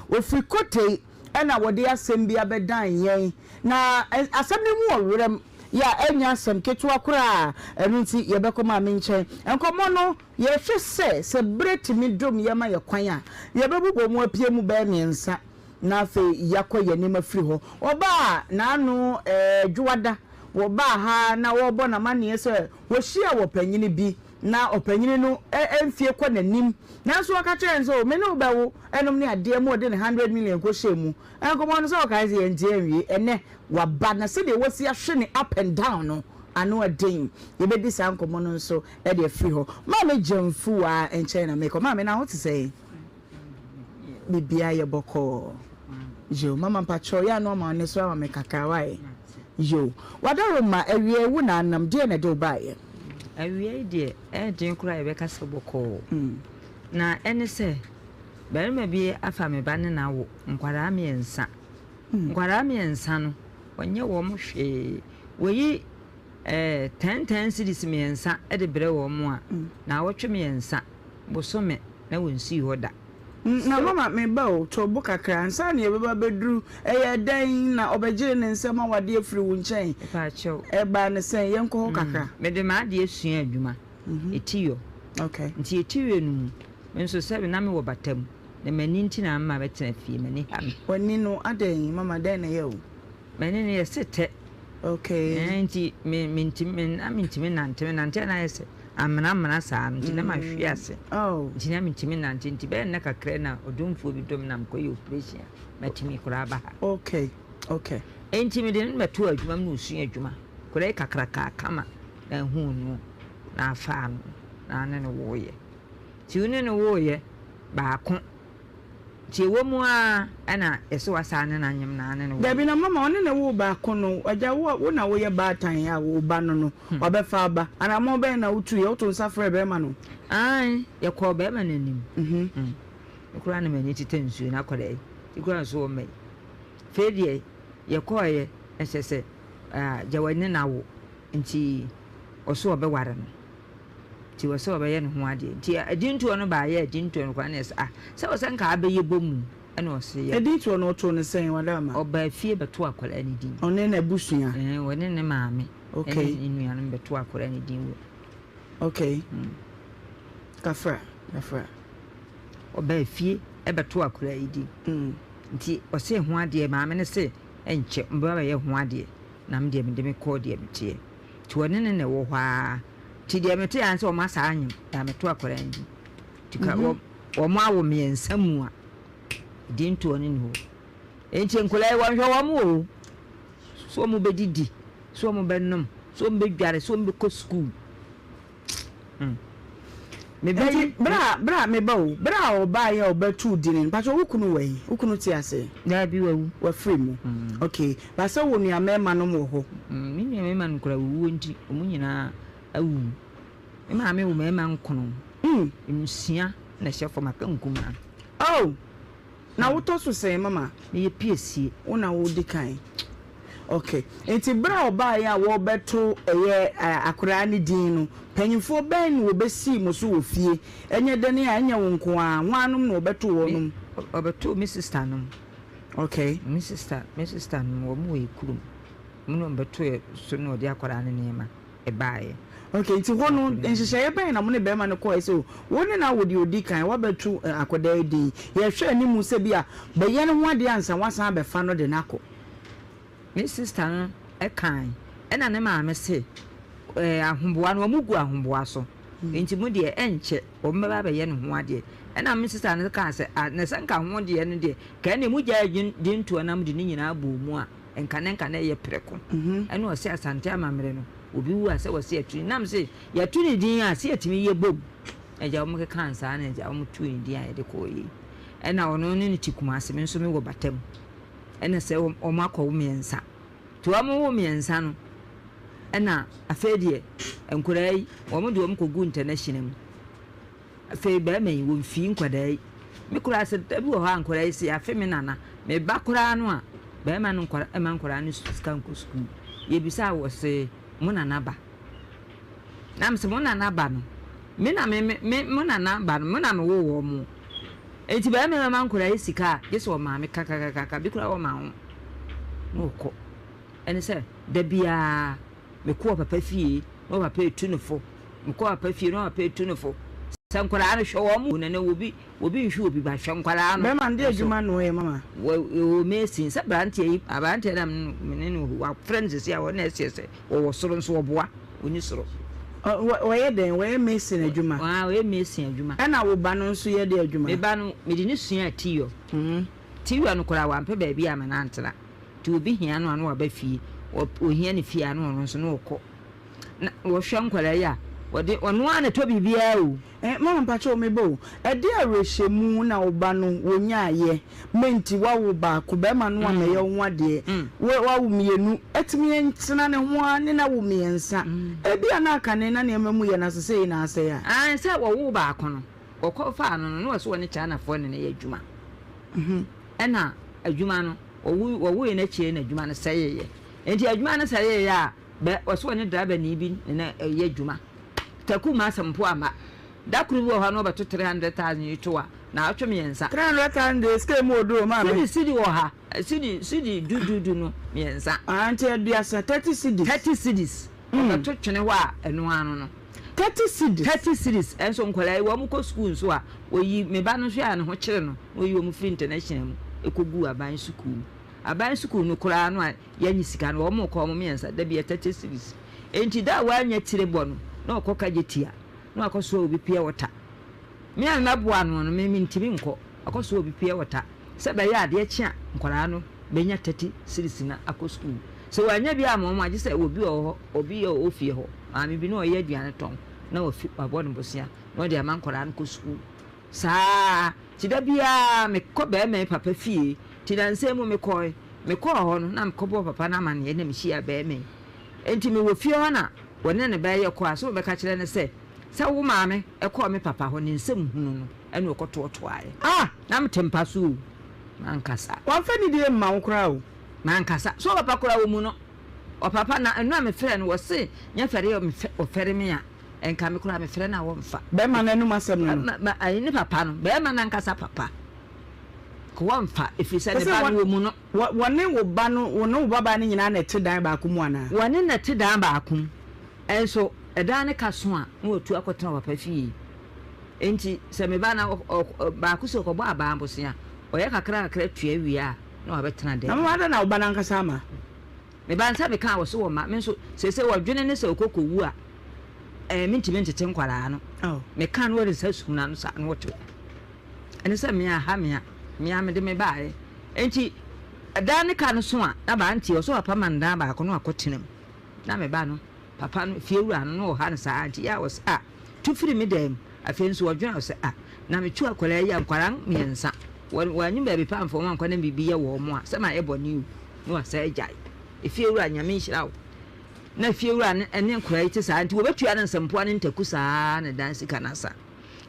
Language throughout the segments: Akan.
Ɔfiri Kotei na wɔde asɛm bi abɛdan yɛn. Na asɛm no mu wɔ werɛm yɛ a ɛnyɛ asɛm ketewa koraa. Ɛno nti yɛbɛkɔ maame nkyɛn. Nkɔmmɔ no, yɛhwɛ sɛ, sɛ berɛ tumi dom yɛn ma yɛ kwan a, yɛbɛbobɔ mu apue mu bɛyɛ mmiɛnsa na afei yɛakɔ yɛn anim afiri hɔ. Ɔbaa n'ano Dwoada, wɔbaa ha na wɔrebɔ no amanneɛ sɛ wɔhyiaa ɔpanyini bi na ɔpanyini no mfie kɔ n'anim nanso ɔka kyerɛɛ no sɛ, O me ne wo bɛwo nom ne adeɛ ma ɔde ne hundred million kɔhyɛɛ mu. Nkɔmmɔ no sɛ ɔkae sɛ yɛnte anwie. Ɛnnɛ waba na sɛdeɛ wasi ahwe ne up and down no ano ɛden. Yɛbɛdi saa nkɔmmɔ no nso de afiri hɔ. Maame Gyamfuaa nkyɛn na mekɔ. Maame na ho te sɛn? Biribiara yɛ bɔkɔɔ. Yo, mama mpakyɛw yɛ a na wama wo nne so ama me kakra wae. Yo, Wadaroma, awiei wo na anam, deɛn na ɛde wo baeɛ? Awiei deɛ, ɛyɛ den koraa a yɛbɛka sɛ bɔkɔɔ. Na ɛne sɛ, barima bi afa me ba ne no awo nkwadaa mmiɛnsa. Nkwadaa mmiɛnsa no, ɔnyɛ wɔn hwee. Wɔyi eh, ten ten cedis mmiɛnsa de brɛ wɔn a, naawɔtwe mmiɛnsa, bosome, na wɔnsii hɔ da. Na mama me ba o, to bo kakra ansa na yɛbɛba abɛduru. Ɛyɛɛ dɛn na ɔbɛgyee ne nsam awadeɛ firii wo nkyɛn? Mepaakyɛw. Ɛbaa no sɛn? Yɛnkɔ hɔ kakra. Mede m'adeɛ sua adwuma, etiyɔ. Okay. Nti etiyɔ no mu, me nso sɛbe na mewɔ bata mu, na m'ani nti na amma mɛtena fie, m'ani ha me. W'ani no, adɛn mama, dɛn na ɛyɛ wo? M'ani no yɛ setɛ. Okay. Ɛɛ nti me mentumi me na mentumi nante me nante a na ayɛ sɛ amena amena saa no nti na mahwe ase. Oh. Nti na mentumi nante nti bɛyɛ nna kakra na ɔdomfoɔ bi dom na mekɔyɛ operation a matumi koraa aba ha. Okay okay. Nti mede no bɛtoo adwuma mu na ɔsua adwuma. Akwadaa yi kakrakaa kama na ahuu no na afaa no na ne no woeɛ. Nti wo ne no woeɛ baako. Nti ɛwɔ mu ara na yɛse wasan ne no anyem na ne no wo. Dabi na mama ɔne no woo baako no agya wo wo na woyɛ baatan a wo ba no no wabɛfa aba anamɔn bɛn na wotuiɛ woto nsa frɛɛ bɛrima no. Aane yɛkɔɔ bɛrima no anim me koraa na m'ani tetɛ nsuo no akwadaa yi ti koraa nso ɔmma yi afei deɛ yɛkɔeɛ na kyerɛ sɛ agya wani no awo nti ɔse ɔbɛware no. Nti wɔ sɛ ɔbɛyɛ ne ho adeɛ. Nti adintoɔ no baayɛ adintoɔ no koraa na ɛsɛ ah sɛ wɔ sɛ nka abɛyɛ bɔ mu ɛna ɔse yɛ. Adintoɔ no ɔtoo no sɛn wada ama? Ɔbaa fie bɛtoo akwadaa no din. Ɔne n'abusua? Ɛɛ ɔne ne maame. Okay. Ɛne ne nuanom bɛtoo akwadaa no din wɔ. Okay. Kafra kafra. Ɔbaa fie ɛbɛtoo akwadaa yi din. Nti ɔse ho adeɛ maame no se ɛnkyɛ ɔbɛba abɛyɛ ho adeɛ na me deɛ mede me kɔɔ deɛ meteɛ. Nti ɔne no na ɛwɔ hɔ ara. Nti deɛ mete ara ne sɛ wɔn asa anyem na meto akwadaa no din. Nti ka wɔn wɔn awo mmiɛnsa mu a din toɔ no ni hɔ. Nti nkwadaa yi wɔnhwɛ wɔn o. So wɔn bɛdidi, so wɔn bɛnom, so wɔn bɛdware, so wɔn bɛkɔ sukuu. Hmm. Me ba yi. Bra bra me ba o. Bra a ɔbaa yɛ a ɔbɛtoo din no mpakyɛ wo kunu wɔ he? Wo kunu te ase? Daabi wawu. Wafiri mu. Okay. Ba sɛ wo nua mmarima nom wɔ hɔ? Me nua mmarima no koraa wuo nti wɔn nyinaa awuwu. Me maame wo mmarima nkono. Nsia na ɛhyɛ fam aka nkumaa. Oh! Na wotɔ so sɛn mama? Meyɛ piesie. Wo na wodi kan. Ok. Nti berɛ a ɔbaeɛ a wɔrebɛto ɛyɛ akoraa no din no, panyinfoɔ bɛn na wɔbɛsii mo so wɔ fie? Ɛnyɛ dɛn a ɛnyɛ wo nko ara, hwannom na wɔbɛtoo wɔnom? Wɔbɛtoo me sista nom. Ok. Me sista, me sista nom, wɔn wɔ yɛ kurom. Wɔn na wɔbɛtoo yɛ so na wɔde akwadaa no nneɛma. ɛbaeɛ. Ok, nti hɔ no, nhyehyɛeɛ bɛn na mo ne barima no kɔeɛ sɛ wo ne no awo deɛ ɔdi kan, woabɛto akwadaa yi din, yɛhwɛ anim sɛ bi a bɛyɛ ne ho adeɛ ansa woasan abɛfa no de no akɔ? Me sista no kae, ɛna ne maame se, Ɛɛ, ahoboa no, wɔgu ahoboa so, nti mo deɛ ɛnkyɛ wɔbɛba abɛyɛ ne ho adeɛ. Ɛna me sista no kaa sɛ, Ah, na sɛ nka ho deɛ no deɛ, nka ɛnneɛ mogyae dintoɔ na mode ne nyinaa bɔɔ mu a, Nka ne nka na ɛyɛ prɛko. Ɛna ɔse Asante amammerɛ no obi wu a sɛ wɔse yɛto ne nam se yɛto ne din a sɛ yɛtumi yɛ bom. Agya wɔn kekaa saa na agya wɔn too ne din a yɛde kɔɔ yei. Ɛna ɔno ne ne te Kumasi me nso me wɔ Bata mu. Ɛna sɛ wɔn akɔ wo mmiɛnsa. Nti wɔn wo mmiɛnsa no ɛna afei deɛ nkwadaa yi wɔn de wɔn kɔ gu international mu. Afei barima yi, wɔmfii nkwadaa yi. Me koraa sɛ da bi wɔ hɔ a nkwadaa yi sɛ yɛafe me nana, me ba koraa no a, barima no nkwa mma nkwadaa no sika nkɔ sukuu. Yɛbisa a wɔse mo nana ba. Na mese mo nana ba no, me na me me mo nana ba no, mo na mewoo wɔn mo. Enti barima yi bɛma nkwadaa yi sika a, gye sɛ ɔmaa me kakakakaka, bi koraa ɔma ho na ɔkɔ. Ɛne sɛ, da biara mekɔ ɔpapa fie na ɔpapa etu no fo, mekɔ ɔpapa fie na ɔpapa etu no fo. Sɛ nkwadaa no hwɛ wɔn o, nana obi obi nhwɛ obi ba hwɛ nkwadaa no. Bɛrima no de adwuma na ɔyɛ mama. Wɔ wɔ mason sɛ aberanteɛ yi aberanteɛ na me ne no wafrɛ no sisi a ɔno na ɛseɛ sɛ wɔwɔ soro nso ɔboa ɔni soro. Ɔyɛ dɛn? Ɔyɛ mason adwuma. Ɔyɛ mason adwuma. Ɛna wo ba no nso yɛ dɛn adwuma? Me ba no mede no suaa tiyɔ. Tiyɔ no koraa wampɛ baabi amma no antena. Nti obi hia no a na waba fie. Ɔhia no fie a na ɔno nso na ɔkɔ. Na wɔhwɛ nkwadaa yi a, wɔde ɔno ara na ɛtɔ biribiara o. Eh mama mpakyɛw me ba o, ɛdeɛ awerɛhyɛmu na wo ba no wonyaayɛ ma nti wawo baako, bɛɛma no ammɛyɛ wo ho adeɛ, wo wawo mienu atumi ntena ne ho ara ne no awo miɛnsa, ebia na akane na nneɛma mu yɛ na sesei na asɛe a. Aane sɛ wɔwoo baako no, wɔkɔ faa no no na wɔse wɔne Chinafoɔ ne no yɛ adwuma, ɛna adwuma no wɔwo wɔwoeɛ no akyire na adwuma no sɛeeɛ, nti adwuma no sɛeeɛ a bɛ wɔse wɔne drabani bi ne no yɛ adwuma. Taku m'asɛm mpo amma. Da koro bi wɔ hɔ a na wɔbɛto 300,000 yi to a, naawɔtwe mmiɛnsa. 300,000 deɛ sika emu ɔduru o maame. Cedi cedi wɔ ha, cedi cedi du du du no mmiɛnsa. Ah nti aduasa, 30 cedis. 30 cedis, wɔbɛto twene hɔ a ɛno ara no no. 30 cedis. 30 cedis, ɛnso nkwadaa yi wɔn kɔ sukuu nso a, wɔyi me ba no nso a ne ho kyere no na wɔyi wɔn firi international mu kɔgu aban sukuu mu. Aban sukuu no koraa no a yɛnnye sika no, wɔn rekɔ wɔn mmiɛnsa, da biara 30 cedis. Enti da a wannya tire bɔ no, na ɔkɔ kagye tia, na wakɔsoa obi pure water. Me a mɛboa ano no, me mentumi nkɔ. Wakɔsoa obi pure water sɛ ɛbɛyɛ a adeɛ kye a nkwadaa no bɛnya 30 cedis no akɔ sukuu. Sɛ wannya bi amma wɔn a, gye sɛ obi wɔ hɔ, obi a ɔwɔ fie hɔ, maame bi na ɔyɛ aduane tɔn, na wafi, wabɔ no bosea na ɔde ama nkwadaa no kɔ sukuu. Saa ara, nti da biara mekɔ barima yi papa fie. Nti nnansa yi mu mekɔe. Mekɔɔ hɔ no, na mekɔbɔɔ papa no amanneɛ na mehyiaa barima yi. Enti mewɔ fie hɔ na wɔne ne ba yi rekɔ a, sɛ wɔbɛka kyerɛ no sɛ, sɛ wo maame kɔɔ me papa hɔ, ne nsam hunu no na ɔkɔtoatoaeɛ. Ah! Na mete mpa so o, mankasa. Wamfa nidie mma wo koraa o. Mankasa. So ɔpapa koraa ɔmmu no? Ɔpapa, na ɛno a mefrɛɛ no, wɔse nyɛ fɛre a ɔfɛre me a, nka me koraa mefrɛ no a wɔmfa. Bɛrima no anom asɛm no no. Ma, ma, ne papa no, bɛrima no ankasa papa. Ka wɔmfa, ɛfiri sɛ ne ba no ɔmmu no. Wɔne wo ba no, wo ne wo babaa no nyinaa na ɛte dan baako mu anaa? Wɔne no te dan baako mu. Nso ɛdan no ka so a, na watu akɔtena ɔpapa fie. Enti sɛ me ba no, baako sɛ ɔkɔbɔ abaa bosea, ɔyɛ kakra kakra tua wie a, na wabɛtena dan mu. Na mama adɛn na wo ba no ankasa ama? Me ba no sɛ mekaa wɔ so wɔmma. Me nso, seesei wɔdwene ne sɛ ɔkɔ kɔwu a, ɛɛ mentumi ntete nkwadaa no. Meka no wɔde nsa sum n'ano saa na wɔte hɔ. Ɛne sɛ me a ha me a, me a mede me baeɛ. Enti dan ne ka no so a, na ba nti ɔsɛ papa ma no dan baako na wakɔtena mu. Na me ba no, papa no, fiewura no, na ɔha no saa nti yɛ a ɔsɛ a, tu firi me dan mu. Afei nso ɔdwene ɔsɛ a, na metu akwadaa yi a nkwadaa mmiɛnsa, wɔanyi baabi pa amfa wɔn ankɔ na biribi yɛ wɔn a, sɛ mayɛ bɔne o, na wasan agyae. Efiewura, Nyame nhyira wo. Na fiewura no ne nkwadaa yi te saa nti wɔbɛtua no nsɛmpoa ne ntaku saa na dan sika no asa.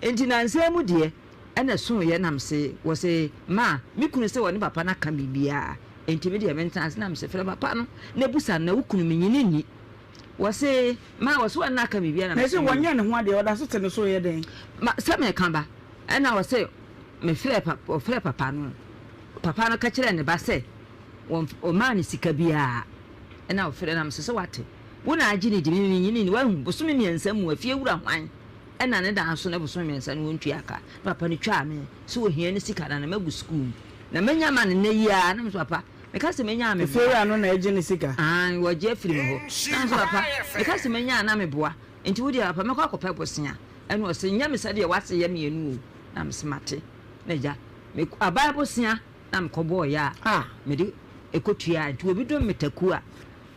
Enti nnansa yi mu deɛ, ɛna ɛsoeɛ na mese, wɔse, Ma, me kunu se ɔne papa no aka biribiara, enti me deɛ mentena ase. Na mese, Frɛ papa no na bisa no, na wo kunu menye no nni. Wɔse, Ma, wɔse ɔne no aka biribiara. Na mese, Mese wɔnyɛ ne ho adeɛ, ɔda so te ne so reyɛ dɛn? Ma, sɛ meka ba. Ɛna wɔse, mefrɛɛ papa, wɔfrɛɛ papa no. Papa no ka kyerɛɛ ne ba sɛ, wɔn, ɔmmaa no sika biara. Ɛna ɔfrɛɛ, na mese, sɛ wate, wo na agye no di, me menye no nni. Wahu, bosome mmiɛnsa mu, afiewura hwan? Ɛna ne da nso na bosome mmiɛnsa no wɔntua ka. Na papa no twaa me sɛ ohia ne sika na na magu sukuu mu. Na manya ma no nnɛ yi ara. Na me nso papa, meka sɛ menya a meboa. Efiewura no na ɛgye ne sika? Aane, wɔgye afiri me hɔ. Na me nso papa, meka sɛ menya a na meboa. Nti wo deɛ papa mɛkɔ akɔpɛ bosea. Ɛna ɔse, nyɛ me sɛdeɛ w'ase yɛ meɛ no o. Na mese mate. Na agya, me aban bosea na mekɔbɔeɛ a mede kɔtuaeɛ. Nti obi dom me taku a,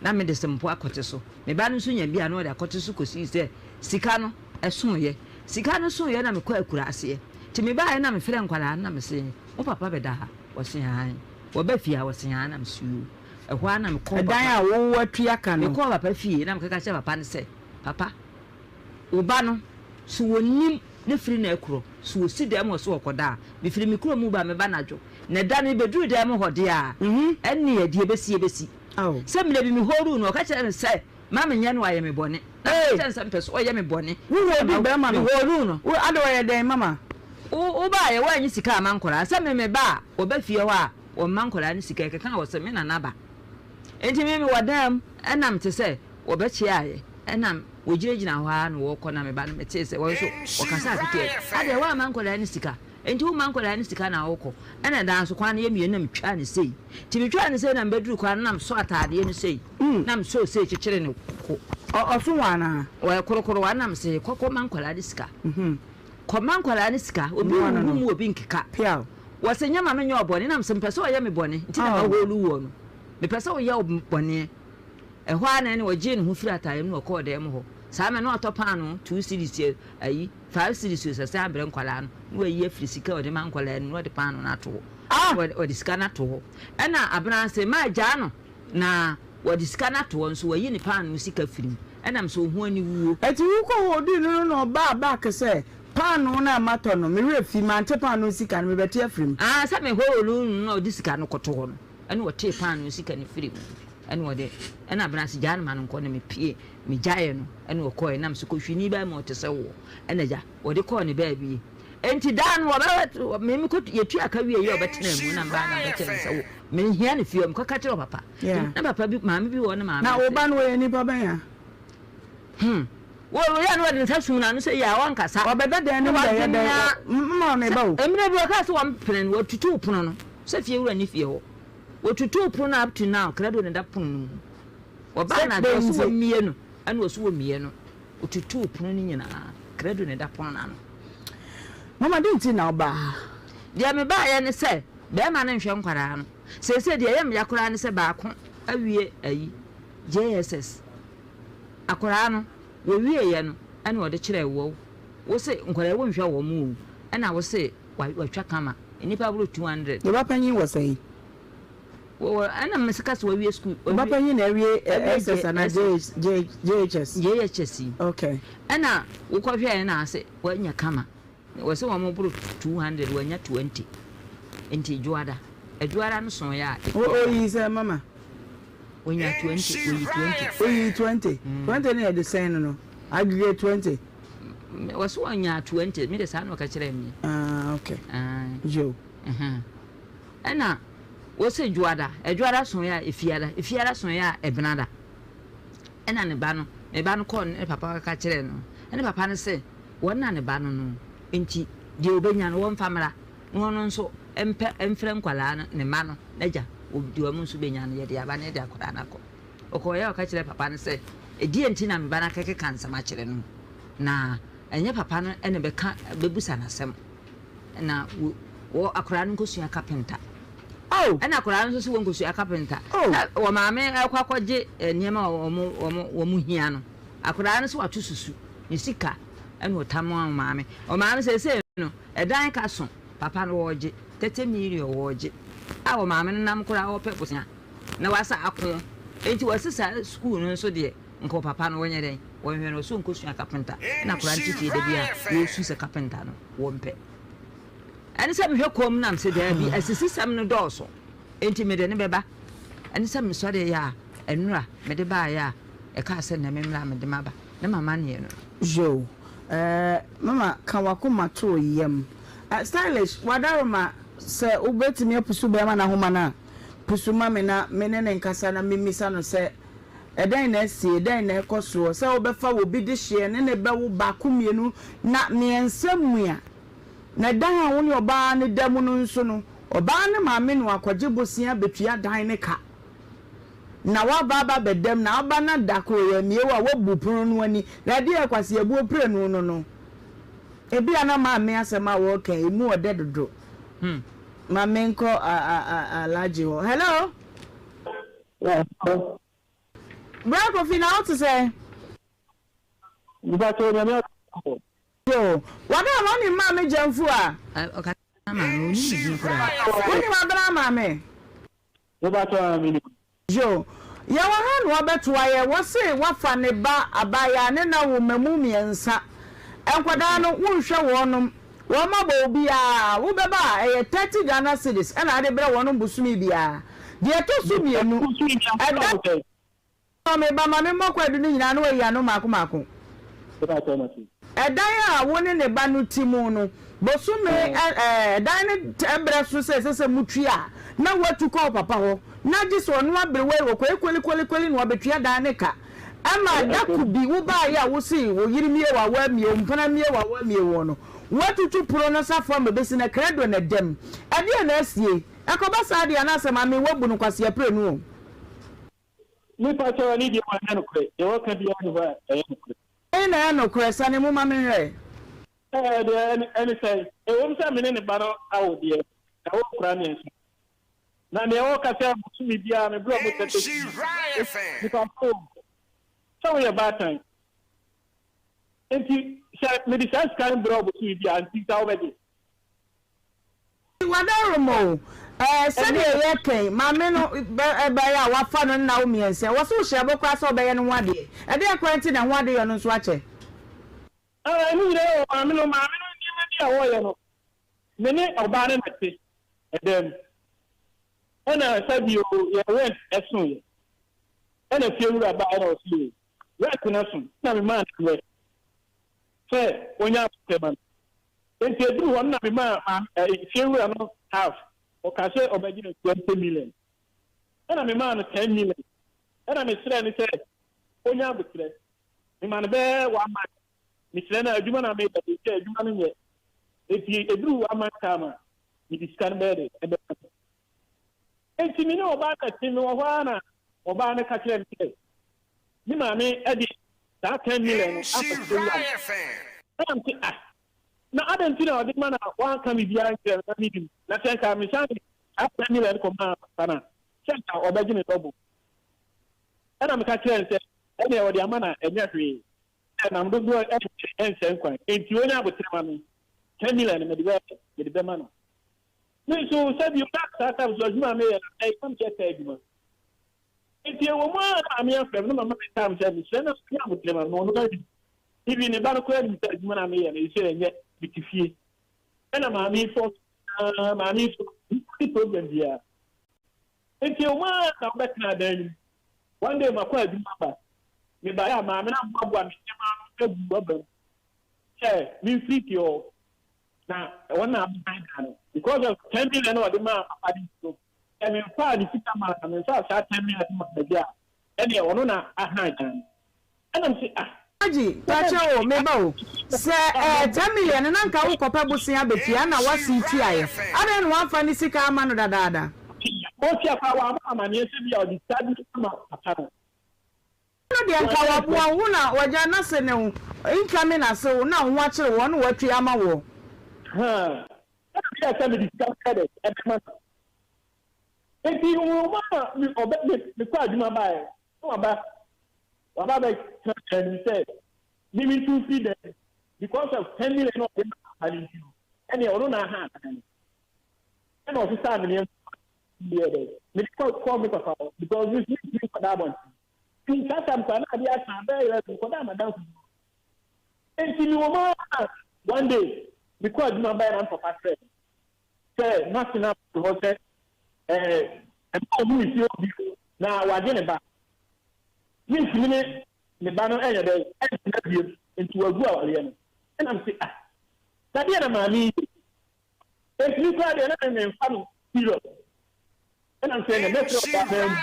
na mede sempoa kɔte so. Me ba no nso nya bi a na ɔde akɔte so kɔsii sɛ sika no soeɛ. Sika no soeɛ na mekɔɔ akuraaseɛ. Nti mebaeɛ na mefrɛɛ nkwadaa no na mese, mo papa bɛda ha? Wɔse aane. Wɔba fie ha? Wɔse aane. Na mese yoo. Ɛhɔ ara na mekɔɔ Ɛdan papa a wo atua ka no. Mekɔɔ papa fie na mekɔka kyerɛɛ papa no sɛ, Papa, wo ba no, so wɔnnim ne firi na ɛkorɔ? So wɔsi dan mu hɔ sɛ wɔkɔda a? Mefiri me kurom reba a, meba anadwo. Na da no mebɛduru dan mu hɔ deɛ a, ɛnneɛ deɛ ɛbɛsi ɛbɛsi. Sɛ mmerɛ bi mehoruu no, ɔka kyerɛɛ me sɛ mma menyɛ no ayɛ me bɔne. Na meka kyerɛɛ no sɛ mepɛ sɛ ɔyɛ me bɔne. Wo hooduu bɛrima no? Mehoruu no. Wo, ade ɔyɛ dɛn mama? Wo wobaeɛ woanyi sika amma nkwadaa sɛ me meba a wɔba fie hɔ a wɔmma nkwadaa no sika ɛkeka wɔ sɛ me nana ba nti me mewɔ dan mu ɛna mete sɛ wɔbɛkyeaeɛ ɛna wɔgyinagyina hɔ ara na wɔkɔ na meba no metee sɛ wɔn nso wɔkasa ketewa bi adeɛ woamma nkwadaa no sika nti womma nkwadaa no sika na wokɔ ɛna dan so kwan no yɛ mmienu na metwaa no sei nti metwaa no sei na mebɛduru kwan no na mesɔ ataadeɛ no sei na mesɔɔ sei kyekyere ne koko. Ɔso wɔ anaa? Ɔyɛ korokorowa na mese kɔkɔ ma nkwadaa no sika. Kɔma nkwadaa no sika. Obi nhuhu mu obi nkeka. Wɔse nyɛ ma menyɛ ɔbɔne na mese mepɛ sɛ ɔyɛ me bɔne nti na mahoolu woɔ no. Mepɛ sɛ woyɛ wo bɔne. Ɛhɔ ara na ɛne ɔgyee ne ho firi ataaeɛ mu na ɔkɔɔ dan mu hɔ. Saa mmerɛ no na watɔ paanoo two cedis ayi five cedis o sɛ sɛ abrɛ nkwadaa no na wayi afiri sika a ɔde ma nkwadaa no mu na ɔde paanoo no ato hɔ. Ɔde sika no ato hɔ. Ɛna Abena se ma gyaa no na wɔde sika no ato hɔ nso wayi ne paanoo sika firi mu ɛnam sɛ ɔho aniwuo. Enti wokɔ hɔ odui no no na ɔbaa back sɛ paanoo no a matɔ no me werɛ fi mante paanoo sika no mebɛte afiri mu. Aa sɛ me hoo no no na ɔde sika no kɔto hɔ no ɛna ɔtee paanoo sika no firi mu ɛna ɔde ɛna Abenase gyaa no ma no nkɔ na me pie me gyaeɛ no ɛna ɔkɔɛ nam sɛ kɔhwini baa mu ɔte sɛ woɔ ɛna gya ɔde kɔɔ ne baabi enti daa no ɔbɛ me me kɔ yɛtua ka wie yɛ ɔbɛtena mu na mbaa na mbɛkyɛ no sɛ wo Menhia no fie hɔ, mekɔka kyerɛ papa. Na papa bi, maame bi wɔ hɔ ne maame. Na wo ba no ɔyɛ nipa bɛn a? Hmm. Wo yɛ no wɔde ne nsa sum n'ano sɛ yɛ a ɔnkasa. Ɔbɛda dan no mu bɛyɛ dɛn? Mma me ba o. Mmerɛ bi ɔkaa sɛ wɔmpene no, wɔtutuu pono no sɛ fie wura nni fie hɔ. Wɔtutuu pono no up to now, krado na ɛda pono no mu. Wɔbaa no adeɛ ɔso wɔmmie no, ɛna ɔso wɔmmie no. Ɔtutuu pono no nyinaa, krado na ɛda pono no ano. Mama, dɛn nti na wobaa ha? Deɛ mebaeɛ ne sɛ barima no nhwɛ nkwadaa no. Seesei deɛ ɛyɛ me ya koraa ne sɛ baako awie ayi, JSS. Akwadaa no, wɔwieeɛ no ɛna ɔde kyerɛɛ wo. Wo se nkwadaa yi wonhwɛ wɔn o, ɛna wo se watwa kama. Nnipa boro 200. Ne ba panyin wɔ sɛn? Wɔwɔ, ɛna me se ka sɛ wawie sukuu. Wo ba panyin na awie SS anaa JHS? JHS yi. Okay. Ɛna wokɔhwɛɛ na ase wanya kama. Wɔse wɔn boro 200 wanya 20 nti dwoada ɛdwoada no soeɛ a ɛfiri Oyi sɛ mama. Onya 20 oyi 20. Oyi 20 20 no yɛ de sɛn no no aggregate 20. Wɔse wɔnya 20 me de saa na ɔka kyerɛɛ me. Ah okay. Ah. Yo. Ɛna wɔse dwoada ɛdwoada soeɛ a ɛfiada ɛfiada soeɛ a ɛbenada ɛna ne ba no me ba no kɔɔ ne papa kɔka kyerɛɛ no ɛne papa no se Wɔn na ne ba no no nti, deɛ ɔbɛnya no, wɔmfa mmra, na ɔno nso mpɛ mfrɛ nkwadaa no, ne mma no, n'agya, deɛ ɔno nso bɛnya no, yɛde aba na yɛde akwadaa no akɔ. Ɔkɔeɛ a ɔka kyerɛɛ papa no sɛ, Ɛdeɛn nti na me ba no akɛkeka nsɛm akyerɛ no? Na ɛnyɛ papa no na bɛka bɛbusa no asɛm. Na wɔ akwadaa no nkɔsua kapenta. Oh! Ɛna akwadaa no nso sɛ wɔnkɔsua kapenta. Oh! Sɛ wɔ maame ɛkɔ akɔgye nneɛma a wɔn wɔn wɔn hia no. Akwadaa no sɛ wato susu ne sika ɛna ɔtam a ɔmaame ɔmaame seesei no ɛdan ka so papa no wɔɔgye 30 million wɔɔgye a ɔmaame no nam koraa ɔɔpɛ bosea na wasa ako enti wɔse saa sukuu no nso deɛ nka ɔpapa no wɔnyɛ dɛn wɔnhwɛ no ɔsɛ ɔnkɔsua kapenta ɛna akwadaa no te fie da bi a wɔɔsu sɛ kapenta no wɔmpɛ ɛne sɛ mehwɛ kɔm nam sɛ daabi asisisɛm no dɔɔso Enti mede no bɛba. Ɛne sɛ mesɔreeɛ a, nnora mede baeɛ a, ɛkaa sɛ nnɛ memmra a mede maba, ne m'amanneɛ no. Yoo eh mama ka wakoma to yam eh stylish wadaroma sɛ wobɛtumi apusu bɛɛma no ahoma no a pusu ma me na me ne no nkasa na memmisa no sɛ ɛdɛn na asie dɛn na ɛkɔ soɔ sɛ wobɛfa obi dehyeɛ ne ne bɛwo baako mmienu na mmiɛnsa mua Na dan a wo ne ɔbaa no da mu no nso no, ɔbaa no maame no akɔgye bosea bɛtua dan no ka. Na woaba aba abɛda mu, na aba na da koro yɛ mmie wo a, woabu pono no ani. Na ɛdeɛn a kwaseabuo prenu no no? Ebia na maame asɛm a wɔreka yi, emu ɔdɛ dodo. Hmm. Ma menkɔ Alhaji hɔ. Hello? Yeah, hello. Bra Kofi, na wote sɛn? Mpakyɛw Nyame adom. Yoo, wada a wɔnim maame Gyamfu a. Ɔkasa maame, onim ne din koraa. Wonim Abena maame? Mepakyɛw aa menim. Yoo, yɛwɔ ha na wabɛtoa yɛ, wɔse wafa ne ba abaayaa ne na wo mmamu mmiɛnsa, nkwadaa no wonhwɛ wɔnom, wɔn abɔ obiara, wobɛba a ɛyɛ 30 Ghana cedis ɛna ade brɛ wɔnom bosome biara, deɛ ɛtɔ so mmienu, ɛda. Ɔ me ba, ma memmɔ kwaadu no nyinaa na wayi ano mmaako mmaako. Ɛdan a wo ne ne ba no te mu no, Bosome ɛ ɛdan no berɛ so sɛ ɛsɛ sɛ motua a, na woatu kɔ wo papa hɔ, na gye sɛ ɔno aberewa yi ɔkɔyɛ kolikoli na wabɛtua dan no ka. Ɛma da ko bi wobaeɛ a wose wo yere mmie wo a woammie, wo mpena mmie wo a woammie woɔ no, woatutu pono no safoa ma ɛbɛsi nnɛ, krado na ɛda mu. Ɛdeɛn na asie? Ɛkɔba saa deɛ a na asɛ maame woabu no kwasea prenu o. Mepa kyɛw ɛne deɛ wanyɛ nokorɛ, deɛ wɔka biara nni hɔ a ɛyɛ nokorɛ. Dɛn na ɛyɛ nokorɛ? Sane mu ma menhwɛ. Ɛɛ, deɛ ɛne sɛn? Ɛwom sɛ me ne ne ba no awo deɛ, yɛawo nkwadaa mmiɛnsa. Na deɛ ɔreka sɛ bosome biara mebrɛ ɔmo sɛ bɛsi nipa so sɛ woyɛ baatan. Nti sɛ mede saa sika no brɛ wo bosome biara nti nka wobɛgye? Wadarom o, ɛɛ sɛdeɛ yɛka yi, maame no bɛ ɛbaeɛ a wafa no nna wo mmiɛnsa, wɔ so wohyɛ bɔ koraa sɛ ɔbɛyɛ ne ho adeɛ. Ɛdeɛn koraa nti na ɛho adeyɔ no nso akyɛ? Ɛɛ, ne nyinaa wɔ maame no, maame no nneɛma bi a wɔyɛ no, me ne ɔbaa no na ɛte ɛdan mu. Ɛna sɛbi o, yɛn rent ɛso yɛ. Ɛna fie wura baa ɛna ɔsi o, rent no so, ɛna me maa no mmerɛ sɛ ɔnya abotɛ ma no. Enti eduru hɔ no na me maa maame ɛɛ fie wura no half, ɔkaa sɛ ɔbɛgye no 20 million. Ɛna me maa no 10 million. Ɛna me srɛɛ no sɛ ɔnya abotrɛ. Mema no bɛyɛ one month. Mesrɛ no a, adwuma na meyɛ, meyɛ adwuma no nyɛ. Enti eduru one month time a, mede sika no bɛyɛ dɛ, ɛbɛma no. Enti me ne ɔbaa no te, mewɔ hɔ ara na ɔbaa no ka kyerɛɛ me sɛ, ne maame de saa 10 million no akɔkyerɛ wura no. Ɛna mese, ah, na adɛn nti na ɔde ma na wanka biribiara nkyerɛ me na menim? Na sɛ nka mesan de saa 10 million no kɔmaa papa no a, sɛ nka ɔbɛgye me double. Ɛna meka kyerɛɛ no sɛ, ɛnneɛ ɔde ama no a, ɛnyɛ hwee. Sɛ nam dodoɔ ɛnkyɛ ɛnsɛe nkwan. Enti ɔnya aboterɛ ma me. 10 million no mede bɛyɛ dɛn? Mede bɛma no. Me nso sɛ bio na saa time so adwuma a meyɛ no ɛyɛ na mehyɛ kaa adwuma. Enti ɛwɔ mu ara na maame afrɛ me na mama me time sɛ mesrɛ no ɔnya aboterɛ ma me na ɔno anim. Even ne ba no koraa nim sɛ adwuma no a meyɛ no ɛsɛ ɛnyɛ mete fie. Ɛna maame yi fɔ maame yi so nni problem biara. Enti ɛwom ara na wobɛtena dan no mu. One day makɔ adwuma aba. Mebaeɛ a, maame no aboaboa me nneɛma ano agu rɔba mu sɛ memfiri fie hɔ. Na ɛhɔ na abɛhan dan no. Because of 10 million na ɔde maa papa no nti no, sɛ memfaa ne sika maa no, memfaa saa 10 million no maa no deɛ a, ɛnneɛ ɔno na ahan dan no. Ɛna mese ah. Alhaji, pakyɛ o, meba o. Sɛ ɛɛ 10 million no na nka wokɔpɛ bosea abɛtua ɛna woasen tuaeɛ. Adɛn na woamfa ne sika amma no dadaada? Ɔtua koraa wammɔ amaneɛ sɛ bi a ɔde sika bi ama papa no. Ɔno deɛ nka waboa wo, wo na wagya n'ase ne wo incoming ase wo na wo ho akyere wo ɔno watua ama woɔ. Haa, ɛna bi a sɛ mede sika bɛyɛ dɛ ɛbɛma no. Enti nwoma a me ɔbɛ me mekɔ adwuma baeɛ na waba waba abɛtena dan mu sɛ me mentu mfiri dan mu because of 10 million na ɔde ma papa no nti no ɛneɛ ɔno na aha dan no ɛna ɔsesaa me nneɛma yɛ dɛ mede kɔ kɔɔ me papa hɔ because me nso mentumi nkɔda abɔnten nti saa tam koraa na adeɛ asa bɛyɛ 11 mekɔdaa madamfo bi hɔ nti mewɔ mu ara one day mekɔ adwuma baeɛ na me papa frɛ me sɛ n'ase no ato hɔ sɛ ɛɛ ɛma ɔmo ne fie obi na wagye ne ba. Mentumi ne ne ba no ɛnyɛ dɛ ɛntena biem nti wagu awareɛ no. Ɛna mese ah na deɛ na maame yi yɛ enti me koraa deɛ na me memfa no serious. Ɛna mese ɛnɛ mɛfrɛ ɔbaa no anim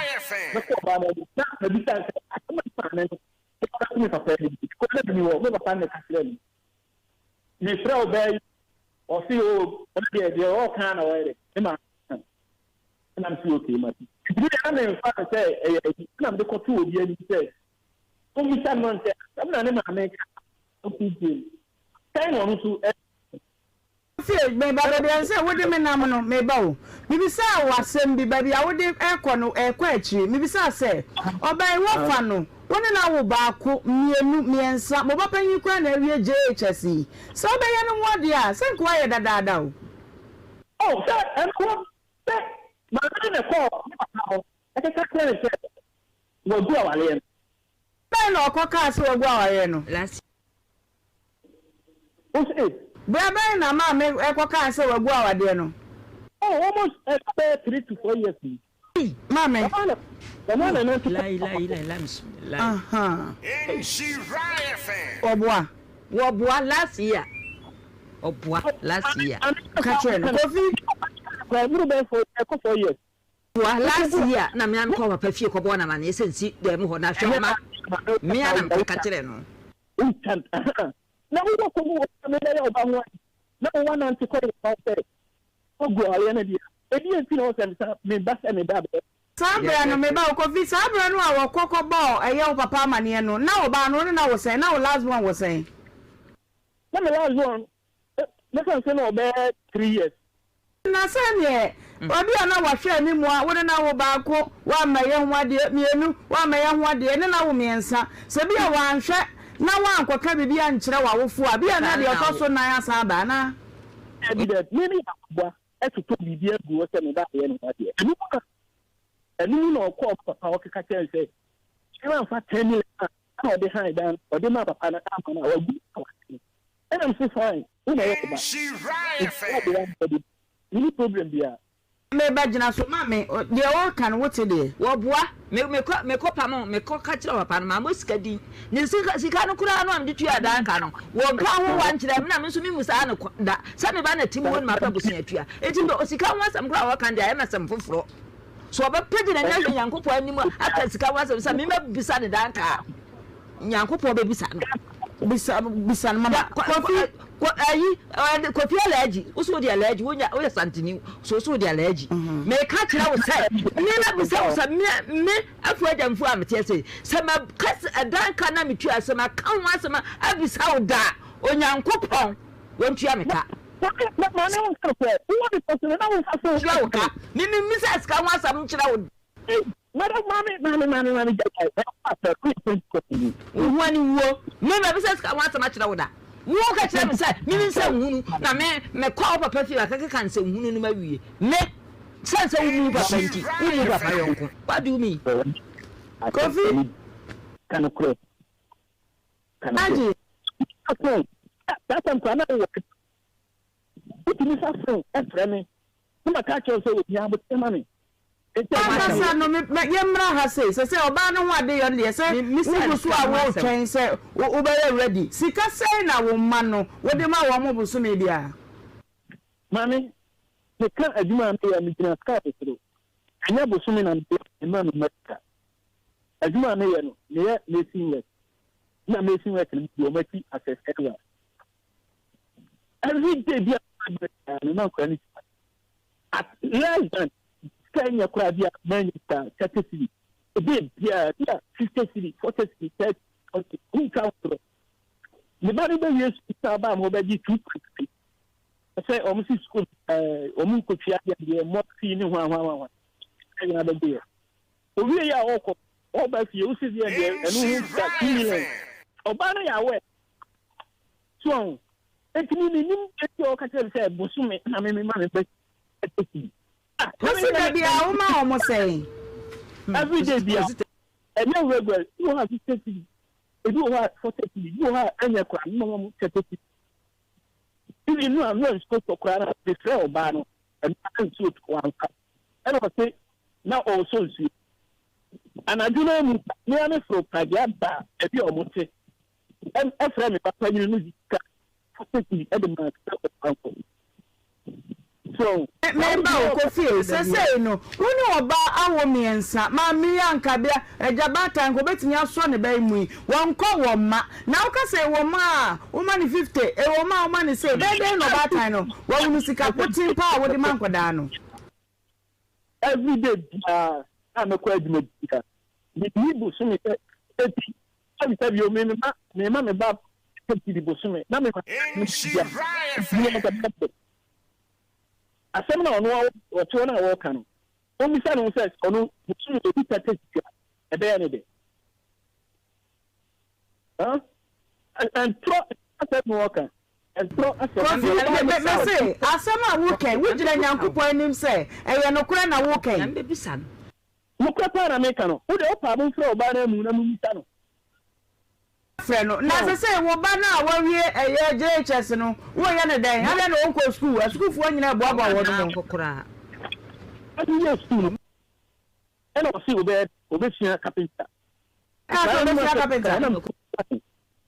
mɛkɔ ɔbaa no anim na mabisa no sɛ asɛm a maame no ɛka to me papa anim because na meni hɔ me papa no na ɛka kyerɛɛ me. Mefrɛ ɔbaa yi ɔse oo ɔno deɛ deɛ ɔɔka na ɔyɛ dɛ ne maame ka ɛna mese okay mate. Nti me deɛ na memfa no sɛ ɛyɛ ayi ɛna mede kɔto obi anim sɛ ɔmmisa no sɛ asɛm na ne maame ka ɔnto ntie no sɛn na ɔno nso Afei, meba baabi a ɛsɛ sɛ wode me nam no, meba o. Mebisaa wo asɛm bi, baabi a wode rekɔ no, ɛrekɔ akyiri. Mebisaa sɛ, Ɔbaa yi woafa no, wo ne no awo baako, mmienu, mmiɛnsa, mo ba panyin koraa na awie JHS yi. Sɛ wobɛyɛ no ho adeɛ a, sɛ nka woayɛ dadaada o. Oh, sɛ ɛno hɔ, sɛ maame no na ɛkɔɔ ne papa hɔ kɛka kyerɛɛ no sɛ wagu awareɛ no. Bɛn na ɔkɔkaa sɛ wagu awareɛ no? Wo se. Berɛ bɛn na maame kɔkaa sɛ wagu awadeɛ no? Oh, almost ɛka bɛyɛ 3 to 4 years ni. Ei, maame. Ɛhɔ na ɛhɔ na ɛnante kɔ papa hɔ. Ahaa. Wɔboa. Wɔboa last year. Ɔboa last year. Ka kyerɛ no Kofi. Ɛboro bɛyɛ 4 ɛkɔ 4 years. Boa last year na me ara mekɔɔ papa fie kɔbɔɔ no amaneɛ sɛ nsi dan mu hɔ na hwɛ ɔma me ara na mekɔka kyerɛɛ no. Na wowɔ kɔ mu wɔ sɛ mebɛyɛ ɔba ho ade na wo wanante kɔ wɔ hɔ sɛ ogu awareɛ no deɛ ɛdeɛ nti na wɔ sɛ mesa meba sɛ meba abɛyɛ. Saa berɛ no, me ba o, Kofi, saa berɛ no a wɔkɔ kɔbɔɔ ɛyɛ wo papa amaneɛ no, na wo ba no, wo ne no awo sɛn? Na wo last born wɔ sɛn? Na me last born, mɛfa no sɛ na ɔbɛyɛ 3 years. Na sɛdeɛ obi a na wahwɛ anim a wo ne no awo baako, woammɛyɛ ho adeɛ, mmienu, woammɛyɛ ho adeɛ, ne no awo mmiɛnsa, sɛ bi a wanhwɛ na woankɔka biribi ankyerɛ w'awofoɔ a, bi a na deɛ ɔtɔ so nnan asan aba anaa? Dabi, dabi, me ne aboa totɔ biribi agu hɔ sɛ me ba bɛyɛ ne ho adeɛ. Ɛno mu na, ɛno mu na ɔkɔɔ me papa hɔ keka kyerɛɛ no sɛ, sɛ wamfa 10 million a na ɔde hann dan no, ɔde maa papa no amma no a, wagu awadeɛ no. Ɛna mese fine, wo na ɛyɛ wo ba, nti wo de w'adeɛ de, menni problem biara. Me ba gyina so ma me, deɛ ɔreka no wote deɛ? Wɔboa me, mekɔ, mekɔ pamo, mekɔ ka kyerɛ papa no, mammɔ sika din, ne sika, sika no koraa no a mede tuaa dan ka no, wɔnka ho wa nkyerɛ me, na me nso memmusaa no da, sɛ me ba na te mu hɔ no mapɛ bosea tua, enti me, sika ho asɛm koraa a wɔka no deɛ ayɛ me asɛm foforɔ. So ɔbɛpagya n'ani ahwɛ Nyankopɔn anim aka sika ho asɛm sɛ me mɛbisa ne dan ka a? Nyankopɔn bɛbisa no. Bisa bisa no mama. Kofi. Ayi Kofi Alhaji, wo so wode Alhaji, wonya woyɛ Santini, so wo so wode Alhaji. Mhm. Meka kyerɛ wo sɛ, me mɛbisa wo sɛ me me afu agyamfo a meteɛ sɛ sɛ maka ɛdan ka na metua sɛ maka ho asɛm abisa wo da a, Onyankopɔn wɔntua me ka. Maame wo nka sɛ wowɔ ne pɔso no na wo nfa so. Tua wo ka. Me me mmisa sika ho asɛm nkyerɛ wo. Madam maame maame maame maame gya gya ɛ ɛ asɛ kò yɛ Pentecost ni. Wo ho ani wuo. Me ma bisa sika ho asɛm akyerɛ wo da. Wo ka kyerɛ me sɛ me me nsɛnhunu na me me kɔ wo papa fie akɛkeka nsɛnhunu no ma wie. Me sɛn sɛ wo mu papa nti wo mu papa yɔnko. What do you mean? Kofi. Ka nokorɛ. Ka nokorɛ. Agye. Phone. Saa time koraa na wowɔ Wotumi fa phone frɛ me na maka akyerɛ wo sɛ ohia aboterɛ ma me. Ankasa no, me, me, yɛmmra ha sei, sɛ sɛ ɔbaa no ho adeyɔ no deɛ, sɛ wogu so a woretwɛn sɛ wobɛyɛ ready. Sika sɛn na wo mma no wode ma wɔn bosome biara? Maame, meka adwuma a meyɛ a, megyina sky soro. Ɛnyɛ bosome na meyɛ mema me mma sika. Adwuma a meyɛ no, meyɛ mason work. Na mason work no, medi wɔn akyi as a server. Every day bi a mema nkwadaa no sika. At less than sika nyɛ koraa bi a manya sika 30 cedi. Day biara bi a 50 cedi, 40 cedi, 30, 40, wontwa wo torɔ. Me ba no bɛwie sukuu san baa ma ɔbɛgye 2.5. Sɛ wɔn si sukuu ɛɛ wɔn nkotwia deɛ deɛ mmɔ fii ne hwan hwan hwan. Ɛnyɛ abɛgye yɛ. Owie yɛ a ɔkɔ ɔba fie wosi deɛ deɛ ɛno ho sika 2 million. Ɔbaa no yɛ awɛ. So ɔho? Enti me mennim deɛ nti a ɔka kyerɛ me sɛ bosome na me mema me ba sika pii. Ah, na me Wosi na da me biara woma wɔn sɛn? Every day biara, ɛnyɛ regular, ebi wɔ hɔ a 50 cedi, ebi wɔ hɔ a 40 cedi, ebi wɔ hɔ a ɛnyɛ koraa, mema wɔn 30 cedi. Even no a no a nsuo tɔ koraa na mefrɛ ɔbaa no, ɛno ara nsuo tɔ wamfa. Ɛna ɔse na ɔresɔ nsuo. Anadwo no ara mu, me ara meforo pragea baa baabi a wɔte. Ɛfrɛɛ me ba panyin no dze sika foforo de maa no sɛ ɔmfa nkɔ. So Me ba o, kɔ fie. Sesei no, wo ne ɔbaa awo mmiɛnsa. Maame yi anka bia agya baatan nka obetumi asɔ ne ba yi mu yi. Wɔnkɔ wɔn mma. Na woka sɛ ɛwɔ mu a woma no 50, ɛwɔ mu a woma no sei. Ɛbɛyɛ dɛn na ɔbaatan no wahunu sika poten paa a wode ma nkwadaa no? Everyday biara a mɛkɔ adwuma biara, medi bosome sɛ eti sɛbi sɛbi o, me mema mema me ba thirty bosome na mema no bia bia bɛbɛ. Asɛm na ɔno ɔte hɔ no a wɔreka no, ɔmmisa ne ho sɛ ɔno bosome ɔdi 30 sika a, ɛbɛyɛ ne dɛ. Huh? Ɛntorɔ asɛm na ɔka. Ɛntorɔ asɛm. Kofi, me, me, me se, asɛm a woka yi, wogyina Nyankopɔn anim sɛ ɛyɛ nokorɛ na woka yi? Nokorɛ paa na meka no. Wo deɛ wopɛ a momfrɛ ɔbaa no amu na mommisa no. Frɛ no. Na sesei wo ba no a wawie ɛyɛ JHS no, woreyɛ no dɛn? Adɛn na ɔnkɔ sukuu? Asukuufoɔ nyinaa ɛboaboa wɔn ho. Ɔwie sukuu no, ɛna ɔse ɔbɛyɛ ɔbɛsua carpenter. Kaa sɛ ɔbɛsua carpenter.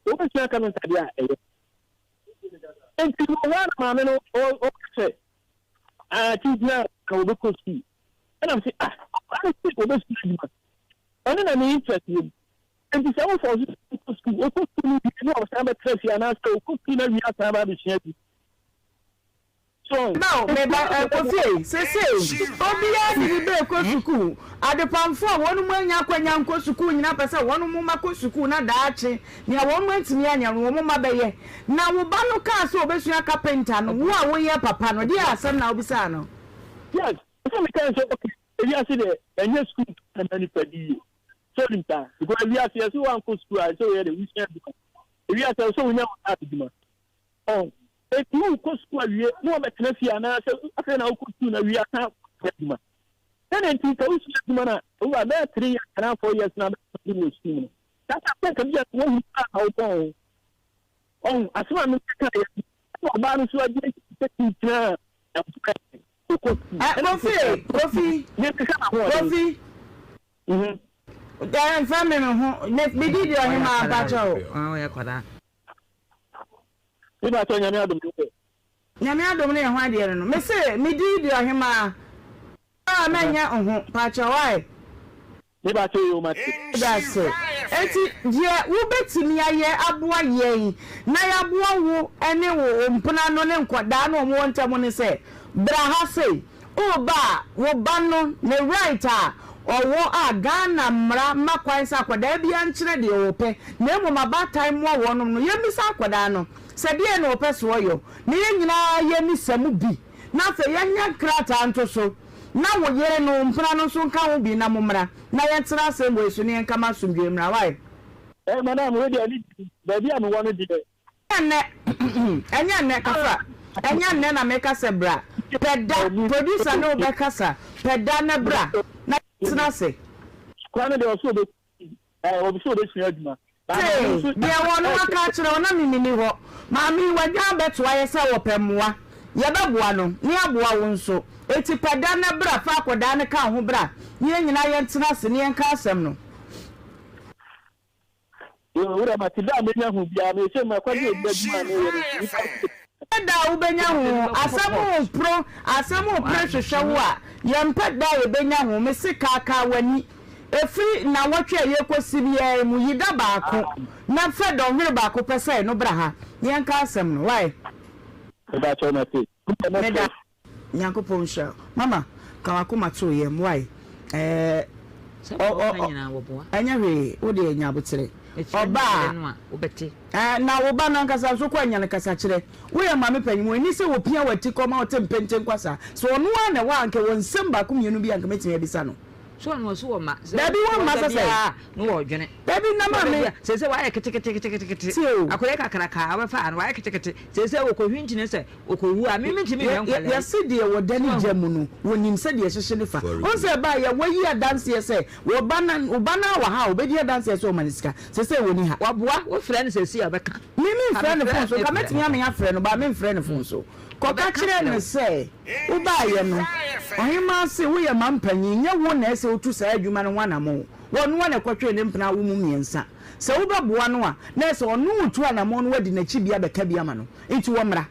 Ɔbɛsua carpenter deɛ a ɛyɛ. Enti wɔ hɔ a na maame no ɔka sɛ, Ah, kyinkyini a ka wɔbɛkɔ sukuu. Ɛna mese, ah, akwadaa no se wɔbɛsua adwuma. Ɛno na ne interest wɔ mu. Enti sɛ wofa wo so sɛ ɔkɔ sukuu, ɔkɔ sukuu no wie na ɔsan bɛtra fie anaasɛ ɔkɔ sukuu no awie asan aba abɛsua adwuma. So Meba o, meba ɛ, Kofi ei, sesei obiara de ne ba rekɔ sukuu. Adepamfo a wɔn anya akwanya nkɔ sukuu nyinaa pɛ sɛ wɔn mma kɔ sukuu na daakye nea wɔn antumi anyɛ no wɔn mma bɛyɛ. Na wo ba no kaa sɛ ɔbɛsua kapenta no, wo a woyɛ papa no, deɛn asɛm na wobisaa no? Yes, ɛsɛ meka sɛ okay, ewiase deɛ ɛnyɛ sukuu na ɛma nipa di yie. So wonim saa? Because ewiase yɛse woankɔ sukuu a ɛsɛ woyɛ dɛ wosua adwuma. Ewiase ɛsɛ sɛ wonya wo nsa adwuma. Ɔn, enti wokɔ sukuu awie na wɔbɛtena fie anaasɛ afei na wokɔ sukuu no awie asan akɔsua adwuma. Sɛdeɛ nti sɛ wosua adwuma no a, owura bɛyɛ three years anaa four years na abɛtena wɔ sukuu mu no. Saa sɛ afei ka bi a wohu a na wotɔn ho. Ɔn, asɛm a meka yɛ ɛna ɔbaa no nso agye sɛ kyinkyina a ɛmfa ɔkɔ sukuu. Ɛ, Kofi e, Kofi, Yɛhwehwɛ n'ahoɔden. Kofi. Dɛ mfa me me ho, me me di deɛ ɔhemaa mpakyɛ o. Ɔyɛ akwadaa. Me pakyɛ Nyame adom ne yɛ. Nyame adom ne yɛ hwan deɛ no no. Me se me di deɛ ɔhemaa ah mɛnyɛ oho pakyɛ why. Me pakyɛ yoo mate. Medase. Enti deɛ wobɛtumi ayɛ aboa yɛn na yɛaboa wo ne wo mpena no ne nkwadaa no a wɔwɔ ntam ne sɛ, bra ha sei. Woreba a, wo ba no ne right a ɔwɔ a Ghana mmara ma kwan sɛ akwadaa biara nkyerɛ deɛ ɔpɛ na mmom abaatan mmoa wɔnom no, yɛmmisa akwadaa no sɛ deɛn na ɔpɛ sɛ ɔyɔ na yɛn nyinaa yɛmmisa mu bi na afei yɛnyɛ nkrataa nto so na wo yere no, wo mpena no nso nka ho bi na mommra na yɛntena asɛm wei so na yɛnka ma asomdwoeɛ mmra. Wai? Eh madam wei deɛ ne baabi a mewɔ no deɛ. Ɛnyɛ nnɛ, ɛnyɛ nnɛ, Kafra, ɛnyɛ nnɛ na meka sɛ bra. Pɛ da, producer ne wo bɛkasa, pɛ da na bra na yɛntena ase. Kwan no deɛ ɔsɛ ɔbɛ ɛɛ ɔsɛ ɔbɛsua adwuma. Tee, deɛ wɔn aka akyerɛ wo na me menni hɔ. Maame yi wadwan abɛtoa yɛ sɛ ɔpɛ mmoa. Yɛbɛboa no, na yɛaboa wo nso. Enti pɛ da na bra fa akwadaa no ka wo ho bra na yɛn nyinaa yɛntena ase na yɛnka asɛm no. Owura mate da a menya ho biara me sɛ makɔgye obi adwuma a meyɛ no nti nipa no Pɛ da a wobɛnya ho, asɛm repro, asɛm repre hwehwɛ wo a, yɛmpɛ da a yɛbɛnya ho, mese kaakaa w'ani, ɛfiri nnawɔtwe a yɛrekɔsi biara yi mu, yi da baako na fɛ dɔnhwere baako pɛ sɛ no bra ha na yɛnka asɛm no, wai? Mepakyɛw mate. Meda. Nyankopɔn nhyira wo mama ka wakoma to yam wai ɛɛ Sɛ ɔ deɛ ɔ wɔka ɔ nyinaa wɔboa. ɛnyɛ hwee wo deɛ nya aboterɛ Ɛkyerɛ ɔba nokorɛ a no a wobɛte. ɛɛ na wo ba no ankasa nso kɔ anya no kasakyerɛ woyɛ maame panyin mu ɛni sɛ wɔpia wati kɔ ma ɔte mpenten kwa saa sɛ ɔno ara na ɛwɔ a anka wɔ nsɛm baako mmienu bi a anka mɛtumi abisa no. So ɔno ɔso wɔ mma. Sɛ Dabi wɔ mma ɔda sɛ sɛ. biara na ɔdwene. Dabi na Sɛ maame. ɔda biara sɛ sɛ wayɛ keteketeketekete. Tie o. Akɔyɛ kakraka a wobɛfa ano wayɛ ketekete sɛ sɛ ɔkɔhwinkyini sɛ Ɔkɔwu a, me mentumi nhwɛ nkwadaa yi. Yɛse deɛ wɔda ne gya mu no, wɔnim sɛdeɛ ɛhyehye no fa. Wohu sɛ ɛbaa yɛ, wayi adanseɛ sɛ, wo ba no, wo ba no ara wɔ ha a, ɔbɛdi adanseɛ sɛ ɔma no sika. Sesei ɔnni ha. Waboa, wofrɛ no seesei a, ɔbɛka. Me, memfrɛ Ka no mefrɛ, fon so. Nka mefrɛ. mɛtumi ame afrɛ no, but memfrɛ no fon so. Kɔka Ɔbɛka kyerɛ kyerɛ no wo. sɛ, wobaeɛ no, ɔhemaa se, woyɛ mampanyin, nyɛ wo na ɛsɛ wotu saa adwuma no ho anammɔn. Ɔno ara na ɛkɔtwee ne mpena awo mu mmiɛnsa. Sɛ wobɛboa no a, na ɛsɛ ɔno retu anammɔn na wadi n'akyi bi abɛka bi ama no. Nti wɔmmra.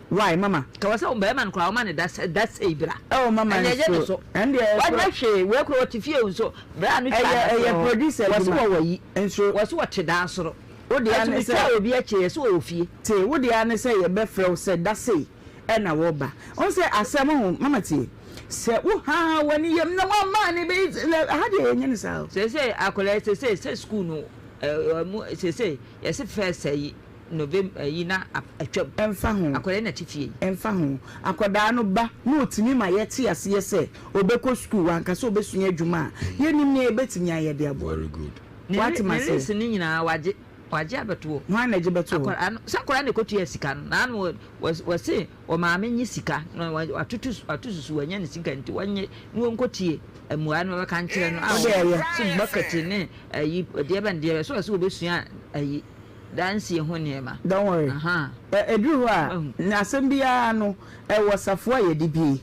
Why mama? Ka wɔ sɛ bɛrima no koraa wɔma no da da sei bra. Oh mama Ɛnna ɛyɛ ne so. Ɛndeɛ ɛyɛ Wanyɛ hwee wei koraa ɔte fie nso bra no twa Ɛyɛ n'aseɛ ɛyɛ hɔ. producer Wɔse adwuma. wɔwɔ yi. Nso. Wɔse wɔte dan soro. Wo deɛ Ɛnso ne sɛ. metwaa obi akyi yɛse wɔwɔ fie. Te wo deɛ ne sɛ yɛbɛfrɛ wo sɛ da sei ɛna wɔba. Wohu sɛ asɛm ho mama tie. Sɛ wo haa w'ani yam na wamma ne bɛyi ha deɛ yɛnyɛ no saa o. Seesei akwadaa yi seesei sɛ sukuu no ɛɛ seesei yɛse first ayi. November yi na atwam. Ɛmfa ho. Akwadaa yi na ɛte fie yi. Ɛmfa ho. Akwadaa no ba na ɔtumi ma yɛte aseɛ sɛ ɔbɛkɔ sukuu, wanka sɛ ɔbɛsua adwuma a, yɛnnim nea yɛbɛtumi ayɛ de aboa Very no. good. Ne Woate ne m'aseɛ? list no nyinaa wagye wagye abɛto hɔ. Hwan na ɛgye bɛto hɔ? Akwadaa no sɛ akwadaa na ɛkɔtua sika no na ano wɔse ɔmaame nye sika na watoto wato susu wanya ne sika nti wɔnye na wɔnkɔtie mmuaeɛ no wɔbɛka nkyerɛ no a Wode ɛyɛ. sɛ bucket ne ayi deɛ bɛn deɛ bɛn so ɔsɛ wɔbɛsua ayi Dansie ho nneɛma. Don't worry. Ahaa. Ɛ ɛduru hɔ a, Wahu. na asɛm biara no, ɛwɔ safoa a yɛde bue.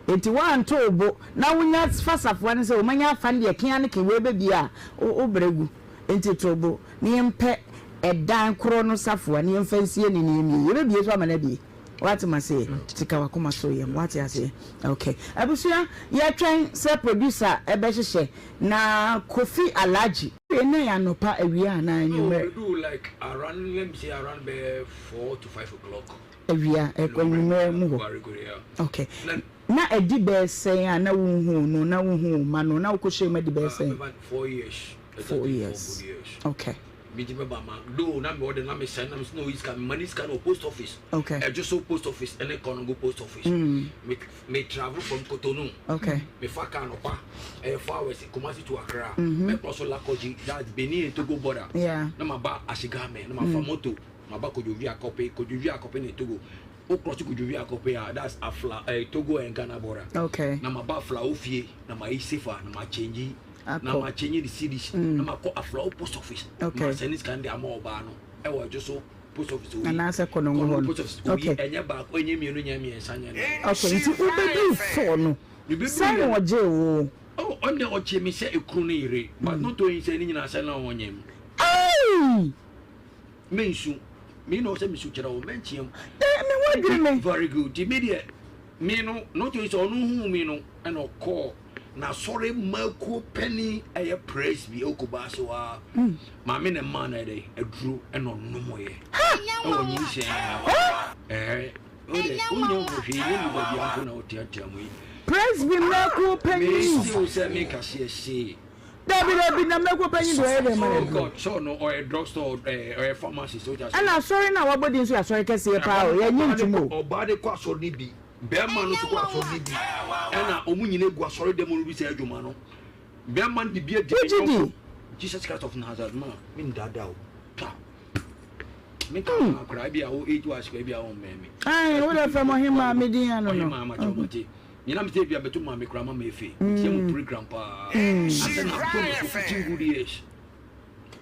Enti woanto wo bo na wonya fa safoa no sɛ, o manya afa no deɛ, ke ara ne ke, wei bɛbue a, wo wo brɛ gu. Enti to wo bo na yɛmpɛ. ɛdan korɔ no safoa na yɛmfa nsie no na yɛmmie. Yɛbɛbie so ama no abie. Woate m'aseɛ? Nti ka w'akoma so yam. Woate aseɛ? Ok. Abusua, yɛtwɛn sɛ producer bɛhyehyɛ na Kofi Alhaji. Wei na ɛyɛ anɔpa, awia anaa anwummerɛ? Oh, medu like around, let me say around bɛyɛ 4 to 5 o'clock. Awia, anwummerɛ mu hɔ. Very good, yeah. Ok. Na adi bɛyɛ sɛn a na wonhuu no, na wonhu wo mma no, na wokɔhyɛɛ mu adi bɛyɛ sɛn? 4 years. 4 years. 4 good years. Okay. Me ti bɛba ma do na me ɔde na me sɛn na me sɛ na oyi sika me ma ne sika na post office. Ɛdwo so post office ɛne Kɔnɔgo post office. Me travel from Cotonou. Me fa car nɔpa ɛyɛ 4 hours, Kumasi to Accra. Me kɔ so Lakoji, that's Benin and Togo border. Na ma ba Ashigame na ma fa moto ma ba Kodjovi Akɔpe. Kodjovi Akɔpe ne Togo. O cross Kodjovi Akɔpe a, that's Afla Togo and Ghana border. Na ma ba Aflao fie na ma yi sefa na ma change na ma change the cedis na ma kɔ Aflao post office. Ma send sika de ama ɔbaa no ɛwɔ ɛdwo so post office oyi. Anaasɛ Kɔnɔngo hɔ no. Post office oyi. Ɛnyɛ baako, ɛnyɛ mmienu, nyɛ mmiɛnsa, nyɛ nan. Okay, nti wobɛduru four no, sɛn na ɔgyee wo? Oh, ɔno deɛ ɔgyee me sɛ ekunu ne yere, but not only sɛ ne nyinaa sɛ na ɔnyɛ mu. Hey! Mensu me na ɔsɛ mesu kyerɛ wo mɛnkyea mu. Eh, me ho adwiri me. Very good. Nti me deɛ me no not only sɛ ɔno huu me no ɛna ɔkɔɔ n'asɔre mmakuo panin ɛyɛ presby ɛwɔ Kumasi hɔ a maame na ɛmaa no ɛdɛ aduro ɛna ɔnomoeɛ ɛwɔ nyinsɛn ɛɛ wode wonya wo hwee ne mu baabi ampo na woteatea mu yi. Presby mmakuo panin. Mesi wo sɛ meka seɛ see. Dabi dabi, na mmakuo panyin deɛ ɔyɛ dɛn ma no Oh aduro? God, sɛ ɔno ɔyɛ drug store ɛɛ ɔyɛ pharmacist o. Ɛna asɔre no a wabɔ din nso yɛ asɔre kɛseɛ paa o, yɛnnye ntom o. Ɔbaa de kɔ asɔre no bi, bɛrima no nso kɔ asɔre no bi, ɛna wɔn nyinaa gu asɔre dɛm no bi sɛ adwuma no. Bɛrima no de bi adi ne Wogye di? yɔnko. Jesus Christ of Nazareth ma me ndaadaa o. Twa. Me ka hmm. koraa bi a wo age wise koraa bi a wɔn mmɛn me. Ayi wo de fɛ mo ɔhemaa me din ano no. Ɔhemaa ma kyɛw ma te. Nyina me sɛ bi a bɛto maame koraa ma ma efe. Metie mo program paa. Asɛ na abɔ me for 15 good years.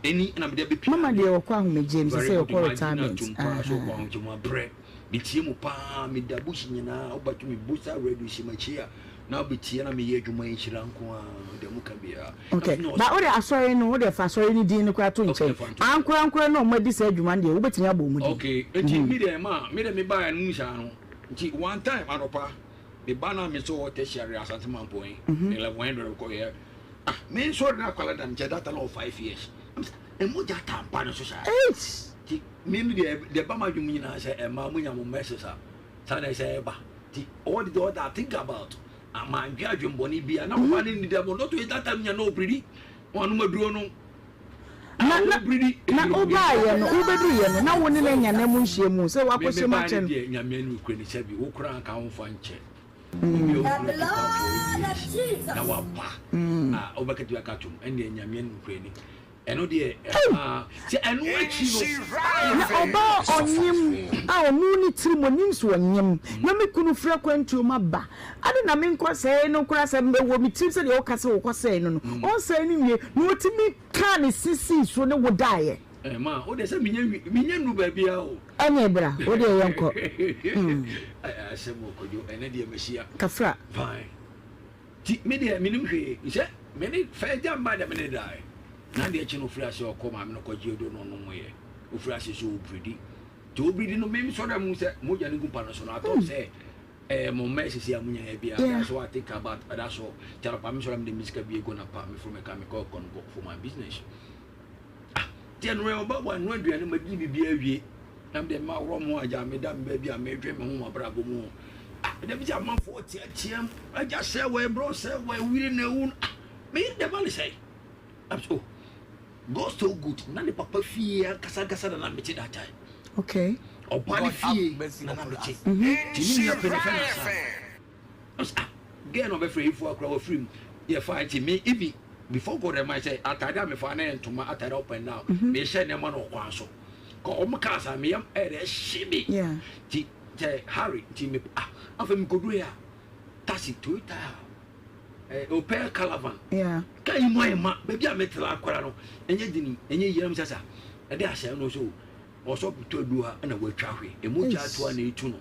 Ɛni na mede abɛpia. Mama deɛ ɔkɔ ahomegye mu sɛ sɛ ɔkɔ retirement. Very good, paa so ɔkɔ ahomegye mu abrɛ. Metie mo paa, meda bush nyinaa, wobɛto me bosa radio hyɛ m'akyi a, na wobɛtie na meyɛ adwuma yi nhyira nko a, deɛ moka biara. Okay, ba wode asɔre no, wode fa asɔre no din no koraa to nkyɛn. Ankorankorɛ na ɔmo adi saa adwuma no deɛ, wobɛtumi abɔ ɔmo din. Okay, nti me deɛ ma, me deɛ mebaeɛ no mu saa no, nti one time anɔpa, me ba na me nso wɔ tertiary Asante Mampong, 1100 kɔ yɛ, ah, me nso na akwala da nkyɛn, that time na wɔ 5 years. Ɛmogya ta mpa no so saa. Nti me no deɛ deɛ ɛba m'adwene mu nyinaa sɛ ɛmaa mo nya mo messages a saa na ɛsɛ ɛba. Nti all the all that I think about, mandwe adwembɔne bia na ɔba ne nidi abɔ not that time nya na ɔbridi wɔn aduro no. Na na na wobaayɛ no, wobɛduruyɛ no, na wo ne no anya na mu nhyia mu sɛ wakɔhyɛ mu akyɛ no. Deɛ Nyame no kura ne sɛ bi wo koraa nka wo mfa nkyɛ obi a wokura nipa 8 years na waba a wobɛka ti aka tom ɛndeɛ Nyame no kura ni ɛno deɛ ɛmaa sɛ ɛno akyi no. Na ɔbaa ɔnyem a ɔno ne tirim ɔnim so ɔnyem na me kunu firi akwantuo mu aba ade na menkɔ sɛe no koraa sɛ wɔ me tirim sɛdeɛ woka sɛ wokɔ sɛe no no ɔnsɛe no nwie na ɔtumi kaa ne sisii so ne wo daeɛ. Ma wo deɛ sɛ menyɛ nu baabi a o. Ɛne bra wo deɛ yɛnkɔ. Asɛm wɔ Kwadwo ɛnɛ deɛ mahyia. Kafra. Fine. Ti me deɛ menim hwee sɛ me ne fɛ gya mba deɛ me ne daeɛ. Na deɛ kye no ofiri ase ɔkɔ maame no kɔgye odo no ɔnom yɛ ofiri ase so obiridi nti obiridi no mem sɔrɔ mu sɛ mogya no gu mpa no so no atɔ sɛ ɛɛ mo mma esisi a mo nya yɛ bia. That's what I think about, that's all. Nti anɔpa me sɔrɔ me de me sika bi egu na pa me foro me ka me kɔ kɔ no for my business. Ah, nti ɛno ɛ ɔba wa no aduane ma di bibi awie na me de ma worɔ mo agya me da me baabi a me dwe me ho ma brabɔ mu. Ah, me de bi sɛ amanfoɔ teateam agya sɛ wɔ ɛbrɔ sɛ wɔ ɛwiri na ewu. Ah, me yere dɛm ale sɛ I'm so God so good na ne papa fie ankasa ankasa na na mete that time. Ɔba ne fie na na mete nti ne nua pɛ ne fɛ na sa ɔsɛ ah girl na ɔbɛfrɛ efu akora wafiri mu yɛ fa nti me even before God ɛma sɛ ataade a mefa na yɛ ntoma ataade up and down mehyɛ nneɛma na ɔkwan so kɔ ɔmo kaa sa meyam ɛyɛ ɛhye me ti sɛ Harry nti me ah afei mekoduru yɛ a taxi Toyota Opel Caravan kaa yi mu ayɛ ma baabi a metra akora no ɛnyɛ dini ɛnyɛ yie na mesɛ sa ɛde ahyɛ no so. Ɔsɔ tɔ aduru ha na watwa hwe. Emu gya ato a na etu no.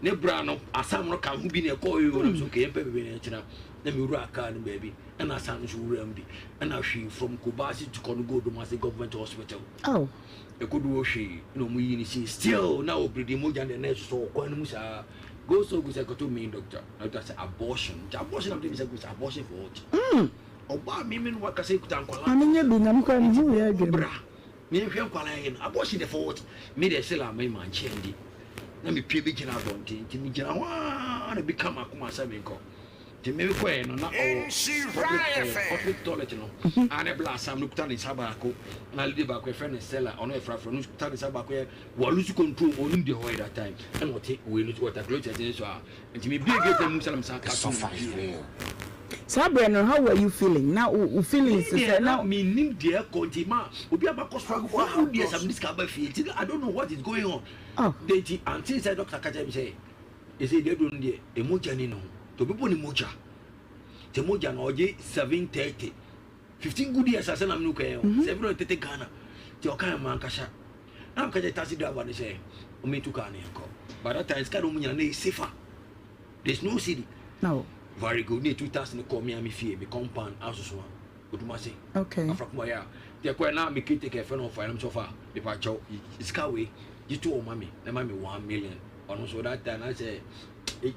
Ne bra no asam no ka ho bi na ɛkɔɔ yi o na so kɛyɛ mpɛ baabi na ɛkyena na me wura kaa no baabi ɛna asam no so wura mu bi ɛna hwee from Kobasi to Kɔnogo Odomase Government Hospital. Oh. Ɛkɔdu hɔ hwee na ɔmo yi ne si still na ɔbridi mogya deɛ na ɛsosɔ wɔ kwan no mu saa. Go so go sɛ kɔtɔ main doctor na doctor sɛ abortion nti abortion na mede mi sɛ go sɛ abortion for what? Mm. Ɔbaa mi mi no wakasa ekuta nkwalaa. Maame nye bi na mi kura mi ho yɛ adwene. Bra. Me nhwɛ nkwadaa yi no abortion de for what me deɛ sila me ma nkyɛn di na me pie bi gyina abɔnten nti me gyina hɔ aa na bi ka ma koma sɛ me nkɔ nti me kɔɛ no na ɔwɔ public ɛɛ public toilet no a ne bla asam no kuta ne nsa baako na lady baako yɛfrɛ no Stella ɔno yɛ frafra no kuta ne nsa baako yɛ wɔlusu control ɔnim deɛ ɔyɛ that time ɛna ɔte wei no wɔta closet no so a Nti me bie gate no mu sɛ na me san ka to mu pie. Saa berɛ no how were you feeling? Na wo feelings Me deɛ sɛ na na. me nim deɛ ɛkɔ nti ma obi a makɔ struggle for good years a me de sika aba fie nti I don't know what is going on. Oh. De nti ante sɛ doctor ka kyerɛ me sɛ ɛsɛ deɛ aduro no deɛ emogya ni ne ho nti obi bɔ ne mogya nti mogya no ɔgye 730 15 good years asɛ na me no kɛn o 730 Ghana nti ɔka yɛ ma ankasa Na meka kyerɛ taxi driver no sɛ ɔmɛtu car no yɛnkɔ. By that time sika na ɔmu nyina na ɛyɛ safer. There's no cedi. No. Very good. Ne yɛtu taxi no kɔɔ me a me fie, me compound Asosoa, Odumase. Okay. Afrakuma yɛ a. Nti ɛkɔɛ na me caretaker ɛfɛ no ɔfa ɛnam sɛ ɔfa mepa kyɛw sika wei gye to ɔma me na ma me 1 million. Ɔno nso that time na sɛ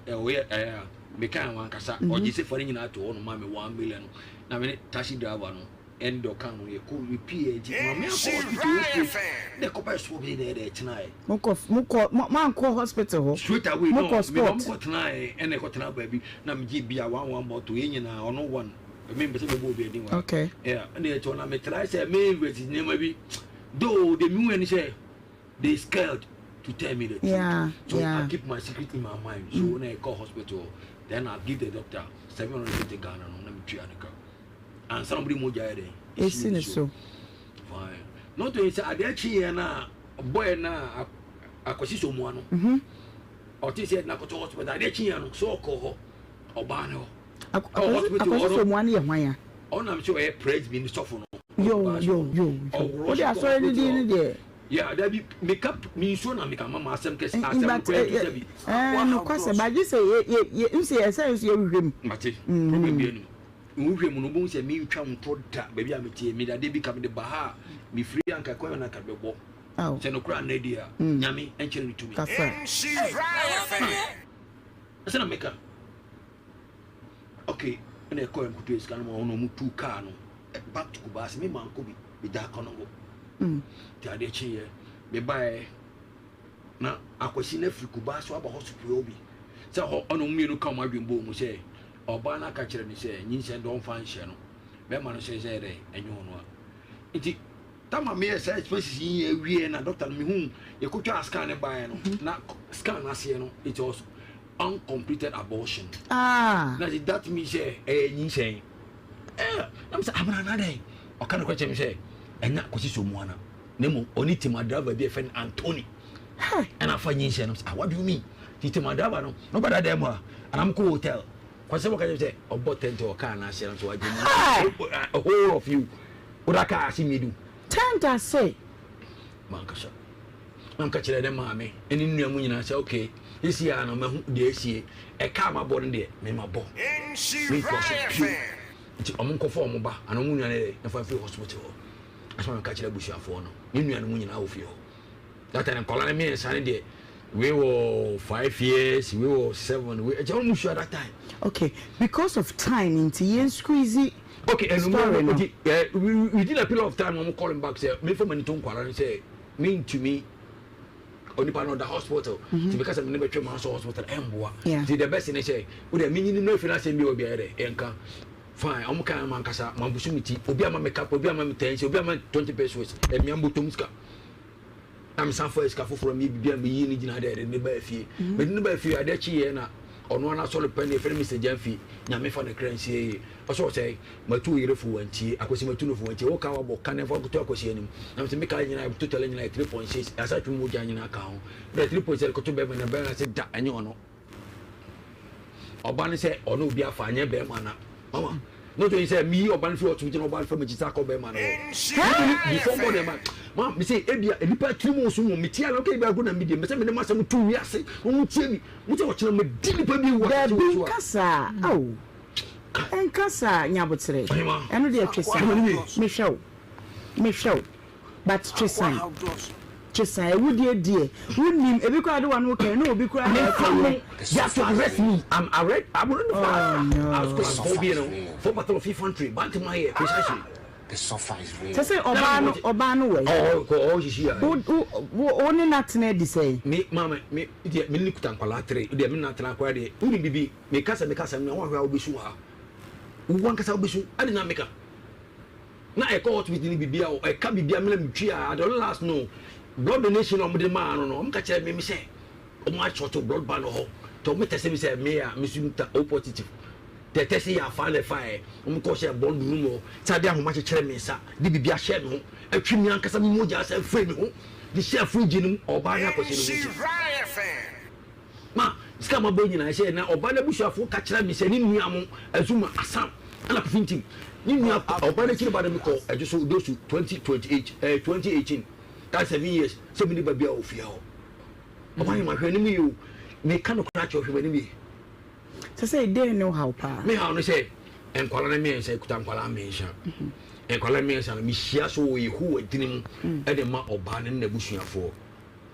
ɔyɛ ɛɛ meka wɔn ankasa ɔgye sefa no nyinaa to hɔ no ma me 1 million na me ne taxi driver no ɛne deɛ ɔka no yɛkɔ yɛpie nti maame akɔ hospital wɔ straight na ɛkɔpɛ sport bi na ɛdɛ ɛtenaeɛ. Mokɔ mokɔ mo mankɔ hospital hɔ. Straight away no Mokɔ me ma sport. mokɔ tenaeɛ ɛna ɛkɔ tena baabi na megye bia one one bottle yɛn nyinaa ɔno one me mpɛ sɛ mɛbɔ obi adin wa. Okay. Yeah ɛna ɛkyɛ na metrae sɛ me invest nneɛma bi though deɛ mehu ɛne sɛ they scared to tell me the truth so Yeah. I keep my secret in my mind so na ɛkɔ hospital then I give the doctor 750 Ghana no na metua ne ka. Ansa na wɔde mogya ayɛ dɛn? Esi ne so. Fine. Not only sɛ adeɛ kye yɛn na bɔyɛ na akwasi somoa no. Ɔte sɛ ɛdina kɔtɔ hospital adeɛ kye yɛn no so ɔkɔ hɔ ɔbaa no hɔ. Akwasi somoa no yɛ hwan ya? Ɔnam sɛ ɔyɛ presby ne sɔfo no. Yo yo yo yo. O de asɔre ne din ne deɛ. Yeah, dabi meka mi nsuo na meka mama asɛm kɛse asɛm kɔ yɛ sɛ bi. Ɛɛ nokwasɛ bagye sɛ yɛ yɛ yɛ nse yɛ sɛ nso yɛ hwehwɛ mu. Mate problem bi anim. Wohwɛ mu no, wobɛhu sɛ mentwa ntorɔ da. Baabi a meteɛ, mede adeɛ bi ka, mede ba ha a, mefiri anka kwan a na anka mebɛbɔ. Sɛ nokorɛ anna adi a, Nyame nkyerɛ ne tumi. Ɛsɛ na meka. Ok, ɛna ɛkɔɛ mkotua sika no ma wɔn na wɔn tuu kaa no back to Kumasi. Me mankɔ bi, megyaa Konongo. Nti adeɛ kyeeɛ, mebaeɛ na Akwasi no afiri Kumasi aba hɔ so bi. Sɛ hɔ ɔne wɔn mmienu ka wɔn adwene bɔɔ mu sɛ Ɔbaa no aka kyerɛ no sɛ nyinsɛn de ɔmfa nhyɛ no. Bɛrima no sɛ sɛ dɛn ɛnyɛ ɔno a. Nti tama meyɛ saa expenses yi nyinaa wieɛ na doctor no mehu yɛkɔtwaa scan no baeɛ no na scan no aseɛ no it was uncompleted abortion. Ah. Na that means sɛ ɛyɛ nyinsɛn. Eh, na mesɛ amena na dɛn? Ɔka no korɛ kyerɛ me sɛ ɛnya kɔsi so mu ana. Na mmom ɔne tema driver bi a yɛfrɛ no Anthony ɛna afa nyinsɛn no. Ah, what do you mean? Nti tema driver no na ɔbɛda dan mu a anaa mokɔ hotel. Kwasi wɔka kyerɛ sɛ ɔbɔ tent wɔ kaa n'ase no so wagye mu. A whole of you. Woda kaa ase mmienu. Tent ase. Mankasa. Na mka kyerɛ ne maame ne ne nua mu nyinaa sɛ okay, sisi a no mahu deɛ asie. Ɛka a mabɔ no deɛ me mabɔ. Mentoa so bio. Nti ɔmo nkɔfa ɔmo ba anaa ɔmo nua no yɛ ɛfa mfiri hospital hɔ. Asɛm a meka kyerɛ abusuafoɔ no, ne nuanom nyinaa wɔ fie hɔ. That time nkwadaa no mmiɛnsa no deɛ, wei wɔ 5 years, wei wɔ 7, wei ɛkyɛ wɔn mu sua that time. Okay, because of time nti yɛn squeeze Okay, ɛnu story mu no. nti ɛ within a period of time wɔn call him back sɛ mefa m'ani to nkwadaa no sɛ mentumi onipa no ɔda hospital nti meka sɛ mene bɛtwe maa sɔ hospital ɛmboa. Nti the best ne sɛ wode menyini no afiri no asɛm bi wɔ biayɛ dɛ yɛnka fine. Ɔmo kan ama ankasa mambusu me ti, obi ama me kap, obi ama me 10, obi ama 20 pesos, ɛmia mbɔtɔm sika na mesan fa sika foforɔ meyɛ biribi a meyi no gyina dɛ de ne baa fie. Mede ne baa fie adeɛ kyeeɛ na ɔno ara asɔre pɛ ne yɛfrɛ no Mr. Gyamfi, Nyame fa ne kra nsie yie. Ɔsɛ ɔsɛ matu wo yere fo wantie, Akwasi matu no fo wantie, wo ka wabɔ ka ne mfa nkoto Akwasi anim na mesɛ meka nyinaa total nyinaa yɛ 3.6 asa twe mu mogya nyinaa ka ho na 3.6 koto bɛrima na bɛrima sɛ da ɛnyɛ ɔno ɔba no sɛ ɔno obi afa anyɛ bɛrima na mama. Not only sɛ meyi ɔba no firi ɔtom gyina ɔba no fa m'akyi sa akɔ bɛrima no hɔ. Before God and man. Ma me sɛ ebia nnipa tiri mu nso wɔ me ti ala okay bɛgo na me deɛ mepɛ sɛ mede m'asɛm to wiase na wɔn tie mi. Mo sɛ ɔkyena medi nipa bi ewu asase Dabi wɔ so a. nka saa ao nka saa nyaboterɛ ɛno deɛ twe san mehwɛ wo mehwɛ wo. But twesan twesan awudie deɛ wonim ebi koraa de wano kan na obi koraa na ɛkɔ yɛ. They have to arrest me. I'm arrest. I'm already Oh I was no. called for being for battle of infantry. Bantu my here precisely. Sɛ sɛ ɔbaa no ɔbaa no wɔ Oh, oh, oh, she she. wo wo wo ne na tena adi sɛn. Me mama me deɛ me ne kuta nkwalaa tere deɛ me na tena akora deɛ woni bibi me kasa me kasa me wɔn ahwɛ a wobɛsu ha wo ankasa wobɛsu adi na meka. Na ɛkɔ hospital no bibia o ɛka bibia me na me tua at the last no blood donation na wɔn de maa no no wɔn ka kyerɛ me me sɛ wɔn asɔto blood bank hɔ tɛ wɔn tɛsɛ mi sɛ me a me so ta o positive tɛ tɛsɛ yɛ afa na ɛfa yɛ wɔn kɔ hyɛ blood room hɔ sɛ ade ahoma kyekyere me nsa de bibia hyɛ me ho ɛtwi me ankasa me mogya asɛ firi me ho de hyɛ fridge no mu ɔbaa no akɔhyɛ ne ho ti. Ma sika ma bɔ nyinaa sɛ na ɔba n'abusuafo ka kyerɛ me sɛ ne nua mo Azuma Asam ɛna Kofi Ntim ne nua ɔba n'akyiri ba no me kɔ ɛgye so dosu 2028 eh 2018 that's 7 years sɛ me ne ba bia wɔ fie hɔ ɔba yɛ ma hwɛ ne mu yie o me ka no koraa kyerɛ hwɛ m'anim yie. Sɛ sɛ dɛn ne wo haw paa? Me haw ne sɛ nkwadaa no mmiɛnsa ekuta nkwadaa mmiɛnsa nkwadaa mmiɛnsa no mehyia so wɔ Yehowa dini mu ɛde ma ɔbaa no ne n'abusuafoɔ.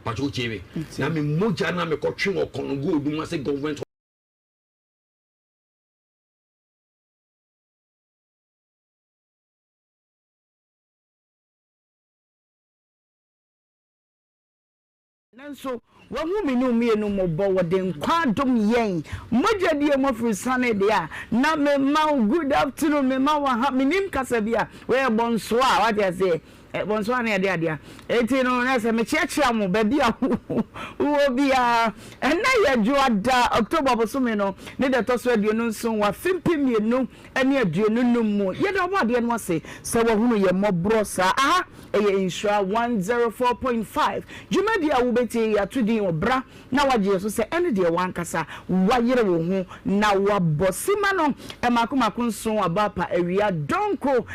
Pacho wo tie me. Na me mogya na me kɔ twe wɔ kɔnɔ gold mu ase government Nanso wahu me ne wo mmienu mmɔbɔ, wɔde nkwa adom yɛn. Mogya die mu afiri sane deɛ a, na mema wo good afternoon, mema wo aha, menim kasa bi a, wei yɛ bɔnsoa a, wate aseɛ. Wɔn nso ano yɛ de adeɛ. Enti no na sɛ mekyeakyea mo baabi a wowɔ biara. Ɛnnɛ yɛ Dwoada, October bosome no ne da ɛtɔ so 27 wɔ afe 2025 mu. Yɛda Ɔbɔadeɛ no ase sɛ wahunu yɛn mmɔborɔ saa. Aha ɛyɛ Nhyira 104.5. Dwumadie a wobɛtie yi yɛato din Ɔbra na woagye yɛn so sɛ ɛne deɛ w'ankasa woayere wo ho na woabɔ simma no mmaako mmaako nson abɔ apa awia dɔnko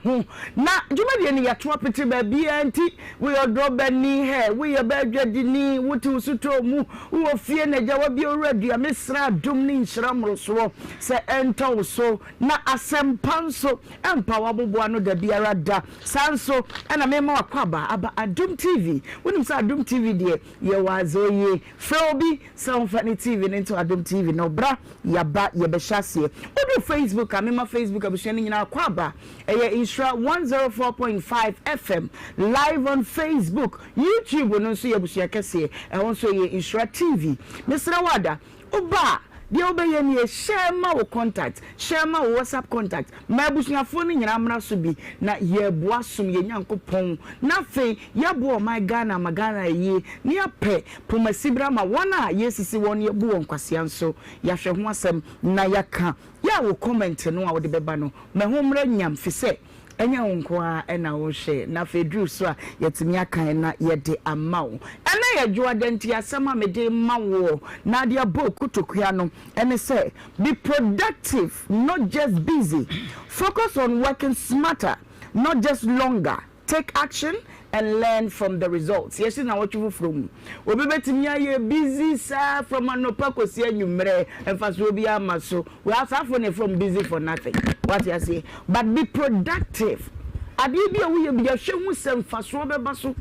ho. Na dwumadie no yɛto apete baabiara nti woyɛ ɔdrɔbani hɛ, woyɛ badwadini, wote wo sotɔɔ mu, wowɔ fie na agya wabue wo werɛ dua, mesrɛ adom ne nhyira mmorosoɔ sɛ ɛntɔ wo so na asɛmpa nso ɛmpa w'aboboa ano da biara da. Saa nso na mema w'akwaaba aba Adom TV. Wonim sɛ Adom TV deɛ Yɛwɔ adze oye. Frɛ obi sɛ ɔmfa ne TV no nto Adom TV no bra yɛaba yɛbɛhyɛ aseɛ. Wodu Facebook a mema Facebook abusua no nyinaa akwaaba. Ɛyɛ Nhyira 104.5 FM live on Facebook. YouTube no nso yɛ abusua kɛseɛ. Ɛhɔ nso ɛyɛ Nhyira TV. Mesrɛ wo ada Woba a, deɛ wobɛyɛ nie, share ma wo contact, share ma wo WhatsApp contact, ma abusuafoɔ no nyinaa mmra so bi na yɛreboa som yɛn Nyankopɔn na afei yɛaboa ɔman Ghana ama Ghana ayɛ yie na yɛapɛ pomasibra ama wɔn a yɛresisi wɔn na yɛabu wɔn kwasea nso. Yɛahwɛ ho asɛm na yɛaka. Yɛ a wo comment no a wode bɛba no, ma ɛho mmra nyam fisɛ Ɛnyɛ wo nko ara na wohwɛ, na afei ɛduru so a, yɛatumi akan na yɛde ama wo. Ɛnnɛ yɛ Dwoada nti asɛm a mede rema woɔ na ade abɔ wo kotokua no ne sɛ, Be productive, not just busy. Focus on working smarter, not just longer. Take action and learn from the results. Yɛhyɛ nnawɔtwe foforɔ mu. Obi bɛtumi ayɛ busy saa from anɔpa kɔsi anwummerɛ, mfasoɔ biara mma so. Well asaafoɔ na yɛfrɛ wɔn busy for nothing wate aseɛ but be productive adeɛ bi a woyɛ bi hwɛ hu sɛ mfasoɔ bɛba so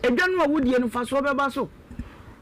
edwa no a wodie no mfasoɔ bɛba so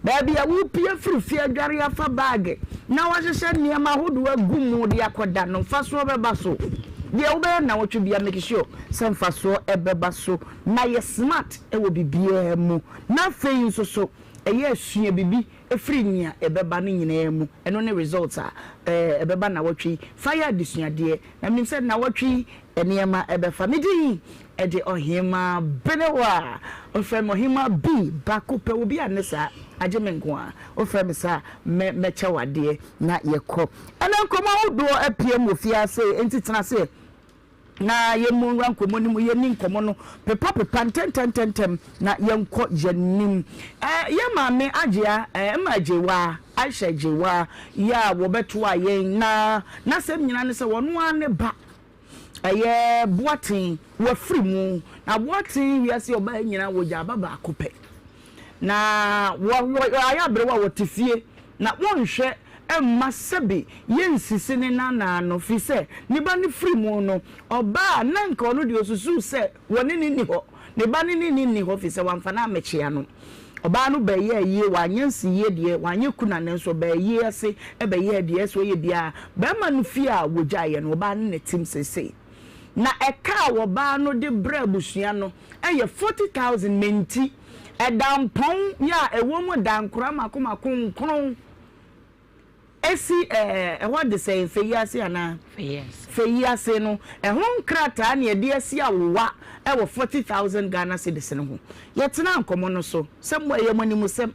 baabi a wopie firi fie adware afa baage na wahyehyɛ nneɛma ahodoɔ agu mu de akɔda no mfasoɔ bɛba so deɛ wobɛyɛ nnawɔtwe bia make sure sɛ mfasoɔ ɛbɛba so na yɛ smart ɛwɔ biribiara mu na afei nso so ɛyɛ sua biribi firi nea ɛbɛba no nyinaa mu, ɛno ne results a ɛbɛba nnawɔtwe yi, fa yɛ adesuadeɛ, na menim sɛ nnawɔtwe yi nneɛma ɛbɛfa. Me din de Ɔhemaa Benewa, wofrɛ me Ɔhemaa B baako pɛ, obi anne saa, agye me nko ara, wofrɛ me saa a mɛ mɛkyɛ wo adeɛ na yɛkɔ. Ɛnɛ nkɔmmɔ ahodoɔ apue wɔ fie ase, enti tena ase. na yɛmmɔ nwura nkɔmmɔ no mu, yɛnni nkɔmmɔ no pepapepa ntɛntɛntɛntɛm na yɛnkɔ yɛn anim. Eh, yɛn maame Agyea, eh, Mma Agyewaa, Aisha Agyewaa, yɛ a wɔbɛtoa yɛn na n'asɛm nyinaa ne sɛ wɔn ara ne ba. Ɛyɛ Boateng wafiri mu. Na Boateng wiase ɔbaa nyinaa wɔgya aba baako pɛ. Na wɔ wɔ ayɛ aberewa a wɔte fie na wɔnhwɛ mma sɛbe yɛnsisi ne nanaa no firi sɛ ne ba no firi mu no ɔbaa a na nka ɔno deɛ ɔsusuu sɛ wɔne no nni hɔ ne ba no ne no nni hɔ firi sɛ wamfa no ammɛkyea no. Ɔbaa no bɛyɛɛ ayie wanyɛ nsiyie deɛ wanyɛ kuna nanso ɔbaa ayie ase bɛyɛɛ deɛ ɛsɛ ɔyɛ biara. Barima no fie a wɔgyaeɛ no ɔbaa no na ɛtim seesei. Na ɛka a ɔbaa no de brɛ abusua no yɛ 40,000 menti ɛdampɔn yɛ a ɛwɔ mu dankora mako mako nkron si ɛhɔ de sɛn fɛ ase anaa fɛ yi ase no ɛho nkrataa na yɛde asi awowa ɛwɔ 40,000 Ghana cedis no ho. Yɛtena nkɔmmɔ no so sɛ mo ɛyɛ mo animusɛm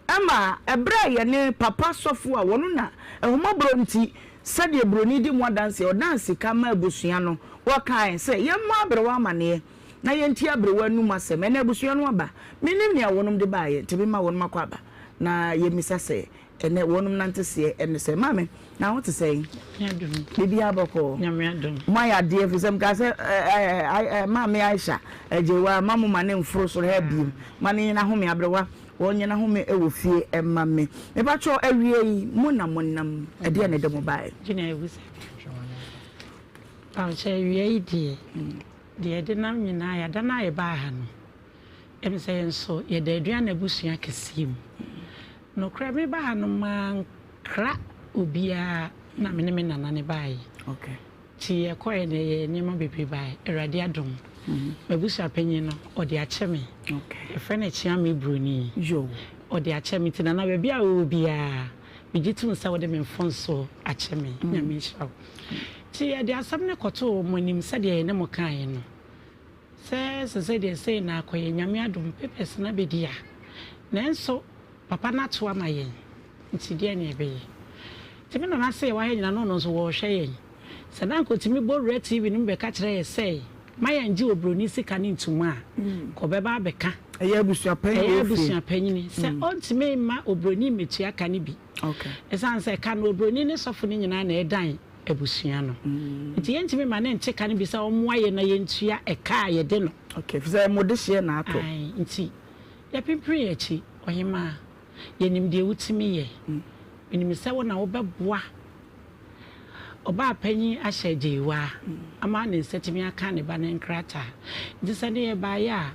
ɛma ɛberɛ a yɛne papa sɔfo a wɔno na ahummɔborɔ nti sɛdeɛ buroni di mu adanseɛ ɔdan sika ma abusua no wɔkae sɛ yɛmmɔ aberewa amaneɛ na yɛntie aberewa anum asɛm. Ɛnɛ abusua no aba. Mennim nea wɔnom de baeɛ nti mema wɔnom akɔ aba na yɛmmisa sɛ ɛnɛ wɔnom nanteseɛ ɛne sɛn. Maame, na ho te sɛn? Biribiara bɔkɔɔ? Moayɛ adeɛ ɛfiri sɛ mekaa sɛ Maame Aisha Agyewa ma mo ma ne mforo soro ha biem ma ne nyina home aberewa wɔn nyina home wɔ fie ɛma me. Mepakyɛw awie yi mo na monam ɛdeɛn na ɛde mo baeɛ? Pakyɛ awia yi deɛ. Deɛ yɛde nam nyinaa, yɛada no a yɛbaa ha no, ɛne sɛ yɛn nso yɛda Aduana abusua kɛseɛ mu. Nokorɛ meba ha no mankra obiara na me ne me nana no baeɛ. Nti yɛkɔeɛ no yɛyɛɛ nneɛma bebree baeɛ. Awurade adom, m'abusua panin no ɔde akyɛ me. Yɛfrɛ no Kyeame Broni. Ɔde akyɛ me nti nana baabi a wowɔ biara megye tom sɛ wode me mfomsoɔ akyɛ me. Nyame nhyira wo. Nti yɛde asɛm no kɔtoo wɔn anim sɛdeɛ yɛne mo kaeɛ no, sɛ sesei deɛ sei na akɔyɛ, Nyame adom papers no abɛdi a, nanso papa no ato ama yɛn, nti deɛn na yɛbɛyɛ? Nti me nana se yɛwɔ ha nyinaa na ɔno nso wɔrehwɛ yɛn, sɛ na anka ɔtumi bɔ wura TV no mu bɛka kyerɛ yɛ sɛ ma yɛngye obroni sika no ntom a, nka ɔbɛba abɛka. Ɛyɛ abusua panyin Ɛyɛ abusua panyini, sɛ ɔntumi mma obroni mmɛtua ka no bi. Ɛsiane sɛ ka no obroni ne sɔfo no nyinaa na ɛdan abusua no nti, yɛntumi mma no nte ka no bi sɛ ɔmmoa yɛn na yɛntua ɛka a yɛde no. Okay, efisɛ mo dehyeɛ na atɔ. Ae, nti yɛpempere yɛn akyi, Ɔhemmaa. Yɛnim deɛ wotumi yɛ. Menim sɛ wo na wobɛboa ɔbaapanyin ahyɛ Agyeiwaa ama ne nsa atumi aka ne ba no nkrataa. Nti sɛ ne yɛbaeɛ a,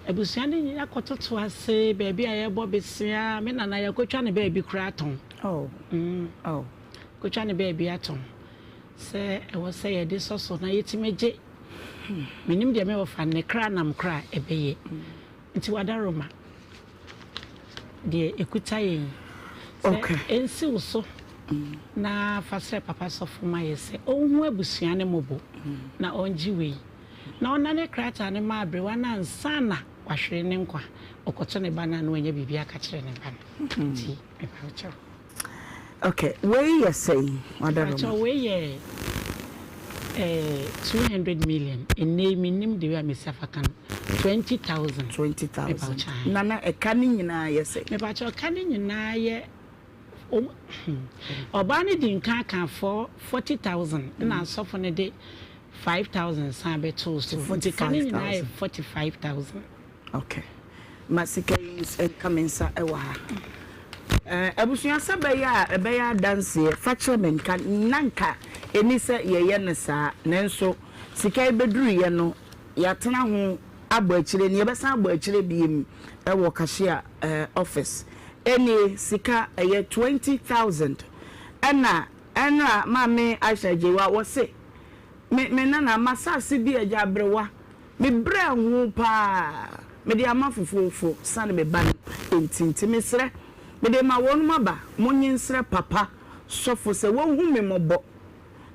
Abusua no nyinaa kɔtoto ase baabi a yɛbɔ besea. Me nana yɛakɔtwa ne baabi koraa atɔn. Oh. Mm. Oh. Kɔtwa ne baabi atɔn. Sɛ ɛwɔ sɛ yɛde sɔ so na yɛtumi gye. Menim deɛ mewɔ fa ne kra nam kora a ɛbɛyɛ. Nti wadaroma deɛ ɛkuta yɛn yi. Sɛ Okay. ɛnsi wo so na fa srɛ papa sɔfo ma yɛ sɛ ɔnhu abusua no mmɔbɔ na ɔngye wei. Na ɔnanee krataa no maa aberewa no ansa na wahwere ne nkwa. Ɔkɔto ne ba no a na wanya biribi aka kyerɛ ne ba no. Nti mepa wo kyɛw. Ok, wei yɛ sɛn? Wada Mepa kyɛw, wei yɛ eh, 200 million. Nnɛ yi mennim the way a mesi afa ka no. 20,000. 20,000. Mepa wo kyɛw, ae. Nana, ɛka no nyinaa yɛ sɛn? Mepa kyɛw, ɛka no nyinaa yɛ, wɔn, ɔbaa no di nkan kaa 40,000 ɛna asɔfo no de 5000 san bɛtoo so nti ka ne nyinaa yɛ 45000. Okay ma sika yi nka me nsa wɔ ha. Eh, abusua sɛ bɛyɛ a ɛbɛyɛ adanseɛ fa kyerɛ me nka na nka ɛni sɛ yɛyɛ no saa nanso sika yi bɛduruiɛ no yɛatena ho abɔ akyire ne yɛbɛsan abɔ akyire biem ɛwɔ cashier eh, office ɛnie sika ɛyɛ 20,000 ɛna ɛnra maame Aisha Gyewa wɔse Me me nana, m'asase bi agya aberewa, me brɛɛ ho paa, mede ama fofoofo sane me ba no nti, nti mesrɛ, mede ma wɔnom aba, monye nsrɛ papa sɔfo sɛ wɔnhu me mmɔbɔ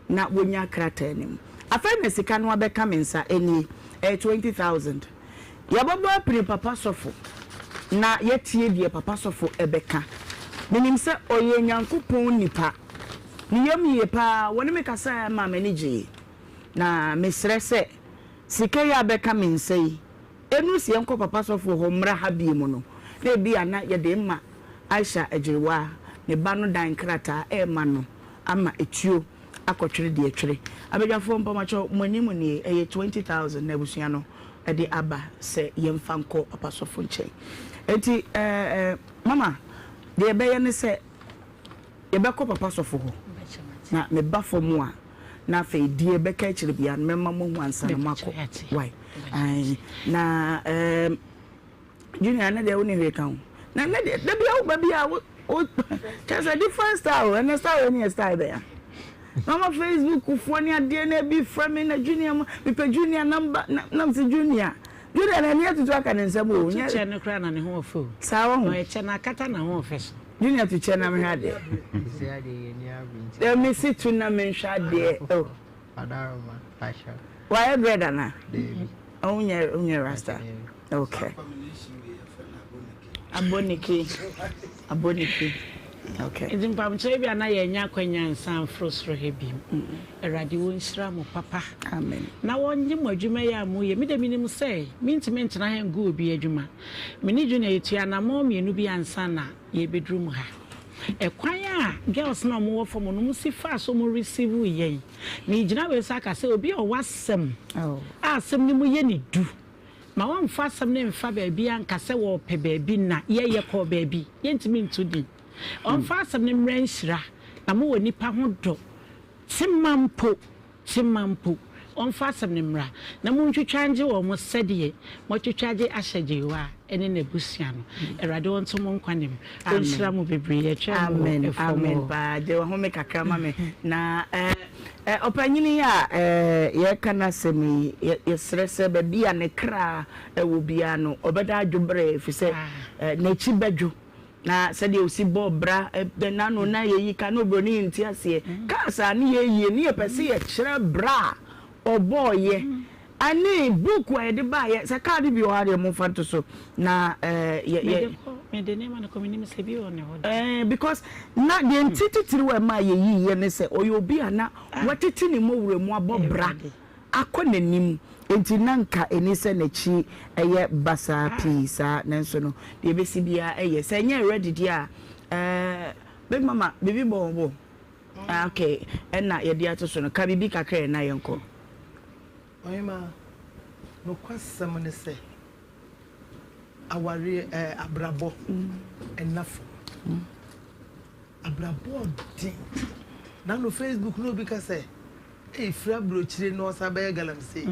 na wɔnya krataa no mu. Afei na sika no abɛka me nsa, ɛnie, ɛyɛ 20,000. Yɛbɛbɔ apini papa sɔfo na yɛatie deɛ papa sɔfo bɛka. Menim sɛ ɔyɛ Nyankopɔn nipa. Ne yam yie paa, wɔne me kasaeɛ maa m'ani gyee. Na mesrɛ sɛ sika yi a abɛka me nsa yi, ɛnuru sɛ yɛnkɔ papa sɔfo hɔ mmra ha bio no, na ebia na yɛde rema Aisha Agyiriwaa ne ba no dan krataa rema no ama etuo. akɔtwere deɛ twere. Abadwafoɔ mpamakyɛw mo anim nie, ɛyɛ 20,000 na abusua no de aba sɛ yɛmfa nkɔ papa sɔfo nkyɛn. Enti eh eh mama deɛ yɛbɛyɛ ne sɛ yɛbɛkɔ papa sɔfo hɔ na meba fam a na afei deɛ ɛbɛka akyire biara no mɛma moahu ansa na moakɔ. Wai? Ae na eh. Junior ɛnɛ deɛ wonni hwee ka ho. Na ɛnɛ deɛ da bia woba bia wo wo kyerɛ sɛ different style ɛnɛ style ɛne yɛ style bɛn a. Mama Facebook foɔ ne adeɛ na ebi frɛ me na Junior ma mepɛ Junior number na na mese Junior Junior na ani atutu aka ne nsam o. Ɔto kyɛ no koraa na ne ho ɔfɛ o. Saa wɔ ho. Ɔyɛ kyɛ no akata n'ahoɔfɛ so. Junior to kyɛ na mehwɛ adeɛ. Dɛ mese tu na menhwɛ adeɛ oh. Wayɛ dread anaa? Wonyɛ wonyɛ rasta. Okay. Aboniki. Aboniki. Okay. Nti mpabokyɛ ebi a na yɛnya akwanya nsan mforo soro ha biem. Awurade wɔnhyira mo papa. Amen. Na wɔnye mo adwuma yi a moyɛ. Me de menim sɛ mentumi ntena ha ngu obi adwuma. Me ne Junior yɛtua anammɔn mmienu bi ansa na yɛrebɛduru mu ha. Ɛkwan a girls no a wɔwɔ fam no wɔsi faa so wɔn receive yɛn. Meregyina wei so aka sɛ obi a ɔwɔ asɛm a asɛm no mu yɛ ne du ma wɔmfa asɛm no mfa baabi anka sɛ wɔrepɛ baabi na yɛyɛ kɔɔ baabi yɛntumi nto din. Ɔmfa asɛm no mmrɛ nhyira na mowɔ nnipa ho dɔ tema mpo tema mpo ɔmfa asɛm no mmra na montwitwa ngye wɔn sɛdeɛ moatwitwa agye ahyɛ Jehowa ne n'abusua no. Awurade ɔnto mo nkwa nna mu. Ɔnhyira mo bebree. Yɛtwɛn mo wɔ Amen fam amen hɔ. paa gye wahome kakra ma me na eh, eh, ɔpanyini yi a eh, yɛreka n'asɛm yi yɛ- yɛsrɛ sɛ baabi a ne kra wɔ biara no ɔbɛda adwo berɛ ɛfiri sɛ eh, n'akyi bɛdwo na sɛdeɛ ɔsi bɔɔ bra eh, n'ano na yɛyi ka na oburoni yi nte aseɛ kaa saa ne yɛyie ne yɛpɛ sɛ yɛkyerɛ bra a ɔbɔɔyɛ Ɛne book a yɛde baeɛ sɛ card bi wɔ hɔ a deɛ momfa nto so na eh, yɛ yɛ. Mede kɔ, mede nneɛma no kɔ, menim sɛ bi wɔ ne hɔ deɛ. Eh, because na deɛ nti titiriw a ɛmaa yɛyiiɛ ne sɛ ɔyɛ obi a na watete ne mmɔwura mu abɔ bra Awurade. akɔ n'anim nti na nka ɛni sɛ n'akyi yɛ basaa pii saa nanso no deɛ ɛbɛsi biara ɛyɛ sɛ ɛnyɛ ready deɛ a eh, big mama biribi bɔ wo bo? Ah, okay, ɛna yɛde ato so no ka biribi kakra ɛ na yɛnkɔ. Ɔhemaa, nokwasɛm ne sɛ, awareɛ ɛɛ abrabɔ nna fam. Abrabɔ ɔden. Nano Facebook na obi ka sɛ, ei firi aburokyire na ɔsan bɛyɛ galamsey.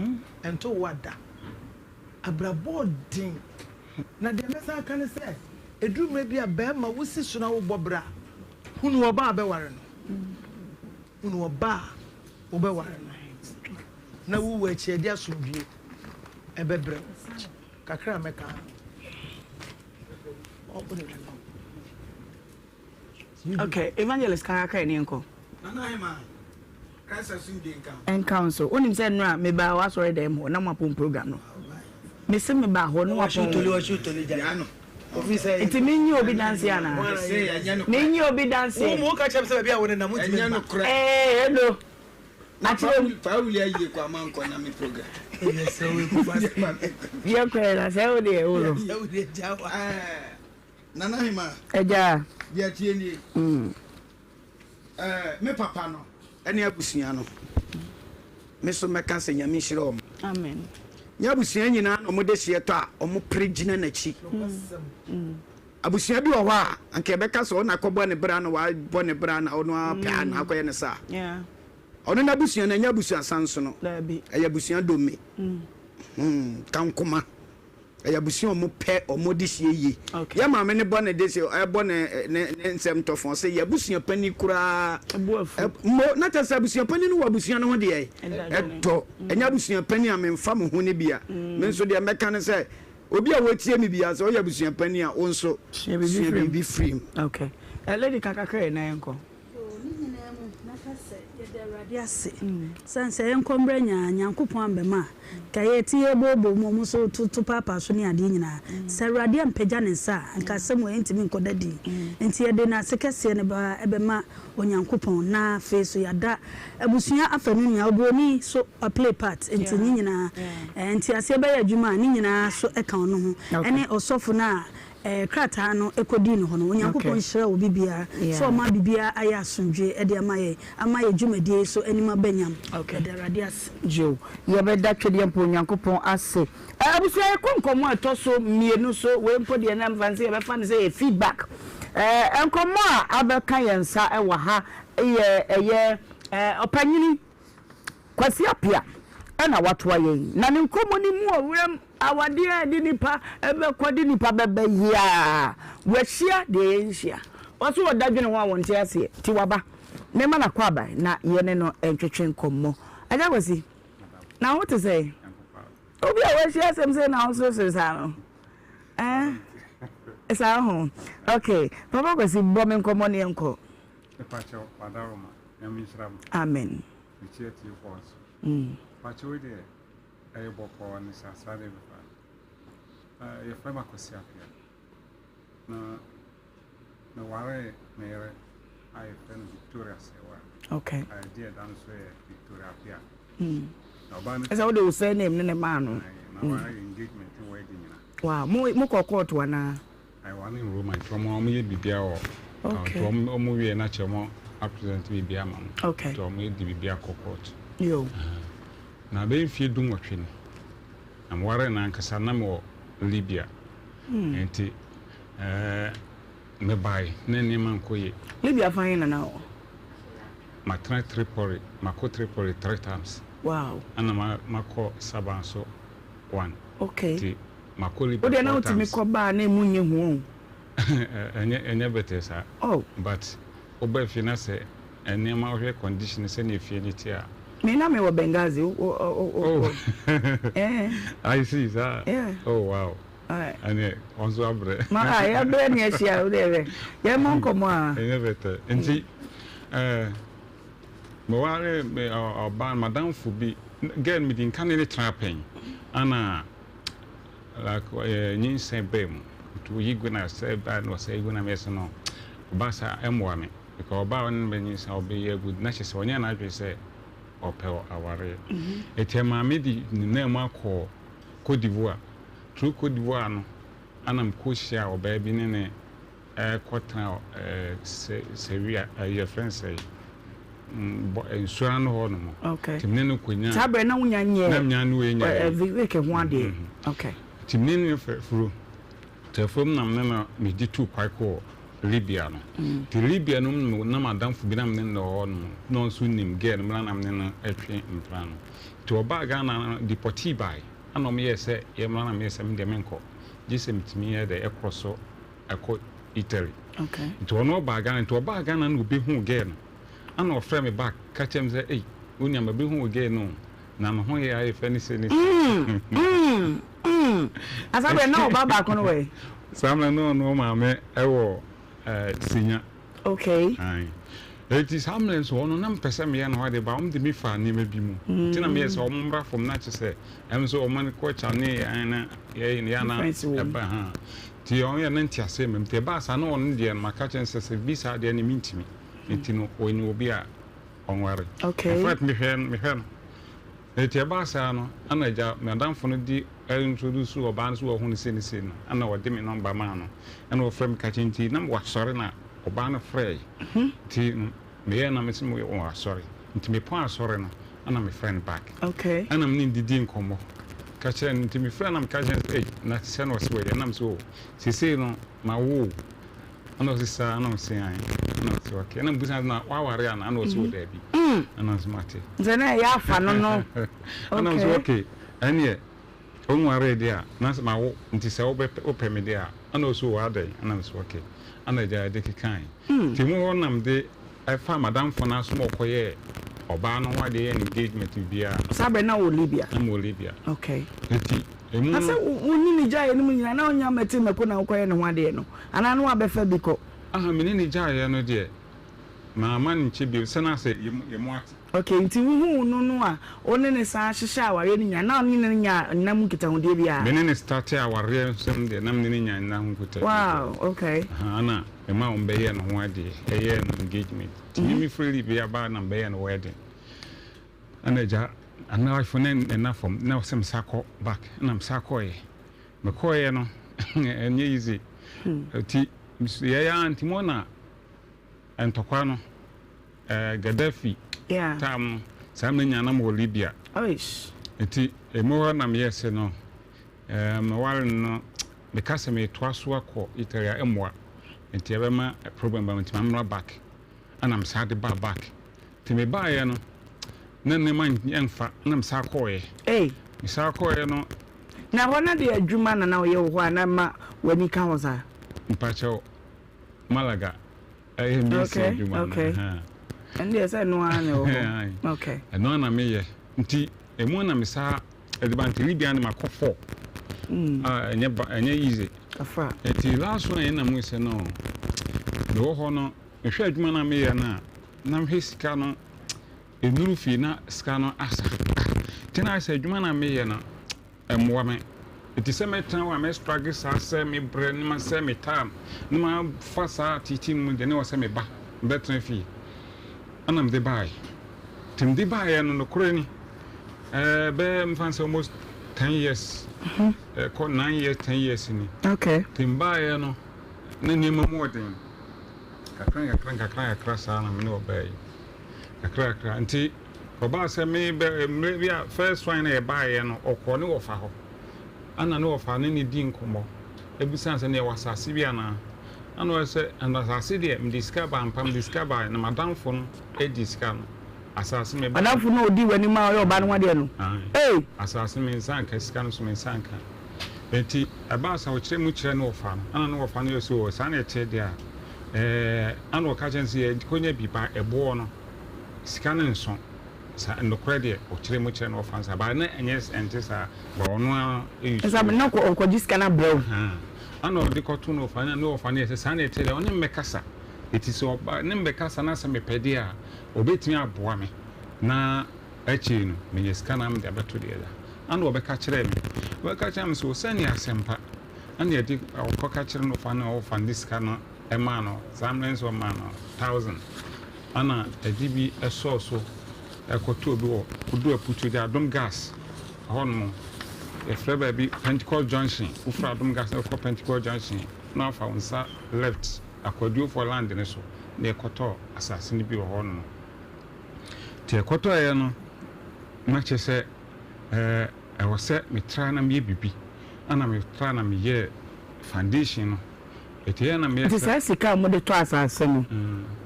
Ɛnto wo ada. Abrabɔ ɔden. Na deɛ mɛsan aka ne sɛ, ɛduru mmerɛ bi a barima wosi so na wobɔ bra a, hunu ɔbaa a bɛware no. Hunu ɔbaa a wobɛware no na wo wu akyi ɛde asomdwie ɛbɛbrɛ wo. Kakra a mɛka ara no. Okay, evangelist ka kakra ɛne nkɔ. Nana Ahema, Christ asomdwie nka wo. Ɛnka wo nso. Wonim sɛ nnora mebaa w'asɔre dɛm hɔ na moapɔn program no. Mese mebaa hɔ na wapɔn. Nti menyi obi danseɛ anaa? Menyi obi danseɛ. Ee, hello. Akyerɛ mu. Yɛkɔɛ na sɛ wo deɛ wo no. Agya. Me papa no ne abusua no, me nso mɛka sɛ Nyame nhyira wɔn. Amen. Nyɛ abusua nyinaa na wɔde hyeɛ tɔ a wɔpere gyina n'akyi. Abusua bi wɔ hɔ a, anka yɛbɛka sɛ ɔno akɔbɔ ne bra na wabɔ ne bra na ɔno ara pɛ a na akɔyɛ ne saa. Ɔno n'abusua no, ɛnyɛ abusua sansono. Ɛyɛ abusua dome. Hmm, kankoma. Ɛyɛ abusua a wɔpɛ wɔn adesua yie. Yɛn maame no bɔ ne de ɛbɔ ne ne ne nsɛm tɔfɔn sɛ yɛ abusua panin koraa. Mo na kyerɛ sɛ abusua panin no wɔ abusua no ho deɛ ɛtɔ. Ɛnyɛ abusua panin a memfa mo ho no bi a. Me nso deɛ mɛka ne sɛ obi a wɔtie me biara sɛ ɔyɛ abusua panin a wo nso sua biribi firi mu. Okay. Lady kakakra na yɛnkɔ. Oo, ne nyinaa mu, mɛka sɛ yɛda Awurade ase. Sane sɛ yɛnkɔ mbrɛ nyaa Nyankopɔn ambɛma a, nka yɛtse yɛbooboo mu, ɔmo so toto paapaa so ne adeɛ nyinaa. Sɛ Awurade ampagya ne nsa a, nka asɛm wei ntumi nkɔda din. Nti yɛde nase kɛseɛ no ba bɛma Onyankopɔn, na afei so yɛada abusua afanu nyinaa, oburoni so wa play part, nti ne nyinaa, nteaseɛ bɛyɛ adwuma a, ne nyinaa so ka ɔno ho, ɛne ɔsɔfo no a. ɛɛ krataa no kɔdii ne hɔ no. Onyankopɔn nhyira obi biara sɛ ɔma biribiara ayɛ asomdwoeɛ de ama yɛn, ama yɛn dwumadie yi so anim aba nyam. Yɛda Awurade ase. Yiw, yɛbɛda Twedeɛmpa Onyankopɔn ase. Abusua yɛkɔ nkɔmmɔ a ɛtɔ so mmienu so, wei mpo deɛ na mfa no sɛ yɛbɛfa no sɛ yɛ feedback. Nkɔmmɔ a abɛka yɛn nsa wɔ ha yɛ ɛyɛ ɔpanyini Kwasi Appiah na watoa yɛn, na ne nkɔmmɔ no mu ɔwerɛm awadeɛ a ɛde nipa bɛkɔ de nipa bɛba yi a wahyia deɛ yɛnhyia. Ɔse ɔda dwene ho a wɔnte aseɛ nti waba. Mema no akwaaba na yɛne no ntwetwe nkɔmmɔ. Agya Kwasi, na wo te sɛn? Obi a wahyia asɛm sei na woseresere saa no? Eh? Saa ho. Ok, Papa Kwasi bɔ me nkɔmmɔ ne yɛnkɔ. Mepakyɛw, Wadaroma, Nyame nhyira mo. Amen. Mekyia atiefoɔ nso. Pakyɛw wei deɛ ɛyɛ bɔkɔɔ ne saa saa deɛ bɛfa. Yɛfrɛ me Akwasi Appiah. Na mewaree me yere a yɛfrɛ no Victoria Sewaa. Okay. A ɛdi ɛda no so yɛ Victoria Appiah. Na ɔbaa no. Ɛsɛ wode wo surname ne ne maa no. Na wayɛ engagement ne wedding nyina. Wow, mo mo kɔ court anaa? Ayewa ne Roma nti wɔn wɔn yɛ biribiara wɔ Okay. nti wɔn wɔn wie na kyerɛ wɔn apresent biribiara ama wɔn. Okay. Nti wɔn di biribiara kɔ court. Yo. Na bɛyɛ mfie du nwɔtwe ni na me waree no ankasa na me wɔ Libya. Nti ɛɛ me bae na nneɛma nkɔ yie. Libya fa he na na wɔ? Matena Tripoli, makɔ Tripoli 3 times. Ɛna ma makɔ Saba nso one. Okay. Nti makɔ Libya Wo deɛ na four wotumi times. kɔ ba a na emu nyɛ hu o. Ɛnyɛ ɛnyɛ bɛtɛɛ saa. Oh. But woba fie na sɛ nneɛma wohwɛ condition sɛnea fie no te a. Me na me wɔ Benghazi o o o o. Oh. Eh. I see saa. Yeah. Oh wow. Alright. Ɛneɛ wɔn nso abrɛ. Ma a yɛabrɛ ne ahyia wo deɛ hwɛ yɛmmɔ nkɔmmɔ a. Ɛnyɛ bɛtɛɛ nti ɛɛ meware me ɔbaa madamfo bi girl no medi nka ne ne tena pɛn ana like ɛɛ nyinsɛn baa mu nti oyi gu na sɛ ba na ɔsɛ gu na meyɛ sɛ no ɔbaa saa ɛmmoa me because ɔbaa ɔne no bɛnyinsɛn ɔbɛyi agu na kyerɛ sɛ ɔnyɛ n'adwene sɛ ɔpɛ awareɛ ɛti ɛmaa me de ne nan mu akɔ Cote d'Ivoire through Cote d'Ivoire no ana mekɔ hyia ɔbaa bi ne ne ɛkɔtena ɛɛ sɛ sɛwia ɛyɛ fɛn sɛ bɔ nsuo ano hɔ nom. Okay. Nti mene no kɔnya. Saa berɛ na wonya nyɛ. Na menya ne wei nya. Vic ho adeɛ. Okay. Nti mene no fɛ furo. Nti afurom na mene no medi tu kwan kɔɔ Libya no. Nti Libya no mu na m'adamfo bi na mene no wɔ hɔ nom na ɔno nso nim girl no mena na mene no twe mpena no. Nti ɔbaa Ghana no deportee bae ɛna ɔmo yɛɛ sɛ yɛmmra na meyɛɛ sɛ me deɛ menkɔ gye sɛ metumi yɛ dɛ ɛkorɔ so ɛkɔ Italy. Okay. Nti ɔno ɔbaa Ghana nti ɔbaa Ghana na ɔbɛhuu girl no ɛna ɔfrɛ me back ka kyerɛ me sɛ ei wo nua mabɛhu wo girl no o na ne ho yɛ ayɛ fɛ ne sei ne sei. Mm, mm, mm. Asa berɛ na ɔba baako no wɔ he? Saa mmerɛ no ɔno maame ɛwɔ eh, Sinya. Okay. Ae. Eti saa mmerɛ nso ɔno na mpɛ sɛ meyɛ ne ho adeɛ ba wɔn de me fa nneɛma bi mu. Nti na meyɛ sɛ wɔn mmra fam na kyerɛ sɛ ɛm nso wɔn kɔ ne yɛn na yɛyɛ ne yɛ na Difference wɔ mu. ɛba ha. Nti wɔn yɛ ne nteaseɛ mmam. Nti ɛbaa saa na ɔno deɛ no maka kyerɛ no sɛ sɛ bi saa deɛ no mentumi. Nti no ɔnya obi a ɔnware. Okay. In fact mehwɛ no mehwɛ no. Nti ɛbaa saa no ɛna agya madamfo no de introduce ɔbaa no so wɔhu no sei ne sei no ɛna ɔde me nɔmba maa no ɛna ɔfrɛ me ka kyerɛ nti na mewɔ asɔre na ɔbaa no frɛe nti no meyɛɛ na mese mewɔ asɔre nti mepɔn asɔre no ɛna mefrɛ no back Okay. ɛna mene no didi nkɔmmɔ ka kyerɛ no nti mefrɛ na meka kyerɛ no sɛ ei na sɛ na ɔse wɔyɛ ɛna mese o seesei no mawo o ɛna ɔse saa ɛna ɔse ae ɛna ɔse okay ɛna mebusa no na waware ana ɛna ɔse o daabi ɛna ɔse mate Sɛ na ɛyɛ afa no no. ɛna ɔse Okay. okay ɛneɛ wonwaree deɛ a na sɛ mawo nti sɛ wobɛpɛ wopɛ me deɛ a ɛna ɔse o adɛn ɛna mese okay ɛna agya de kekae nti mu hɔ na mede ɛfa madamfo no aso ma ɔkɔyɛɛ ɔbaa no ho adeɛ yɛ no engagement biribiara. Saa berɛ na wɔ Libya? Na mewɔ Libya. Okay. Nti emu Na no. sɛ wo ne no gyaeɛ no mu nyinaa na wonya mmɛte mmɛko na wokɔyɛ ne ho adeɛ no anaa na wabɛfa bi kɔ? Aha me ne no gyaeɛ no deɛ mamma no nkyɛ bio sɛ na sɛ yɛn mu ate. Okay, nti wohuu no no a wo ne no san hyehyɛɛ awareɛ no nyinaa na wo ne no nyaa nna mu nkitahodie biara? Me ne no startee awareɛ nsɛm deɛ na me ne no nyaa nna ho nkitahodie. Wow, okay. Aha, ɛna mema wɔn bɛyɛɛ ne ho adeɛ, ɛyɛɛ no engagement. Nti me me firi Libya baa na mebɛyɛɛ no wedding. Ɛna agya, ana wife no nna fam, na ɔsɛ mesa kɔ back, ɛna mesa kɔeɛ. Mekɔeɛ no, ɛnyɛ easy. Nti yɛyɛ ara nti mo na ntɔkwa no eh, Gaddafi time no saa mmerɛ nyinaa na mewɔ Libya. Nti emu hɔ na meyɛ sɛ no eh, meware no no meka sɛ metoa so akɔ Italy a ɛmmoa nti ɛbɛma problem ba nti mammra back ɛna mesaa de baa back nti mebaeɛ no na nneɛma ɛmfa na mesaa kɔɔeɛ. Mesaa kɔɔeɛ no. Na hɔ na deɛ adwuma na na woyɛ wɔ hɔ a na ɛma w'ani ka hɔ saa? Mpakyɛw, Malaga ɛyɛ mesi adwuma no. Okay, okay. Ɛno deɛ sɛ ɛno ara na ɛwɔ hɔ. Okay. Ɛno ara na meyɛ. Nti ɛmu na mesaa ɛde ba nti Libya no makɔ four. Mm. Ah, ɛnyɛ ba ɛnyɛ easy. Afa. Nti last one yɛn na mu sɛ no. Mewɔ hɔ no, mehwɛ adwuma no a meyɛ no a, na mehwɛ sika no Nnuru fie na sika no asa. Nti na ayɛ sɛ adwuma no a meyɛ no mmoa me. Nti sɛ mɛtena hɔ a mɛ struggle saa sɛ me brɛ ne ma sɛ me time ne ma fa saa teaching mu deɛ ne wɔ sɛ me ba mebɛtena fie. Ɛna mede baeɛ. Nti mede baeɛ no nokorɛ ni ɛɛ bɛyɛ mfa sɛ almost 10 years ɛkɔ 9 years 10 years ni. Okay. Nti mbaeɛ no na nneɛma mu ɔden. Kakra nkakra nkakra nkakra saa na me ne ɔbaa yi. Kakrakra nti ɔbaa sɛ me bɛ mmerɛ bi a first one na yɛbaeɛ no ɔkɔɔ ne wɔfa hɔ ɛna ne wɔfa ne ne di nkɔmmɔ ɛbisa sɛ neɛ wɔ asase bi anaa ɛna ɔyɛ sɛ ɛna asase deɛ mede sika ba ampa mede sika ba na madamfo no adi sika no asase me ba Adamfo no a ɔdi w'anim a ɔyɛ ɔbaa no ho adeɛ no ei. Asase me nsa nka sika no so me nsa nka nti ɛbaa sɛ ɔkyerɛ mu kyerɛ ne wɔfa no ɛna ne wɔfa no yɛ sɛ o saa na ɛteɛ deɛ a Ɛɛ, ana ɔka kyerɛ no sɛ, Yɛnkɔnya bi, ba ɛboɔ no, sika no nso. Sa, nokorɛ deɛ, ɔkyerɛ mu kyerɛ no ɔfa no saa, but na ɛnyɛ, ɛnte saa, but ɔno ara use. Nsa, na ɔkɔ, ɔkɔgye sika no abrɛ wo. Ahaa, ana ɔde kɔto no ɔfa no, na ɔfa no yɛ sɛ, saa na ɛteɛ deɛ, ɔne me mmɛkasa. Enti sɛ ɔba, ne me bɛkasa na sɛ mepɛ deɛ a, ɔbɛtumi aboa me, na akyire no, manya sika no ara mede abɛto deɛ da. Ana ɔbɛka kyerɛɛ me, ɔbɛka kyerɛɛ me sɛ, o sɛdeɛ asɛmpa. Ɛna yɛde ɔkɔka kyerɛ no ɔfa no ɔfa ne sika no ɛmaa no saa mmerɛ nso ɔmaa no thousand ɛna ɛde bi ɛsɔɔ so ɛkɔtɔɔ bi wɔ kodu aputuo gya adom gas ɛhɔ nom yɛfrɛ baabi Pentecost junction wofiri adom gas na ɛkɔ Pentecost junction na wafa wo nsa left akwaduofoɔ land no so na yɛkɔtɔɔ asase no bi wɔ hɔ nom nti yɛkɔtɔeɛ no na kyerɛ sɛ ɛɛ Ɛwɔ sɛ me tra na meyɛ biribi. Ɛna me tra na meyɛɛ foundation no. Ɛti ɛyɛ na meyɛ Nti sɛ. saa sika a mode tɔ asase no,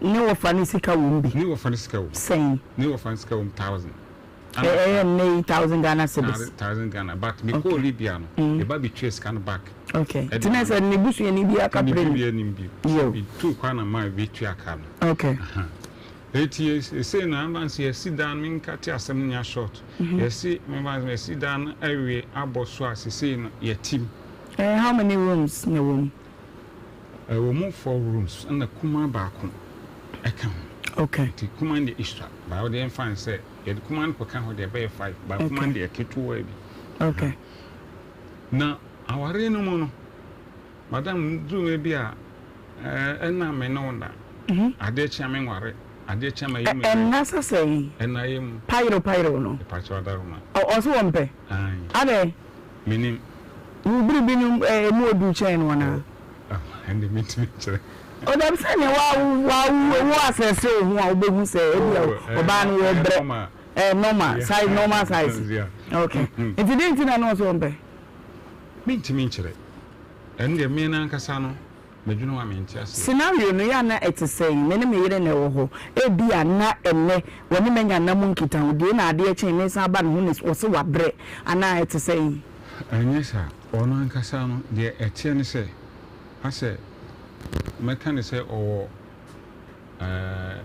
ne wɔfa no sika wɔ mu bi? Ne wɔfa no sika wɔ mu. Sɛn? Ne wɔfa no sika wɔ mu thousand. Ɛ ɛyɛ nnɛ yi thousand Ghana cedis? Thousand Ghana but me kɔɔ Libya no, me ba bɛ tua sika no back. Okay. Nti na sɛ ne busuani bi aka pere no? Ne bi nim bi. Yo. Me tuu kwan na maa bɛ tua ka no. Okay. Aha. Eti sesei no aba sɛ yɛasi dan no menka te asɛm no nya short yɛasi memfa sɛ yɛasi dan no awie abɔ so a sesei no yɛte mu. Eh how many rooms na ɛwɔ mu? Ɛwɔ mu four rooms ɛna kumaa baako ɛka ho. Okay. Nti kumaa no deɛ esua but wo deɛ yɛmfa no sɛ yɛde kumaa no kɔka ho deɛ ɛbɛyɛ five but kumaa no deɛ ketewa bi. Okay. Na awareɛ no mu no Madam, duru mmerɛ bi a, ɛna me ne wo nna. Adeɛ kye a me nware, adeɛ kye a ma yɛ mu. Ɛnna sɛ sɛn? Ɛnna yɛ mu. Payerew payerew no. Mepakyɛw Adaroma. Ɔse wɔmpɛ? Ae. Adɛn? Menim. Wo biribi no ɛmu odu kyɛn no anaa? Ɛnde mentumi nkyerɛ. O dabi sɛ nea wa wa wo asɛse wo ho a wobɛhu sɛ ebia ɔbaa no wɔbrɛ. Ɛyɛ normal size normal size. Okay. Nti dɛn nti na na ɔse ɔmpɛ? Mentumi nkyerɛ. Ɛno deɛ me no ankasa no medwene ho a mente aseɛ. Scenario no, yɛ a na ɛte sɛn? Me ne me yere na ɛwɔ hɔ. Ebia na ɛnnɛ wɔne me anya nna mu nkitahodie na adeɛ kyee mesan aba ne ho na ɔse wabrɛ anaa ɛte sɛn? Ɛnyɛ saa. Ɔno ankasa no deɛ ɛteɛ ne sɛ, asɛ mɛka no sɛ ɔwɔ ɛɛ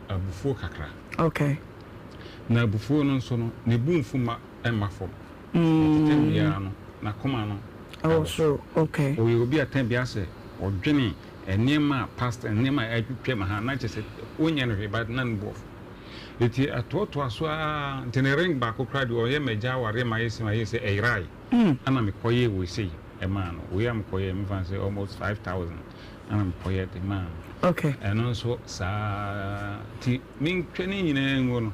abufuo kakra. Okay. Na abufuo no nso no, ne bo mfu mma ɛmma fam. Nti tɛm biara no, n'akoma no ɛwɔ soro. Okay. Ɔyɛ obi a tɛm biara sɛ ɔdwene nneɛma a past nneɛma a atwitwam ha na kyerɛ sɛ wonyɛ no hwee but na ne bo afu. Nti ɛtoatoa so ara nti ne ring baako koraa deɛ ɔyɛ m'agya awareɛ ma ayɛ sei ma ayɛ sei ɛyerae. Ɛna mekɔyɛɛ wei sei ɛmaa no. Wei a mekɔyɛɛ mefa no sɛ almost 5000 ɛna mekɔyɛ de maa no. Okay. Ɛno nso saa nti mentwa ne nyinaa ngu no.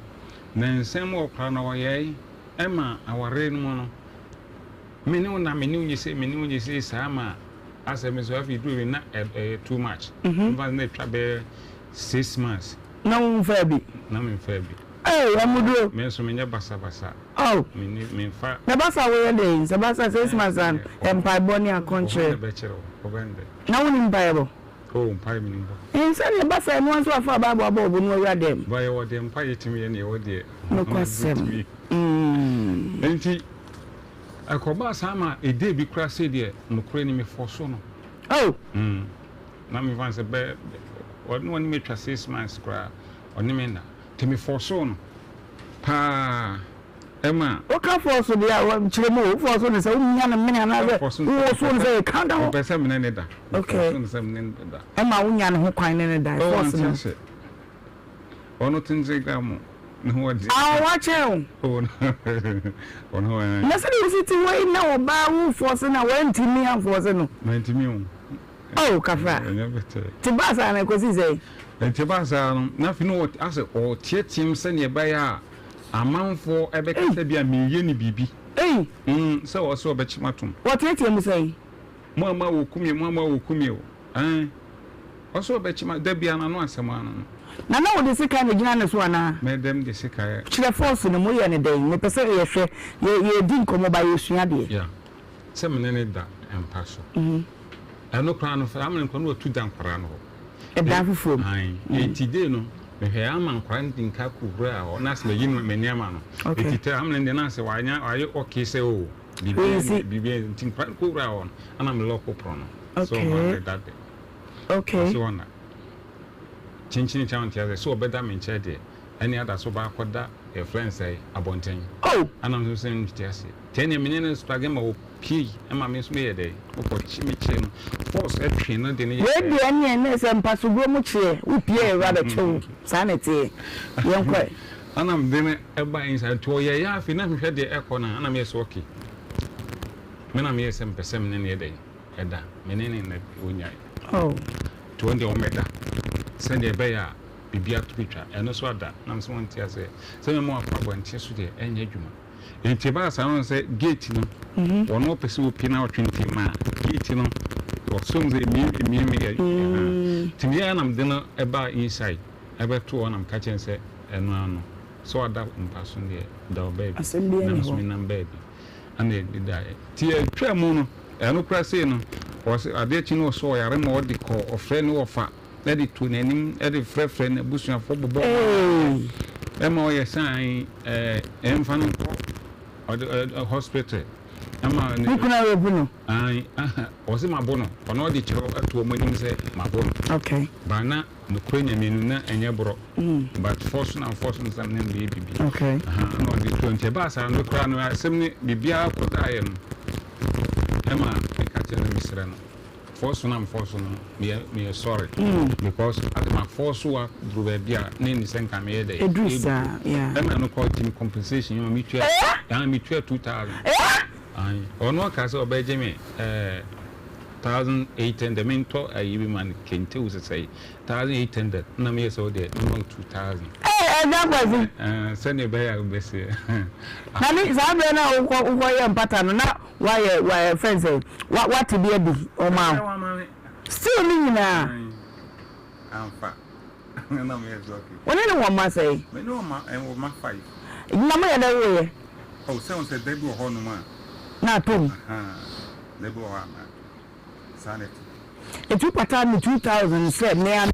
Na nsɛm wɔ koraa na ɔyɛe. Ɛma awareɛ no mu no, me ne wo na me ne wo nyɛ sei, me ne wo nyɛ sei saa ma Asɛ me nso afei duru bi na ɛyɛ too much. Mfa na atwa bɛyɛ 6 months. Na wo nfaa bi? Na me nfaa bi. Ee, amuduro. Me nso menyɛ basabasa. Oh. Me ni me nfa. Na basa woyɛ dɛn? Sɛ basa 6 months an mpaebɔ ne akɔnkyerɛ. Ɔhɔ na bɛkyerɛ wo, ɔbɛn dɛ. Na wo nim mpaebɔ? Oh, mpae me nim bɔ. Sɛdeɛ basa ɛno ara nso afa Bible abɔ wo bo na wawura dɛm. Ba yɛwɔ deɛ mpaeɛ tumi yɛ ne yɛwɔ deɛ. Nokwasɛm. Nti ɛkɔbaa saa ma ɛdee bi koraa sei deɛ nokorɛ ni mefɔ so no. Oh. Na mefa no sɛ bɛ ɔne ɔne me atwa 6 months koraa ɔne me nna nti mefɔ so no paa ɛma. Woka fɔ so deɛ a kyerɛ mu o wofɔ so no sɛ womia no mene anaasɛ wowɔ so no sɛ yɛka da hɔ. Ɔpɛ sɛ mene ne da. Okay. Mefɔ so no sɛ mene ne da. Ɛma wonya ne ho kwan ne ne da ɛfɔ so no. Ɔno tenten koraa mo ne ho ɔden. Ah wakyɛn o. Ɔno ho ɛn. Na sɛdeɛ wosi te hɔ yi na ɔbaa wo fɔse na wantumi anfɔse no. Mantumi o. Oh kafra. Ɛnyɛ bɛtɛɛ. Te baa saa no ɛkɔsi sɛn? Ɛte baa saa no na afei no asɛ ɔteateam sɛdeɛ ɛbɛyɛ a amanfoɔ ɛbɛka sɛ bi a meyɛ no biribi. Ei. Sɛ ɔsɛ ɔbɛkye matom. Wɔteatea mu sɛn? Mo ama wɔku me o, mo ama wɔku me o. Ɛn. Ɔsɛ ɔbɛkye ma da biara n'ano asɛm ara no no. Na na wode sekan na egyina ne so anaa? Me dɛm de sekan. Kyerɛ force no, moyɛ no dɛn? Mepɛ sɛ yɛhwɛ, yɛ yɛredi nkɔmmɔ ba yɛresua adeɛ. Yeah, sɛ me ne no da mpa so. Ɛno koraa no, saa mmerɛ no koraa na watu da nkwadaa no hɔ. Ɛdan foforɔ mu. Ae, enti day no, mehwɛɛ ama nkwadaa no di nka kɔwuraa hɔ, na asɛ mayi no me nneɛma no. Okay. Enti tɛ amene deɛ na asɛ wanya, wayɛ okay sɛ o, biribiara Nsi. biribiara nti nkwadaa no kɔwuraa hɔ no, ɛna me lock pono no. Okay. Sɛ ɔma me da de. Okay. Ɔse ɔna. Kyenkyen kyɛn ɔnte aseɛ sɛ ɔbɛda me nkyɛn deɛ ɛne ada so baakɔ da yɛfrɛ no sɛn abɔnten. Oh! Ɛna me nso sɛ nte aseɛ. Nti ɛneɛ me ne no struggle ma ɔpie ɛma me nso meyɛ dɛn mekɔ kye me kyee no force ɛtwe no de no yɛ Wei deɛ ɛneɛ ne sɛ mpasoguo mu kyeɛ wo pie a awura bɛkye wo saa na ɛteɛ yɛnkɔ ɛ. Ɛna mede no ɛba inside nti ɔyɛeɛ afei na mehwɛ deɛ ɛkɔ no a ɛna meyɛ sɛ okay me na meyɛ sɛ mepɛ sɛ me ne no yɛ dɛn ɛda me ne ne na ɔnyae. Oh. Nti wɔn deɛ wɔmmɛda sɛdeɛ ɛbɛyɛ a biribi ato bɛtwa. Ɛno nso ada. Na mesɛ wɔnte aseɛ. Sɛ mɛma wakɔ abɔnten so deɛ ɛnyɛ adwuma. Nti ɛbaa saa no sɛ gate no wɔn ɔpɛ sɛ ɔpie na ɔtwe nti ma gate no ɔsom sɛ emie emie me yɛ nti meyɛ na mede no ɛbaa inside ɛbɛto hɔ na meka kyerɛ sɛ ɛno ano sɛ wada mpa so deɛ da ɔbaa bi na nso menam baabi. Ɛna yɛdedaeɛ. Nti yɛtwaa mu no, ɛno koraa sei no, ɔse adeɛ kye no ɔsɛ ɔyare ma ɔde kɔ, ɔfrɛ ne wɔfa de to n'anim de frɛfrɛ n'abusuafoɔ bobɔ wɔn amaneɛ ɛma ɔyɛ sɛ ae ɛɛ ɛmfa no nkɔ ɔde ɛ hospital ɛma ne kunu awepu no. Ae aha ɔse mabo no, ɔno ɔde kyerɛ to wɔn anim sɛ mabo no. Okay. Ba na Nokorɛ Nyame no na ɛnyɛ borɔ but force na force no sɛ ne mbɛyɛ bibi Okay. Aha na ɔde to nti ɛbaa saa no koraa no asɛm no biribiara kɔdaeɛ no ɛma meka kyerɛ no mesrɛ no force na mforce no meyɛ meyɛ sorry because ade ma force wa duru baabi a na ɛni sɛ nka meyɛ dɛ Ɛduru saa, yeah. ɛma no kɔ team compensation ma metua Eh? ah metua 2000 Eh? Ae ɔno ɔka sɛ ɔbɛgye me eh 1800 mentɔ ayi bi ma no kente wo sesɛe 1800 na meyɛ sɛ wo deɛ mema wo 2000. Ee Agya Kwasi. Eh, sɛdeɛ ɛbɛyɛ a wobɛseɛ. Na ne saa berɛ no a wokɔ wokɔyɛ mpata no na wayɛ wayɛ fɛn sɛ wa wate bi adi ɔma wo still ne nyinaa. Amfa. Na meyɛ sɛ okay. Wo ne ne wɔ mma sɛn? Me ne ɔma ɛwɔ mma five. Na moyɛ dɛ woeɛ? Oh, sɛ wo sɛ da bi wɔ hɔnom a. Na atɔ mu. Ahaa, da bi wɔ hɔ a na atɔ mu. Saa na ɛte. Nti wo pataa me 2000 sɛ me ara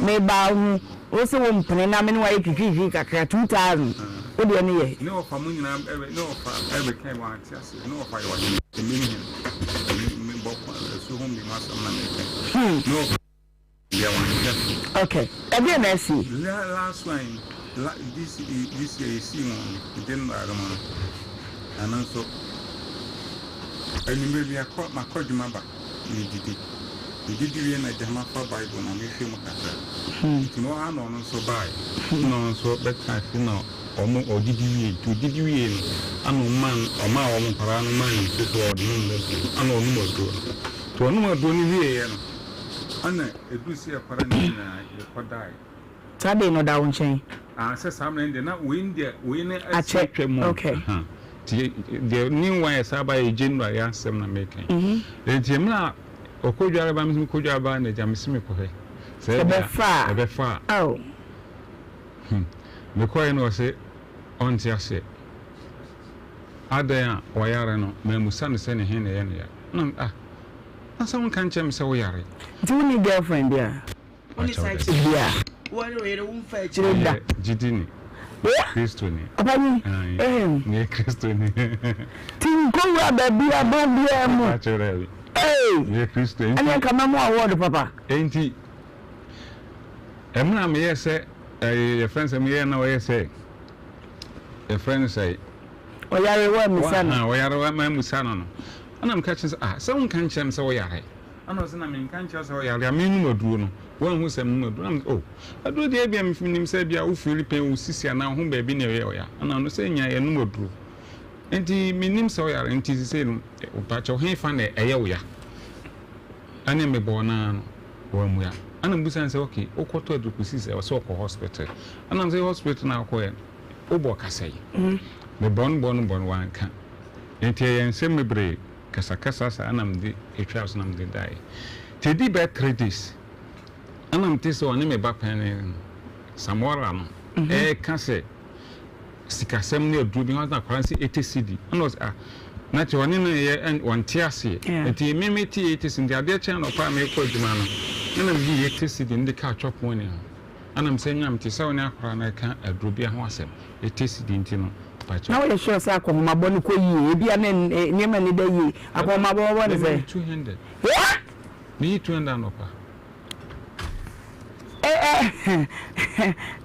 me ba wo ho, wo se wo mpene na me ne wo ayɛ twitwitwi kakra, 2000, wo deɛ no yɛ. Ne ɔfa mo nyinaa ɛbɛ, ne ɔfa ɛbɛka wɔn ante aseɛ, ne ɔfa yɛ ɔhene, ɛmi ne hene, ɛmi me bɔ asuo ho mmienu asɛm na meka. Ne ɔfa. Deɛ wanhwɛ so. Ok ɛdeɛn na asi? La last one la this this year yɛsii mu no January mu no ɛno nso anwummerɛ bi akɔ makɔ adwuma ba medidi medidi wie na agya mafa Bible na mehwɛ mu kakra nti mewɔ ha na ɔno nso baeɛ na ɔno nso bɛtena ase na ɔmo ɔdidi wie nti ɔdidi wie no ana ɔma ɔmaa wɔn nkwadaa no maa no nsuo sɛ ɔnom aduro ana ɔnom aduro no nti ɔnom aduro no wieɛ no Ɛna ɛduru sɛ yɛkɔda no nyinaa yɛkɔdae. Saa day no ɔda wo nkyɛn? Ah sɛ saa mmerɛ no deɛ na wei no deɛ wei no asi Akyɛ atwa mu. okay. Aha nti deɛ new one yɛ saa ba yɛ January asɛm na meka yi. Nti mmerɛ a Ɔkɔ dware ba me nso mekɔ dware ba na agya mese mekɔhwɛ sɛ ebia ɛbɛfa a. Hmm. Mekɔeɛ na ɔse ɔnte aseɛ. Adɛn a ɔyare no mammusa no sɛ ne he na ɛyɛ no ya. Na ah, na sɛ wonka nkyerɛ me sɛ woyare. Nti wonni girlfriend biara? Wo ne side chick bi a. Wo ne wo yere wo nfa akyire da. Meyɛ gyidini. Kristoni. Ɔpanyin. Ayi. Meyɛ Kristoni. Ti nkowura baabi a bɔn biara mu. Akyerɛ dɛ. Ee. Meyɛ Kristoni. Ɛne nka mɛmo award papa. Enti ɛmuna meyɛ sɛ ɛyɛ yɛfrɛ no sɛ meyɛ na ɔyɛ sɛ yɛfrɛ no sɛ. Ɔyare wa musa no. Ɔyare wa musa no no. Ɛna meka kyerɛ sɛ ah sɛ wonka nkyerɛ me sɛ woyare. Ɛna ɔse na menka nkyerɛ wo sɛ ɔyare a mennom aduro no, woanhu sɛ menom aduro? Na mese oh, aduro deɛ ebia menim sɛ ebia wo feeli pain wo sisi anaa wo ho baabi na ɛyɛ ɔya, ɛna ɔno sɛ nya yɛnom aduro nti menim sɛ ɔyare nti sesei no mpakyɛw hefa na ɛyɛ wo ya? Ɛne mebɔɔ no ara no wammua, ɛna mebusa no sɛ okay wokɔtɔ aduro kɔsi sɛ ɔsɛ ɔkɔ hospital, ɛna mesɛ hospital na wokɔɛ no wobɔ ka sɛn? Mebɔ no bɔ no bɔ no wanka, nti ɛyɛ nsɛm bebree. Kasakasa saa na mede twaa so na mede daeɛ. Nti ɛdii bɛyɛ 3 days ɛna mete sɛ ɔne me ba panin no, Samora no, ɛreka sɛ sikasɛm ne aduro bi ho na akwadaa no sɛ 80 cedi. Ɛna ɔsɛ ah, na kyɛ ɔne no yɛ ɔnte aseɛ. Nti me mete 80 cedi, nti adeɛ kyɛn anɔpa a merekɔ adwuma no, ɛna meyii 80 cedi no de kaa chop money ho. Ɛna mesɛ nya mete sɛ wo ne akwadaa no reka aduro bi ho asɛm, 80 cedi nti no, pakyɛ. Na woyɛ sure sɛ akɔnhomabɔ no kɔ yie? Ebia na nneɛma nni da yie. Akɔnhomabɔ wɔbɔ no sɛ? Meyi 200. Yeah! Meyi 200 anɔpa.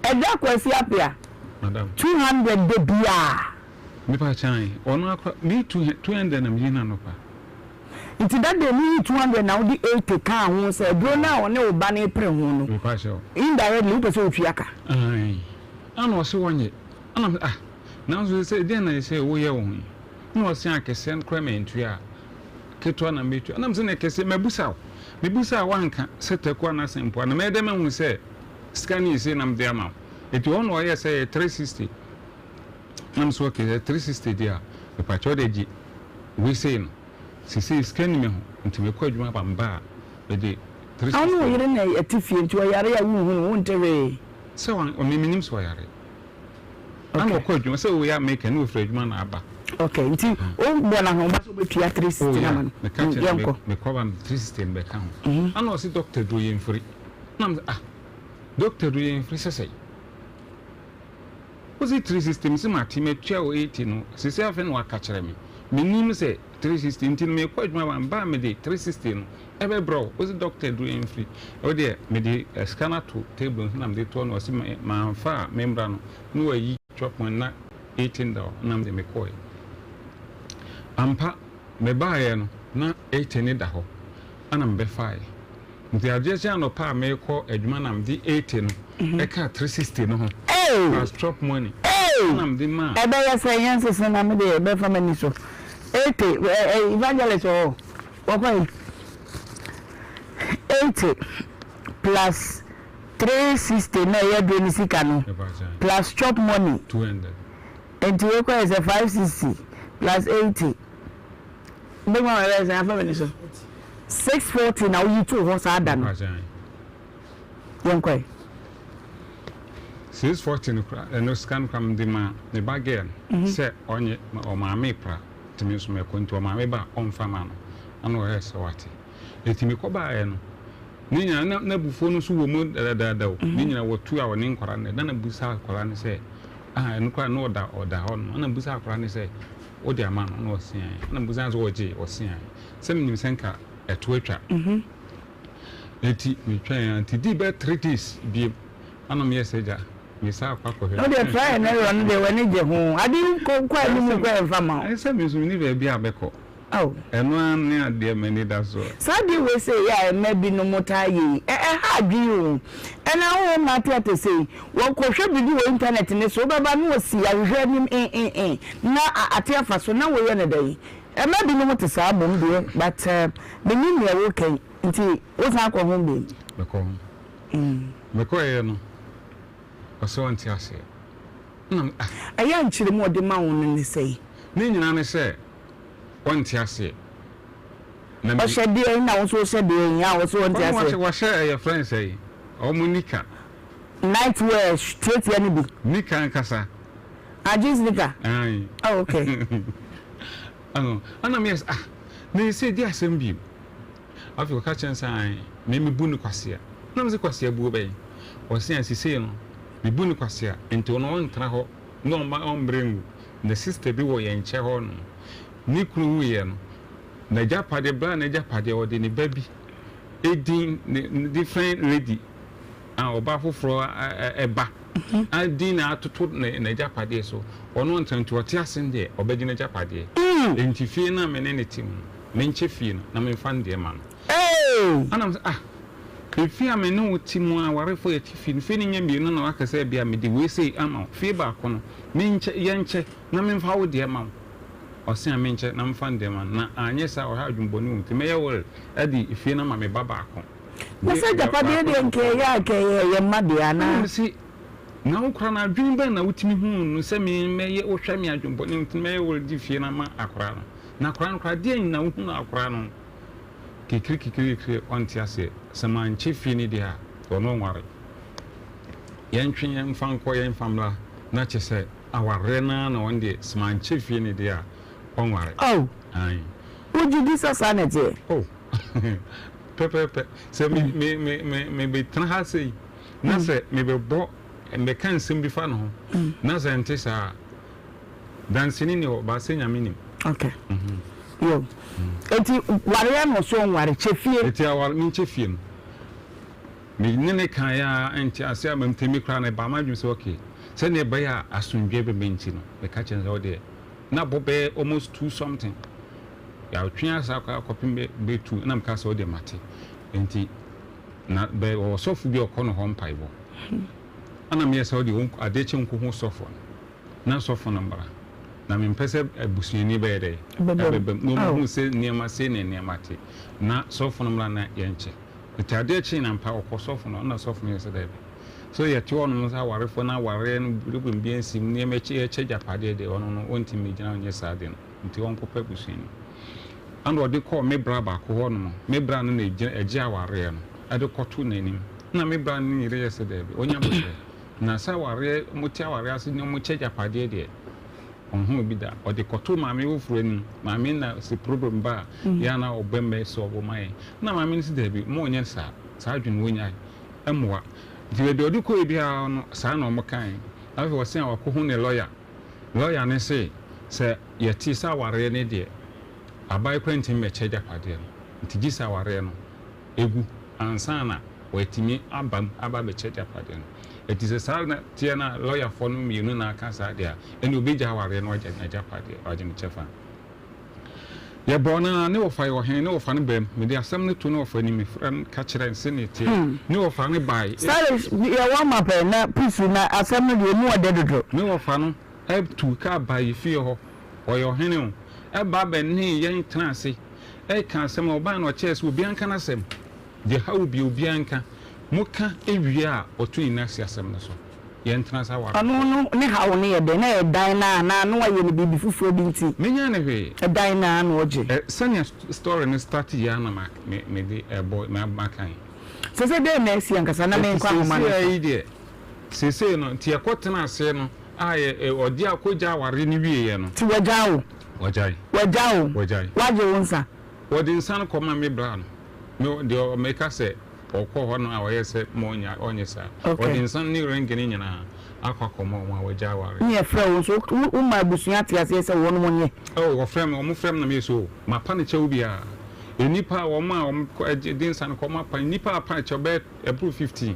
Ɛda Kwasi Appiah. Madam. 200 da biara. Mepa kyan, ɔno akora, meyi 200 na meyi no anɔpa. Nti that day no woyii 200 na wode 80 kaa ho sɛ aduro no a ɔne wo ba no repere ho no, Mepa kyɛw. indirectly wopɛ sɛ wotua ka. Ae. Ɛna ɔse ɔnyɛ. Ɛna me ah, nanso sɛ deɛn na ɛsɛ woyɛ wo ho yi? Ɛna ɔse ah kɛseɛ no koraa mantua a, ketewa na mɛtua. Ɛna me se na kɛseɛ, mabusa wo. Mebusa a woanka sɛ taku anaasɛ mpoa na mɛyɛ dɛn mahu sɛ sika no yɛ sei na mede ama wo. Nti hɔ na ɔyɛɛ sɛ ɛyɛ 360. Na me se okay, sɛ 360 deɛ a, mepakyɛw deɛ gye wei sei no. Sesei sika nni me ho, nti mekɔ adwuma aba meba a, mede Na wo ne wo 360. yere na ɛte fie nti ɔyare a wonhu no, wonte hwee? Sɛ wan, me menim sɛ ɔyare. Ana ɔkɔ adwuma, sɛ woyɛ America ne ofiri adwuma na aba. Okay, nti wo bɔ no ahoba sɛ wobɛtua 360 no ama no. Meka kyerɛ no, Yɛnkɔ. mekɔ ba no 360 no bɛka ho. Ana ɔse doctor duro yɛmfiri. Na me ah, doctor duro yɛmfiri sɛ sɛn? Wose 360, mese mate, matua wo 80 no, sese afei na waka kyerɛ me. Menim sɛ 360 nti no mekɔ adwuma ba, meba a mede 360 no ɛbɛbrɛ wo. Wose doctor duro yɛmfiri. Wo deɛ mede sika no ato table no so na mede toɔ no, ɔse mamfa a memmra no na wayi chop money na 18 da hɔ na mede mekɔɛ. Ampa mebaeɛ no na 80 no da hɔ ɛna mebɛfaeɛ. Nti adeɛ kye anɔpa a merekɔ adwuma na mede 80 no ɛkaa 360 no ho plus chop money ɛna mede maa. Ɛbɛyɛ sɛ yɛn nsese na mede bɛfa m'ani so 80 evangelist wɔ hɔ wɔkɔ yi 80 plus 360 na ɛyɛ duro ne sika no plus chop money 200 nti wei kɔ yɛ sɛ 560 plus 80 bɛma ma ɛbɛyɛ sɛ afa m'ani so 640 na woyi too hɔ saa da no yɛnkɔe. 640 no kora ɛno sika no kora mede ma me ba girl no sɛ ɔnye ɔmaame pra nti me nso mɛkɔ nti ɔmaame ba a ɔmfa ma no ɛna ɔyɛ sɛ wate nti mekɔ baeɛ no ne nyinaa na n'abufuo no nso wɔ mu dadaada o ne nyinaa wɔtu a ɔne nkwadaa no na na busa akwadaa no sɛ ah ɛno koraa na ɔda ɔda hɔ no ɛna busa akwadaa no sɛ wode ama no na ɔseae ɛna busa no sɛ ɔgye ɔseae sɛ menim sɛ nka ɛto atwa Enti metwɛn ara nti dii bɛyɛ 3 days biem ana meyɛ sɛ gya mesan akɔ akɔhwɛ. Wo deɛ try and error no deɛ w'ani gye ho. Ade yi kɔ kɔ anim kɔ ɛmfa ma wo. Ɛsɛ sɛ me nso menni baabi a mɛkɔ. Ɛno ara ne adeɛ m'ani da soɔ. Saa adeɛ wei sei a mma binom taa yɛ yi, ɛha adwene o. Ɛna wo mma ateate sei, wɔkɔhwɛ biribi wɔ internet no so, wobɛba na wɔsi ahwehwɛ anim en-en-en na ate afa so, na woyɛ no dɛn? Mma binom te saa mmom deɛ, but mennim deɛ woreka yi, nti wosan kɔ ho bio? Mekɔ ho. Mekɔeɛ no, ɔse ɔnte aseɛ. Ɛna me ah. Ɛyɛ a nkyerɛmu a ɔde ma wo no ne sɛn? Ne nyinaa ne sɛ ɔnte aseɛ. Na me. Ɔhyɛ deɛn na wo nso wohyɛ deɛn a wo so wonte Ɔno aseɛ? wahyɛ wahyɛ ɛyɛ frɛ no sɛn ɔmo nika. Night wear tiatia no bi. Nika ankasa. Ah jeans nika? Ae. Oh okay. Ɛno ɛna meyɛ sɛ ah na ɛsɛ di asɛm bio. Afei ɔka kyerɛ no sɛ ae me mebu no kwasea. Na mese kwasea buo bɛn? Ɔse ae sesei no mebu no kwasea nti ɔno ɔntena hɔ na ɔmma ɔmbrɛ nwu. Na sister bi wɔ yɛn nkyɛn hɔ nom ne kunu wuiɛ no n'agyapadeɛ berɛ a n'agyapadeɛ ɔde ne ba bi edin ne different lady a ɔbaa foforɔ ba din na atoto n'agyapadeɛ so ɔno ɔntena nti ɔte ase no deɛ ɔbɛgye n'agyapadeɛ nti fie no a me ne no te mu no menkyɛ fie no na memfa ne deɛ ma no ɛna mesɛ ah efie a me ne wo te mu a awarefoɔ yɛte fie no fie no nyɛ mmienu na waka sɛ bia mede wei sei ama wo fie baako no menkyɛ yɛnkyɛ na memfa wo deɛ ma wo ɔse a menkyɛ na memfa ne deɛ ma no na anyɛ saa ɔha adwembɔne wɔ mu nti mɛyɛ will de fie no ama me ba baako. Na sɛ agyapadeɛ deɛ nka ɛyɛ a nka ɛyɛ yɛn mma dea anaa? Ɛna mese, Na wo koraa no adwene bɛn na wotumi huu no sɛ me mɛyɛ wohwɛ me adwembɔne nti mɛyɛ wo de fie no ama akwadaa no? Na akwadaa no koraa deɛn na wohunu akwadaa no? Kikiri kikiri kikiri ɔnte aseɛ. Sɛ mankyɛ fie no deɛ a ɔno ɔnware. Yɛntwe yɛmfa nkɔ yɛmfa mmra na kyɛ sɛ awareɛ no ara na ɔno deɛ sɛ mankyɛ fie no deɛ a ɔnware. Oh! Ae. Wogye di sɛ saa na ɛteɛ? Oh! Pɛpɛɛpɛ. Sɛ me me me me mebɛtena ha sei na sɛ mebɛbɔ mebɛka nsɛm bi fa ne ho na sɛ ɛnte saa a, danseni ni hɔ, baasɛ Nyame nim. Okay. Yo. Eti wareɛ no so nware, kyɛ fie. Eti aware menkyɛ fie no. Me ne ne kaeɛ a ɛnte ase a mamtumi koraa no ɛbaa m'adwene sɛ okay sɛdeɛ ɛbɛyɛ a asomdwoeɛ bɛba nti no meka kyerɛ no sɛ wodeɛ na bɔ bɛyɛ almost two something Yɛatwe asa akɔ akɔpem bɛ bɛ tu ɛna meka sɛ ɔdeɛ mate nti na bɛ ɔwɔ sɔfo bi a ɔkɔ no hɔ mpaebɔ ɛna meyɛ sɛ ɔdeɛ adeɛ kye nko ho sɔfo no na sɔfo no mmra na mempɛ sɛ abusuani bɛyɛ dɛ ɛbɛbɛm na ɔmo hu sɛ nneɛma sei na nneɛma te na sɔfo no mmra na yɛnkyɛ nti adeɛ kye na mpa ɔkɔ sɔfo no ɛna sɔfo no yɛ sɛ daabi so yɛte hɔ nom sɛ awarefoɔ na awareɛ no problem bi ansi mu nneɛma yɛkyɛ gyapadeɛ deɛ ɔno no ɔntumi gyina ɔnyɛ saa deɛ no nti ɔnkɔpɛ abusuani. Ɛna ɔde kɔɔ me bra baako hɔ nom, me bra no na ɛgyina ɛgye awareɛ no ɛde kɔto n'anim. Ɛna me bra no ne yere yɛ sɛ daabi, ɔnya aboterɛ. Na sɛ awareɛ, wɔte awareɛ ase na wɔkyɛ agyapadeɛ deɛ, ɔnhuu bi da. Ɔde kɔtoo maame foforɔ anim, maame no na sɛ problem ba a, yɛ a na ɔbɛ mmɛ sɔlvo ma yɛn. Ɛna maame no sɛ daabi, mo nyɛ saa, saa adwene no wɔnyae, ɛmmoa. Nti baabi a ɔde kɔeɛ biara no, saa na wɔkaeɛ. Afei ɔse a wakɔhu ne lɔya. Lɔya no se sɛ yɛte sɛ awareɛ no deɛ, aban koraa ntumi mmɛkyɛ agyapadeɛ no, nti gye sɛ awareɛ no gu ansa na wɔatumi aba mu aba abɛkyɛ agyapadeɛ no. Ɛti sɛ saa na teɛ na lɔyafoɔ no mmienu na aka saa deɛ a, ɛnna ɔbɛgya awareɛ no wagya n'agyapadeɛ, wagye ne kyɛfa. Yɛbɔɔ no ara, ne wɔfa yɛ ɔhene, ne wɔfa no baam. Mede asɛm no too ne wɔfa anim, mefrɛɛ no ka kyerɛɛ no sɛnea ɛteɛ. Ne wɔfa no bae. Stylish, yɛ warm up ɛ, na pusu, na asɛm no deɛ emu ɔdɛ dodo. Ne wɔfa no tuu kaa baa yɛn fie hɔ, ɔyɛ ɔhene o, ɛba bɛnee yɛn tenaa ase reka asɛm no. Ɔbae no ɔkyɛɛ sɛ obiara nka n'asɛm, deɛ ɛha wo biara obiara nka. Moka wie a, ɔto ne nan ase asɛm no so. Yɛntena ase awarefoɔ. Ɔno no ne haw no yɛ dɛn? Na ɛyɛ dan no ara anaa na wayɛ no biribi foforɔ bi nti? Menyaa no hwee. Ɛdan no ara na ɔgye. Ɛ, sɛnea story no start yɛ ara na ma, me, mede ɛbɔ, ma, maka yi. Seesei dɛn na asi ankasa? Na Enti menkɔ ahoma no seesei so. yi deɛ, seesei no, nti yɛkɔtena ase no a yɛ, ɛ, ɔgye akɔgya awareɛ no wieeɛ no. Nti wagyaa wo? Wagyae. Wagyaa wo? Wagyae. Wagye wo nsa? Wɔde nsa no kɔma me bra no. Me, deɛ meka sɛ. Ɔkɔɔ hɔ no a ɔyɛɛ sɛ ma ɔnya ɔnyɛ saa. Okay. Ɔde nsa ne ring no nyinaa akɔ akɔma wɔn a wɔagya aware. Ne yɛfrɛ wo nso wo wo ma abusua te aseɛ sɛ wɔnom nyɛ. Oh wɔfrɛ me wɔn frɛ me na meyɛ so oh mapa no kyɛw biara nnipa a wɔn a wɔn kɔ ɛgye de nsa no kɔ wɔn apa nnipa apa kyɛw bɛyɛ ɛboro 15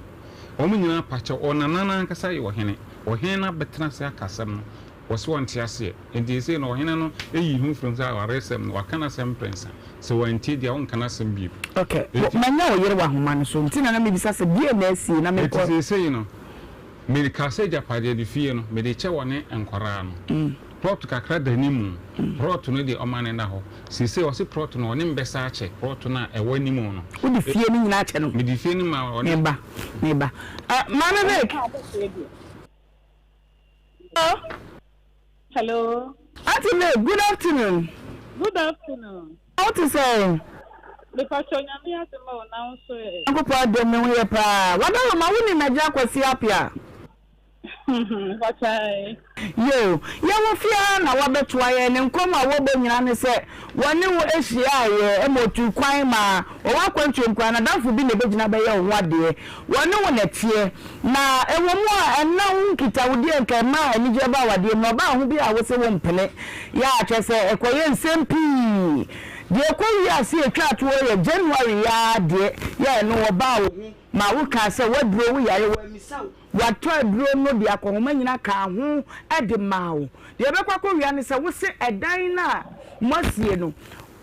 wɔn nyinaa apa kyɛw ɔnana no ankasa yɛ ɔhene ɔhene no abɛtena ase aka asɛm no Wɔse wɔnte aseɛ. Enti seesei no ɔhene no ayi ho firi ho sɛ awaresɛm no, waka n'asɛm mprɛnsa. Sɛ wantie deɛ a, ɔnka n'asɛm bio. Ok, Enti. manya wo yere wɔ ahoma no so, nti na na mebisa sɛ deɛn na asie na Enti menkɔ. seesei no, meka sɛ agyapadeɛ no fie no, mede kyɛ wɔne nkwadaa no. Plɔt kakra da anim. Plɔt no deɛ, ɔma no nna hɔ. Seesei ɔse plɔt no, ɔne me bɛsa akyɛ plɔt no a ɛwɔ anim no. Wode fie no nyinaa akyɛ no? Mede fie no maa ɔne. Meba, meba. Eh, Maame Vic! Hello. Hello. Auntie May, good afternoon. Good afternoon. How to say? Mepakyɛw Nyame adom o, na wo nso ɛ? Nyankopɔn adom me ho yɛ paa. Wadaroma wo nim Agya Kwasi Appiah? Mpakyɛw. Yoo, yɛwɔ fie ara na wɔabɛtoa yɛn. Ne nkɔmmɔ a wɔbɔ nyinaa ne sɛ wɔne wo hyiaeɛ ma ɔtuu kwan maa wɔwɔ akwantuom koraa, n'adamfo bi na ɛbɛgyina bɛyɛ wo ho adeɛ. Wɔne wo na ɛteɛ. Na ɛwɔ mu a ɛnna wo nkitahodie a nka ɛmaa anigyeɛ baa w'adeɛ mu no, ɔbaa ho bi a wose wompene. Yɛ a kyerɛ sɛ ɛkɔyɛ nsɛm pii. Deɛ ɛkɔwiee ase a ɛtwaa toɔ yɛ January yi ara deɛ, yɛ a ɛno wɔbaa wo ho maa wokaa sɛ woaduro wo yare, wɔammisa wo. Wɔatɔ aduro no de akɔnhoma nyina kaa ho de maa wo. Deɛ ɛbɛkɔ akɔwia ne sɛ wose ɛdan no a moasie no,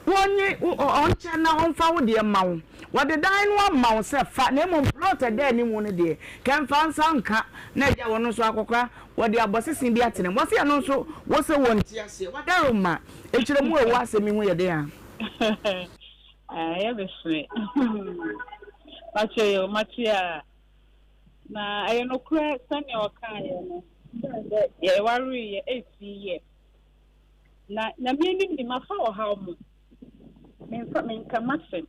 wɔnye wo, ɔnkyɛ na ɔmfa wo deɛ mma wo. Wɔde dan no ama wo sɛ fa, na mmom plot a ɛda anim no deɛ, kɛmfa nsa nka na agya wɔn nso akɔkora, wɔde abɔsese bi atena mu. Wɔse ɛno nso wose wonte aseɛ. Wadaroma, nkyerɛmu a ɛwɔ asɛm yi ho yɛ den a? Ɛyɛ me fɛ. Pakyɛ yo, mate a. Na ɛyɛ nokorɛ sɛdeɛ ɔkaeɛ no, sɛ yɛwareeɛ 18 years. Na Nyame anim ni, mafa ɔhaw mu. Memfa, menka m'asɛm.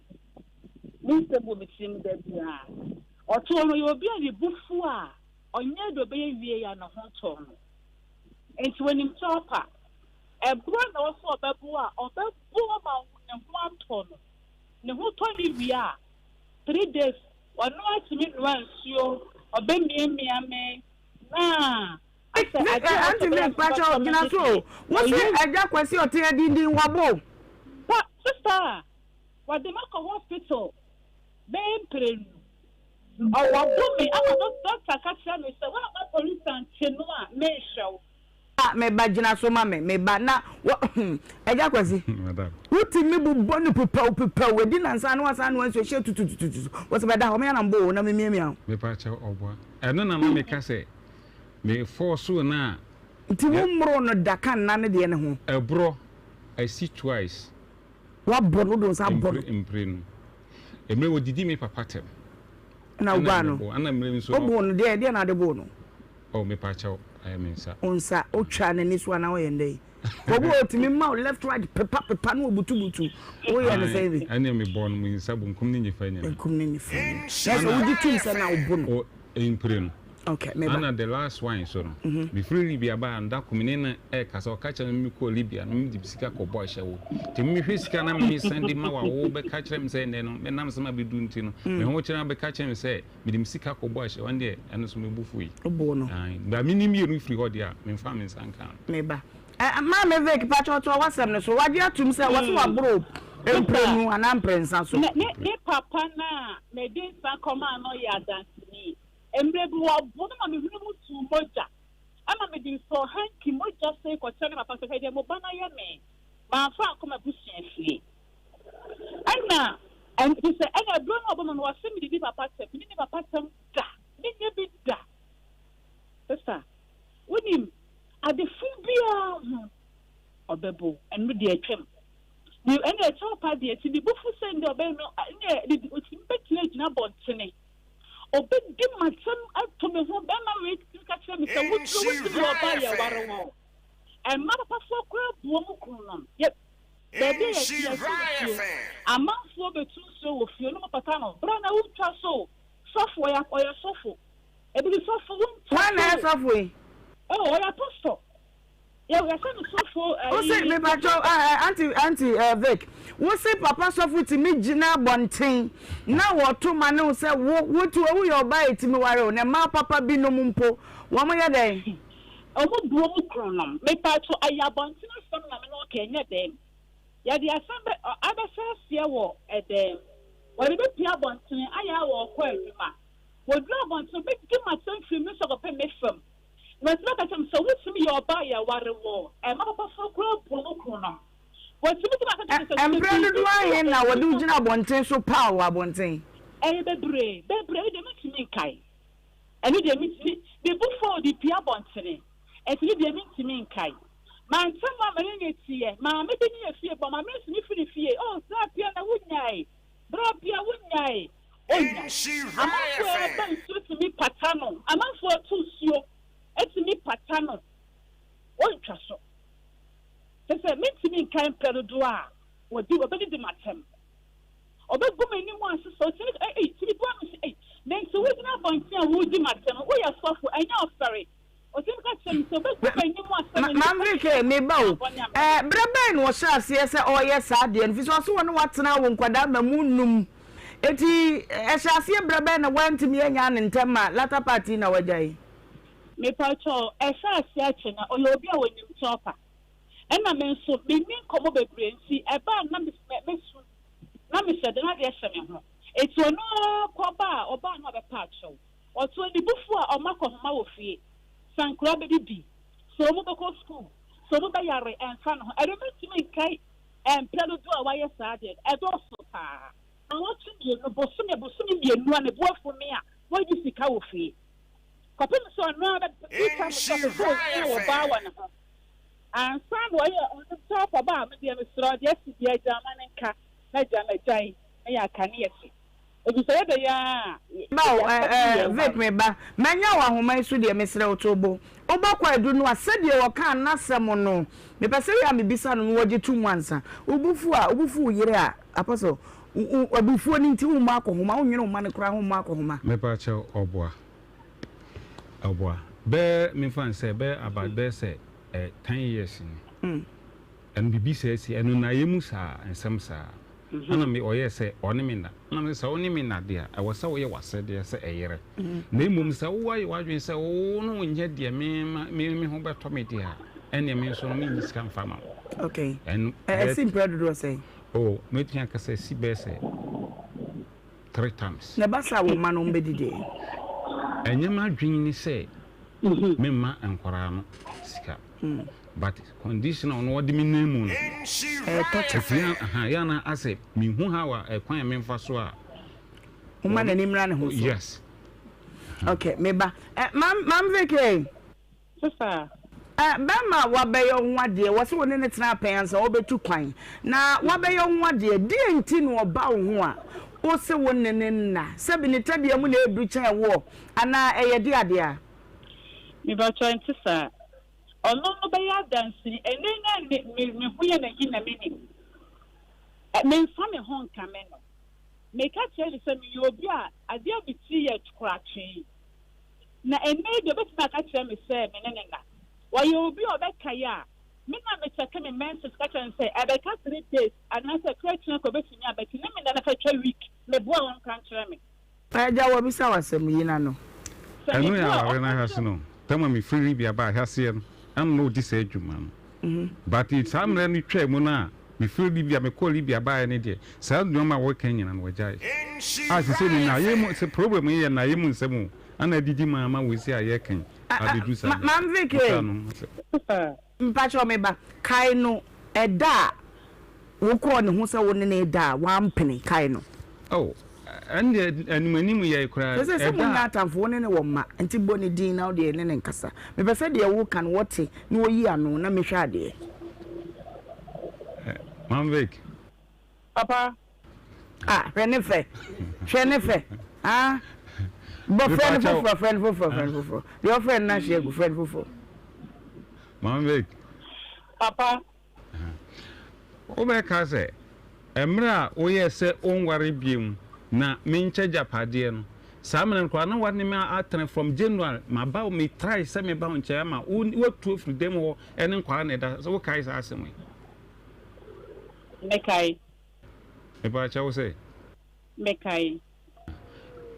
Me nsɛm wɔ me tirim da biara. Ɔtoo no, ɔyɛ obi a ne bo fu a, ɔnyɛ deɛ ɔbɛyɛ wie a ne ho tɔ no. Nti onim kyɛw pa. Ɛberɛ na ɔwɔ sɛ ɔbɛboa a, ɔbɛboa ma ne ho atɔ no. Ne ho tɔ no wie a, 3 days ɔno atumi noa nsuo, ɔbɛmiamia me na asɛ Me adeɛ a ɔsɛ Auntie ɔbɛyɛ Vic pakyɛ me gyina ne so deɛ o. Wo se ɔyɛ. Agya Kwasi ɔte adindin wabo o. Pa sister wɔde me akɔ hospital bɛyɛ mprenu ɔwabo me ama doctor ka kyerɛ me sɛ woamma police ankye no a menhwɛ wo. Ah me ba gyina so ma me me ba na wɔ hmm Agya Kwasi Madam. wotumi bobɔ no pepɛw pepɛw edi nansa na wasan anoa nsuo hyɛ tututututu wɔ sɛ bɛda hɔ me ana mbɔ o na memiamia wo. Mepa kyɛw ɔboa ɛno na na meka sɛ me force no a. Nti wo mmoro no da ka nna ne deɛ ne ho. Ɛborɔ asi twice. Wabɔ no wode wo nsa abɔ no. Mpre mprenu. Mmerɛ wɔdidi me papa tɛm. Ɛna wobaa no. Ɛna mmerɛ nso no. Woboo no deɛ deɛ na ade boo no. Oh mepa kyɛw ɛyɛ me nsa. Wo nsa wotwa n'ani so anaa woyɛ no dɛn? Obi wɔ hɔ otumi ma wo left right pepa pepa na obutubutu woyɛ no sɛn bi? Ɛneɛ me bɔɔ no me nsa bonkum ne nifa nyinaa. Benkum ne nifa nyinaa. Na sɛ wogye tum sɛ na wobo no. O mpire no. Okay me ba. Ana the last one so no. Me firi Libya baa no da ko me ne no ɛɛkasa ɔka kyerɛ me me kɔɔ Libya no me de sika kɔ bɔ ahyɛ wo nti me hwɛ sika na me san de ma wa wo bɛka kyerɛ me sɛ ɛnɛ no me nam sɛ ma bɛdu nti no me ho kyerɛ na bɛka kyerɛ me sɛ Mede me sika kɔbɔ ahyɛ wɔn deɛ, ɛno nso me bo fui. Woboo no? Ae, ba me ne mmienu firi hɔ deɛ a, memfaa me nsa nkaa no. Me ba. Ɛ, Maame Vic, pakyɛ ɔtoa w'asɛm no so. Wagye atum sɛ wɔse waboro mprenu anaa mprɛnsa so. Me, me, me papa no a mede nsa kɔmaa no yɛ adanseni. Mmerɛ bi wɔboo no ma me hwene mu tuu mogya. Ɛma mede nsɔɔ hanky mogya sei kɔkyerɛ ne papa sɛ, hwɛ deɛ mo ba no ayɛ me. Mamfa ankɔ m'abusua fie. Ɛna ɛnti sɛ ɛna ɛberɛ no a ɔbɔ me no ɔse mede di papa tɛm, mene ne papa tɛm da, menyɛ bi da. Sister, wonim ade fo biara ho ɔbɛbo, ɛno deɛ atwam. Ne ɛna ɛkyɛw pa deɛ ti ne bo fu sɛ ndɛ ɔbɛyɛ no ɛnɛ ɔtumi bɛtumi agyina abɔntene. Ɔbɛdi m'atɛm ato me ho, bɛrima wei tumi ka kyerɛ me sɛ woturo wotumi yɛ ɔbaa yɛ ware wɔn. Ɛmma papafoɔ koraa bu wɔn kununom. Yɛ Baabi a yɛte, yɛte wɔ fie. Amanfoɔ bɛtu nsuo wɔ fie no mu pata no. Bra na wontwa so. Sɔfo, ɔyɛ, ɔyɛ sɔfo. Ebi de sɔfo, wontwa so. Hwan na ɛyɛ sɔfo yi? Oh, ɔyɛ apostol. Yɛ, yɛsɛ no sɔfo, ɛyi. Wose, mepakyɛw, eh, eh, auntie, auntie, eh, Vic. Wose papa sɔfo tumi gyina abɔnten na wɔto ma ne ho sɛ wo, wo ti woyɛ ɔbaa a etumi ware wo, na mmaa papa binom mpo, wɔn yɛ dɛn? Ɔmo bu ɔmo kununom. Mepaatwo ɛyɛ abɔnten asɛm na me ne wo ka ɛnyɛ dɛm. Yɛde asɛm bɛ abɛhyɛ aseɛ wɔ ɛdɛm. Wɔde bɛpue abɔntene ayɛ a wɔɔkɔ adwuma. Wɔduru abɔntene ɔbɛdi m'asɛm firi me so akɔpem me fam. Na watumi aka kyerɛ me sɛ wotumi yɛ ɔbaa yɛware wo. Ɛmma papafoɔ koraa bu ɔmo kununom. Watumi de m'asɛm kyerɛ me sɛ sɛ Mprɛ biribi dodoɔ si ahe wɔ na wɔde wo adwuma gyina abɔnten so paa wo abɔnten? Ɛyɛ bebree, bebree, ɛno deɛ mentumi nkae. Ɛno deɛ mentumi, me bo fɔɔ de pue abɔntene, ɛnti no deɛ mentumi nkae. Mantam a me ne no teɛ, maame bi ne yɛ fie bɔ, maame no tumi firi ne fie, oh, bra pia na wonyae, bra pia wonyae, ɔnyae. Amanfoɔ a ɛba nsuo tumi pata no, amanfoɔ ɛto nsuo tumi pata no, ɔntwa so. Kyerɛ sɛ mentumi nkae mprɛ dodoɔ a wɔdi, wɔbɛdidi m'atɛm. Ɔbɛgu m'anim ase sɛ ɔtumi ka, ei, tumi bua me sɛ, ei, na nti wogyina abɔnten a woredi m'atɛm, woyɛ sɔfo, ɛnyɛ ɔfɛre. Ɔtumi ka kyerɛ me sɛ ɔbɛgu m'anim ase sɛ Ma, me Maame Vicky, me ba o, bɔne a ɛɛ, mayɛ. berɛ bɛn na ɔhyɛɛ aseɛ sɛ ɔreyɛ saa adeɛ no? Firi sɛ ɔse ɔne wo atena awo nkwadaa ma mu nnum. Enti ɛhyɛɛ aseɛ berɛ bɛn na woantumi annya no ntɛm ma latter part yi na woagyae? Mepakyɛw, ɛhyɛɛ aseɛ akyɛ na ɔyɛ obi a ɔnim kyɛwpa. Ɛna me nso, menni nkɔmmɔ bebree nti ɛba a na mesu na mehyɛ da na adeɛ hyɛ me ho. Enti ɔno ara kɔ ba a, ɔba a na wabɛpa akyɛw. Ɔto ne bo fu a ɔma kɔhoma wɔ fie. Sɛ nkwadaa bɛdidi, sɛ wɔn bɛkɔ sukuu, sɛ wɔn bɛyare, ɛmfa ne ho. Ɛno mentumi nkae mprɛ dodoɔ a wayɛ saa adeɛ no. Ɛdɔɔso paa. Nnawɔtwe mmienu, bosome, bosome mmienu a ne bo afu me a wannye sika wɔ fie. Kɔpem sɛ ɔno ara bɛbisa me sɛ ɔpɛ sɛ ɔnya ɔbaa wɔ ne ho. Ansa na ɔyɛ ɔno sɛ ɔkɔba a, me deɛ mesrɛ wo, deɛ asi biara gyaa ma no nka na gya magyae na yɛaka ne yɛte. Efisɛ yɛ dɛ ara a, Ba o, yɛde eh, asɛm eh, yɛ Vic ware. me ba, manya wo ahoma yi so deɛ, mesrɛ wo to wo bo. Wobɔ kwaadu no a, sɛdeɛ wɔkaa n'asɛm no, mepɛ sɛ yɛ a mebisa no na wɔgye to mu ansa. Wo bo fu a, wo bo fu wo yere a, Apostle, wo, wo, abufuo no nti wommɔ akɔhoma, wonnwene wo mma no koraa ho mmɔ akɔhoma. Mepa kyɛw ɔboa. Ɔboa. Bɛyɛ memfa no sɛ bɛyɛ about bɛyɛ sɛ eh, ten years ni. Ɛno biribi saa si, ɛno nnaeɛ mu saa, nsɛm saa. Ɛna me ɔyɛɛ sɛ ɔne me nna. Ɛna me sɛ sɛ wo ne me nna deɛ a, ɛwɔ sɛ woyɛ w'asɛdeɛ sɛ ɛyerɛ. Na mmom sɛ woayɛ w'adwene sɛ wo ne wonyɛ deɛ me ma me me ho bɛtɔ me deɛ a, ɛnneɛ me nso no mennyi sika mfa ma wo. Okay. Ɛno Ɛ bɛyɛ ɛsi mprɛ dodoɔ sɛn? Oh, mɛtumi aka sɛ ɛsi bɛyɛ sɛ 3 times. Na ɛba saa a wo mma no wɔbɛdi deɛn? Ɛnyɛ m'adwene ne sɛ memma nkwadaa no sika but condition a ɔno ɔde me nam mu no Ɛyɛ torture. ɛfiri aha yɛ ana asɛ mehu how a ɛkwan a memfa so a Woma n'ani mmra ne ho so. Yes. Okay, me ba. Eh, mam, mam Vicky. Sister. Eh, bɛrima a wabɛyɛ wo ho adeɛ, wɔse wo ne no tena pɛn ansa wobɛtu kwan, na wabɛyɛ wo ho adeɛ, deɛn nti na ɔba wo ho a, wose wo ne no nna? Sɛbi ne tadua mu na ɛɛduru kyɛn woɔ, anaa ɛyɛ de adeɛ a? Mepakyɛw ɛnte saa. Ɔno no bɛyɛ adanseni. Ɛnnɛ yi na me, me, me ho yɛ no ahi na menim. Ɛ, memfa me ho nkame no. Meka kyerɛ no sɛ meyɛ obi a adeɛ a me tiri yɛ koratwee. Na ɛnnɛ yi deɛ ɔbɛtumi aka akyerɛ me sɛ me ne no nna. Ɔyɛ obi a ɔbɛkae a, me na mekyɛke me menses ka kyerɛ no sɛ ɛbɛka 3 days anaasɛ kra kyina kɔ ɛbɛtumi abɛkye ne me nna no fa twa week. Meboa a ɔnka nkyerɛ me. Agya wɔbisa wo asɛm yi na no. Sɛ Ɛno yɛ meboa a aware no ɔka ahyɛse kyerɛ no tam a mefiri Libya baa ahyɛaseɛ no ɛna na ɔdi saa adwuma no but saa mmerɛ no twaa mu no a mefiri Libya mekɔɔ Libya baeɛ no deɛ saa nnoɔma a wɔka nyina no wɔgyae a sesei no nnaeɛ mu sɛ problem yi yɛ nnaeɛ mu nsɛm o ana adidi mu ama wei sei a yɛreka yi abɛduru saa mmerɛ Maame Vicky, yi no ho sɛ. Mpakyɛw me ba, kae no ɛda a wokɔɔ ne ho sɛ wo ne no reda a wampene, kae no. Oh, ɛndeɛ anim anim yɛe koraa, Sɛsɛ sɛ ɛda monyɛ a. atamfo, wo ne no wɔ mma, nti bɔ ne din na wo deɛ ne no nkasa. Mepɛ sɛ deɛ woka no wɔte na wɔyi ano na mehwɛ adeɛ. Maame Vic. Papa. Ah, hwɛ ne fɛ. Hwɛ ne fɛ. Ah. Bɔ frɛ no foforɔ, frɛ no foforɔ, frɛ no foforɔ. Deɛ ɔfrɛ no no ahye agu, frɛ no foforɔ. Maame Vic. Papa. Wobɛka sɛ, mmerɛ a woyɛɛ sɛ wonware biom na menkyɛ agyapadeɛ no, saa mmerɛ no koraa na woane me atena from January, maba wo, me try sɛ meba wo nkyɛn ama wo, woatu afiri dam hɔ ne nkwadaa na ɛda, wokae saa asɛm yi? Mekae. Mepa kyɛw sɛ. Mekae.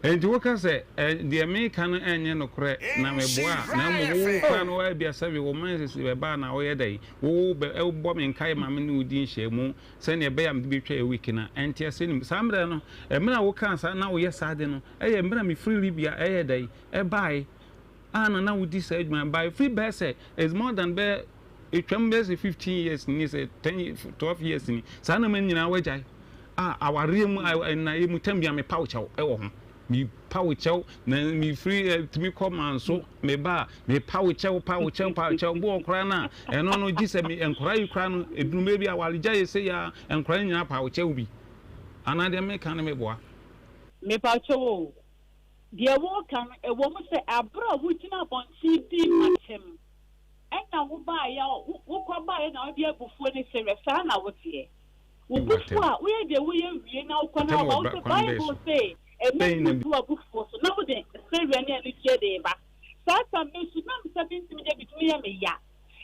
Enti woka sɛ, Ɛ, deɛ mereka no nyɛ nokorɛ, na meboa a, na mmom wo koraa no ebia sɛbe wo menses bɛba a na woyɛ dɛn? Wo bɛ, wobɔ me nkaeɛ ma me ne wo di nhyiamu sɛdeɛ ɛbɛyɛ a mede bɛtwa a week no a, ɛnte aseɛ nim. Saa mmerɛ no, mmerɛ a wokaa saa na woyɛ saa ade no, ɛyɛ mmerɛ a mefiri Libya ɛyɛ dɛn? Ɛbaeɛ a na na wodi saa adwuma no. But ɛfiri bɛyɛ sɛ, it's more than bɛyɛ Etwam bɛyɛ sɛ 15 years ni sɛ 10 12 years ni saa nneɛma nyinaa wagyae a awareɛ mu nnaeɛ mu tam bia mepa wo kyɛw wɔ ho mepa wo kyɛw na mefiri tumi kɔ manso meba a mepa wo kyɛw pa wo kyɛw pa wo kyɛw boɔ koraa no a ɛno no gye sɛ me nkora yi koraa no ɛduru mmerɛ bi awaregya yɛ sɛ yɛ a nkora no nyinaa pa wo kyɛw bi anaa deɛ meka no meboa. Mepa kyɛw o, deɛ woreka no ɛwɔ mu sɛ aberɛ a wogyina abɔnten dii m'atɛm Ɛna wo baeɛ a, wo kɔ baeɛ na wode abufuo ne sereɛ, saa na woteɛ. Wo bo fu a, woyɛ deɛ woyɛ wie na wokɔ na woba. Wo se Bible se mma mmu w'abufuo so na wode sereɛ ne anigyeɛ de reba. Saa tam me nso na me nsa bintimi deɛ bitumi yɛ me ya.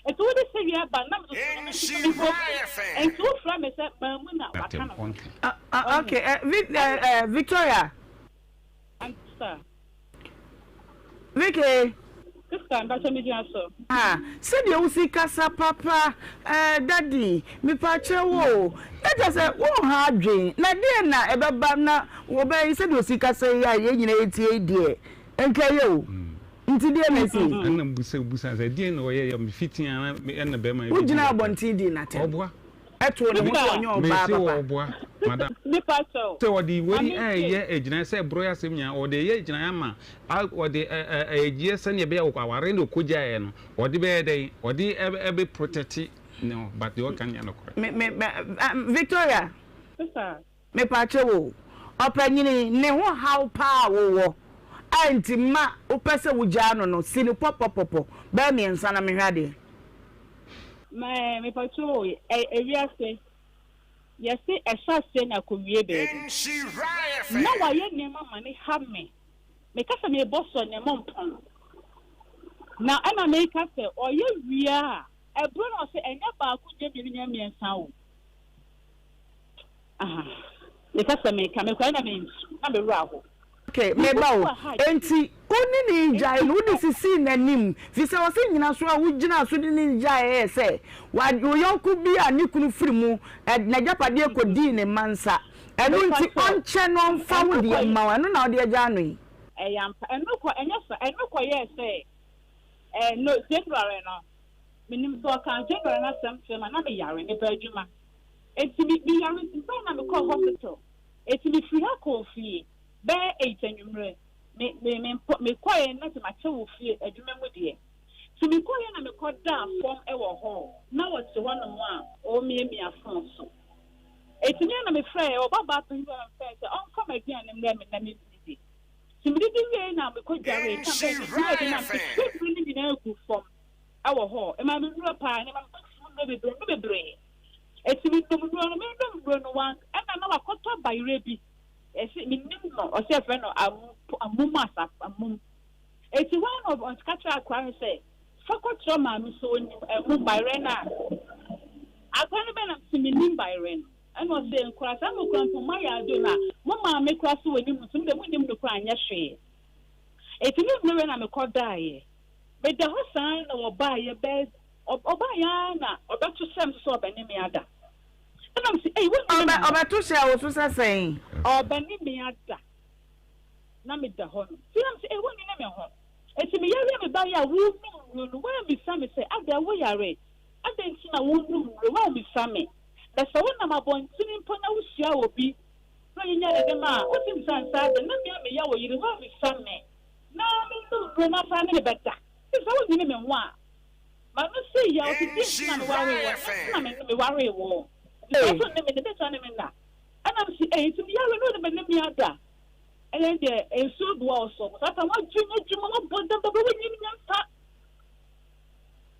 Nti wode sereɛ ba na me nso so no me nso so me bo fu. Nti wofrɛ me sɛ mammu na waka no ho. Okay, eh, Victoria. Ansa. Vicky. Sister, mpakyɛ me gyina so. Ah, sɛdeɛ wosi kasa papa eh, daddy, mepakyɛ wo o, na kyerɛ sɛ wonha adwen, na deɛn na ɛbɛba na wɔbɛyɛ sɛdeɛ osi kasa yi a yɛn nyinaa yɛtie yi deɛ, nka ɛyɛ o, nti deɛn na ɛsi? Ɛna mbusa busa sɛ deɛn na ɔyɛ yɛ mefiti ara ɛna bɛrima yi bɛdi Wogyina abɔnten dii n'atɛm. Ɔboa. Ɛtoo ne ho sɛ ɔnyɛ ɔbaa Mese papa. ɔboa, madam. Sɛ ɔde wei reyɛ agyinae sɛ borɔyɛ asɛm nyinaa, ɔde reyɛ agyinae ama ɔde ɛgyeɛ sɛdeɛ ɛbɛyɛ a aware no ɔkɔgyaeɛ no, ɔde bɛyɛ dɛn? Ɔde ɛbɛ protect ne ho, but deɛ ɔka nyɛ nokorɛ. Me me me Victoria. Sister. Mepaakyɛw o, ɔpanyini ne ho haw paa a wowɔ a nti ma wopɛ sɛ wogyaa no no, si no pɔpɔpɔpɔ bɛyɛ miɛnsa na mehwɛ adeɛ. Me mepakyɛw o, ɛ ewiase, yɛse ɛhyɛ aseɛ na ɛkɔwie baabi. Na wayɛ nneɛma ma no ha me. Meka sɛ mebɔ so a, na ɛmmɔ mpɔn. Na ɛna meka sɛ ɔyɛ wie a, ɛberɛ na ɔse ɛnyɛ baako nyɛ mmienu nyɛ mmiɛnsa o. Aha, meka sɛ meka, mekɔɛ na mensu, na me werɛ aho. Ok, meba o. Enti wo ne no gyae no, wode sisii n'anim? Firi sɛ ɔse nnyinasoɔ a wogyinaa so de ne no gyaeɛ yɛ sɛ wo yɔnko bi a ne kunu firi mu, n'agyapadeɛ kɔdii ne mma nsa. Ɛno nti ɔnkyɛ na ɔmfa wo deɛ mma wo. Ɛno na wode agyaa no yi? Ɛyɛ ampa. Ɛno kɔ, ɛnyɛ saa. Ɛno kɔyɛɛ sɛ, ɛɛ, no, January no, menim sɛ ɔkaa January no asɛm kyerɛɛ me a, na meyare, mebaa adwuma. Enti me, meyare nti, berɛ a na mekɔɔ hospital. Enti mefiri ha kɔɔ fie bɛyɛ eight anwummerɛ. Me, me, me mpo, mekɔeɛ na sɛ makyɛ wɔ fie adwuma mu deɛ. Nti mekɔeɛ na mekɔdaa fam wɔ hall. Na ɔte hɔnom a ɔremiamia phone so. Enti me ara na mefrɛɛ ɔbabaa panin bi na mefrɛɛ no sɛ ɔmfa m'aduane mmrɛ me na mennidi. Nti medidi wieeɛ na mekɔdwaree na mebɛɛ medii aduane a mehwie nnuro no nyinaa guu fam wɔ hall. Ɛmaa me nnuro paa, ɛmaa me box mu nnuro bebree, nnuro bebree. Eti me nom nnuro no, me nom nnuro no wan ɛna na wakɔtɔ bayerɛ bi ɛsi me nim no ɔsɛ ɛfrɛ no amum asa amum eti hɔ na ɔka kyerɛ akora no sɛ fa kɔkyerɛ maame sɛ onim amum bayerɛ no a akora no bɛ nam sɛ me nim bayerɛ no ɛna ɔsɛ nkora saa mo kora mpo mo ayɛ ado na mo maame kora so wɔ nim nso mo de mo nim no kora anyɛ hwee eti me nnuro na mekɔ daeɛ meda hɔ saa na wɔbaeɛ bɛɛ Ɔbaeɛ ara na ɔbɛto hyɛɛ me so sɛ ɔbɛne me ada. Ɛna mese, Ei, wonnwene me ho? Ɔbɛto hyɛɛ wo so sɛ sɛn? Ɔrebɛne me ada. Na meda hɔ no. Nti na mese, Ei, wonnwene me ho? Enti meyare a mebaeɛ a worenom nnuro no, woammisa me sɛ, 'Adɛn, woyare? Adɛn nti na worenom nnuro? Woammisa me. Na sɛ wonam abɔntene mpo na wohyia obi na ɔnyinya n'anim a, wotumi bisa no sɛ, 'Adɛn, na me a meyɛ wo yere, woammisa me na menom nnuro na asan ne me bɛda? Nti sɛ wonnwene me ho a, Ma no sei yaw sɛ deɛ nti na me waree wɔ ɛno nti na me me waree wɔ nti sɛ ɔso ne me ne bɛtumi ne me nna ɛna me si ɛyi nti me yare no ne me ne me ada ɛyɛ deɛ nsuo boa ɔsɔ mo sata wadwi nyɛ adwuma wabɔ dam bɛbɛ wonyim nyansa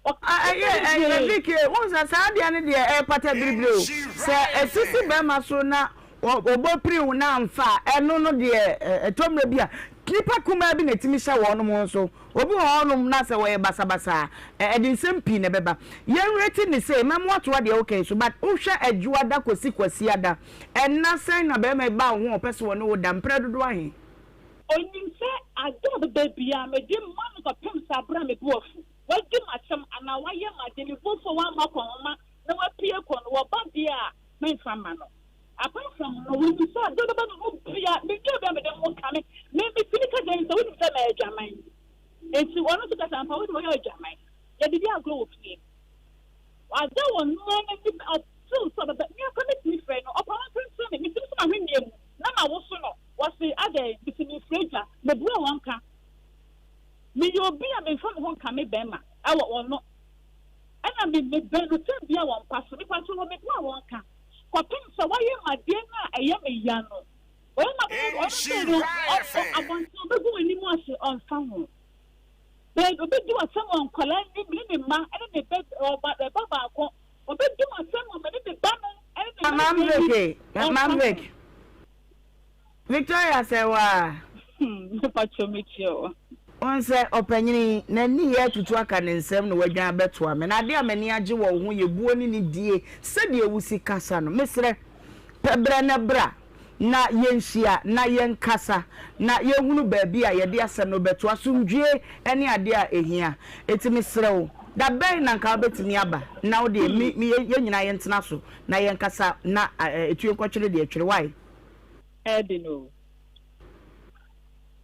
Ɛyɛ ɛyɛ Vicky wohu sɛ saa adeɛ no deɛ ɛyɛ pata biribiri o sɛ ɛsisi bɛrima so na ɔbɔ piri wo na amfa a ɛno no deɛ ɛtɔ mmerɛ bi a nipa kumaa bi na ɛtumi hyɛ wɔn ho so Obi wɔ hɔnom na sɛ wɔyɛ basabasa a, ɛde nsɛm pii na ɛbɛba. Yɛn rate ne sei, mɛmo atoa deɛ woka yi so, but wohwɛ Adwoada kɔsi Kwasiada, ɛnna sɛn na barima yi ba wo ho a ɔpɛ sɛ ɔne wo da, mprɛ dodoɔ ahe? Ɔnim sɛ ade a ɔbɛba biara mede ma no kɔpem saa berɛ a me bo afu. Wadi m'asɛm anaa wayɛ m'adeɛ, me bo afu a wamma akɔnhoma na wapue kɔ no, wɔba deɛ a, memfa mma no. Apart from no, wɔnim sɛ ade a ɔbɛba me ho biara, menni obi a mede me ho ka me. Me metumi ka kyerɛ no sɛ, wonim sɛ mayɛ adwaman. Enti ɔno nso ka sɛ, ampa wo de woyɛ adwaman. Yɛde di agorɔ wɔ fie. Wada wɔn ara n'anim, ɔfeel sɛ ɔbɛba. Me ara koraa metumi frɛ no, ɔpa ɔntentere me, metumi sɔ m'ahweneɛ mu na mawoso no. Wɔse adɛn? Mese mefrɛ gya, mebua wɔn ka. Meyɛ obi a memfa me ho nka me bɛrima wɔ ɔno. Ɛna me mebɛn no tɛm biara wɔ mpa so. Mepa kyɛw mebua wɔn ka. Kɔpem sɛ wayɛ me adeɛ no a ɛyɛ me ya no. Wayɛ me adeɛ no, ɔno sei no, ɔ, abɔnten ɔbɛgu w'anim ase, ɔmfa ho. Baabi, ɔbɛdi w'asɛm wɔ nkwadaa anim, ne ne mma, ɛne ne ba, ɔba, ɛba baako. Ɔbɛdi w'asɛm wɔ me ne ne ba no, ɛne ne mma. Maam Vic, Maam Vic. Victoria sɛ waa. Mepakyɛw metie o. Wohu sɛ ɔpanyin yi, n'ani reyɛ atutu aka ne nsam na wadwan abɛtoa me. Na ade a m'ani agye wɔ wo ho yɛ buo ne nidie sɛdeɛ wusi kasa no. Mesrɛ, pɛ berɛ na bra na yɛnhyia na yɛnkasa na yɛnhunu baabi a yɛde asɛm no bɛto. Asomdwoeɛ ne adeɛ a ɛhia. Enti mesrɛ wo, da bɛn na anka wobɛtumi aba na wo deɛ me, me, yɛn nyinaa yɛntena so na yɛnkasa na ɛtue nkɔtwere deɛ ɛtwere. Wai? Ɛyɛ den o.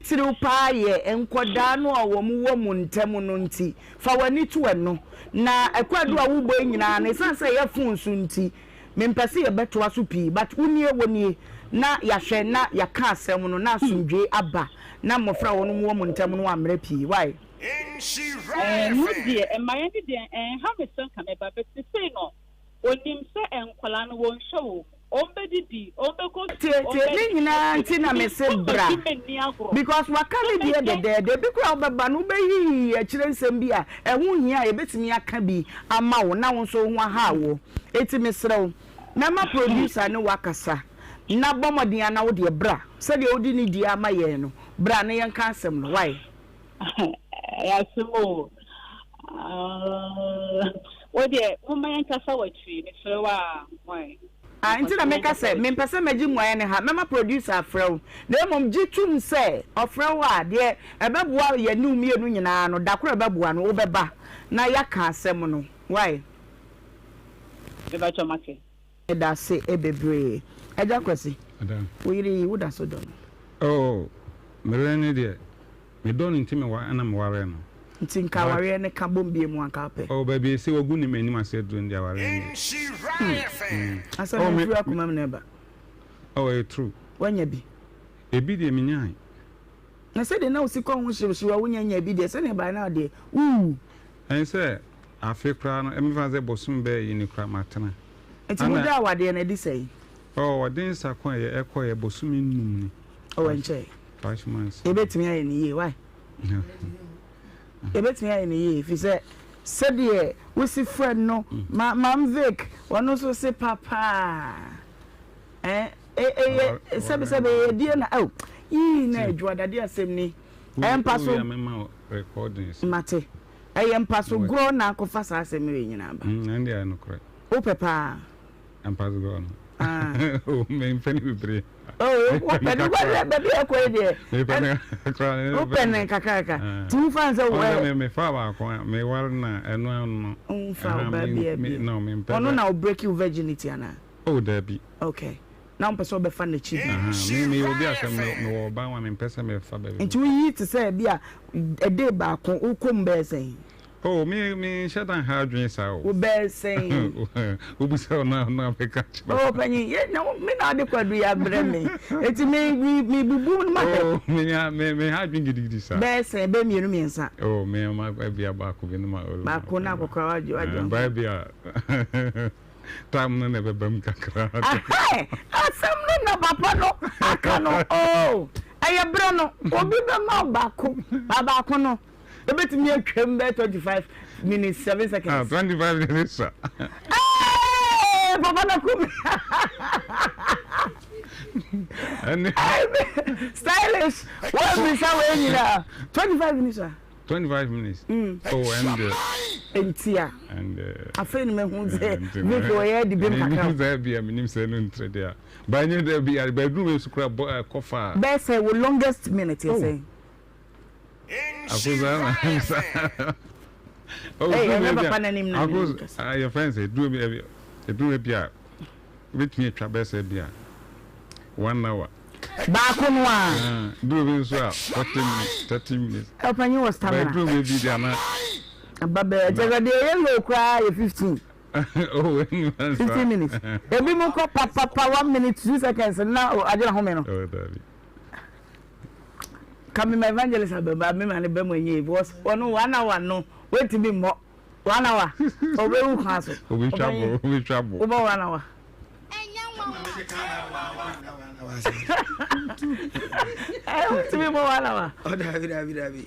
Titiriw paa yɛ nkwadaa no a wɔn wɔ mo ntam no nti, fa w'ani to ɛno. Na kwaadu a wobɔ yi nyinaa no, ɛsiane sɛ ɛyɛ phone so nti, mempɛ sɛ yɛbɛtoa so pii, but wo nie, wo nie, na yɛahwɛ na yɛaka asɛm no na asomdwoe aba na mmɔfra a wɔn wɔ mo ntam no ammrɛ pii. Wai? Ɛno deɛ, mmaeɛ no deɛ ɛnha me sɛ nka mɛba, but sesei no, Onim sɛ nkwadaa no wɔnhwɛ wɔn mu, wɔbɛdidi, wɔbɛkɔ sukuu, Tie tie ne nyinaa nti na me se bra because waka ne deɛ dɛdɛɛdɛ ebi koraa wobɛba no wobɛyiyi akyire nsɛm bi a ɛho nhia a yɛbɛtumi aka bi ama wo na wo nso wo ho aha wo eti mesrɛ wo mɛma producer ne wo akasa na bɔ mmɔden ara na wo deɛ bra sɛdeɛ wode ne die ama yɛn no bra na yɛnka asɛm no wai. Ɛyɛ asɛm o. Ah, wo deɛ momma yɛnkasa wɔ akyiri, mesrɛ wo a, why? Ah, nti na meka sɛ mempɛ sɛ mɛgye mmuaeɛ no ha, mɛma producer afrɛ wo. Na mmom gye tom sɛ ɔfrɛ wo a, deɛ ɛbɛboa yɛne wo mmienu nyinaa no, da koro a ɛbɛboa no, wobɛba na yɛaka asɛm no. Wai? Mepakyɛw mate. Medase bebree. Agya Kwasi, wo yere yi, woda so dɔ no? Oh, me yere no deɛ, Me dɔ no nti me wa na me waree no. Nti nka awareɛ no ka bom bie mu anka wopɛ. Oh baabi ese wagu ne m'anim ase aduru no deɛ awareɛ no deɛ. Hmm asɛm no firi akoma mu na ɛba. Oh ɛyɛ true. Wanya bi. Ebi deɛ me nyae. Na sɛdeɛ na wosi kɔ ho hyewhyew a wonya nyaa bi deɛ sɛdeɛ by now deɛ wowu. Ɛne sɛ afe koraa no ɛmfa sɛ bosom bɛɛ yi ni koraa matena. Nti mo gyaa awadeɛ no adi sɛn? Oh ɔde nsa ko ɛyɛ ɛkɔ yɛ bosome num ni. Oh ɛnkyɛe. Yɛbɛtumi ayɛ no yie wai? Yɛbɛtumi ayɛ no yie ɛfiri sɛ sɛdeɛ wosi frɛ no ma Maam Vic ɔno nso se papaa ɛɛ ɛyɛ sɛbisɛbi ɛyɛ die na oh yii na adwuma dadeɛ asɛm ni ɛyɛ mpa so mate ɛyɛ mpa so gorɔ na akɔfa saa asɛm wei nyinaa ba wopɛ paa. Mpasobɔ no. Ah. Oh, me mpɛ ne bebree. Oh, wopɛ ne kakra. Baabi a ɛkɔ yi deɛ. Mepɛ ne kakra. Wopɛ ne kakraka. Ah. Ti wofa nsɛ wɔ. Ɔno me fa baako a me ware na ɛno ano. Nfa wo baabi a bi. No, me mpɛ. Ɔno na o break you virginity ana. Oh, dabi. Okay. Na wompɛ sɛ wobɛfa n'akyi bi. Me me obi asɛm me me wɔ ɔban wa me mpɛ sɛ me fa baabi. Nti woyi te sɛ bi a ɛde baako wokɔ mu bɛyɛ sɛn. Oh me me nhyɛ da nha adwene saa o. Wo bɛɛ sɛn. Wobisa wo na na bɛka kyerɛ. Oh panyin ye na me na ade kwadu ya brɛ me. Eti me me me bubu no ma hwɛ. Oh me nya me me ha adwene gidigidi saa. Bɛɛ sɛn bɛɛ mienu miɛnsa. Oh me ma bia baako bi no ma. Baako na akɔkora wagye wagye. Baa bia time no na ɛbɛba mu kakra. Ahɛ asɛm no na papa no aka no oh ɛyɛ brɛ no obi bɛma wo baako ba baako no. Ebetumi atwam bɛyɛ 25 minutes 7 seconds. Ah, 25 minutes sa. Hey, papa na kum. Stylish. Wọ́n mi sá wọ́n nyinaa. 25 minutes sa. 25 minutes. Mm. Oh, and. Ntia. And. Afei ni mehu sɛ Vicky ɔyɛ di bim kakra. Menim sɛ bia menim sɛ no ntere deɛ. Ba nyɛ dɛ bi ba duru wei so kura bɔ kɔfa. Bɛyɛ sɛ wo longest minute yɛ sɛ. Yɛfrɛ no sɛ ɛduru bi a wobɛtumi atwa bɛyɛ sɛ bi a one hour baako no a duru bi nso a 40 minutes 30 minutes ɔpanyin wɔ stamina duru bi bi deɛ na aba bɛyɛ kyɛ sɛ deɛ ɛyɛ low koraa yɛ 15 15 minutes ebi mu kɔ papapa 1 minute 2 seconds na agyina home no oh, dabi Ka me ma evangelist abɛba me ma ne ba mu enye because ɔno one hour no wetumi mmɔ one hour ɔbɛwu kwan so obetwa bo obetwa bo wobɔ one hour. Wotumi bɔ one hour. Oh, dabi dabi dabi.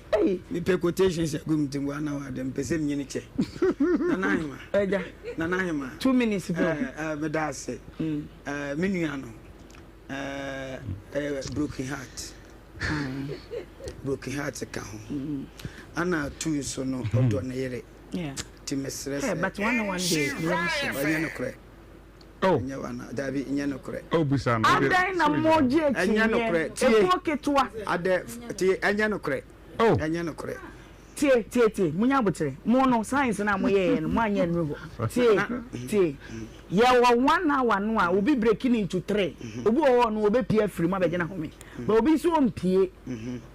Mepɛ quotations agu me tirim one hour de mpɛ sɛ menyini kyɛ. Nana Ahema. Ɛgya. Nana Ahema. 2 minutes bro. Meda ase. Me nua no broken heart. Broken heart ka ho. Ana tu nso no ɔdɔ ne yere. Ti mesrɛ sɛ. But one hour de. Ɔnyɛ nokorɛ. Oh. Nyɛ wana dabi nyɛ nokorɛ. Oh bisa no. Adɛn na mogye Ɛnyɛ akyinnyeɛ? nokorɛ tie. Ekuo ketewa. Adɛ tie ɛnyɛ nokorɛ. Oh. Ɛnyɛ nokorɛ. Tie tie tie munya abotere mo no science no a moyɛeɛ no moanyɛ nnuru hɔ tie tie yɛwɔ one hour no a obi breaking into three obi wɔ hɔ no obɛpie afiri mu abɛgyina home but obi nso ɔmpie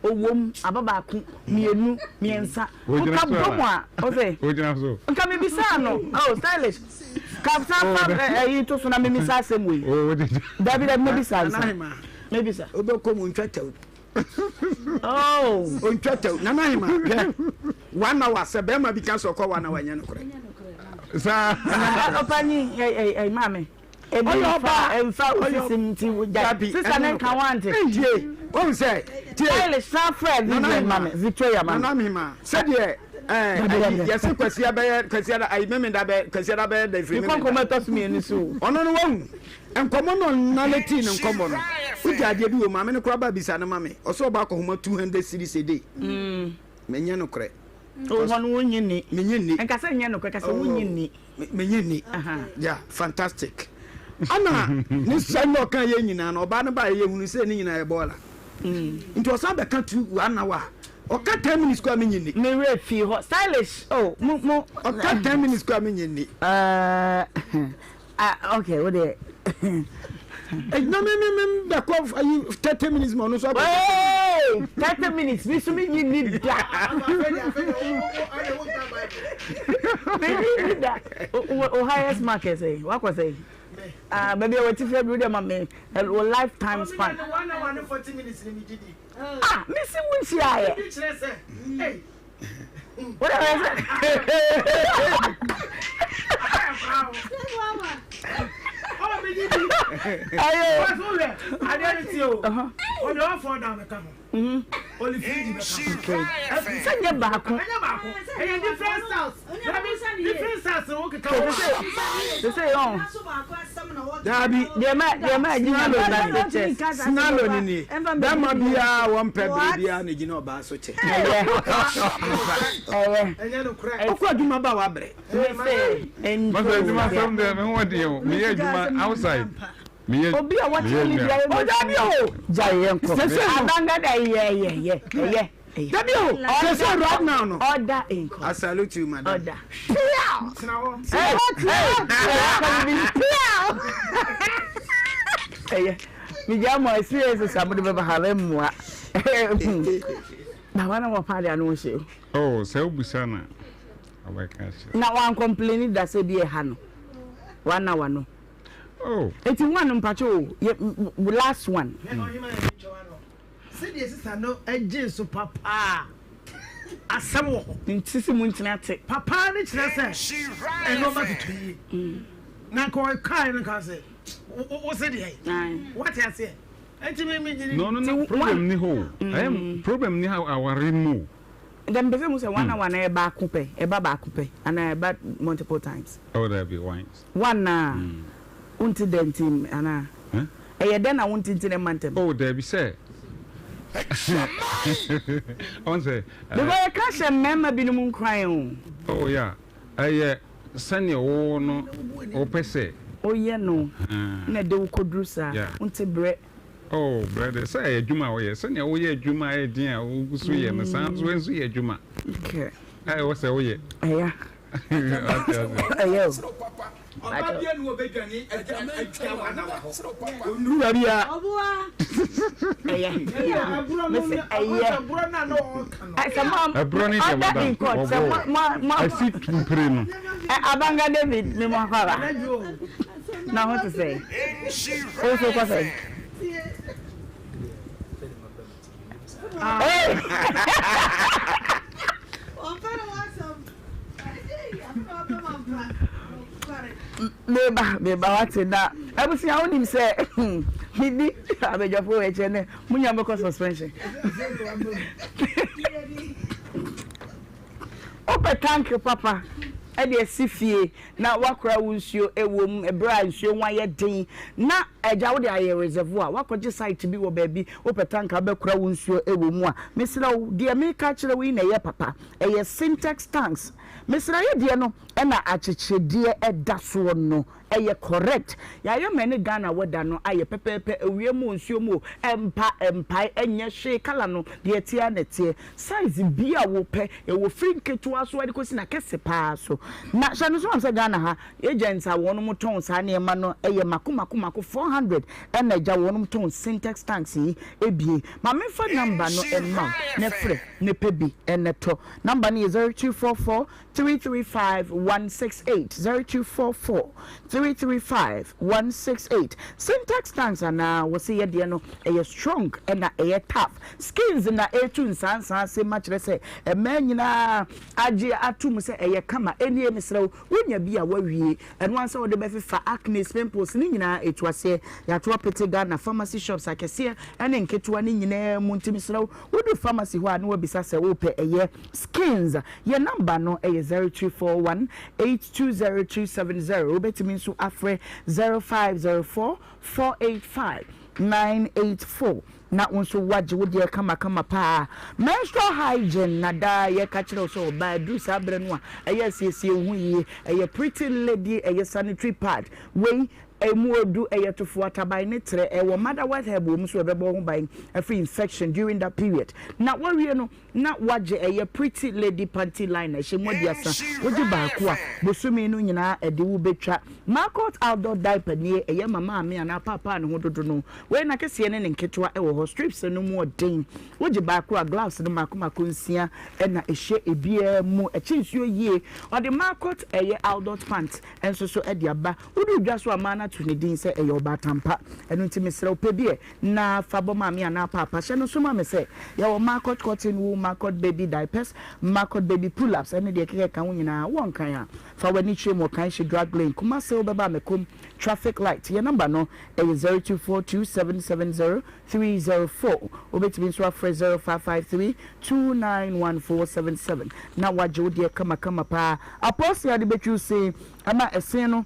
ɔwom aba baako mmienu mmiɛnsa woka bɔ mu a ɔsɛ nka mebisaa no oh stylish ka san fa ɛyi to so na memisa asɛm wei dabi dabi mebisa nsa mebisa wobɛkɔ mu ntwa tɛw. Oh. Ontwa tɛw. Nana Ahima, hwɛ. One hour sɛ bɛrima bi ka sɛ ɔkɔ one hour nyɛ nokorɛ. Saa. Ɔpanyin ɛ ɛ maame. Ebi nfa nfa osisi nti gya. Sista ne nka wante. Tie. Wɔn sɛ tie. Stylish san frɛ Vivian mame Victoria mame. Nana Ahima sɛdeɛ ɛɛ yɛsi kwasia bɛyɛ kwasia da ayi memenda bɛ kwasia da bɛyɛ dɛ firi memenda. Nkɔnkɔn ɛtɔ so mmienu so. Ɔno no wahu. Nkɔmmɔ no ɔnaletii ne nkɔmmɔ no, wogya adeɛ bi wɔ mu, maame no koraa ba bisa no ma me, ɔsɛ ɔba akɔhoma 200 cedis a day. Menyɛ nokorɛ. Oh, hɔ no wonnye nni. Menye nni. Nka sɛ nyɛ nokorɛ, ka sɛ wonnye nni. Menye nni. Yeah, fantastic. Ana ne sɛm na ɔka yɛ nyinaa no, ɔbaa no baeɛ yɛhunu sɛ ne nyinaa yɛ bɔɔla. Nti ɔsan bɛka two, one hour a, ɔka 10 minutes koraa menye nni. Me werɛ fii hɔ. Stylish, oh, mo, mo. Ɔka 10 minutes koraa menye nni. Uh, Ah okay wo deɛ. Na me me me bɛkɔ ayi 30 minutes ma ɔno nso akɔ. Hey 30 minutes mi so mi nyi ni da. Mi nyi ni da. O highest mark ɛ sɛ wakɔ sɛ. Ah baabi a wɔte fɛ bi o de ma mi o lifetime span. Ah mi si wo nhyia yɛ. Wode bɛyɛ sɛ. Ayo. Sɛ nyɛ baako. Sɛ yɛ Daabi. Deɛ ma deɛ ma gyina no ba pictures. Sinalo ni nie. Bɛrima biara wɔmpɛ bere biara na gyina ɔbaa so kyɛ. Ɛyɛ. Ɛyɛ. Ɔkɔ adwuma ba wabrɛ. Masa adwuma sɛm deɛ me ho ɔden o. Meyɛ adwuma outside. Meyɛ Obi a wɔkyerɛ ne biara Oh dabi o. Gya yɛ nkɔ. Abanga da yɛ yɛ yɛ yɛ. Dabi o. Sɛ sɛ right now no. Order in court. I salute you madam. Order. Piaw. Hey, hey, piaw. Ɛyɛ. Megya mo experiences a mode bɛba ha bɛmmoa. Na wana wɔ paade ano hyɛ o. Oh, sɛ wobisa na ɔbɛka kyerɛ. Na wan complain da sɛ bi ɛha no. One hour no. Oh. Eti one mpacho o. Ye last one. Sɛdeɛ sista no gyee so papa a, asɛm wɔ hɔ. Nti sɛ monkyini ate. Papa no kyerɛ sɛ nnoɔma totɔ yie. Na nka ɔkaeɛ no nka sɛ wo se deɛ wate aseɛ. Nti me me gyiri. No no no problem ni hɔ o. Ɛyɛ problem ni aware mu o. Dɛ mepɛ sɛ muhu sɛ one hour no ɛyɛ baako pɛ, ɛba baako pɛ anaa ɛba multiple times? Oh dabi once. One na wonte dɛ nti anaa? Ɛyɛ dɛn na wonte nti na ɛmma ntɛm? Oh dabi sɛ ɔn sɛ. Because yɛka hyɛ mmarima binom nkuran o. Oh yeah, ɛyɛ sɛnea wo no wopɛ sɛ. Woyɛ no na ɛde wo kɔduru saa, wonte brɛ. Oh brɛ de, sɛ ɛyɛ adwuma a woyɛ, sɛnea woyɛ adwuma a ɛyɛ den a wogu so yɛ no, saa nso wei nso yɛ adwuma. Okay. A ɛwɔ sɛ woyɛ. Ɛya. Ɛyɛ o. Ɔbaa bia ni ɔbɛdwane atwa wana wɔ hɔ. Ɔnnuru baabi a. Ɛyɛ. Mese ɛyɛ. Sɛ mo Ɛborɔ ne deɛ order madam in court sɛ mo mo mo. Asi mpire no. Abanga David me mo akɔ aba. Na ho te sɛ. Wo so kɔ sɛ. Hey. Meba meba wate na abusua wonim sɛ medi abadwafoɔ wɔ akyire nɛ mo nyinaa mobɛkɔ suspension. Wopɛ tank papa de asi fie na woakora wo nsuo wɔ mu berɛ a nsuo ho ayɛ den na agya wode ayɛ reservoir, woakɔgye site bi wɔ baabi, wopɛ tank a wobɛkora wo nsuo wɔ mu a, mesrɛ wo deɛ meka akyerɛ wo yi na ɛyɛ papa, ɛyɛ Sintex tanks. Mesrɛ yɛ deɛ no na akyekyedeɛ da soɔ no ɛyɛ correct. Yɛayɛ ma ɛne Ghana weather no ayɛ pɛpɛɛpɛ, awia mu o, nsuo mu o, ɛmpa, ɛmpae, ɛnyɛ hwee, colour no deɛ ɛteɛ ara na ɛteɛ. Size biara a wopɛ, ɛwɔ firi nketewa so de kɔsi n'akɛse pa ara so. Na hyɛ no nso ma sɛ Ghana ha, agents a wɔnom tɔn saa nneɛma no yɛ mako mako mako 400 ɛna agya wɔnom tɔn Sintex tanks yi ebie. Ma memfa number no mma wo na frɛ na pɛ bi na tɔ. Number no yɛ 0244 335 168, 0244 335 168. Sintex tanks anaa wɔse yɛ deɛ no ɛyɛ strong ɛna ɛyɛ tough. Skins na ɛretu nsaansaa ase ma kyerɛ sɛ mmaa nyinaa agye ato mu sɛ ɛyɛ kama. Ɛnie mesrɛ wo, wonya bi a woawie. Ɛno ara sɛ wode bɛfefa acnes, pimples ne nyinaa ɛtu aseɛ. Yɛato apete Ghana pharmacy shops akɛseɛ ne nketewa no nyinaa mu nti mesrɛ wo, wodu pharmacy hɔ a na woabisa sɛ wopɛ ɛyɛ skins. Yɛn number no yɛ 0241 820270. Wobɛtumi nso afrɛ 0504 485 984 na wo nso woagye wo deɛ kamakama paa. Menstrual hygiene na daa yɛka kyerɛ wo sɛ ɔbaa aduru saa berɛ no a ɛyɛ asiesie wo ho yie. Ɛyɛ pretty lady, ɛyɛ sanitary pad. Wei ɛmu odu, ɛyɛ tofoa, taban ne trɛ. Ɛwɔ motherwort herb wɔ mu nso ɛbɛbɔ wo ho ban afiri infection during that period. Na woawie no Na wagye ɛyɛ pretty lady panty liner ɛhyɛ mu aduasa wogye baako a bosome no nyinaa ɛde wo bɛtwa. Marcot outdoor diaper nie ɛyɛ ma maame anaa paapa a ne ho dodo no wei n'akɛseɛ ne ne nketewa ɛwɔ hɔ strips no mu ɔden wogye baako a gloves no mako mako nsia ɛna ɛhyɛ ebiara mu ɛkye nsuo yie ɔde Marcot ɛyɛ outdoor pant nso so ɛde aba wodu dwa so a maa no ato ne din sɛ ɛyɛ ɔbaatampa ɛno nti mesrɛ wo pɛ bi ɛ Na fa bɔ maame anaa paapa. Hyɛ no nso ma me sɛ yɛwɔ Marcot cotton wool, Marcot baby diapers, Marcot baby pull ups ɛne deɛ ɛkeka ɛka ho nyinaa. Wowɔ Nkran a, fa w'ani kyerɛ mu wɔ Kanhye Drug Lane, Kumase wobɛba Amakom traffic light. Yɛn number no ɛyɛ 0242 770 304. Wobɛtumi nso afrɛ 0553 291 477 na woagye wo deɛ kamakama paa. Apɔɔse a wode bɛtwi wo se ama ɛse no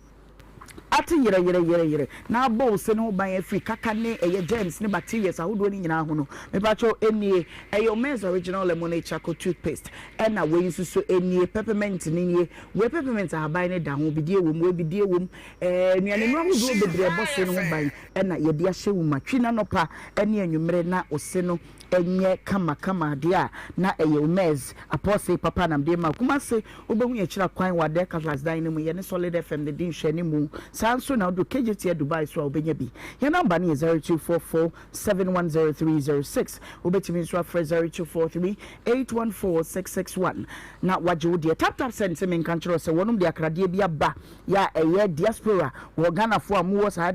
ate yerɛyerɛyerɛyerɛ na abɔ wo se no ho ban afiri kaka ne ɛyɛ germs ne bacterias ahodoɔ no nyinaa ho no, mepakyɛw ɛnie, ɛyɛ Omez Original Lemonade Charcoal Toothpaste, ɛna wei nso so ɛnie, peppermint no nie, wei peppermint ahaban no da ho, bidie wɔ mu, wei bidie wɔ mu, ɛɛ nnuane nnuro ahodoɔ bebree ɛbɔ se no ho ban ɛna yɛde ahyɛ wo ma, twi no anɔpa ɛne anwummere na wo se no ɛnyɛ kama kama adeɛ a na ɛyɛ Omez apɔsee papa na mede ma wo. Kumase Wobɛhu yɛn akyiri akwan wɔ Adair Cutlass dan no mu, yɛne Solid FM no di nhwɛanimu. Saa ara nso na wodu Kejetia Dubai so a wobɛnya bi. Yɛn nɔmba no yɛ 0244 710306. Wobɛtumi nso afrɛ 0243 814 661 na woagye wo deɛ. Tap Tap Send se menka nkyerɛ wo sɛ wɔnom de akradeɛ bi aba yɛ a ɛyɛ diaspora wɔ Ghanafoɔ a mowɔ saa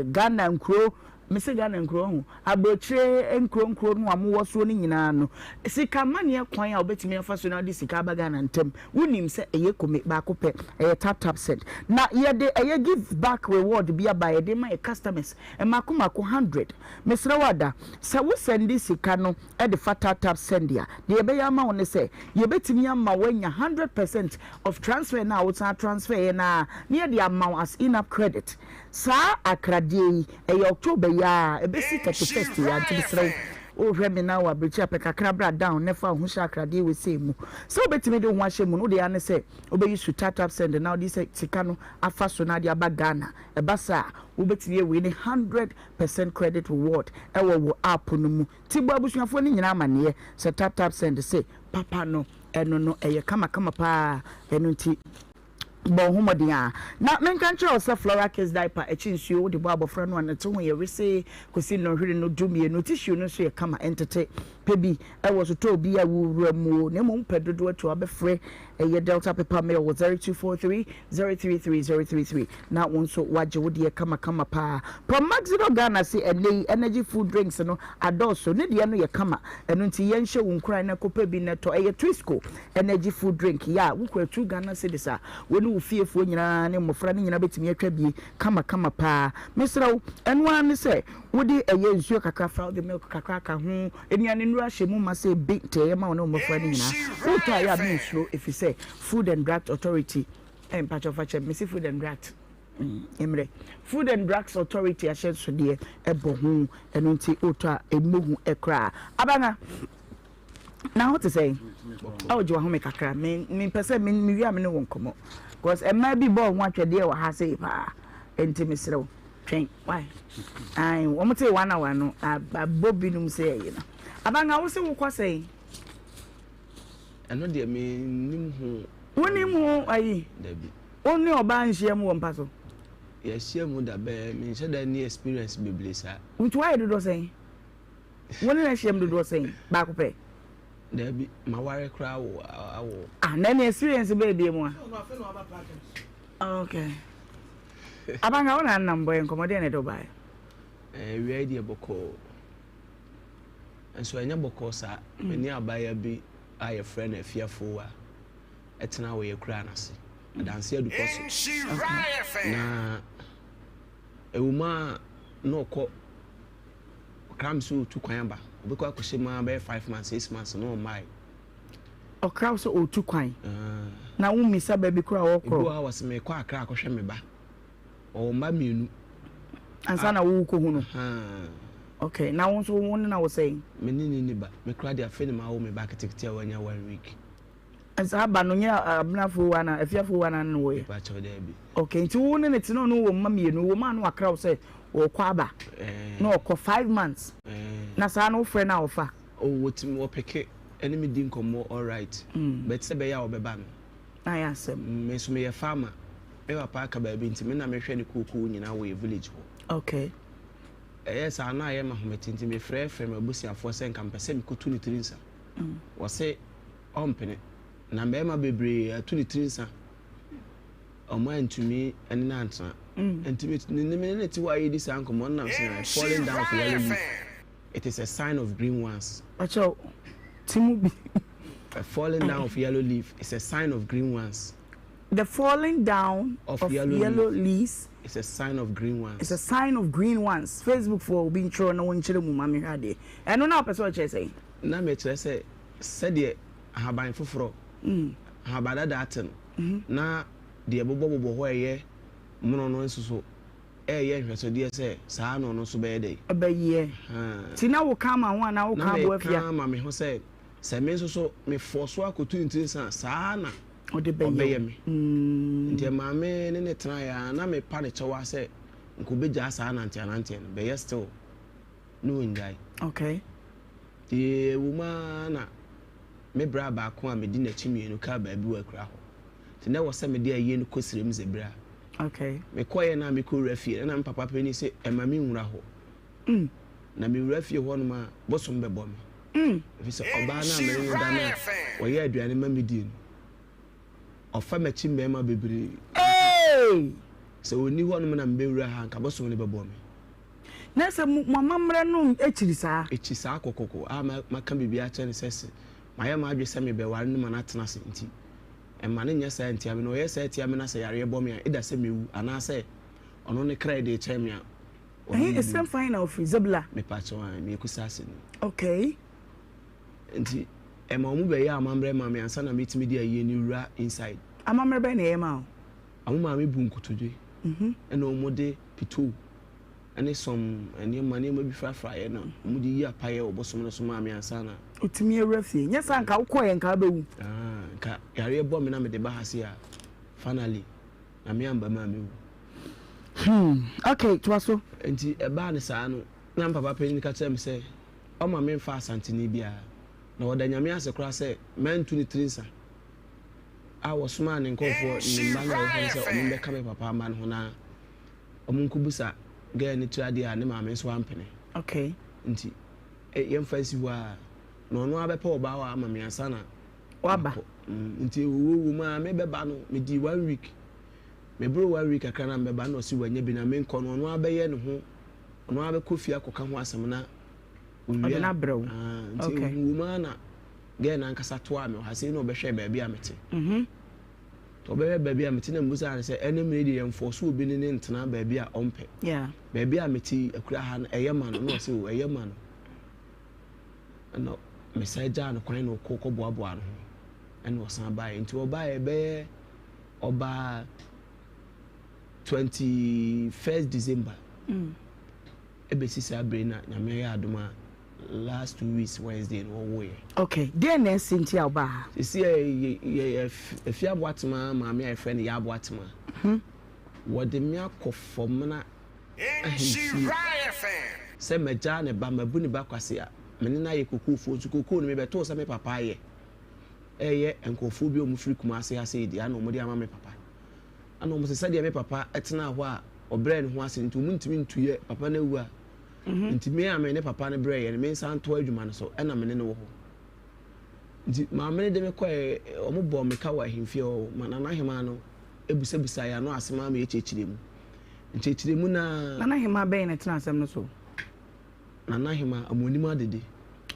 Ghana nkuro Mese Ghana nkuro ho, aburokyire nkuro nkuro no a mowɔ soɔ no nyinaa no, sika amaneɛ kwan a wobɛtumi afa so na wode sika aba Ghana ntɛm, wonim sɛ ɛyɛ kome baako pɛ, ɛyɛ tap tap send. Na yɛde ɛyɛ give back reward bi aba a yɛde ma yɛ customers mmaako mmaako hundred. Mesrɛ wo ada, sɛ wo sɛnde sika no de fa tap tap send a, deɛ yɛbɛyɛ ama wo ne sɛ, yɛbɛtumi ama woanya 100% of transfer no a wosan transfer yɛ no ara na yɛde ama wo as in-app credit. Saa akradeɛ yi, ɛyɛ October yi ara, ɛbɛsi 31st yi ara, nti mesrɛ wo, worehwɛ me na wɔ abirekyi a, pɛ kakra bra down na fa wo ho hyɛ akradeɛ wei sei mu. Sɛ wobɛtumi de wo ho ahyɛ mu no, wo deɛ ara ne sɛ wobɛyi su tap tap send na wode sɛ sika no afa so na ade aba Ghana. Ɛba saa a, wobɛtumi awini 100% credit reward ɛwɔ wo app no mu. Nti bɔ abusuafoɔ no nyinaa amaneɛ sɛ tap tap send se papa no, ɛno no ɛyɛ kamakama paa, ɛno nti. Bɔ wo ho mmɔden ara. Na menka nkyerɛ wo sɛ Flora Kids Diaper akyi nsuo wode bɔ abɔfra no a ne to ho yɛ wesee kɔsi nnɔnhwere no dumienu. Tissue no nso yɛ kama, ɛntete. Pɛ bi wɔ sotɔɔ bi a wowura mu o, na mmom wopɛ dodoɔ atu a wobɛfrɛ. Ɛyɛ Delta Paper Mill wɔ 0243 033 033 na wo nso woagye wo deɛ kamakama paa. Promaxidol Ghana se ɛnnɛ yi energy food drinks no adɔɔso, ne deɛ no yɛ kama, ɛno nti yɛnhyɛ wo nkuran na kɔpɛ bi na tɔ. Ɛyɛ Twisco energy food drink yɛ a wokura 2 Ghana cedis a wo ne wo fiefoɔ nyinaa ne mmɔfra no nyinaa bɛtumi atwa bie kamakama paa. Mesrɛ wo, ɛno ara ne sɛ wode ɛyɛ nsuo kakra fra, wode milk kakra aka ho, nnuane nnuro ahyɛ mu ma sɛ bi nti ɛyɛ ma wo ne wo mmɔfra no nyinaa. Wotɔ a ɛyɛ a mensuro ɛfiri sɛ Food and Drugs Authority, eh, mpakyɛw fa kyɛ me, mese Food and Drugs, mm, mmerɛ. Food and Drugs Authority ahyɛnsodeɛ ɛbɔ ho, ɛno nti wotɔ a ɛmmɔ hu koraa. Abanga, na ho te sɛn? Awo gye wahome kakra, me mepɛ sɛ me mewie a me ne wo nkɔmmɔ. Because mmaa bi bɔɔ ho atwɛdeɛ wɔ ha sei paa, nti mesrɛ wo, twɛn, why? Ae, wɔn te one hour no, abɔ binom sɛ ɛyi no. Abanga, wo se wokɔ sɛn? Ɛno deɛ mennim ho. Wonnim ho ayi? Dabi. Wo ne ɔbaa nhyia mu wɔ mpa so? Yɛahyia mu da bɛɛ, menhyɛ da nni experience bebree saa. Nti woayɛ dodoɔ sɛn? Wo ne no ahyia mu dodoɔ sɛn? Baako pɛ? Dabi, maware koraa awo awo. Ah, na ɛne experience bɛɛ bie mu a? Okay. Abanka wo na anam bɔ yɛ nkɔmmɔ deɛ na ɛde wo baeɛ? Ɛɛ, wia yi deɛ bɔkɔɔ. Nso ɛnyɛ bɔkɔɔ saa. Me ne abaayewa bi a yɛfrɛ no Afia Fowa tena wɔ yɛn akuraa no ase, Adanse Adupɔ so. Na ɛwɔ mu a na ɔkɔ ɔkra me sɛ ɔretu kwan aba. Ɔbɛkɔ akɔhyɛ mu ara bɛyɛ 5 months, 6 months na ɔmmae. Ɔkra wo sɛ ɔretu kwan na wommisa baabi koraa a ɔrekɔ? Ebi wɔ hɔ a wɔse merekɔ Accra akɔhwɛ me ba. Ɔwɔ mma mmienu. Ansa na worekɔhu no? Okay, na wo nso wo ne no awo sɛn? Me ne no nni ba. Me koraa deɛ afei na mawo me ba ketekete a wanya one week. Saa ba no nyɛ Abenafoɔ wɔ anaa Afiafoɔ wɔ anaa ne no wɔyɛ? Mepa kyɛw daabi. Okay, nti wo ne no te na ɔne wo wɔ mma mmienu, wɔ mu a na wakra wo sɛ ɔrekɔ aba na ɔkɔ 5 months na saa no wofrɛ no a ɔfa? Oh, wɔtumi wɔpeke ɛne me di nkɔmmɔ alright, but sɛ ɛbɛyɛ a ɔbɛba no. Na ayɛ asɛm. Me nso meyɛ farmer. Me papa aka baabi nti me na mehwɛ ne kookoo nyinaa wɔ yɛ village hɔ. Okay. Ɛyɛɛ saa na ayɛ me ahomete nti mefrɛfrɛɛ m'abusuafoɔ sɛ nka mepɛ sɛ mekɔtu ne tiri nsa. Wɔse ɔmpene. Na mmarima bebree atu ne tiri nsa. Wɔantumi ne no antena. Nti me ne me ne no te hɔ a yɛredi saa nkɔmmɔ no na mese no falling down of yellow leaf, it is a sign of green ones. Pakyɛw, ti mu bi. A falling down of yellow leaf is a sign of green ones. The falling down of, of yellow, yellow leaves is a sign of green ones. It's a sign of green ones. Facebook foɔ obi ntwerɛ na wɔnkyerɛ mu ma mehwɛ adeɛ. Ɛno na wopɛ sɛ ɔkyerɛ sɛn? Na mekyerɛ sɛ sɛdeɛ ahaban foforɔ, ahaban dada ate no, na deɛ ɛbobɔbobɔ hɔ a ɛyɛ mono no nso so ɛreyɛ nhwɛsodeɛ sɛ saa na ɔno nso bɛyɛ dɛn? Ɛbɛyɛ. Nti na woka ama ho anaa woka aboa fia? Na meka ama me ho sɛ sɛ me nso so mefɔ so akɔtu ne tiri nsa a, saa ara na Ɔde bɛyɛ ɔbɛyɛ me. Nti ɛmaa me ne no tenaeɛ ara, na mepa no kyɛw ara sɛ nka ɔbɛgyaa saa nanteananteɛ no, bɛyɛ still na ɔnnyae. Okay. Nti ɛwɔ mu ara na me bra baako a medi n'akyi mmienu kaa baabi wɔ akura hɔ. Nti na ɛwɔ sɛ mede ayie no kɔ Sirem Zebra. Okay. Mekɔeɛ no a mekɔwura fie no, na me papa panin se ɛmma menwura hɔ. Na mewura fie hɔnom a, bosom bɛbɔ me. Ɛfiri sɛ ɔbaa no a me ne no da no a ɔyɛ aduane ma medie no, ɔfa m'akyi mmarima bebree. Sɛ ɔnni hɔnom na mebɛwura ha a, anka bosom no bɛbɔ me. Na sɛ mo amammerɛ no kyiri saa? Ɛkyi saa kɔkɔkɔ a maka biribi akyerɛ no sɛ se mayɛ m'adwene sɛ mebɛware no ma no atena ase nti, mma no nyɛ saa ntia me. Na ɔyɛ saa tia me na sɛ yareɛ bɔ me a, either sɛ mɛwu anaasɛ ɔno ne kra de rekyɛn me a, Ɛhe esrem fan na ofiri? Zebula? Mepakyɛw ae, meyɛ Kusasi ni. Okay. Nti ɛma wɔn bɛyɛ amammerɛ maa me ansa na metumi de ayie no wura inside. Amammerɛ bɛn na ɛyɛ maa wo? Wɔn maa me bu nkotodwe ɛna wɔn de pitoo ɛne some nneɛma nneɛma bi frafraeɛ na wɔn de yi apaeɛ wɔ bosom no so maa me ansa na. Wotumi awura fie. Nyɛ saa nka wokɔeɛ nka wobɛwu. Ah, nka yareɛ bɔ me na mede ba ha sei a, finally. Na me amba mu a mewu. Hmm, okay, toa so. Nti ɛbaa no saa no, na me papa panyin ka kyerɛɛ me sɛ ɔmma memfa Asanteni biara. Na ɔda Nyame ase koraa sɛ mantu ne tiri nsa a wɔsomaa ne nkurɔfoɔ, ne mma no a ɛwɔ hɔ no sɛ wɔmmɛka me papa mma no ho na wɔnkɔbisa girl no tiri adeɛ a ne maame nso ampene. Okay. Nti yɛmfa nsi hɔ ara. Na ɔno ara bɛpɛ ɔbaa hɔ ama me ansa na. Waba. Nti ewuo wɔ mu a mebɛba no medii one week. Meboro one week kakra na mebɛba na ɔse wanya bi na menkɔ no ɔno ara bɛyɛ ne ho ɔno ara bɛkɔ fie akɔka ho asɛm na owie Ɔde no a abrɛ wo. ah, nti Okay. ewuo mu ara na girl no ankasa toaa me wɔ ha sei na ɔbɛhwɛɛ baabi a mete. Mhm. Nti ɔbɛhwɛ baabi a mete na mebisaa no sɛ ɛne mene deɛ yɛmfɔɔso obi ne ne ntena baabi a ɔmpɛ. Yeah. Baabi a mete yi akura ha no ɛyɛ ma no na ɔse o ɛyɛ ma no. Ɛna mesan gyaa no kwan na ɔkɔ kɔboaboaa ne ho ɛna ɔsan baeɛ. Nti ɔbaeɛ bɛyɛ ɔbaa 21st December ɛbɛsi saa bere na Nyame ayɛ adom a last 2 weeks Wednesday no wɔwoeɛ. Okay, deɛn na asi nti a wobaa ha? Sisi yɛ yɛ Afie Aboatema maame a yɛfrɛ no Yaa Aboatema. Wɔde me akɔ Fɔmena ahemfie sɛ magyaa ne ba, mabu ne ba kwasea, me ne no ayɛ kokoofo nso kokoo no mebɛtoo sɛ me papa ayɛ. Ɛyɛ nkurɔfoɔ bi a wɔfiri Kumase ha sei deɛ na wɔde ama me papa. Ɛna wɔn sɛ sɛdeɛ me papa tenaa hɔ a ɔbrɛɛ ne ho ase nti wɔn ntumi ntuyɛ papa no awu a. Nti me a me ne papa no brɛeɛ no me nsa ntoa adwuma no so ɛna me ne no wɔ hɔ. Nti maame no de me kɔɛ wɔn bɔɔ me ka wɔ ahemfie hɔ ma Nana Hemaa no ebusabusa yɛn ano asɛm ama yɛkyerɛkyerɛ mu. Nkyerɛkyerɛ mu na. Nana Hemaa bɛn na ɛtena asɛm no so? Nana Hemaa Amoanim Adede.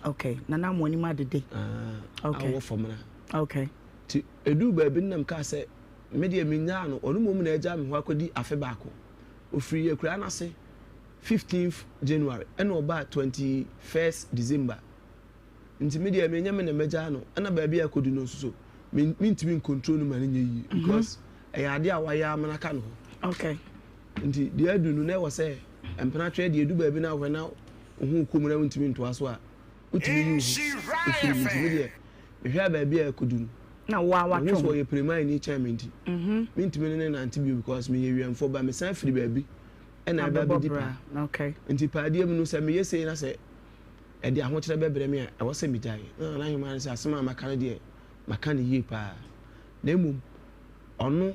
Okay, Nana Amoanim Adede. Ah, okay. A ɔwɔ Fɔmena. Okay. Nti eduu baabi no na mekaa sɛ me deɛ mennyaa no, ɔno mmom na agyaa me hɔ akɔdi afe baako. Ɔfirii akuraa no ase 15th January ɛna ɔbaa 21st December. Nti me deɛ menyɛ me na mɛgyaa no, ɛna baabi a akɔdu no nso so me mentumi ncontrol no ma no nyɛ yie because ɛyɛ adeɛ a wayɛ ama no aka ne hɔ. Okay. Nti deɛ adu no na ɛwɔ sɛ mpenatweɛ deɛ ɛdu baabi na wohwɛ na wo ho rekɔ mu na wontumi ntoa so a, wotumi yi wo ho firi mu. Nti me deɛ mehwɛ a baabi a akɔdu no, Na wo ara mehu watwe sɛ wo ho. ɔyɛ piremanni kyɛn me nti, mentumi ne no nnante bio because meyɛ wiɛmfoɔ ba mesan firi baabi ɛna ɛba Abɛbɔ abɛdi bra. paa. Okay. Nti paadeɛ mu no sɛ meyɛ sei na sɛ ɛde ahokyerɛ bɛbrɛ me a, ɛwɔ sɛ megyae. Na Nana Ahemaa no sɛ asɛm a maka no deɛ, maka no yie paa. Na mmom ɔno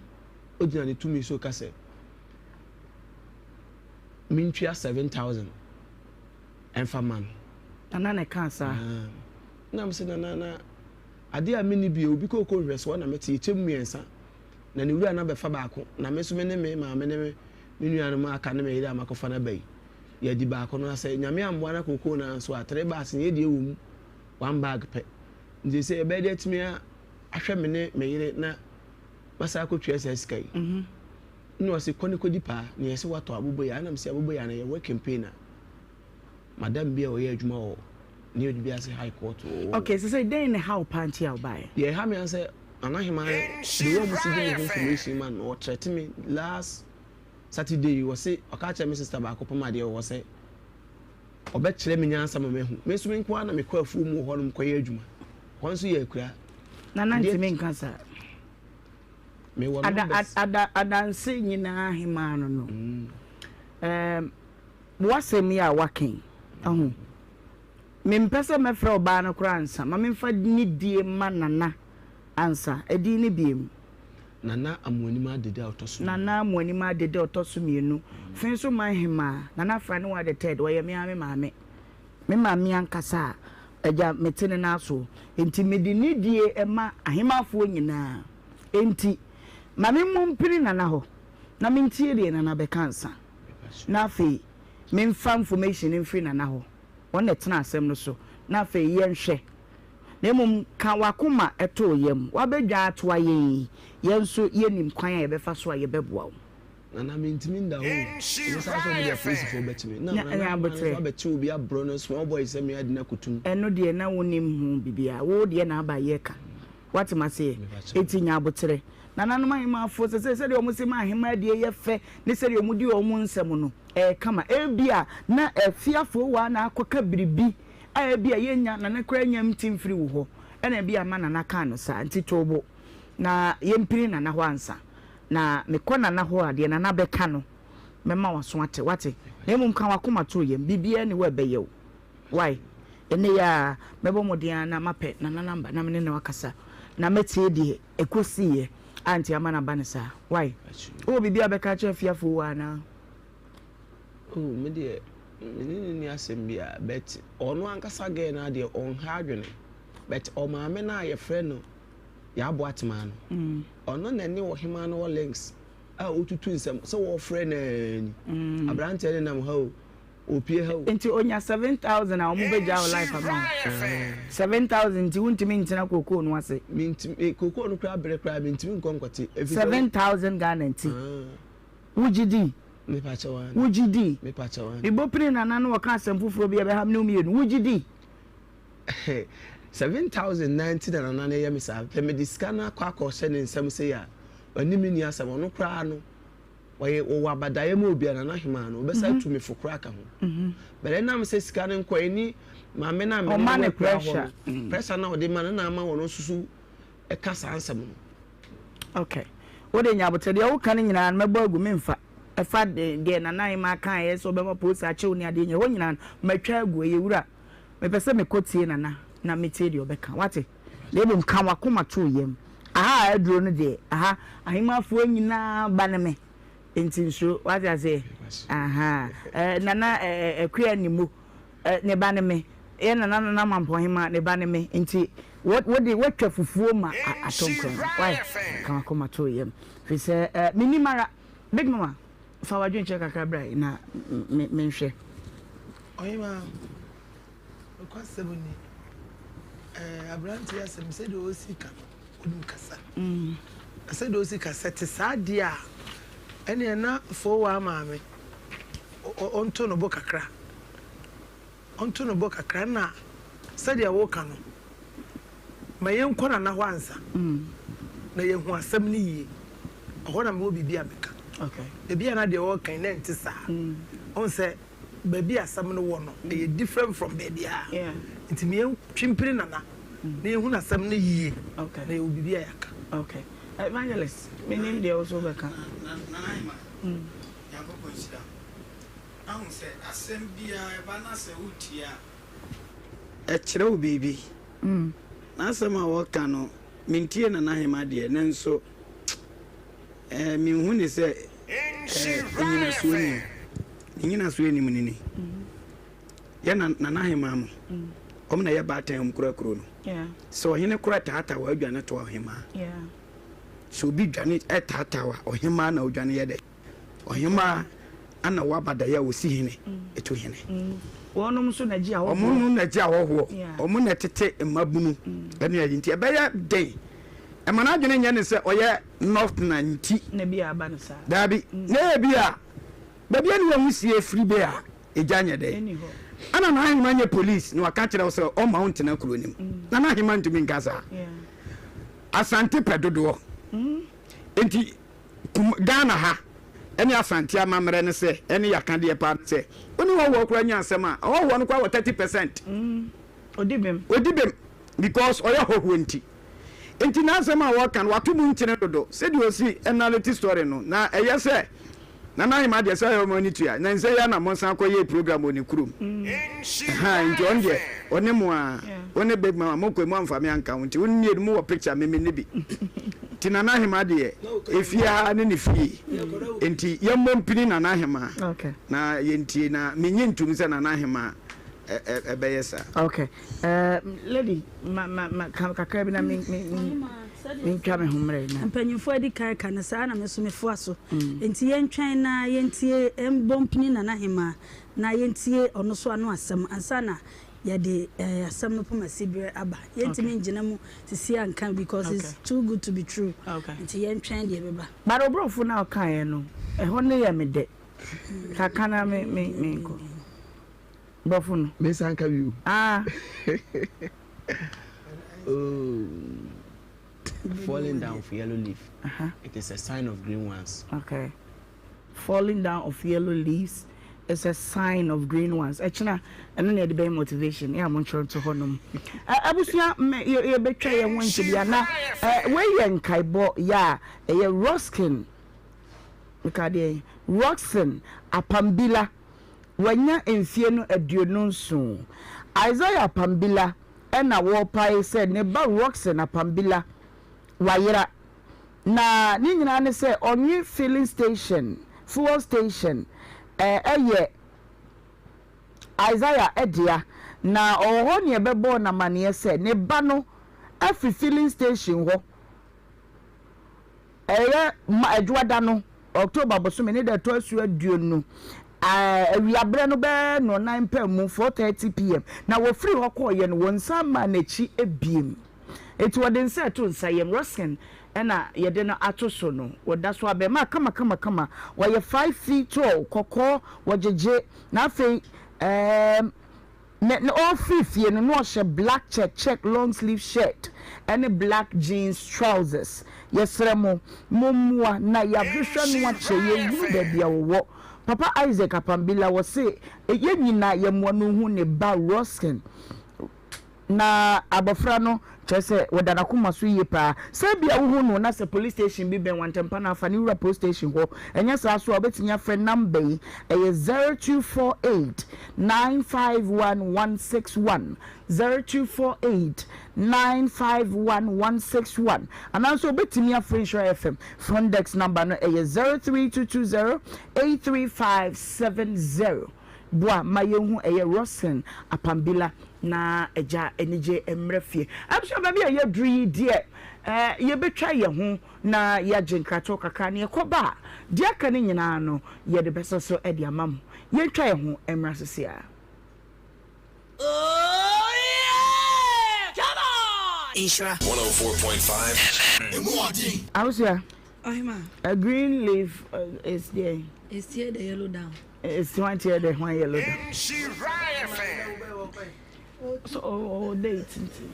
ogyina ne tumi so ka sɛ mentua 7000 ɛmfa ma no. Nana na ɛkaa saa? Na mese Nana na adeɛ a menni bi obi kooko nhwɛsoɔ na mete yɛkyɛ mu mmiɛnsa na ne wura no abɛfa baako na me nso me ne me maame ne me nuanom aka ne me yere a makɔfa no aba yi yɛadi baako no na sɛ Nyame ammoa na kookoo no anso a three bags no yɛdeɛ wɔ mu one bag pɛ nti sɛ yɛbɛyɛ de atumi ahwɛ me ne me yere na masan akɔtua saa sika yi na ɔse kɔ ne kɔdi paa na yɛse watɔ aboboyaa na mese aboboyaa no yɛ working pay na madam bi a ɔyɛ adwuma wɔ ne ɔde bi ase high court wɔ Okay, sɛ sɛ dɛn ne ha wo paa nti a wobaeɛ? Deɛ ɛha me ara sɛ Nana Hemaa the way ɔmo si de me ho information ma no ɔtrɛte me last Saturday yi ɔse ɔka kyerɛ me sister baako pam adeɛ wɔ hɔ sɛ ɔbɛkyerɛ me nyansa ma mahu. Me nso me nko ara na mekɔ afuo mu wɔ hɔnom kɔyɛ adwuma. Hɔ nso yɛ akuraa. Nana Adeɛ ntumi nka saa. Mewɔ Ada, numbers. ada, adanse nyinaa hemaa no no. Ɛɛm, w'asɛm yi a waka yi, ahu. Mempɛ sɛ mɛfrɛ ɔbaa no koraa ansa. Ma memfa nidie mma Nana ansa. Ɛdin no biem. Nana Amoanim Adede a ɔtɔ so mmienu. Nana Amoanim Adede a ɔtɔ so mmienu. Afei nso Manhemaa, Nana Afraniwa the third, ɔyɛ me ara me maame. Me maame ankasa a agya mete ne nan so. Enti mede nidie ma ahemaafoɔ nyinaa. Enti ma memmɔ mpini Nana hɔ na mentie deɛ Nana bɛka ansa. Na afei memfa information mfiri Nana hɔ. Ɔno na ɛtena asɛm no so. Na afei yɛnhwɛ. Na mmom ka w'akoma to wo yam. Woabɛdwa atoa yɛn yi, yɛn nso yɛnim kwan a yɛbɛfa so a yɛbɛboa wo. Nana mentumi nda hɔ o. Ɔmo san sɛ ɔmo de apolisifoɔ bɛkye me. Na Nya Nana Hemaa no nso aboterɛ. abɛkye obi abrɔ no small boy sɛ me ade no akɔtum. Ɛno deɛ na wonim ho biribiara. Wo deɛ na aba yɛka. Woate m'aseɛ? Enti nya aboterɛ. Nananom ahemaafoɔ, sɛsɛɛ sɛdeɛ wɔn se ma ahemaa die yɛ fɛ ne sɛdeɛ wɔn di wɔn nsɛm no, ɛyɛ kama. Ebia na afiafoɔ na akɔka biribi a ebia yɛnnya, Nana koraa nnya nte mfiri wo hɔ, ɛna ebia ama Nana kaa no saa. Nti to wo bo na yɛmpini Nana hɔ ansa. Na mekɔ Nana hɔ a, deɛ Nana bɛka no, mɛma w'aso ate. Woate? Na mmom ka w'akoma to wo yam. Biribiara nni hɔ a ɛbɛyɛ wo. Wai? Ɛnnɛ yi ara, mɛbɔ mmɔden ara na mapɛ Nana namba na me ne no akasa, na mɛtie deɛ ɛkɔsiiɛ a nti ama no aba no saa. Wai? Wowɔ biribi a wobɛka akyerɛ afiafoɔ wɔ ha anaa? Oh, me deɛ, me ne no nni asɛm biara, but ɔno ankasa girl no ara deɛ, ɔnha adwene. But ɔmaame no a yɛfrɛ no. Yɛaboa Temaa no. Ɔno na ɛne ɔhemaa no wɔ links a ɔtutu nsɛm sɛ wɔfrɛ no ara ni. Aberanteɛ no nam ha o, ɔpue ha o. Nti onya 7000 a ɔmo bɛ gya wo life ama wo? 7000 nti wontumi ntena kookoo no ase? Mentumi, kookoo no koraa bere koraa mentumi nkɔ nkɔte. 7000 Ghana nti wogye di? Wogye di? Mebɔ pini Nana na ɔka asɛm foforɔ bi a ɛbɛha me ne wo mmienu, wogye di? 7000 naa nti na Nana no yɛ me saa. Sɛ mede sika no akɔ akɔhyɛ ne nsam sei a, ɔne me nni asɛm. Ɔno koraa no, ɔyɛ ɔwɔ abadaeɛ ma obi a, Nana Hemaa no, ɔbɛsan atu me fo koraa ka ho. But ɛnam sɛ sika no nkɔ ɛni maame no a me ne no wɔ akura hɔ no, pressure no a ɔde ma no na ama ɔno nso so ka saa nsɛm no. Okay. Wo de nya aboterɛ. Deɛ woka no nyinaa no mɛbɔ agu, memfa. Ɛfa deɛ Nana Hemaa kaeɛ sɛ ɔbɛma polisi akye wo ne adeɛ nyinaa, ɛhɔ nyinaa no matwa agu. Ɛyɛ wura. Mepɛ sɛ mekɔ tie Nana na metie deɛ ɔbɛka. Woate? Na mmom ka w'akoma to wo yam. Aha a aduro no deɛ, aha ahemmafoɔ nyinaa ba ne me. Enti nsuro. Woate aseɛ? Aha. Eh, Nana eh, eh, Akua Nimo, eh, ne ba ne me. Yɛ Nana Nana Mampɔnhema, ne ba ne me. Enti wo, wo de, woatwa fufuo ma atɔ nkwan. Wai? Ka w'akoma to wo yam. Firi sɛ, eh, mennim ara. Big Mama, fa w'adwenkyerɛ kakra bra yi na me, menhwɛ. Ɔhemaa, nokwasɛm ni, ɛɛ, aberante yi asɛm, sɛdeɛ ɔresi ka no, ɔnim kasa. Na sɛdeɛ ɔsi ka, sɛ ɛte saa deɛ a, ɛnneɛ na Fowaa maame, ɔnto ne bo kakra. Ɔnto ne bo kakra na sɛdeɛ woka no, ma yɛnkɔ Nana hɔ ansa na yɛahu asɛm no yie. Ɛhɔ na mewɔ biribi a meka. Ebia na deɛ ɔreka yi na ɛnte saa. Wohu sɛ baabi a asɛm no wɔ no, ɛyɛ different from baabi a. Nti ma yɛntwe mpini Nana na yɛhunu asɛm no yie na yɛwɔ biribi a yɛaka. Okay. Evangelist, menim deɛ wo nso wobɛka. Nana Ahima, Nyankopɔn nhyira wo. Ahu sɛ asɛm biara ɛba na sɛ wotie a. Ɛkyerɛ wo biribi. N'asɛm a ɔka no, mentie Nana Ahema deɛ, nanso eh, menhu ne sɛ eh, nnyinasoɔ nnim. Ne nnyinasoɔ nnim no ni. Yɛ na Nana Ahema mo, wɔn na ɛyɛ baatan wɔn kura kuro no. Sɛ ɔhene kora taataa wɔ adwane toa ɔhemaa. Sɛ obi dwane taataa a, ɔhemaa na ɔdwane yɛ dɛ. Ɔhemaa ana waba daeɛ a ɔsi hene ɛtu hene. Wɔnom nso na gye ahɔhoɔ. Wɔn no na gye ahɔhoɔ. Wɔn na ɛtete mmabunu ɛne ayi nti ɛbɛyɛ den. Ɛma n'adwene nyɛ ne sɛ ɔyɛ north na nti. Na bi a aba no saa. Daabi. Na ebi a baabi a ne wɔn sie firi bɛ a egya nyɛ dɛ. Ɛna n'ahema nyɛ police na waka kyerɛ wo sɛ ɔmma wo ntena kuro no mu. Na n'ahema ntumi nka saa. Asante pɛ dodoɔ. Nti Kum Ghana ha ɛne Asante amammerɛ ne sɛ ɛne yaka deɛ paa ne sɛ wo ne hɔhoɔ koraa nya asɛm a ɔhɔhoɔ no koraa wɔ 30%. Odi bem. Odi bem because ɔyɛ hɔhoɔ nti. Nti n'asɛm a ɔka no wato mu nkyene dodo sɛdeɛ ɔsi narrate story no na ɛyɛ sɛ Nana Ahemaa deɛ sɛ ɔyɛ ɔmo ani tua na nsɛ yi ara na monsan kɔ yɛɛ program wɔ ne kurom ɛhaa nti ɔno deɛ ɔne mo aa wo ne big mama mo kɔ mu amfa me anka ho nti wo mmienu mo wɔ picture me me ne bi nti Nana Ahemaa deɛ efie ha ne ne fie nti yɛmmɔ mpini Nana Ahemaa na yɛntie na menye ntum sɛ Nana Ahemaa ɛbɛyɛ saa. Okay. Uh, lady, ma ma ma kakra bi na me me me ntwa me ho mmerɛ na. Mpanyinfoɔ adi kan ka no saa na me nso mefoa so. Nti yɛntwɛn na yɛntie mbɔ mpini Nana Hemaa na yɛntie ɔno nso ano asɛm ansa na yɛde eh, asɛm no poma siberɛ aba. Yɛntumi ngyina mu sisi anka because it's too good to be true. Nti yɛntwɛn deɛ ɛbɛba. But obrofo na ɔkaeɛ no, ɛhɔ no yɛ me dɛ. Kaka na me me me nkɔ. Brɔfo no. Me nsa nka bi o. Ah. oh. Falling down of yellow leaf. Uh -huh. It is a sign of green ones. Okay. Falling down of yellow leaves is a sign of green ones. Ɛkyena ɛno na yɛde bɛyɛ motivation yɛ a mo ntwerɛ nto hɔ nom. Abusua yɛbɛtwa yɛn ho nkyɛ na wei yɛ nkaebɔ yɛ a ɛyɛ Ruskin meka deɛ Rockson Apambila Wanya mfeɛ no 27. Isaiah Apambila na wɔrepae sɛ ne ba Rockson Apambila wayera. Na ne nyinaa ne sɛ ɔnwe filling station, fuel station, yɛ Isaiah dea. Na ɔwɔ hɔ ne ɛbɛbɔɔ no amaneɛ sɛ ne ba no afiri filling station hɔ. Ɛyɛ ma Adwoada no, October bosome ne da ɛtɔ asu aduonu, awiaberɛ no bɛyɛ nnɔnnan mpaamu, 4:30 PM, na wɔfirii hɔ kɔeɛ no, wɔnsan mmaa n'akyi biem. Enti wɔde nsa reto nsa yam. Ruskin na yɛde no ato so no, ɔda so abarimaa kamakamakama, ɔyɛ 5 feet tall, kɔkɔɔ, wɔgyegye, na afei ɛɛm, Ne ne ɔrefiri fie no na ɔhyɛ black check check long sleeve shirt ɛne black jeans trousers. Yɛsrɛ mo, mommoa na yɛahwehwɛ no akyɛ yɛnhunu baabi a ɔwɔ. Papa Isaac Apambila wɔse yɛn nyinaa yɛmmoa no nhu ne ba Roskin. Na abɔfra no kyerɛ sɛ wɔda n'akoma so yie paa. Sɛ ebia wohu no na sɛ police station bi bɛn wo a, ntɛmpa no ara fa no wura police station hɔ. Ɛnyɛ saa nso a, wobɛtumi afrɛ number yi, ɛyɛ 0248 951 161, 0248 951 161. Anaa nso wobɛtumi afrɛ Nhyira FM front desk number no, ɛyɛ 03220 83570. Boa ma yɛnhu ɛyɛ Roslyn Apambila na agya anigye mmra fie. Abusua baabi a yɛaduru yi deɛ eh, yɛbɛtwa yɛn ho na yɛagye nkratoɔ kakra na yɛkɔba a, deɛ aka no nyinaa no yɛde bɛsɔ so de ama mo. Yɛntwa yɛn ho mmra sese ara. Nhyira. 104.5 FM. Abusua, Ɔhema. A green leaf is deɛn? Is tear the yellow down. Is hwan tear the hwan yellow down? So ɔwɔ date nti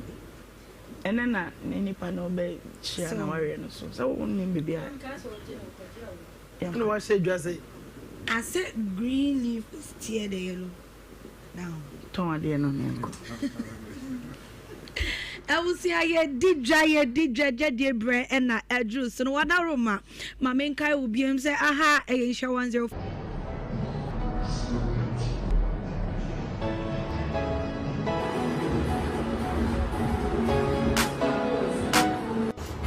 ɛnɛ na ne nipa na ɔbɛ hyia na wareɛ no so sɛ wɔn nim bibi a. Ɛna wahyɛ dwa sɛ. I said green leaf is tear the yellow. down. Tɔn adeɛ no ne nkɔ. Abusua yɛdi dwa yɛdi dwa dwadie berɛ ɛna aduru so no wadaroma ma menkae wo biom sɛ aha ɛyɛ nhyira 10.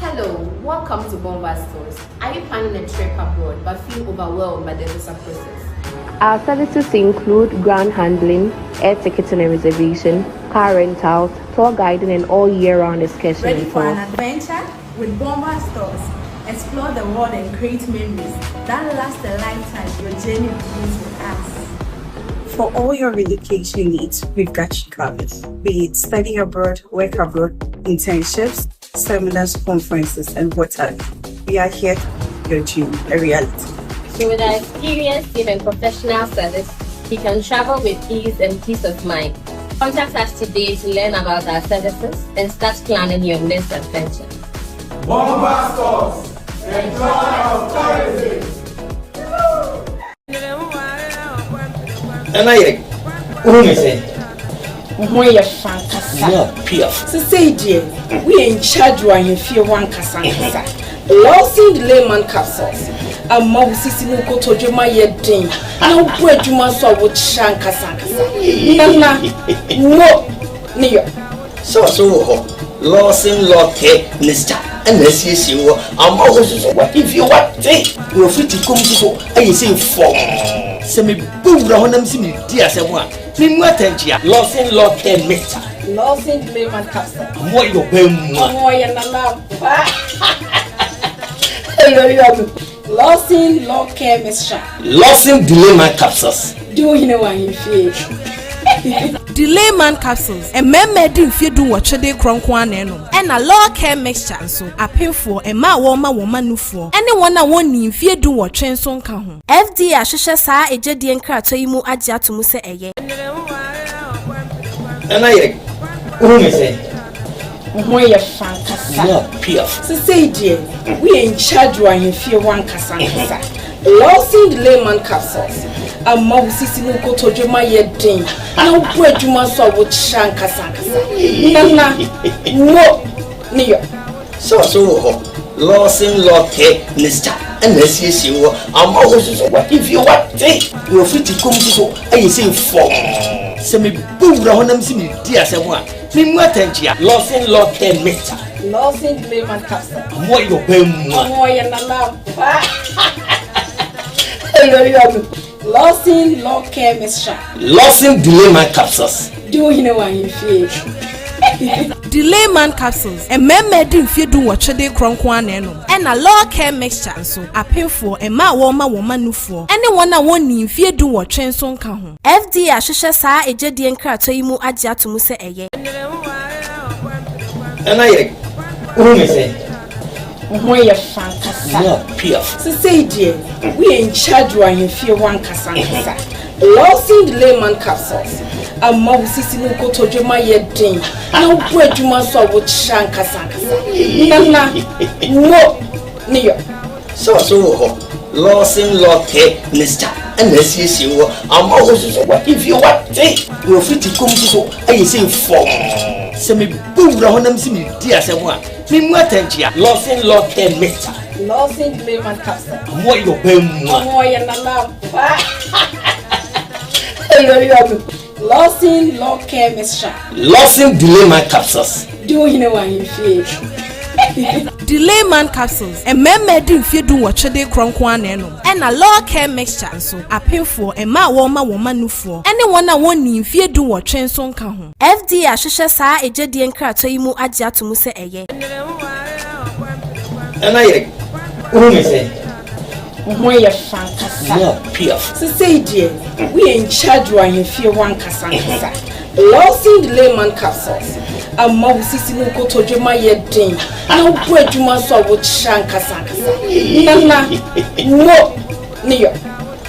Hello, welcome to Bomba Stores. Are you planning a trip abroad but feel overwhelmed by the visa process? Our services include ground handling, air ticketing and reservation, car rentals, tour guiding, and all year round excursion Ready for an adventure? With Bomba Stores, explore the world and create memories that last a lifetime. Your journey begins with us. For all your relocation needs, we've got you covered. Be it study abroad, work abroad, internships, seminars, conferences, and what have you. We are here to your dream a reality. So with our experienced team and professional service, you can travel with ease and peace of mind. Contact us today to learn about our services and start planning your next adventure. Bomba Stores, the joy of tourism. Nana yɛ wohu me sɛ. Wo ho yɛ fa ankasa. More piaf. Sesei deɛ woyɛ in charge wɔ ahemfie hɔ ankasa ankasa. Lawson Layman capsules ama wo sisi ne wo kotodwe ma yɛ den na wobɔ adwuma nso a wokyerɛ ankasa ankasa. Nana mo ne yɔ. Sɛ ɔso wɔ hɔ Lawson Law Care Mixture ɛna asiesie wɔ ama wo soso wahemfie wate na ofiti kom soso ayɛ sɛ fɔm sɛ mebɔ wura hɔ nam sɛ medi asɛm a memu atɛnkyea Lawson Law Care Mixture Lawson Layman capsule Ɔmo ayɛ ɔbaa mu a Ɔmo ɔyɛ nana ampa Lawson Law Care Mixture. Lawson Delayman Capsules. Di wo hene wɔ ahemfie. Delayman Capsules, Mmarima adi mfeɛ dunwɔtwe de rekorɔ nko ara na ɛnom. Ɛna Law Care Mixture nso, apemfoɔ, mmaa a wɔrema wɔn mma nufoɔ, ne wɔn a wɔnnii mfeɛ dunwɔtwe nso nka ho. FDA ahwehwɛ saa egyedie nkratoɔ yi mu agye ato mu sɛ ɛyɛ. Nana yɛ wohu me sɛ. Wo ho yɛ fa ankasa. More piaf. Sesei deɛ woyɛ in charge wɔ ahemfie hɔ ankasa ankasa. Lawson Layman capsules ama wo sisi ne wo kotodwe ma yɛ den na wobɔ adwuma nso a wokyerɛ ankasa ankasa. Nana mo ne yɔ. Sɛ ɔso wɔ hɔ Lawson Law Care Mixture ɛna asiesie wɔ ama wo soso wahemfie wate na ofiti kom soso ayɛ sɛ fɔm sɛ mebɔ wura hɔ nam sɛ medi asɛm a Memu atɛnkyea. Lawson Law Care Mixture. Lawson Layman Capsule. Ɔmo ayɛ ɔbaa mu a. Ɔmo ɔyɛ nana ampa. Lawson Law Care Mixture. Lawson Delayman Capsules. Di wo hene wɔ ahemfie. Delayman capsules, mmarima adi mfeɛ dunwɔtwe de rekorɔ nko ara na ɛnom, ɛna Law Care Mixture nso, apemfoɔ, mmaa a wɔrema wɔn mma nufoɔ, ne wɔn a wɔnnii mfeɛ dunwɔtwe nso nka ho. FDA ahwehwɛ saa egyedie nkratoɔ yi mu agye ato mu sɛ ɛyɛ. Nana yere, wohu me sɛn? Wo ho yɛ fɛ ankasa. More piaf. Sesei deɛ, woyɛ in charge wɔ ahemfie hɔ ankasa ankasa. Lawson Delayman Capsules ama wo sisi ne wo kotodwe mu ayɛ den na wobɔ adwuma nso a wokyerɛ ankasa ankasa. Nana, mo ne yɔ. Sɛ so wɔ hɔ, Lawson Law Care Mixture na asiesie wɔ ama wo nso so w'ahemfie wate na wafiti kɔm nso so ayɛ sei fɔmm. Sɛ mebɔ wura hɔ na mese meredi asɛm a, Memu atɛnkyea. Lawson Law Care Mixture. Lawson Delayman Capsule. Ɔmo ayɛ ɔbaa mua. Ɔmo ɔyɛ nana ampa. Lawson Law Care Mixture. Lawson Delayman Capsules. Di wo hene wɔ ahemfie. Delayman Capsules, mmarima adi mfeɛ dunwɔtwe de rekorɔ nko ara na ɛnom. Ɛna Law Care Mixture nso, apemfoɔ, mmaa a wɔrema wɔn mma nufoɔ, ne wɔn a wɔnnii mfeɛ dunwɔtwe nso nka ho. FDA ahwehwɛ saa egyedie nkratoɔ yi mu agye ato mu sɛ ɛyɛ. Nana yere, wohu me sɛn? Wo ho yɛ fɛ ankasa. More piaf. Sesei deɛ, woyɛ in charge wɔ ahemfie hɔ ankasa ankasa. Lawson Delayman Capsules ama wo sisi ne wo kotodwe mu ayɛ den na wobɔ adwuma nso a wokyerɛ ankasa ankasa. Nana, mo ne yɔ.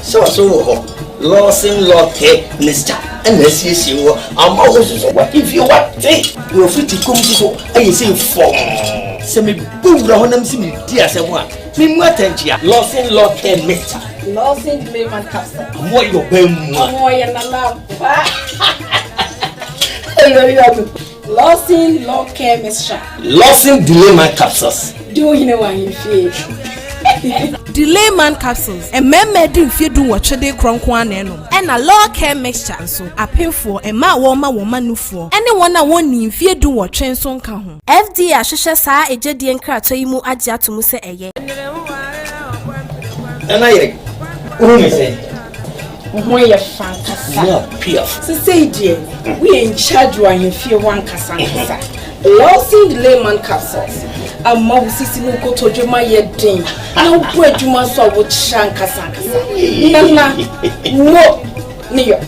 Sɛ ɔso wɔ hɔ, Lawson Law Care Mixture na asiesie wɔ ama wo nso so w'ahemfie wate na w'afiti kɔm nso so ayɛ sei fɔmm. Sɛ mebɔ wura hɔ na mese meredi asɛm a, memmu atɛnkyea. Lawson Law Care Mixture. Lawson Delayman Capsule. Ɔmo ayɛ ɔbaa mua. Ɔmo ɔyɛ nana ampa. Lawson Law Care Mixture. Lawson Delayman Capsules. Di wo hene wɔ ahemfie. Delayman Capsules, mmarima adi mfeɛ dunwɔtwe de rekorɔ nko ara na ɛnom. Ɛna Law Care Mixture nso, apemfoɔ, mmaa a wɔrema wɔn mma nufoɔ, ne wɔn a wɔnnii mfeɛ dunwɔtwe nso nka ho. FDA ahwehwɛ saa egyedie nkratoɔ yi mu agye ato mu sɛ ɛyɛ. Nana yere, wohu me sɛn? Wo ho yɛ fɛ ankasa. More piaf. Sesei deɛ, woyɛ in charge wɔ ahemfie hɔ ankasa ankasa. Lawson Delayman Capsules ama wo sisi ne wo kotodwe mu ayɛ den na wobɔ adwuma nso a wokyerɛ ankasa ankasa. Nana, mo ne yɔ.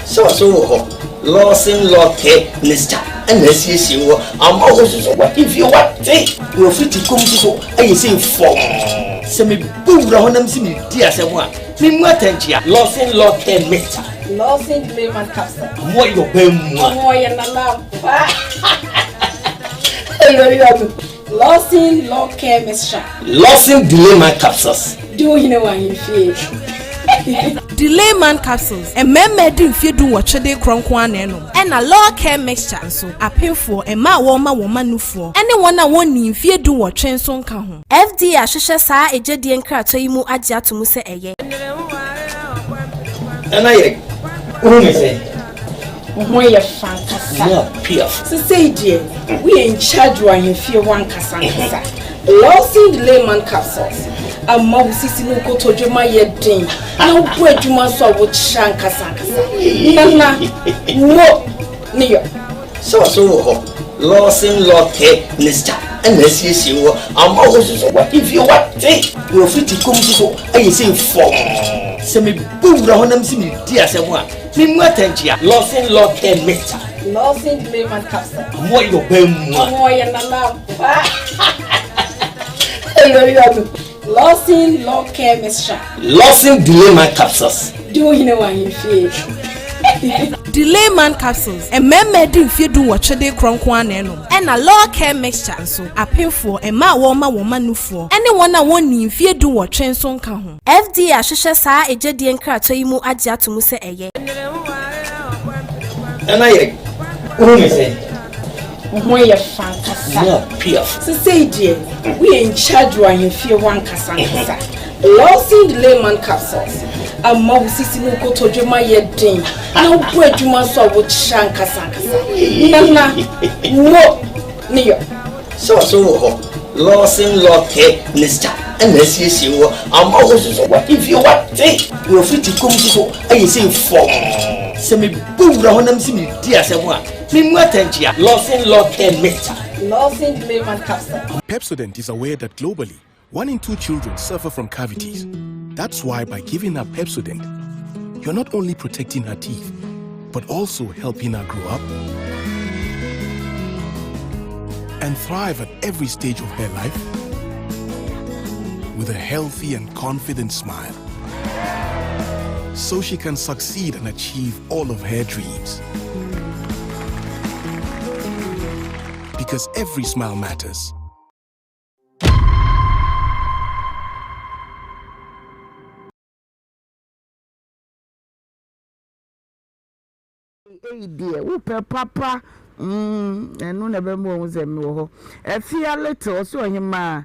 Sɛ ɔso wɔ hɔ, Lawson Law Care Mixture na asiesie wɔ ama wo nso so w'ahemfie wate na w'afiti kɔm nso so ayɛ sei fɔmm. Sɛ mebɔ wura hɔ na mese meredi asɛm a, Memu atɛnkyea. Lawson Law Care Mixture. Lawson Delayman Capsule. Ɔmo ayɛ ɔbaa mua. Ɔmo ɔyɛ nana ampa. Lawson Law Care Mixture. Lawson Delayman Capsules. Di wo hene wɔ ahemfie. Delayman Capsules, mmarima adi mfeɛ dunwɔtwe de rekorɔ nko ara na ɛnom. Ɛna Law Care Mixture nso, apemfoɔ, mmaa a wɔrema wɔn mma nufoɔ, ne wɔn a wɔnnii mfeɛ dunwɔtwe nso nka ho. FDA ahwehwɛ saa egyedie nkratoɔ yi mu agye ato mu sɛ ɛyɛ. Nana yere, wohu me sɛn? Wo ho yɛ fɛ ankasa. More piaf. Sesei deɛ, woyɛ in charge wɔ ahemfie hɔ ankasa ankasa. Lawson Delayman Capsules ama wo sisi ne wo kotodwe mu ayɛ den na wobɔ adwuma nso a wokyerɛ ankasa ankasa. Nana, mo ne yɔ. Sɛ ɔso wɔ hɔ, Lawson Law Care Mixture na asiesie wɔ ama wo nso so w'ahemfie wate na w'afiti kɔm nso so ayɛ sei fɔmm. Sɛ mebɔ wura hɔ na mese meredi asɛm a, memmu atɛnkyea. Lawson Law Care Mixture. Lawson Delayman Capsule. Ɔmo ayɛ ɔbaa mua. Ɔmo ɔyɛ nana ampa. Lawson Law Care Mixture. Lawson Delayman Capsules. Di wo hene wɔ ahemfie. Delayman Capsules, mmarima adi mfeɛ dunwɔtwe de rekorɔ nko ara na ɛnom. Ɛna Law Care Mixture nso, apemfoɔ, mmaa a wɔrema wɔn mma nufoɔ, ne wɔn a wɔnnii mfeɛ dunwɔtwe nso nka ho. FDA ahwehwɛ saa egyedie nkratoɔ yi mu agye ato mu sɛ ɛyɛ. Nana yere, wohu me sɛn? Wo ho yɛ fɛ ankasa. More piaf. Sesei deɛ, woyɛ in charge wɔ ahemfie hɔ ankasa ankasa. Lawson Delayman Capsules ama wo sisi ne wo kotodwe mu ayɛ den na wobɔ adwuma nso a wokyerɛ ankasa ankasa. Nana, mo ne yɔ. Sɛ ɔso wɔ hɔ, Lawson Law Care Mixture na asiesie wɔ ama wo nso so w'ahemfie wate na w'afiti kɔm nso so ayɛ sei fɔmm. Sɛ mebɔ wura hɔ na mese meredi asɛm a, Memu atɛnkyea. Lawson Law Care Mixture. Lawson Layman Capsule. Pepsodent is aware that globally, one in two children suffer from cavities. That's why by giving her Pepsodent, you're not only protecting her teeth, but also helping her grow up and thrive at every stage of her life with a healthy and confident smile. So she can succeed and achieve all of her dreams. Because every smile matters. Eyi deɛ wopɛ papa mm ɛno na ɛbɛma wahu sɛ mewɔ hɔ. Afia little ɔse ɔhemaa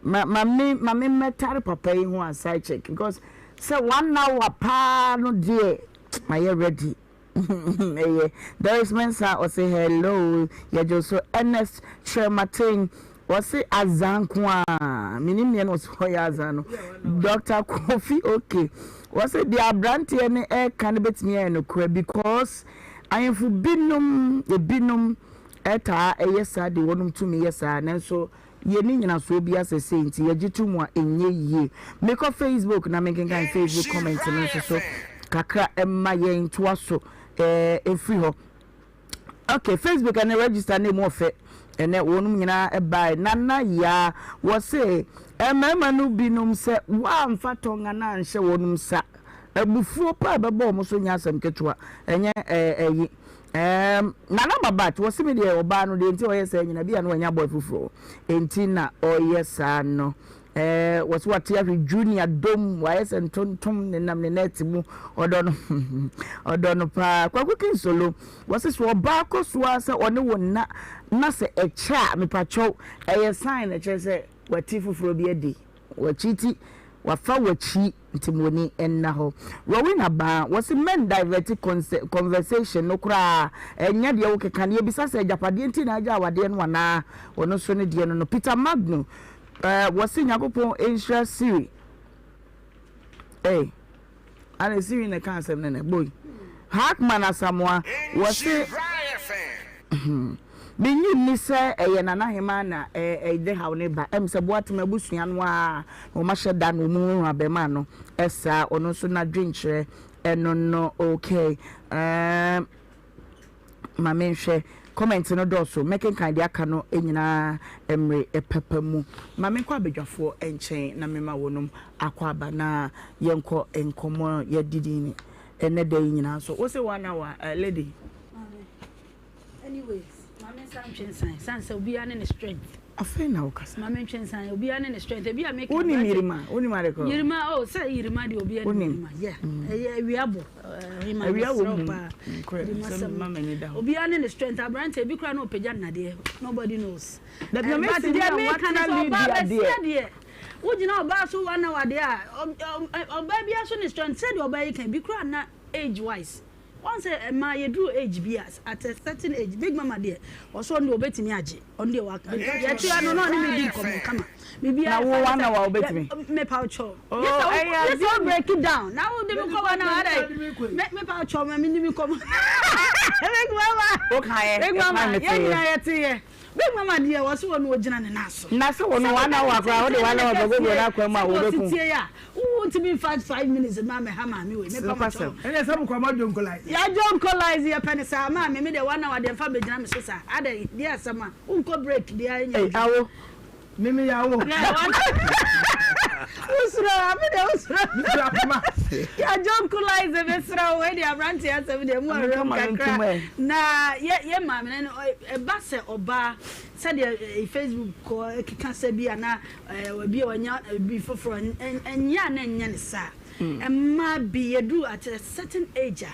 ma ma me ma me mmɛtare papa yi ho a side check because sɛ one hour paa no deɛ mayɛ ready ɛyɛ Doris Mensah ɔse hello yɛgye wo so Ernest Kyerematen Ɔse azaa nko aa menim neɛ na ɔse ɔyɛ azaa no Doctor Kofi ok ɔse deɛ abranteɛ no ɛka no bɛtumi ayɛ nokorɛ because ahemfo binom ebinom ɛtaa ɛyɛ saa deɛ wɔnom tumi yɛ saa nanso yɛnni nyinasoɔ biara sɛsei nti yɛgye to mu a ɛnyɛ yie Mekɔ Facebook na menkenkan Facebook comment no nso so kakra ɛma yɛn ntoa so ɛɛ ɛfiri hɔ. Ok Facebook ɛnɛ register no emu ɔfɛ ɛnɛ wɔnom nyinaa ɛbae Nana Yaa wɔse mmarima no binom sɛ woamfa tɔnga no anhyɛ wɔnom nsa abufuo paa ɛbɛbɔ wɔn so nyɛ asɛm ketewa ɛnyɛ ɛyi ɛɛm Nana Babat wɔse me deɛ ɔbaa no deɛ nti ɔyɛ saa nyina bi a na wanya boy foforɔ nti na ɔyɛ saa no Ɛɛ wɔse wate ahwe junior dom wayɛ sɛ ntontom nenam ne net mu ɔdɔ no ɔdɔ no paa Kwaku Kinsolo wɔse sɛ ɔbaa kɔ so ara sɛ ɔne wo nna na sɛ ɛkyɛ a mepakyɛw ɛyɛ sign ɛkyerɛ sɛ wati foforɔ bi adi wakyiti wafa wakyi nti mo ani nna hɔ Rowena Baa wɔse men divert conversation no koraa ɛnyɛ deɛ wokeka no yɛbisa sɛ agyapadeɛ nti na agya awadeɛ no anaa ɔno nso ne deɛ no no Peter Magno Eh wɔse Nyankopɔn nhyira Siri eh ana Siri na ɛka asɛm no nɛ boy Hackman Asamoah wɔse hmm menyi nni sɛ ɛyɛ Nana Hemaa na ɛde haw no ba ɛm sɛ Boatema abusua no ara na wɔn ahyɛ da na wɔn huhua abɛɛmaa no ɛsaa ɔno nso n'adwenkyerɛ ɛno no okay ɛɛm. Ma menhwɛ. Comment no dɔɔso. Mɛkenkan deɛ aka no nyinaa mmere papa mu. Ma menkɔ abadwafoɔ nkyɛn na mema wɔnom akwaaba na yɛnkɔ nkɔmmɔ a yɛadidi no ɛnnɛ da yi nyinaa nso. Wose one hour, eh, lady? Maame, anyways, ma me nsa ntwe nsan, sane sɛ obiara ne ne strength. Afei na wokasa. Ma me ntwe nsan, obiara ne ne strength. Ebi a meka. Wonim Yerima, wonim ade korɔ. Yerima, oh, sɛ Yerima deɛ obiara nim Yerima. Yeah, mm. ɛyɛ awia bɔ. Eh, awia wɔ mu. Yerima sɛm. Obiara ne ne strength. Aberante ebi koraa na ɔpagya nnadeɛ. Nobody knows. Dabi na mesi deɛ meka ne sɛ ɔbaa bɛsia deɛ. Wogyina ɔbaa so one hour deɛ a, ɔbaa biara so ne strength. Sɛdeɛ ɔbaa yi ka ebi koraa na age wise. Wahu sɛ mmaa yɛduru age bi a, at a certain age, big mama deɛ, ɔsɛ ɔno deɛ ɔbɛtumi agye, ɔno deɛ waka, yɛte ano na ɔne me di nkɔmmɔ kama, biribiara Na yɛ wo fine one sɛ, hour wobɛtumi? yɛ, mepa wo kyɛw, Oh, gye sɛ wo, ɛyɛ gye sɛ wo adeɛ break it down, na wo de me kɔ one hour adɛn, me, mepa wo kyɛw ma me ni me nkɔmmɔ, big mama, Wokaeɛ, big ɛkwan mama, meteeɛ. yɛn nyinaa yɛteeɛ. Big mama deɛ wɔse wɔn ɔgyina ne nan so. Na sɛ wɔn one hour koraa wode one hour bɛgogo n'akwan mu a wɔbɛku. Sɛ wɔsi tie a wo ntumi nfa 5 minutes ma mɛ ha maame wei mepa mo kyɛw. Ɛnyɛ sɛ mo kɔ ma jonkolai. Yɛ jonkolai yɛ pɛ ne saa maame me deɛ one hour deɛ nfa bɛgyina me so saa adɛn deɛ asɛm a wo nkɔ break deɛ ɛnyɛ Ei awo. Me me yɛ awo. Wo suro a me deɛ wo suro. Me suro akoma. Yɛ jonkolai me srɛ wo wei deɛ aberanteɛ asɛm deɛ mu ɔwerɛm kakra na yɛ yɛ maame no ɛba sɛ ɔbaa sɛdeɛ Facebook kɔ keka sɛ bi a na bi a wanya bi foforɔ ɛnyɛ a na ɛnyɛ ne saa mmaa bi yɛduru at a certain age a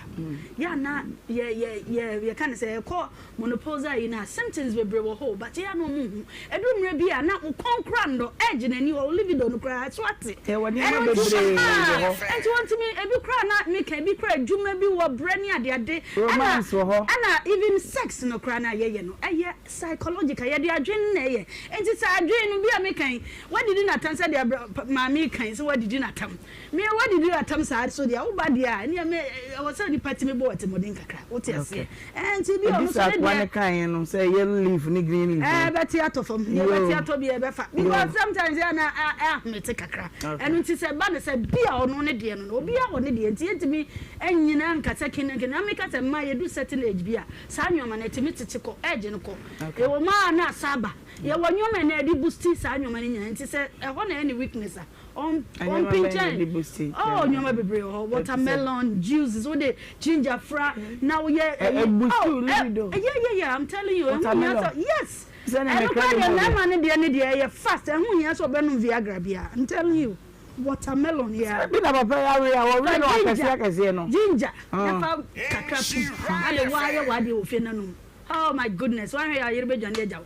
yɛ a na yɛ yɛ yɛ yɛka ne sɛ yɛkɔ Menopausal yi no a symptoms bebree wɔ hɔ o but ɛyɛ a na ɔmo nhu. Ɛduru mmerɛ bi a na wo kɔn koraa nnɔ, urge no ani hɔ, wo libido no koraa ɛso ate. Yɛwɔ nneɛma Ɛno nti bebree wɔ ahaa, hɔ. ɛnti wɔntumi, ebi koraa na meka ebi koraa adwuma bi wɔ brɛ ne adeade ɛna Romance wɔ hɔ. ɛna even sex no koraa no a yɛyɛ no ɛyɛ psychological, yɛde adwene na ɛyɛ. Ɛnti sɛ adwene no bi a meka yi, woadidi no atɛm sɛdeɛ maame yi ka yi sɛ woadidi no atɛm. Me wadidi atam saa so deɛ woba deɛ a ɛneɛ me ɛwɔ sɛ nipa tumi bɔ ɔtɛmɔden kakra wote aseɛ ɛɛ nti bi a ɔno so ne deɛ. Ɛdi kan yɛn no sɛ yellow leaf ne green leaf. Ɛɛ bɛte atɔ fam deɛ bɛte atɔ bi ɛbɛfa because sometimes yɛ na ɛahomete kakra ɛno nti sɛ ba ne sɛ bi a ɔno ne deɛ no no obi a wɔ ne deɛ nti yɛntumi ɛnyina nka sɛ kene kene na meka sɛ mmaa yɛdu certain age bi a saa nneɛma no ɛtumi tete kɔ ɛgye no kɔ ɛwɔ mu a na asa aba yɛwɔ nneɛma na ɛde boosti saa nneɛma no nyinaa nti sɛ ɛhɔ na ɛyɛ ne weakness a Ɔmpinkyɛn. Oh, nneɛma bebree wɔ hɔ. Watermelon, juices, wode ginger fra na woyɛ ɛyi. Oh, yeah, yeah, yeah, I'm telling you. Ɛho hia sɛ, yes. Ɛno koraa deɛ mmarima no deɛ ne deɛ ɛyɛ fast. Ɛho hia sɛ ɔbɛnom Viagra biara. I'm telling you. Watermelon, yeah. Bi na papa yi awe a wɔwe no akɛseɛ akɛseɛ no. Ginger, na fa kakra pu. Na de woayɛ w'adeɛ wɔ fie na nom. Oh my goodness, woanhwɛ yɛ a yere bɛdwane agya wo.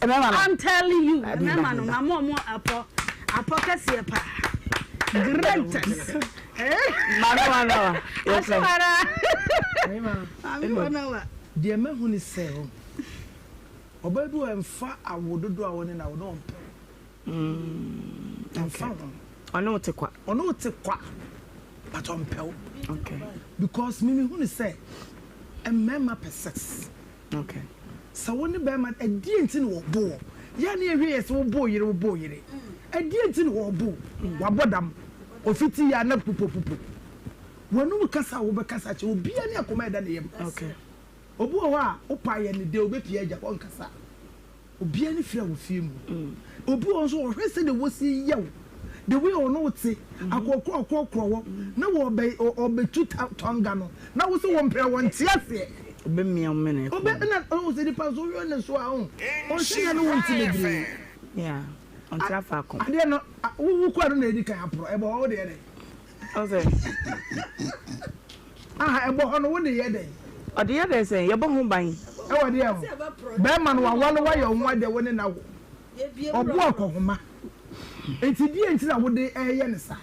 Mmarima no. I'm telling you, mmarima no, mama ɔmo apɔ, apɔ kɛseɛ paa. Greatest. Maame wa na wa. Asomara. Maame wa na wa. Deɛ mahu ne sɛ o, ɔbaa bi wɔ ɛmfa awo dodoɔ a wɔne no awo na ɔmpɛ wo. Ɛmfa ho. Ɔne wo te kwa. Ɔne wo te kwa but ɔmpɛ wo. Okay. Because me mehu ne sɛ mmarima pɛ sex. Okay. Sɛ wo ne bɛrima ɛdeɛ nti na wɔbo wɔ? Yɛ a ne yɛhwɛ yɛ sɛ wobɔ wo yere wobɔ wo yere. Ɛdeɛ nti na wɔbo wo? Wabɔ dam. Ofiti yɛ a na pupopupo. W'anum kasa a wobɛkasa akyerɛ obiara ne akoma a ɛda ne yam. Okay. Obi wɔ hɔ a wopa yɛ ne dɛ obɛpia agya hɔ nkasa. Obiara ne firi a wɔ fie mu. Obi wɔ hɔ nso ɔhwɛ sɛdeɛ wosi yɛ wo, the way ɔne wo te, akorɔkorɔ ɔkorɔkorɔ wɔ, na wɔbɛ ɔbɛtu tɔnga no, na wo sɛ wɔmpɛ wɔnte aseɛ. Ɔbɛmia wo mene kɔn. Ɔbɛ ɛna ɔhu sɛ nipa nso wohwɛ ne so a ɔho ɔnhyɛ da ne wo nte bebree. Yeah, ɔntra faako. Adeɛ no wo wo kura no na edi kan aporɔ ɛbɔ hɔ wo de yɛ dɛn? Ɔsɛ. Aha ɛbɔ hɔ no wo de yɛ dɛn? Ɔde yɛ dɛn sɛn? Yɛbɔ ho ban. Ɛwɔ deɛ ho? Bɛɛma no wawale wayɛ wo ho adeɛ wo ne no awo. Ɔbo akɔhoma. Nti deɛ nti na wode ɛɛyɛ no saa?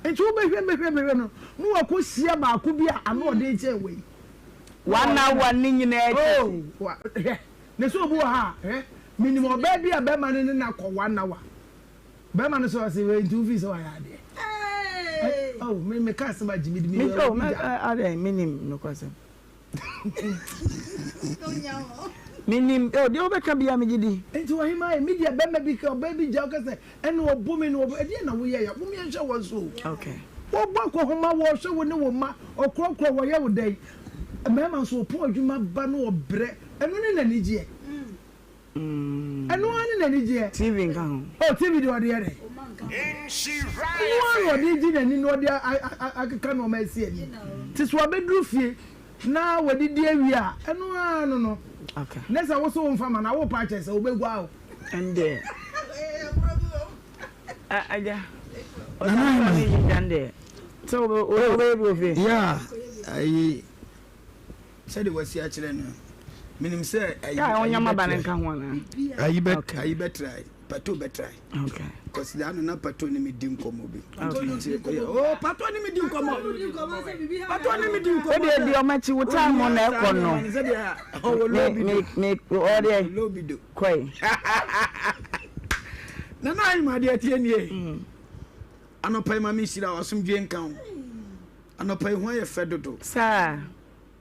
Nti wobɛhwɛ bɛhwɛ bɛhwɛ no na wakɔ hyia baako bi a ano ɔden kyɛn wei. One hour ne nyinaa akyi. Oh, hwɛ, na sɛ obi wɔ ha a, hwɛ, menim ɔbaa bi a bɛɛma no ne no akɔ one hour. Bɛrima no sɛ ɔse wei nti wofii sɛ wayɛ adeɛ. Oh, me me ka asɛm agye me di me yɛ obi gya. Adɛn menim nokwasɛm. Menim oh deɛ wobɛka biara megye di. Nti ɔhemaa yi me deɛ bɛrima bi ka ɔbaa bi gya ɔka sɛ ɛna ɔbo me na ɔbo ɛdeɛ na woyɛ ya mom yɛnhwɛ wɔn so o. Okay. Wɔbɔ akɔhoma wɔhwɛ wo ne wo mma ɔkorɔkorɔ wɔyɛ wo dɛn mmarima nso wɔpɔn adwuma ba na ɔbrɛ ɛno ne n'anigyeɛ. Ɛno ara ne n'anigyeɛ. TV nka ho. Oh, TV deɛ ɔde yɛ dɛn? Ɛno ara na ɔde gye n'ani na ɔde akeka nneɛma asi ani. Te sɛ wabɛduru fie na wadidi awie a, ɛno ara no no. Okay. Ne sɛ wo so womfa ma no a, worepa akyɛ sɛ wobɛgua o. Ɛndeɛ. Agya. Ɔsan ne nyigya deɛ. Sɛ wobɛyɛ bi wɔ fie. Yeah, ayi. Sɛdeɛ wasi akyerɛ no, menim sɛ ayi ayi bɛtrae. Ayi bɛ ayi bɛtrae. Pato bɛtrae. Okay. Cause da no na pato ne me di nkɔmmɔ bi. Oh, pato ne me di nkɔmmɔ. Pato ne me di nkɔmmɔ. O de di ɔmo akyi wo time na ɛkɔ no. Me me me ɔdeɛ kɔe. Nana ayima adeɛ tie nie. Anɔpa yi ma me nhyira asomdwie nka ho. Anɔpa yi ho ayɛ fɛ dodo. Saa.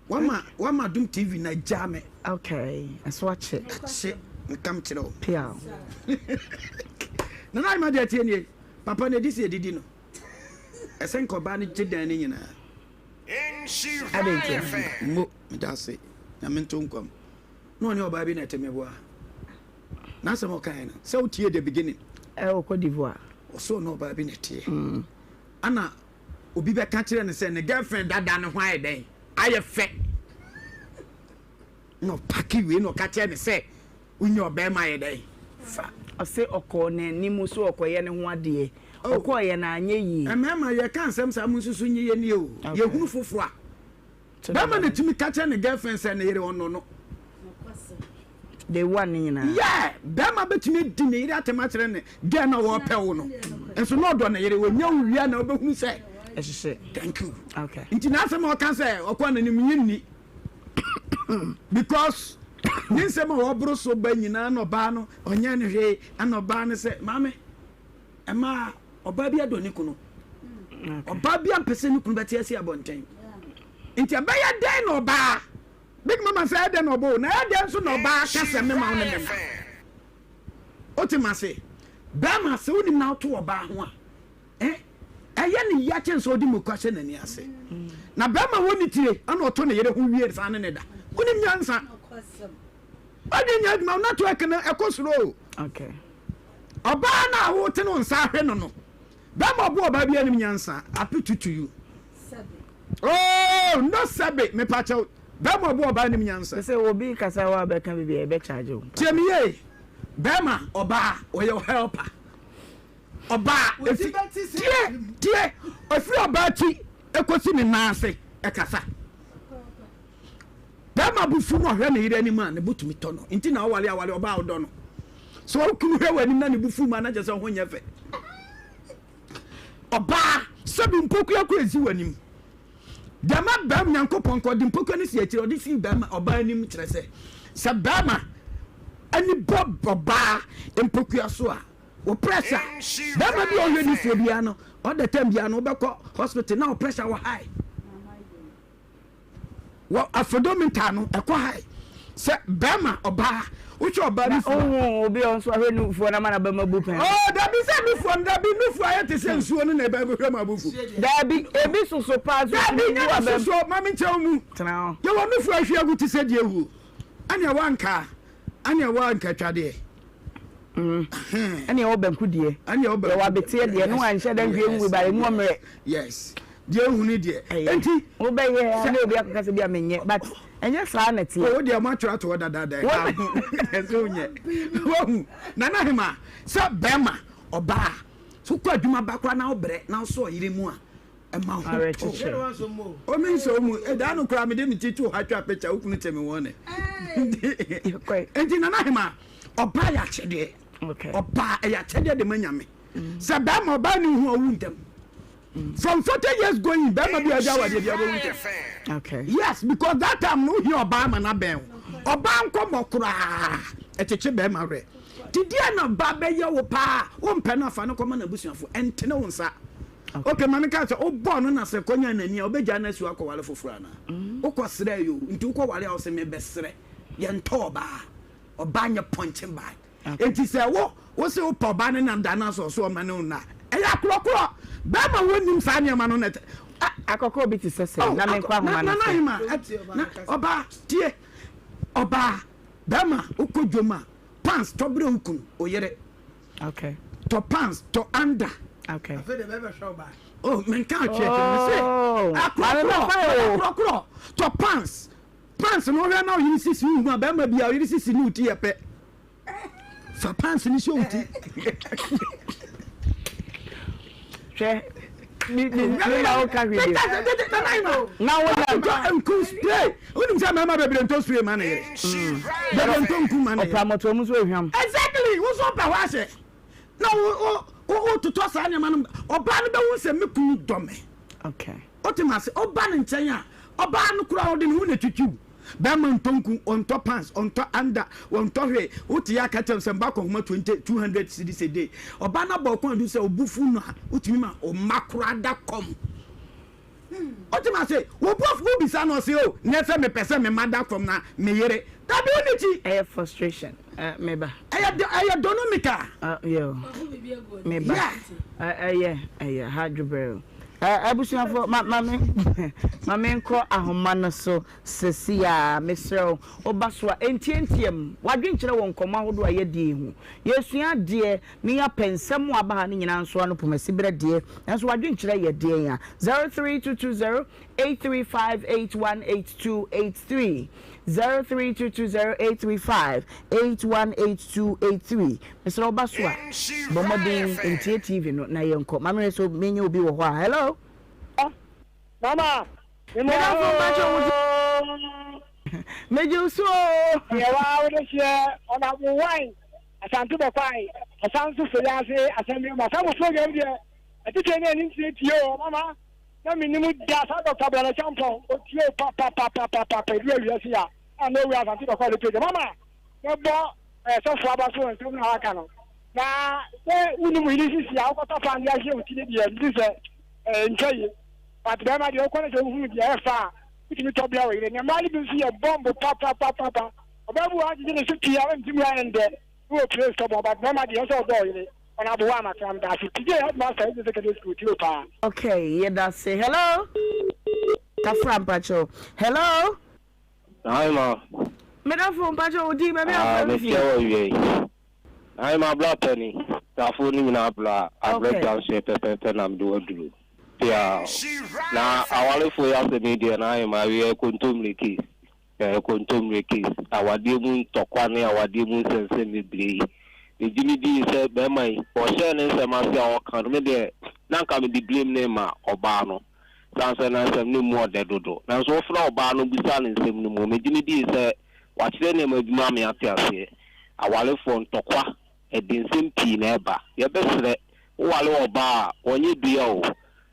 Wama wama Adom TV na agyaa me. Okay, ɛso akye. Akye, meka mekyerɛ wo. Piaw. Nana Ahima deɛ tie nie, papa no ɛdi sɛ yɛdidi no. Ɛsɛ nka ɔbaa no gye dan no nyinaa. Adɛn nti? Mo, meda ase. Nyame nto nkwa mu. Na ɔne ɔbaa bi na ɛte meboa. N'asɛm ɔkaeɛ no, sɛ wotie the beginning. Ɛwɔ Cote d'Ivoire. Ɔsɛ ɔne ɔbaa bi na ɛteɛ. Ana obi bɛka kyerɛ no sɛ ne girlfriend dada no ho ayɛ dɛn ayɛ fɛ na ɔpake wei na ɔka kyerɛ no sɛ wonya ɔbɛrima ayɛ dɛn fa. Ɔse ɔkɔɔ n'anim so ɔkɔyɛ ne ho adeɛ Oh. ɔkɔɔyɛ no anyɛ yie. Mmarima yɛka nsɛm saa mo nso so nye yɛn nie o yɛhunu foforɔ a Bɛrima na tumi ka kyerɛ ne girlfriend sɛ ne yere ɔnnɔ no. Day one ne nyinaa. Yeah, bɛrima bɛtumi adi ne yere atɛm akyerɛ ne girl na wɔpɛ wo no. Nso na ɔdɔ ne yere, wɔnya wo wie a na wobɛhunu sɛ. Ɛhyehyɛ. Thank you. Okay. Nti n'asɛm a ɔka sɛ ɔkɔ n'anim nye nni. Because ne nsɛm a wɔboro so ba nyinaa na ɔbaa no ɔnyɛ ne hwee ɛna ɔbaa no sɛ maame ɛmaa ɔbaa bi adɔ ne kunu. Ɔbaa biara mpɛ sɛ ne kunu bɛte asi abɔnten. Nti ɛbɛyɛ dɛn na ɔbaa, Big Mama sɛ ɛyɛ dɛn na ɔbɔ o, na ɛyɛ dɛn nso na ɔbaa ka sɛ mema wo ne me nna. Wote m'ase? Bɛrima, sɛ wonim na woto ɔbaa ho a, eh, ɛyɛ ne ya kyɛn sɛ ɔde muku ahyɛ n'ani ase. Na bɛrima wɔ ne tire ɛna ɔto ne yere ho wie saa ne ne da. Wonim nyansa. Wadwen nyɛ adwuma, network no ɛkɔ soro o. Okay. Ɔbaa no a wote no nsa ahwɛ no no, bɛrima ɔbo ɔbaa bi anim nyansa, ape tutu you. Oh, no sɛbe, mepakyɛw, bɛrima ɔbo ɔbaa anim nyansa. Sɛ obi kasa wa bɛka bibi a ɛbɛ charge o. Tie me yie, bɛrima ɔbaa ɔyɛ helper. Ɔbaa efi tie tie efiri ɔbaa ti ekosi ne nan ase ɛkasa. Bɛrima bo fu na ɔhwɛ ne yere anim a ne bo tumi tɔ no nti na ɔwale awale ɔbaa a ɔdɔ no. Sɛ wo kunu hwɛ w'anim na ne bo fu ma na kyerɛ sɛ ɔho nyɛ fɛ. Ɔbaa sɛbi mpokua kɔ ezi w'anim. Dɛm bɛrima Nyankopɔn kɔ ɔde mpokua no si akyire ɔde si bɛrima ɔbaa anim kyerɛ sɛ sɛ bɛrima ani bɔ ɔbaa mpokua so a wo pressure bɛrima bi a ɔhwɛ nufoɔ biara no all the time biara no wobɛkɔ hospital na wo pressure wɔ high. Wɔ afrodometer no ɛkɔ high sɛ bɛrima ɔbaa wohwɛ ɔbaa nufoɔ. Na ohun obi a ɔnso ahwɛ nufoɔ na ma na bɛma bu pɛn. Oh dabi sɛ nufoɔ no dabi nufoɔ ayɛ te sɛ nsuo no na ɛbɛ hwɛ mu abufu. Dabi ebi soso paa so dabi nyɛ ne soso maame nkyɛn wo mu. Tena hɔ. Yɛwɔ nufoɔ ahwi agu te sɛ deɛ wuo ɛne ɛwɔ ankaa ɛne ɛwɔ ankatwadeɛ. Ɛne ɛwɔ banku deɛ. Ɛne ɛwɔ banku deɛ. Yɛwɔ abeteɛ deɛ no anhyɛ dɛ nhwie ngu ba emu ɔmmerɛ. Yes. Deɛ ehu ne deɛ. Enti. Wobɛyɛ a na obi akɔka sɛ bi a menyɛ but ɛnyɛ saa na ɛteɛ. O deɛ moatwerɛ ato hɔ dadaada ɛha ho ɛsɛ wonyɛ. Wahu Nana Hemaa sɛ bɛrima ɔbaa so kɔ adwuma ba koraa na wobrɛ na wosɔ ɔyere mu a ɛma ho tɔ. Omi nsɔ mu ɛdaa no koraa mede me ti to ha twa picture wo kunu te me wɔne. Enti Nana Hemaa ɔbaa yɛ akyɛdeɛ. Ɔbaa ɛyɛ akyɛdeɛ de ma Nyame. Sɛ bɛrima ɔbaa ni ho a ɔwu ntɛm. From 40 years going, bɛrima bi a ɔgya awadeɛ bi abɛwu ntɛm. Okay. Yes, because that time no ohia ɔbaa ma n'abɛn wo. Ɔbaa nkɔmmɔ koraa ɛkyekye bɛrima werɛ. Ti deɛ na ɔbaa bɛyɛ wo paa, wompɛ no afa no kɔma n'abusuafo, ɛntene wo nsa. Okay, maame ka sɛ wobɔɔ no na sɛ kɔnya n'ani a wobɛgyaa no asi hɔ akɔware foforɔ anaa? Mm. Wokɔ srɛ yo, nti wokɔware a wo sɛ mebɛsrɛ. Yɛntɔ ɔbaa. Ɔbaa nyɛ pɔnkye bag. Enti sɛ wo wo se wopɛ ɔbaa ne nam da na sɛ ɔso ɔma ne wo nna a, ɛyɛ akorɔkorɔ. Bɛrima wonnim saa nneɛma no na ɛte. Akɔkɔɔ bi te sɛ sɛn? Na menkɔ ahoma no so. Nana Hema, na ɔbaa, tie, ɔbaa, bɛrima wokɔ dwom a, pants tɔ brɛ wo kunu, wo yere. Okay. Tɔ pants, tɔ under. Okay. Afei de bɛbɛhwɛ ɔbaa. Oh, menka atwe atwe, me se, oh, akorɔkorɔ, akorɔkorɔ, tɔ pants, Pants no wohwɛ na ɔyere sisi wo hu a bɛrima bi a ɔyere sisi ne wo ti yɛ pɛ fa pants no hyɛ wo ti. Hwɛ mi mi mi ma wo ka hwee bi. Na wo na nku spray wonim sɛ mmarima bebree ntɔ spray ma ne yere mm. bebree ntɔ nku ma ne yere. Ɔpɛ amɔtoa mu nso ehwam. Exactly wo nso ɔpɛ hɔ ahyɛ na wo wo wo totɔ saa nneɛma no ɔbaa no bɛhu sɛ me kunu dɔ me. Okay. Wote me ase? Woba ne nkyɛn a, ɔbaa no koraa ɔde ne ho na etwitwiw. Bɛrima ntɔ nku, ɔntɔ pants, ɔntɔ under, ɔntɔ hwee. Wote yɛ a ka kyerɛ no sɛ mba kɔhoma 20, 200 cedis a day. Ɔbaa no abɔ ɔkwan du sɛ obu fuw no a, wotumi ma ɔma koraa da kɔm. Wote me ase? Wo bo afu, wobisa no ɔse oh, nyɛ sɛ mepɛ sɛ me mma da kɔm na me yere. Dabi, wonni ti. Ɛyɛ frustration. Eh, me ba. Ɛyɛ dɔ, ɛyɛ dɔnomika. Uh, yo. Me ba. Yeah. Ɛyɛ, ɛyɛ, ha dwobrɛ. Abusuafo, ma, ma me, ma me nkɔ ahoma no so sɛsi a, mesrɛ wo, woba so a, ntiantiam w'adwenkyerɛ wɔ nkɔmmɔ ahodoɔ a yɛadi yi ho. Yɛresua adeɛ na yɛapɛ nsɛm a aba ha no nyinaa nso ano poma siberɛ deɛ, nanso w'adwenkyerɛ yɛ deɛn a? 03220 835 818283 03220 835 818283 Mesrɛ wo ba so a, bɔ mmɔden ntie TV no na yɛnkɔ. Ma menhwɛ sɛ menya obi wɔ hɔ a. Hello? Mama, me Me damfo mpakyɛ wo din. Megye wo so oo. Ɛyɛ waa wo de hyeɛ ɔnabo wan Asante bɔkwae ɔsan nso fɛ wiase asɛm ma saa mo program deɛ ɛtete ne ani ntie tie o mama na menim da saa Dr. Brana Champɔn otie o papapapapapa edu awiase a a na owura Asante bɔkwae de pagya mama mɛbɔ ɛɛ sɔfo aba so wɔ nsɛm na waka no na sɛ wonim wo yere sisi a wokɔtɔ fan de ahyɛ wo ti ne deɛ medi sɛ. Ɛntwa yie. But bɛrima deɛ wokɔ no sɛ wohunu deɛ ɛfa a, wotumi tɔ bia wɔ yere. Ne mmaa no bi nso yɛ bɔmbo papapapapa. Ɔbaa bi wɔ hɔ agyegye ne so pii a ɔntumi ayɛ ndɛ ne wɔ pire stubborn but bɛrima deɛ ɛsɛ ɔdɔ ɔyere. Ɔno aboa ama kra meda ase. TJ headmaster AJ secondary school tie o paa. Okay yɛdase hello kafra mpakyɛw hello. Hi ma. Medafo mpakyɛw wo din baabi a Ah, wofrɛ me fi. mekyia wɔ awia yi. Hi ma bla pani. Tafo no nyinaa bla abrɛ Okay. junction pɛpɛpɛ na mede waduru. Pia. Na awarefo yi asɛm yi deɛ na ma awie kontomire case. Ɛyɛ kontomire case. Awadeɛ mu ntɔkwa ne awadeɛ mu nsɛnsɛm bebree yi. Megye me dii sɛ bɛrima yi, ɔhyɛɛ ne nsɛm ase a ɔka no, me deɛ na anka mede blame no rema ɔbaa no. Esiane sɛ na nsɛm no mu ɔdɛ dodo. Nanso wofrɛɛ ɔbaa no bisaa no nsɛm no mu. Megye no dii sɛ wakyerɛ nneɛma bi mu ama yɛate aseɛ. Awarefoɔ, ntɔkwa, ɛde nsɛm pii na ɛba. Yɛbɛsrɛ, woware ɔbaa a, ɔnyɛ dua o,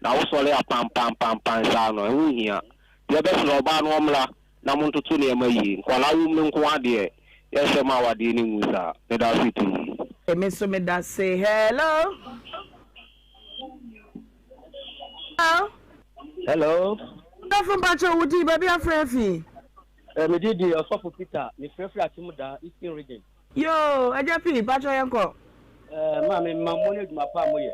na wosɔre a pampampampan saa no, ɛho nhia. Yɛbɛsrɛ ɔbaa no ɔmmra na montoto nneɛma yie. Nkwadaa wom no nko ara deɛ, yɛnhwɛ mma awadeɛ no nwu saa. Meda ase pii. Me nso meda ase. Hello. Hello. Hello. Sɔfo mpakyɛ wo din baabi afrɛ afi. Eh, me din di Ɔsɔfo Peter, me frɛfrɛ Atemmuda, Eastern Region. Yoo, Agya P, mpakyɛ yɛn kɔ. Eh, maame, mma mo ne adwuma pa a moyɛ.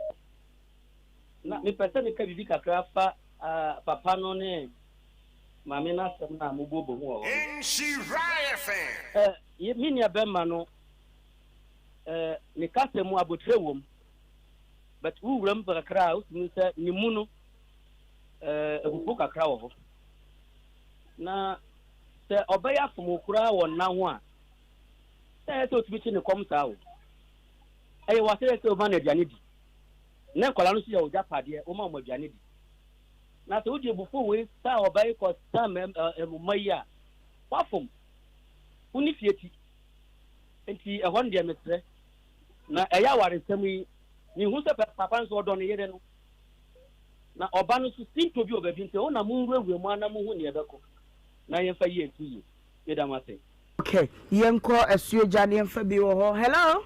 Na mepɛ sɛ meka biribi kakra fa ah, papa no ne maame no asɛm no a moboobɔ ho wɔ hɔ no. Eh, me nua bɛrima no, eh, ne kasa mu abotire wom. But wo wura mu kakra a wotumi sɛ ne mu no eh, abufuo kakra wɔ hɔ. Na sɛ ɔbɛyɛ afom wo koraa wɔ nna ho a, sɛ ɛyɛ sɛ otumi kye ne kɔm saa o. Ɛyɛ w'asɛyɛ sɛ woma no aduane di. Na nkwadaa no nso yɛ wo gyapadeɛ, woma wɔn aduane di. Na sɛ wode abufuo wei saa ɔbaa yi kɔ saa mma yi a, woafom. Wo ne fie ti. Nti ɛhɔ no deɛ mesrɛ. Na ɛyɛ awaresɛm yi, mehu sɛ papa nso ɔdɔ ne yere no. Na ɔba no nso sintɔ bi wɔ baabi nti ɛhɔ na monwurawura mu ara na monhu nea ɛbɛkɔ na yɛmfa yie nto yie. Meda mo ase. Ok yɛnkɔ asuogya na yɛmfa bi wɔ hɔ. Hello?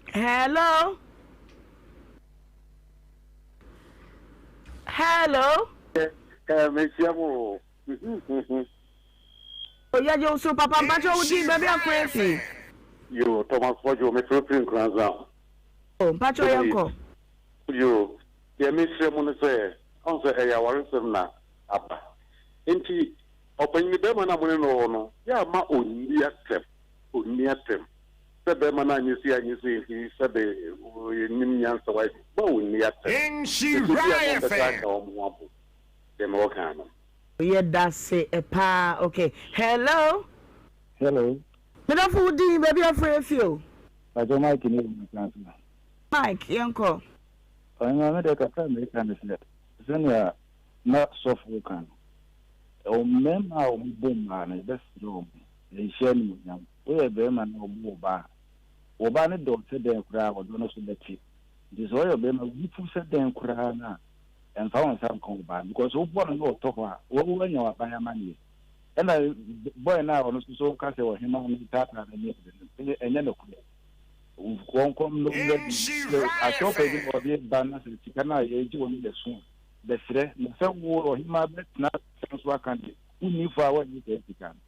Hello? Hello? Eh, mehyia mo o. Yɛgye wo so papa mpakyɛ wo din baabi afrɛ afi. Yo, Thomas Fodjo, mefrɛ firi Nkoranza. Oh, mpakyɛ yɛnkɔ. Yo, deɛ mesrɛ mu no sɛ, ɔn sɛ ɛyɛ awaresɛm na aba. Nti, ɔpanyini bɛrima no a mo ne no wɔ hɔ no, yɛ ama ɔnni atɛm, ɔnni atɛm. Sɛ bɛrima no anyɛ sei anyɛ sei nti, sɛbe yɛnnim nyansa wa, ma ɔnni atɛm. Nso bi a na ɔbɛsa aka wɔn ho abom. Deɛ mewɔ ka no. Yɛdase paa ok hello. Hello. Medɔfo wo din baabi a frɛ fi o. Pacho Mike ne wɔ Nkrasena. Mike yɛnkɔ. Ɔhema me deɛ kakra a meka ne sɛ sɛnea na sɔfo ka no mmarima a wɔn bɔ mmaa no yɛbɛsrɛ wɔn nhyɛ animuonyam woyɛ barima na wɔbɔ wo ba a wo ba no dɔ sɛ dɛn koraa ɔdɔ no so bɛte nti sɛ ɔyɛ ɔbarima wo fu sɛ dɛn koraa no a Mfa wo nsa nka wo ba no because wo bɔ no na ɔtɔ hɔ a wo woanya w'aban amaneɛ. Ɛna boy no a ɔno nso so ka sɛ ɔhemaa no taataa no ne ade no ɛnyɛ nokorɛ. Wɔnkɔ mmra bi sɛ asɔfo bi na ɔde ba na sɛ sika no a yɛgye wɔ no yɛ so a bɛsrɛ na sɛ wo ɔhemaa bɛtena asɛm so aka deɛ wonni fɔ a woannye saa sika no.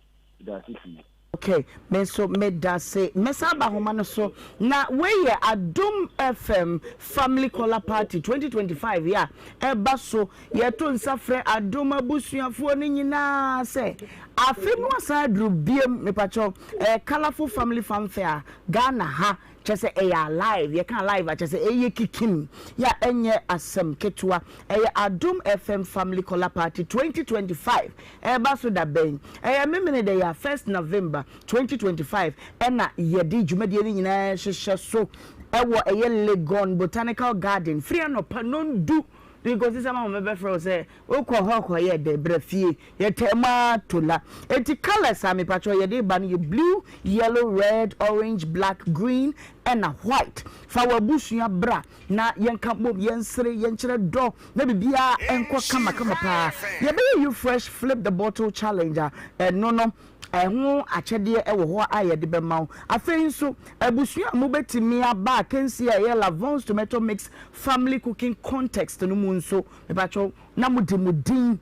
Meda ase pii. Ok me nso medase. Mɛsan aba ahoma no so na wei yɛ Adom FM family caller party 2025 yi a ɛba so. Yɛto nsa frɛ Adom abusuafoɔ no nyinaa sɛ afe no asan aduru biam mepakyɛw ɛyɛ colourful family fanfare a Ghana ha Kyerɛ sɛ ɛyɛ alive, yɛka alive a kyerɛ sɛ ɛyɛ kikim, yɛ a ɛnyɛ asɛm ketewa. Ɛyɛ Adom FM Family Caller Party 2025, ɛreba so da bɛn? Ɛyɛ Memeneda yi a, first November 2025 ɛna yɛde dwumadie no nyinaa rehyehyɛ so ɛwɔ ɛyɛ Legon Botanical Garden, firi anɔpa nnɔndu de kɔsi sɛ mama mɛbɛfrɛ wo sɛ Wokɔ hɔ kɔyɛ dɛ bra fie yɛtaa mu ara tola enti colours a mepakyɛw yɛde ba no yɛ blue, yellow, red, orange, black, green ɛna white fa w'abusua bra na yɛnka mmom yɛnsere yɛnkyerɛ dɔ na biribiara nkɔ kama kama paa yɛbɛyɛ you fresh flip the bottle challenge a ɛno no. Ɛho akyɛdeɛ wɔ hɔ a yɛde bɛma wo. Afei nso, abusua a mobɛtumi aba akansie a ɛyɛ Lavon's Tomato Mix Family Cooking Contest no mu nso, mepakyɛw, na mode mo din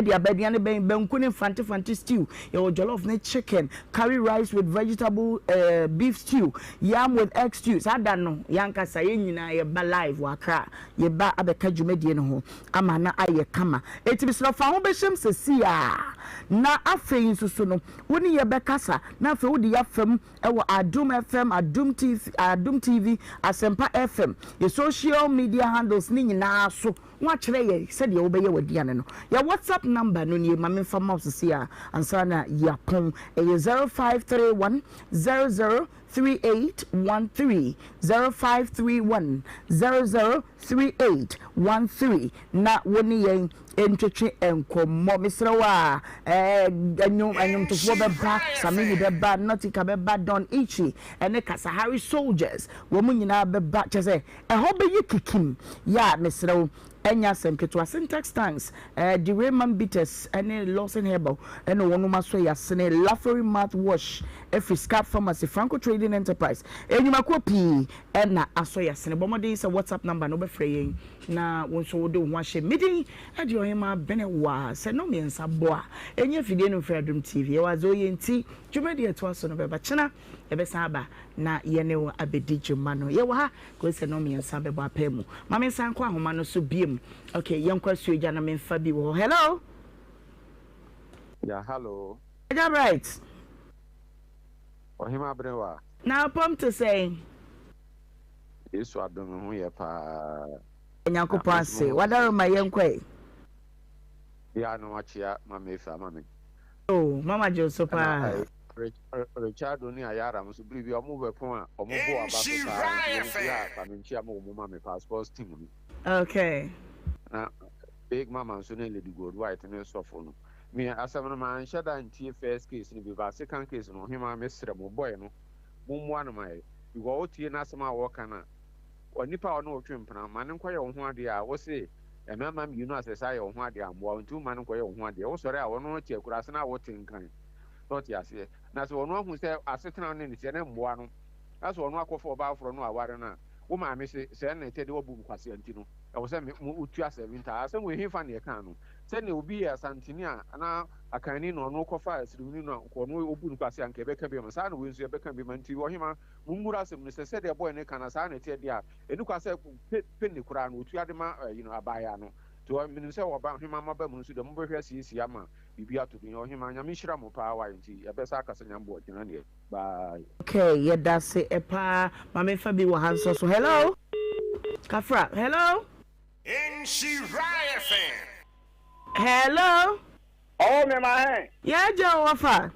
de aba. Aduane bɛn? Banku ne mfante fante stew, yɛwɔ jollof ne chicken, curry rice with vegetable eh, beef stew, yam with egg stew. Saa da no, yɛn ankasa yɛn nyinaa yɛba live wɔ Accra. Yɛba abɛka dwumadie no ho ama no ayɛ kama. Enti mesrɛ wo fa ho bɛhyɛm seesei ara. Na afei nso so no, wo ne yɛ bɛkasa, na afei wode yɛ afa mu wɔ Adom FM, Adom TV, Adom TV, Asɛmpa FM, yɛ social media handles no nyinaa so, na woakyerɛ yɛ sɛdeɛ wobɛyɛ w'aduane no. Yɛ WhatsApp number no nie, ma memfa mma wo seesei ara ansa na yɛapɔn. Ɛyɛ 0531 00 3813 0531 00 3813 na wo ne yɛn ntwetwe nkɔmmɔ. Mesrɛ wo a, ɛnwom, ɛnwomtofoɔ bɛba, Samini bɛba, Nautica bɛba, Don Ichi ɛne Kasahari Soldiers, wɔn nyinaa bɛba. Kyerɛ sɛ, ɛhɔ bɛyɛ kikim. Yɛ a, mesrɛ wo, Ɛnyɛ asɛm ketewa. Syntax Tanks, Derayman Bitters ne Lawson Herbal na wɔnom asɔ yi asene. Laffery Mouth Wash firi Scarp Pharmacy, Franco Trading Enterprise. Nnwumakuo pii na asɔ yi asene. Bɔ mmɔden sɛ WhatsApp number no wobɛfrɛ yɛn na wo nso wode wo ho ahyɛ. Me din de Ɔhemaa Benewaa. Sɛ nnɔnmiɛnsa bɔ a, ɛnyɛ afidie no mfrɛ Adom TV. Yɛwɔ adze ɔyɛ nti, dwumadie a ɛtoa so no bɛba. Kyena yɛbɛsan aba na yɛne wo abɛdi dwuma no. Yɛwɔ ha. Kosi sɛ nnɔnmiɛnsa bɛbɔ apaa mu. Ma mensan nkɔ ahoma no so biom. Ok, yɛnkɔ Asuogya na memfa bi wɔ hɔ. Hello? Yeah, hello. Agya Bright. Ɔhema Aberewa. Na apɔm te sɛn? Yesu adom me ho yɛ paa. Nyankopɔn ase. Wadaroma yɛnkɔ ɛ. Yeah, na wakyea Mama Efe ama me. Oh, Mama gye wo so paa. Richardo ne Ayara nso bere bi a wɔn bɛko a wɔn bɔ aba so paa nti wɔn nso yɛ a fa me nkyia ma wɔn ma me paa sports team no. Okay. Na Big Mama nso ne Lady Gold White ne sɔfo no. Me asɛm no manhyɛ da ntie first case no bi but second case no ɔhemaa mesrɛ mo boy no mo mmoa no ma yɛ because wotie n'asɛm a wɔka no a Onipa a ɔne wo twe mpena, ma no nkɔyɛ wo ho adeɛ a, wose, Mmarima mmienu a sɛ saa yɛ wo ho adeɛ a, mmoa wo, nti womma no nkɔyɛ wo ho adeɛ. Wosɔre a, ɔno te akuraase na wote Nkran. So wote aseɛ? Na sɛ ɔno ahu sɛ asetena ne ne teɛ na mmoa no, na sɛ ɔno akɔfa ɔbaa foforɔ na waware no a, wo maame se, sɛɛ na ɛteɛ de woabu me kwasea nti no, ɛwɔ sɛ me, mo, wotua sɛvinta. Asɛm wei, hefa na yɛkaa no? Sɛdeɛ obi yɛ Asanteni a, anaa Akanni na ɔno kɔfaa Asirimni no a, nka ɔno ɔbu no kwasea a, nka yɛbɛka bi ama. Saa na wei nso yɛbɛka bi ama. Nti, ɔhemaa, Mummura asɛm no sɛ, sɛdeɛ boy no ka no saa na ɛteɛ deɛ a, ɛni kwa sɛ pe penny koraa no ɔtua de ma ɛyi no abaayaa no. Nti ɔ menim sɛ ɔba ɔhemaa moaba mu nso deɛ mobɛhwɛ asiesie ama biribi atɔ din. Ɔhemaa Nyame nhyira mo paa wai nti yɛbɛsa akasa Nyame boa gyina neɛ. Bye. Okay yɛdase paa ma me nfa bi wɔ ha nso so hello kafra hello. Nhyira FM. Hello. Ɔwɔ me ma hɛn. Yɛn agya o wɔfa.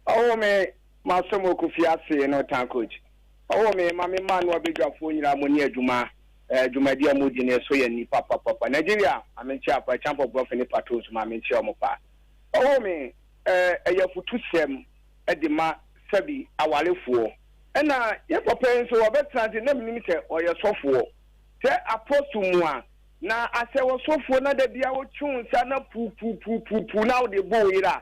Ɔwɔ me ma sɛm okofi ase no tan coach. Ɔwɔ me ma me ma no abadwafoɔ nyinaa mo ne adwuma eh dwumadi a mo di no ɛsɔ yɛn ani papapapa Nigeria ma me nkyea pa Champɔ Brɔfe ne Patrol nso ma me nkyea ɔmo paa. Ɔwɔ me eh ɛyɛ afutusɛm de ma sɛbi awarefoɔ ɛna yɛn papa yi nso ɔbɛtena ase na menim sɛ ɔyɛ sɔfoɔ sɛ apostle mu a Na asɛ ɔsɔfoɔ na da biara wotwe wo nsa na puupuupuupuu na wode bo wo yere a,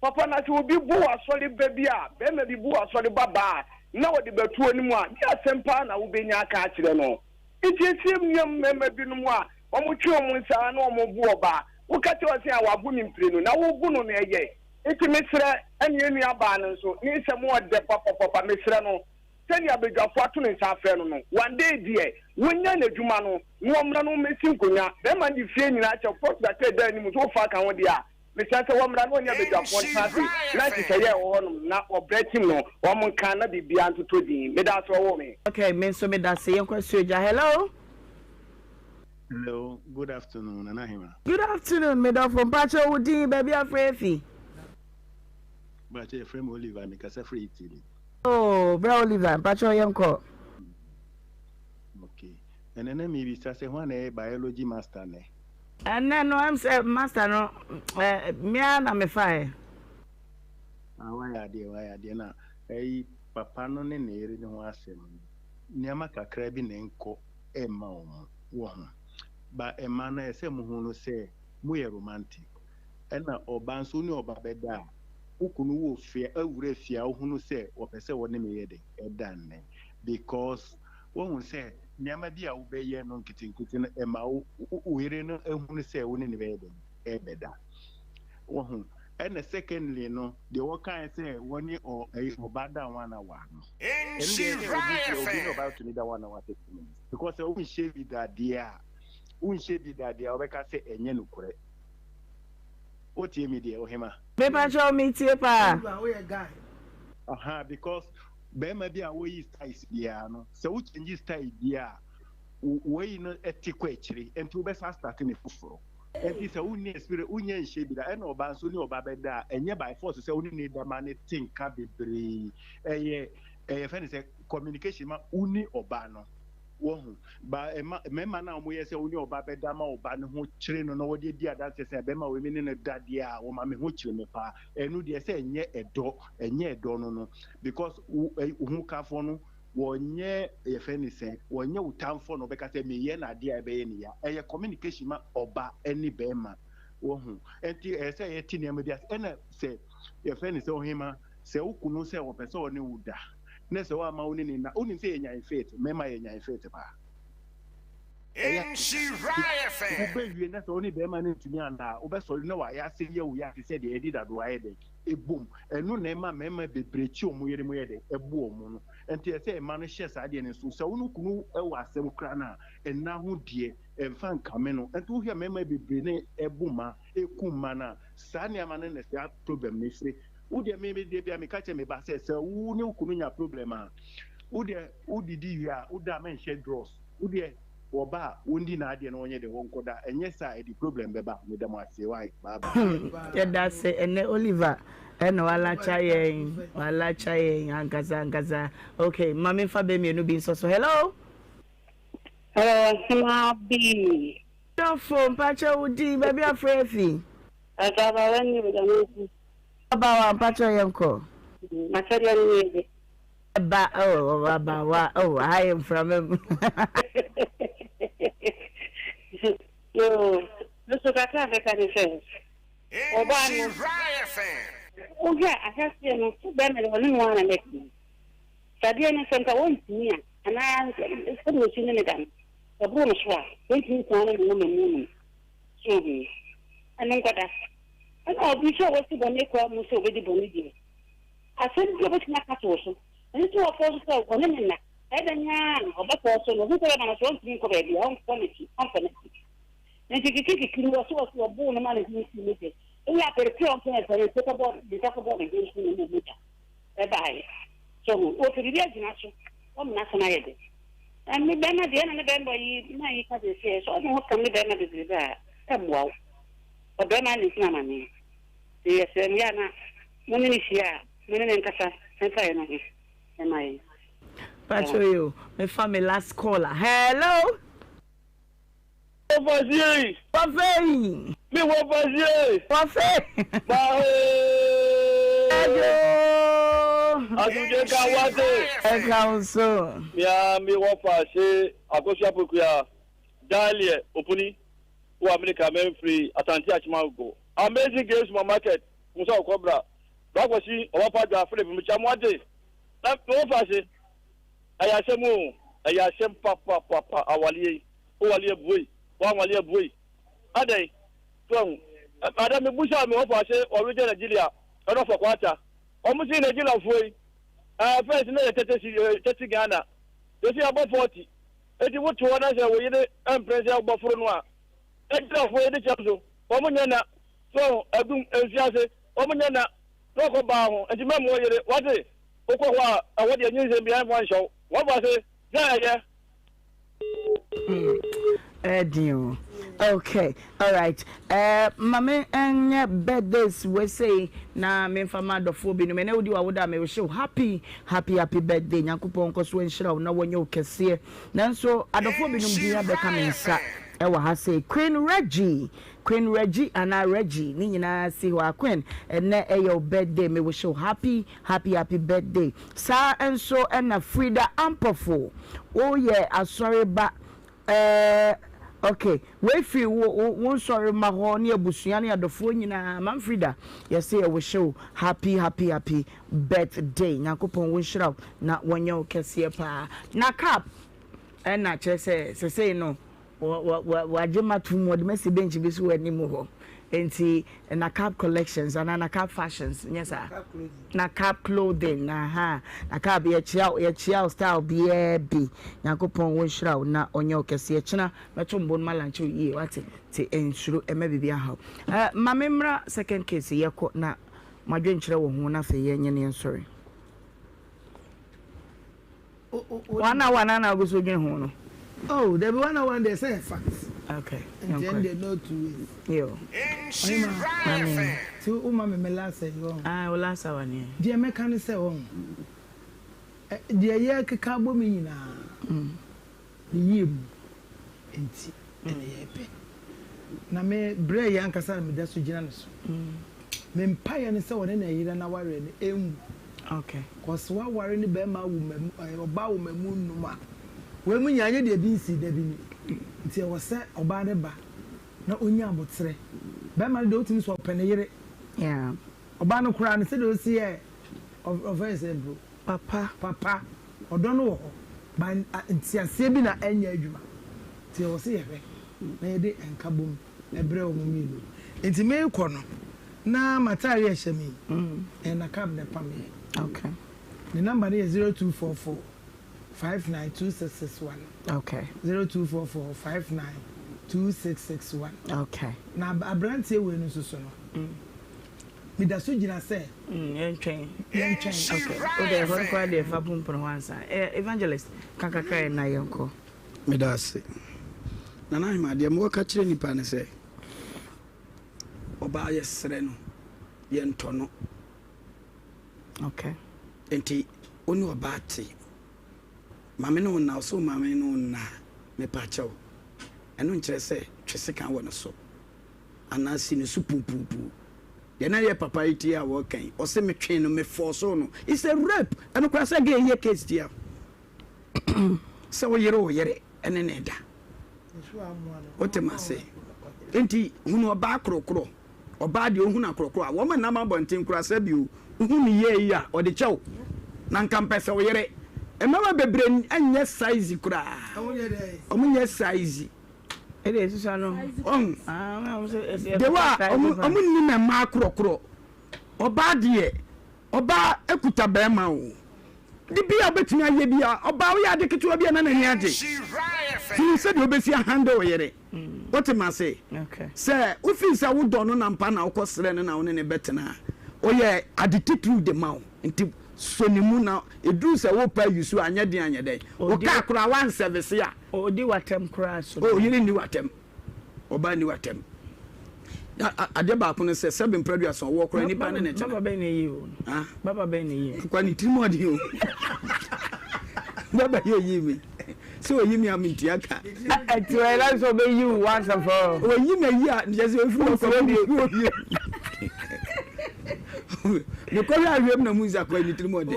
papa na sɛ obi bo w'asɔre ba bi a, barima bi bo w'asɔre ba baa a, na ɔde bɛto w'anim a, deɛ asɛm paa na wobɛnya aka akyerɛ no? Nti ɛsiem nua mmarima binom a wɔtwe wɔn nsa na wɔbo ɔbaa, woka kyerɛ ɔsɛ a wabo ne mprenu na wobo no no ɛyɛ. Nti mesrɛ ɛne yɛn nua baa no nso, ne nsɛm ɔdɛ papapapa, mesrɛ no. Sɛnea badwafo ato ne nsa afrɛ no no, one day deɛ, wɔnya n'adwuma no, na wɔmmra na wɔmmɛsi nkonnwa. Bɛrima no de fie nyinaa kyɛ, fɔs kakra a ɛda anim nso wofa ka ho deɛ a, mesrɛ sɛ wɔmmra na wɔne abadwafoɔ ntena ase na nhyehyɛeɛ a ɛwɔ hɔnom na wɔbrɛ team no, wɔnka na biribiara ntotɔ din. Meda ase, wɔwoo me. Okay, me nso meda ase. Yɛnkɔ Asuogya. Hello. Hello, good afternoon, Nana Hema. Good afternoon, me dɔfo. Mpakyɛ wo din, baabi afrɛ afi. Mpakyɛ yɛfrɛ me Oliver, mekasa firi Italy. Oh bra Oliver mpakyɛw yɛnkɔ. Okay ɛnɛ na mebisa sɛ hwan na ɛyɛ biology master nɛ? Ɛnɛ no ɛm sɛ master no eh, me ara na mefaeɛ. Ah wayɛ adeɛ wayɛ adeɛ na ɛyi papa no ne ne yere no ho asɛm no nneɛma kakra bi na ɛnkɔ ɛmma wɔn wɔ ho ba ɛma no ɛsɛ mo hu no sɛ mo yɛ romantic ɛna ɔba nso ne ɔba bɛda a. Wo kunu wɔ fie awura fie a wohunu sɛ wɔpɛ sɛ wɔne me yɛ dɛn ɛda nnɛ because woahu sɛ nneɛma bi a wobɛyɛ no nketenkete no ɛma wo wo yere no hunu sɛ wo ne no bɛyɛ dɛn ɛbɛda woahu ɛna secondly no deɛ wɔkae sɛ wɔne ɔ ɛyi ɔba da one hour no ɛno deɛ sɛ obi deɛ obi ne ɔba tumi da one hour 30 minutes because sɛ wonhyɛ bi da deɛ a wonhyɛ bi da deɛ a wɔbɛka sɛ ɛnyɛ nokorɛ. Wotie me deɛ ohema. Mepakyɛw me tie paa. Oliver woyɛ guy. Ahaa because bɛɛma bi a woyi styles biaa no sɛ wo change style bi a woyi no te kɔ akyire nti wobɛsan start ne foforɔ nti sɛ wonni experience wonyɛ nhyɛ bi da ɛna ɔbaa nso ne ɔba bɛda a ɛnyɛ by force sɛ wone ne da ma ne te nka bebree ɛyɛ ɛyɛ fɛ ne sɛ communication ma wone ɔbaa no Wahu? Ba ɛma mmarima no a wɔyɛ sɛ wo ne ɔba bɛda ma ɔba no ho kyere no na wɔde adi adanseɛ sɛ bɛrima wei me ne no da deɛ a wɔma me ho kyere me paa. Ɛno deɛ sɛ ɛnyɛ ɛdɔ, ɛnyɛ ɛdɔ no no because wo ɛ wo hokafoɔ no wɔnyɛ yɛfrɛ no sɛn, wɔnyɛ wo tamfoɔ na wɔbɛka sɛ meyɛ no adeɛ a ɛbɛyɛ no ya. Ɛyɛ communication ma ɔba ne bɛrima. Wahu? Ɛnti ɛyɛ sɛ yɛte nneɛma bi ase. Ɛna sɛ yɛfrɛ no sɛ ɔhema, sɛ wo kunu sɛ ɔpɛ sɛ ɔne wo da na sɛ woamma wo ne no nna, wonim sɛ yɛnyan faith, mmarima yɛnyan faith paa. Ɛyɛ wobɛwie na sɛ wo ne bɛrima no ntumi anna a, wobɛsɔre na wayɛ ase yɛ wo ya te sɛ deɛ yɛde dadoa ayɛ dɛn ɛbom. Ɛno na ɛma mmarima bebree kyi wɔn yere mu yɛ dɛn ɛbo wɔn no. Nti ɛsɛ sɛ mma no hyɛ saa adeɛ no nso. Sɛ wo ne wo kunu wɔ asɛm koraa no a, nna ho deɛ ɛmfa nkame no. Nti wohwɛ mmarima bebree na ɛbo mma, ɛku mma no a, saa nneɛma no na saa problem no firi. Wo deɛ me deɛ bia meka kyerɛ me ba sɛ sɛ wo ne wo kunu nya problem a wo deɛ wo didi wie a wo da mɛnhyɛ drawers wo deɛ wɔ ba a wɔndi n'adeɛ na wɔnyɛ deɛ wɔnkɔ da ɛnyɛ saa ɛde problem bɛba meda mo ase wai bye bye. Hmm yɛdase ɛnɛ Oliver ɛna walakya yɛn walakya yɛn ankasa ankasa ok ma me nfa bɛ mienu bi nsɔ so hello. Hello Ɔhemaa B. Dɔfo mpakyɛ wo din baabi afrɛ afi. Asabawa ni o dama si. Abawa mpakyɛw yɛn kɔ. M'akyɛdeɛ no nie de. Ba oh abawa oh aha yɛ mframa mu. Yoo, me nso kakra a mɛka ne sɛ, ɔbaa no, wohwɛ a ahyɛaseɛ no, wo bɛrima no ɔne no ara na ɛte. Sɛ adeɛ no sɛ nka wɔntumi a, anaa sɛdeɛ ɔsi ne ne da no, ɛboro no so a, wɔntumi nsan ne ne nwoma mu no. So ohu? Ɛno nkɔda. Ɛna obi nso a wasi bɔne kwan mu sɛ obedi bɔne deɛ, asɛm bi a obetumi aka to wo so. Ɛno nti wɔfɔɔ so sɛ ɔne me nna. Ɛyɛ dɛn ara a, ɔbɛfɔɔ so no, ohu sɛ bɛma no so, ɔntumi nkɔ baabi a, ɔnkɔ n'akyi, ɔmfa n'akyi. Enti kikikiki no, wɔse wɔse wɔboo no ma ne ho sii mogya. Eyi aperepere a ɔmpɛ sɛ ne nsa kɔbɔ ne nsa kɔbɔɔ ne ho nso no mu mogya ɛbaeɛ. So ho, wɔpɛ biribi agyina so, wɔma n'asɛm ayɛ dɛ. Na me bɛrima deɛ, ɛna ne bɛrima yi, man yi ka seesei, sɛ ɔde ho kam ne bɛrima bebrebe a, ɛmmoa wo. Ɔbarima ne hunu amane. Nti yɛsrɛ mo, yɛ a na mo ne no hyia a, mo ne no nkasa mfa yɛn ho mma yɛn. Pacho yo, me fa me last call a. Hello. Wɔfasie. Wɔfei. Me wɔfasie. Wɔfei. Bahoo. Ɛdwo. Asomdwe nka wate. Ɛka wo so. Mea me wɔfase Akosua Pokuya Daliɛ Opuni. Wɔ America mɛnfiri Asante Akyem Agogo. Amazing Grace Supermarket Musa Ɔkɔbra Bra Kwasi Ɔbapa Dwa Philip Mekyia mo ate na me wɔfa ase ɛyɛ asɛm o ɛyɛ asɛm papapapa awaleɛ yi wo wale abuei wanwale abuei adɛn so ahu ada me busa me wɔfa ase ɔregya Nigeria ɛna ɔfa kwata ɔmo se Nigeria foɔ yi ɛɛ fɛs na yɛ tɛtɛ si tɛti Ghana yɛsi abɔ 40 Enti wote hɔ na sɛ wo yere mpene sɛ wobɛforo no a, agyirafoɔ yi de kyɛm so, wɔn nyɛ na, so wahu, adum, mfiase, wɔn nyɛ na, na wɔkɔ baa ho, enti mɛmmoa wo yere, wate, wokɔ hɔ a, ɛhɔ deɛ nyinsɛn biara mfa nhyɛ wo, wɔfa ase, sɛ ɛyɛ. Ɛden o. Okay, alright. Eh, ma me nyɛ birthdays wei sei na memfa ma adɔfoɔ binom. Ɛnɛ wodi w'awoda a mewish wo happy happy happy birthday. Nyankopɔn nkɔ so nhyira wo na wɔnyɛ wo kɛseɛ. Nanso adɔfoɔ binom din abɛka me nsa ɛwɔ ha sei. Queen Reggie, Queen Reggie anaa Reggie ne nyinaa si hɔ a. Queen, ɛnɛ ɛyɛ wo birthday, me wish wo happy happy happy birthday. Saa nso ɛna Frida Ampofo, woyɛ asɔre ba. Ɛɛ. Ok, wei firi wo wo wo nsɔremma hɔ ne abusua ne adɔfoɔ nyinaa. Mam Frida, yɛse yɛ wihye wo happy happy happy birthday. Nyankopɔn wo nhyira wo na wɔnyɛ wo kɛseɛ paa. Na cap ɛna kyerɛ sɛ sesei no Wɔ wɔ wɔ wɔagye m'atom, wɔde me asi bench bi so wɔ anim hɔ. Enti Nakab Collections anaa Nakab Fashions, nyɛ saa? Nakab Clothing, aha. Nakab, yɛkyea wo, yɛkyea wo style biara bi. Nyankopɔn wo nhyira wo na ɔnyɛ wo kɛseɛ. Kyena mɛto mbo no malanche wo yie, wate? Nti nsuro, mma biribi anha wo. Eh, ma me mmra second case, yɛkɔ na mo adwenkyerɛ wɔ ho na afei yɛnyɛ ne yɛnsɔre. One hour na na ogu so dwen ho no. Oh, dabi one hour deɛ sɛ yɛ fact. Okay. Nti ɛn deɛ no two ways. Yo. Ɔhema. Mami. Ti o ma mi mi last ayi wɔn. Ah, o last hour ni. Deɛ mɛka ne sɛ wɔn. Deɛ yɛ keka abɔ mi nyinaa. Ne yie mu nti na yɛrepɛ. Na me brɛ yi ankasa na meda so gyina ne so. Me mpaeɛ ne sɛ ɔne ne yere no awareɛ no ɛnwu. Okay. Cause waware ne bɛrima awo mmamu, ɛɛ ɔbaa awo mmamu nnum a, wei mu nyinaa nyɛ deɛ ebi nsii da bi ni. Nti ɛwɔ sɛ ɔbaa no ba na ɔnya aboterɛ. Bɛrima no deɛ wotumi sɛ ɔpɛ ne yere. Yeah. Ɔbaa no koraa no sɛdeɛ ɔsi yɛ ɔfrɛ no sɛ bro. Papa. Papa, ɔdɔ no wɔ hɔ but nteaseɛ bi na ɛnyɛ adwuma nti ɛwɔ sɛ yɛhwɛ na yɛde nkabom brɛ wɔn mmienu. Nti merekɔ no na m'ataadeɛ a ɛhyɛ me yi ɛyɛ Nakab na ɛpameeɛ. Okay. Ne number no yɛ 0244 592661. Okay. 0244 592661. Okay. Na aberanteɛ wei no nso so no. Meda so gyina sɛ. Yɛntwɛn. Yɛntwɛn. Okay. Wo deɛ ɛhɔ no koraa deɛ fa pompono hɔ ansa. Eh, Evangelist, ka kakra ɛ na yɛnkɔ. Meda ase. Nana Ahima, deɛ mewɔ ka kyerɛ nipa ne sɛ, ɔbaa yɛsrɛ no, yɛntɔ no. Okay. Nti, wo ne ɔbaa te, maame ne wo nna, ɔsɛ wo maame ne wo nna a, mepa kyɛw. Ɛno nkyerɛ sɛ twe sekan wɔ ne so. anaa si no so puupuupuu. Deɛ na yɛ papa yi tie a wɔreka yi, ɔse me twee no, me forcoo no. It's a rape! Ɛno koraa sɛ gay yɛ case tia wo. Sɛ wo yere wo yere ɛne ne da. Wote m'ase? Enti hunu ɔbaa korɔkorɔ. Ɔbaa deɛ ohunu akorɔkorɔ a, wɔn nam abɔnten koraa sɛ bio, wohu ne yie yi a, ɔde kyɛ wo. Na nka mpɛ sɛ wo yere. Mmarima bebree nyɛ size koraa. Wɔn nyɛ size. Ɛde esusa no. Ɔn. De wa ɔmo ɔmo nni na mmaa korɔkorɔ. Ɔbaa deɛ ɔbaa ekuta bɛrima o. De bi a ɔbɛtumi ayɛ bi a ɔbaa woyɛ ade ketewa bi a na n'ani agye. Hunu sɛdeɛ ɔbɛsi ahandle wo yere. Wote ma se? Sɛ wofii sɛ wodɔ no na mpa na wokɔ srɛ no na wo ne no bɛtena a, ɔyɛ ade titiriw de ma wo. Nti sɔ ne mu na ɛduru sɛ wopɛ ayi so a anyɛ den anyɛ dɛn. Wo kaa koraa woansɛvese a. Ɔdi w'atɛm koraa so. Oh, yere nni w'atɛm. Ɔbaa nni w'atɛm. Na adeɛ baako no sɛ, sɛbe mprɛduasa ɔwɔ koraa nipa ne ne tena. Baba bɛn na eyi o no? Baba bɛn na eyi o? Akwa ne tirim ɔden o. Baba yɛ oyi mi. Sɛ oyi mi a mentua ka. Ɛti wɔ ɛla sɛ ɔbɛyi wo once and for all. Oyi mi ayi a, nkyɛ sɛ ofiri ɔkɔ mi oyi o. Mekɔhwɛ ahwɛm na mu nsa kɔ ne tirim ɔden.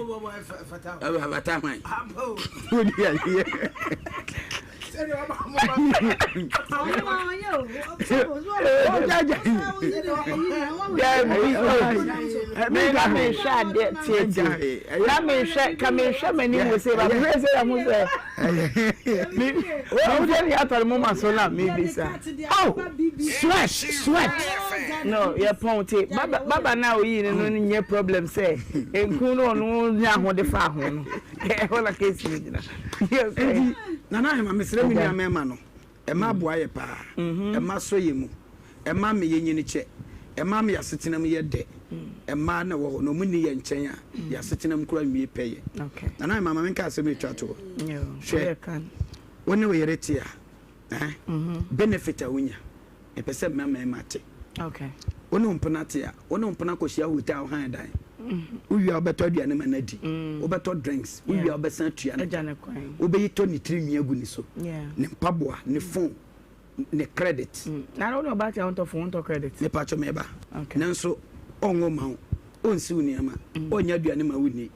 Ɛfata hwan? Wodi adeɛ. Na mehwɛ adeɛ tietie na mehwɛ ka mehwɛ m'anim wɔ sɛ ba mehwɛ sɛ yɛ ho sɛ mehwɛ ne atɔre mo ma so na mebisa. Oh sweat sweat. No yɛ pɔn te baba baba na oyi ne no nyɛ problem sɛ nkun no ɔno nya ho de fa ho no ɛhɔ na case no gyina. Nti Nana Ahema mesrɛ me nua mɛma no ɛma aboa yɛ paa ɛma sɔ yɛ mu ɛma me yɛ nyini kyɛ ɛma me asetena mu yɛ dɛ ɛmaa na ɛwɔ hɔ na ɔmo nni yɛ nkyɛn a yɛ asetena mu kora nwie pɛ yɛ Nana Ahema ma menka asɛm ɛtwa toɔ hwɛ wo ne wo yere te a Eh, benefit a wonya, mepɛ sɛ mma mmarima te. Okay. Wo ne wo mpena te a, wo ne wo mpena kɔhyia hotel han dan. Wowie a wobɛtɔ aduane ma no adi. Wobɛtɔ drinks. Wowie a wobɛsan atua no ka. Wobɛyi tɔ ne tiri nwi agu ne so. Ne mpaboa, ne phone, ne credit. Na wo ne ɔbaa te a wontɔ phone, wontɔ credit. Mepatwɔ meba. Nanso ɔnwo ma wo, ɔnsi wo nneɛma, ɔnyɛ aduane ma wo nni.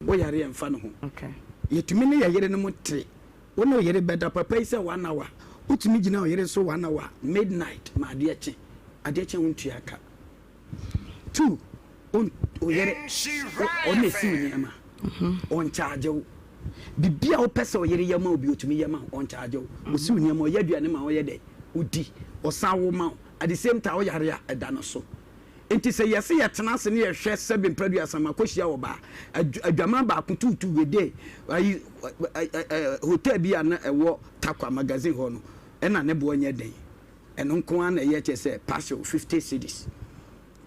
Woyare a ɛmfa ne ho. Yɛtumi ne yɛn yerenom te. Wo ne wo yere bɛda papa yi sɛ one hour. Wotumi gyina wo yere so one hour, midnight ma adeɛ kye. Adeɛ kye a wontua ka. 2, Wo yere, ɔno na esi wo nneɛma. Ɔnkyagye wo. Biribi a wopɛ sɛ ɔyere yɛ ma wo bi, otumi yɛ ma wo. Ɔnkyagye wo. Osi wo nneɛma, ɔyɛ aduane ma wo, ɔyɛ dɛ, wodi. Ɔsan wo ma wo. At the same time, woyare a, ɛda no so. Nti sɛ yɛse yɛtena ase ne yɛhwɛ sɛbe mprɛduasa makɔhyia ɔbaa, adwaman baako tuutuu wede ayi hotel bi a na ɛwɔ Tarkwa magazine hɔ no, ɛna ne boɔ nyɛ den. Ɛno nko ara na ɛyɛ kyerɛ sɛ parcel 50 cedis.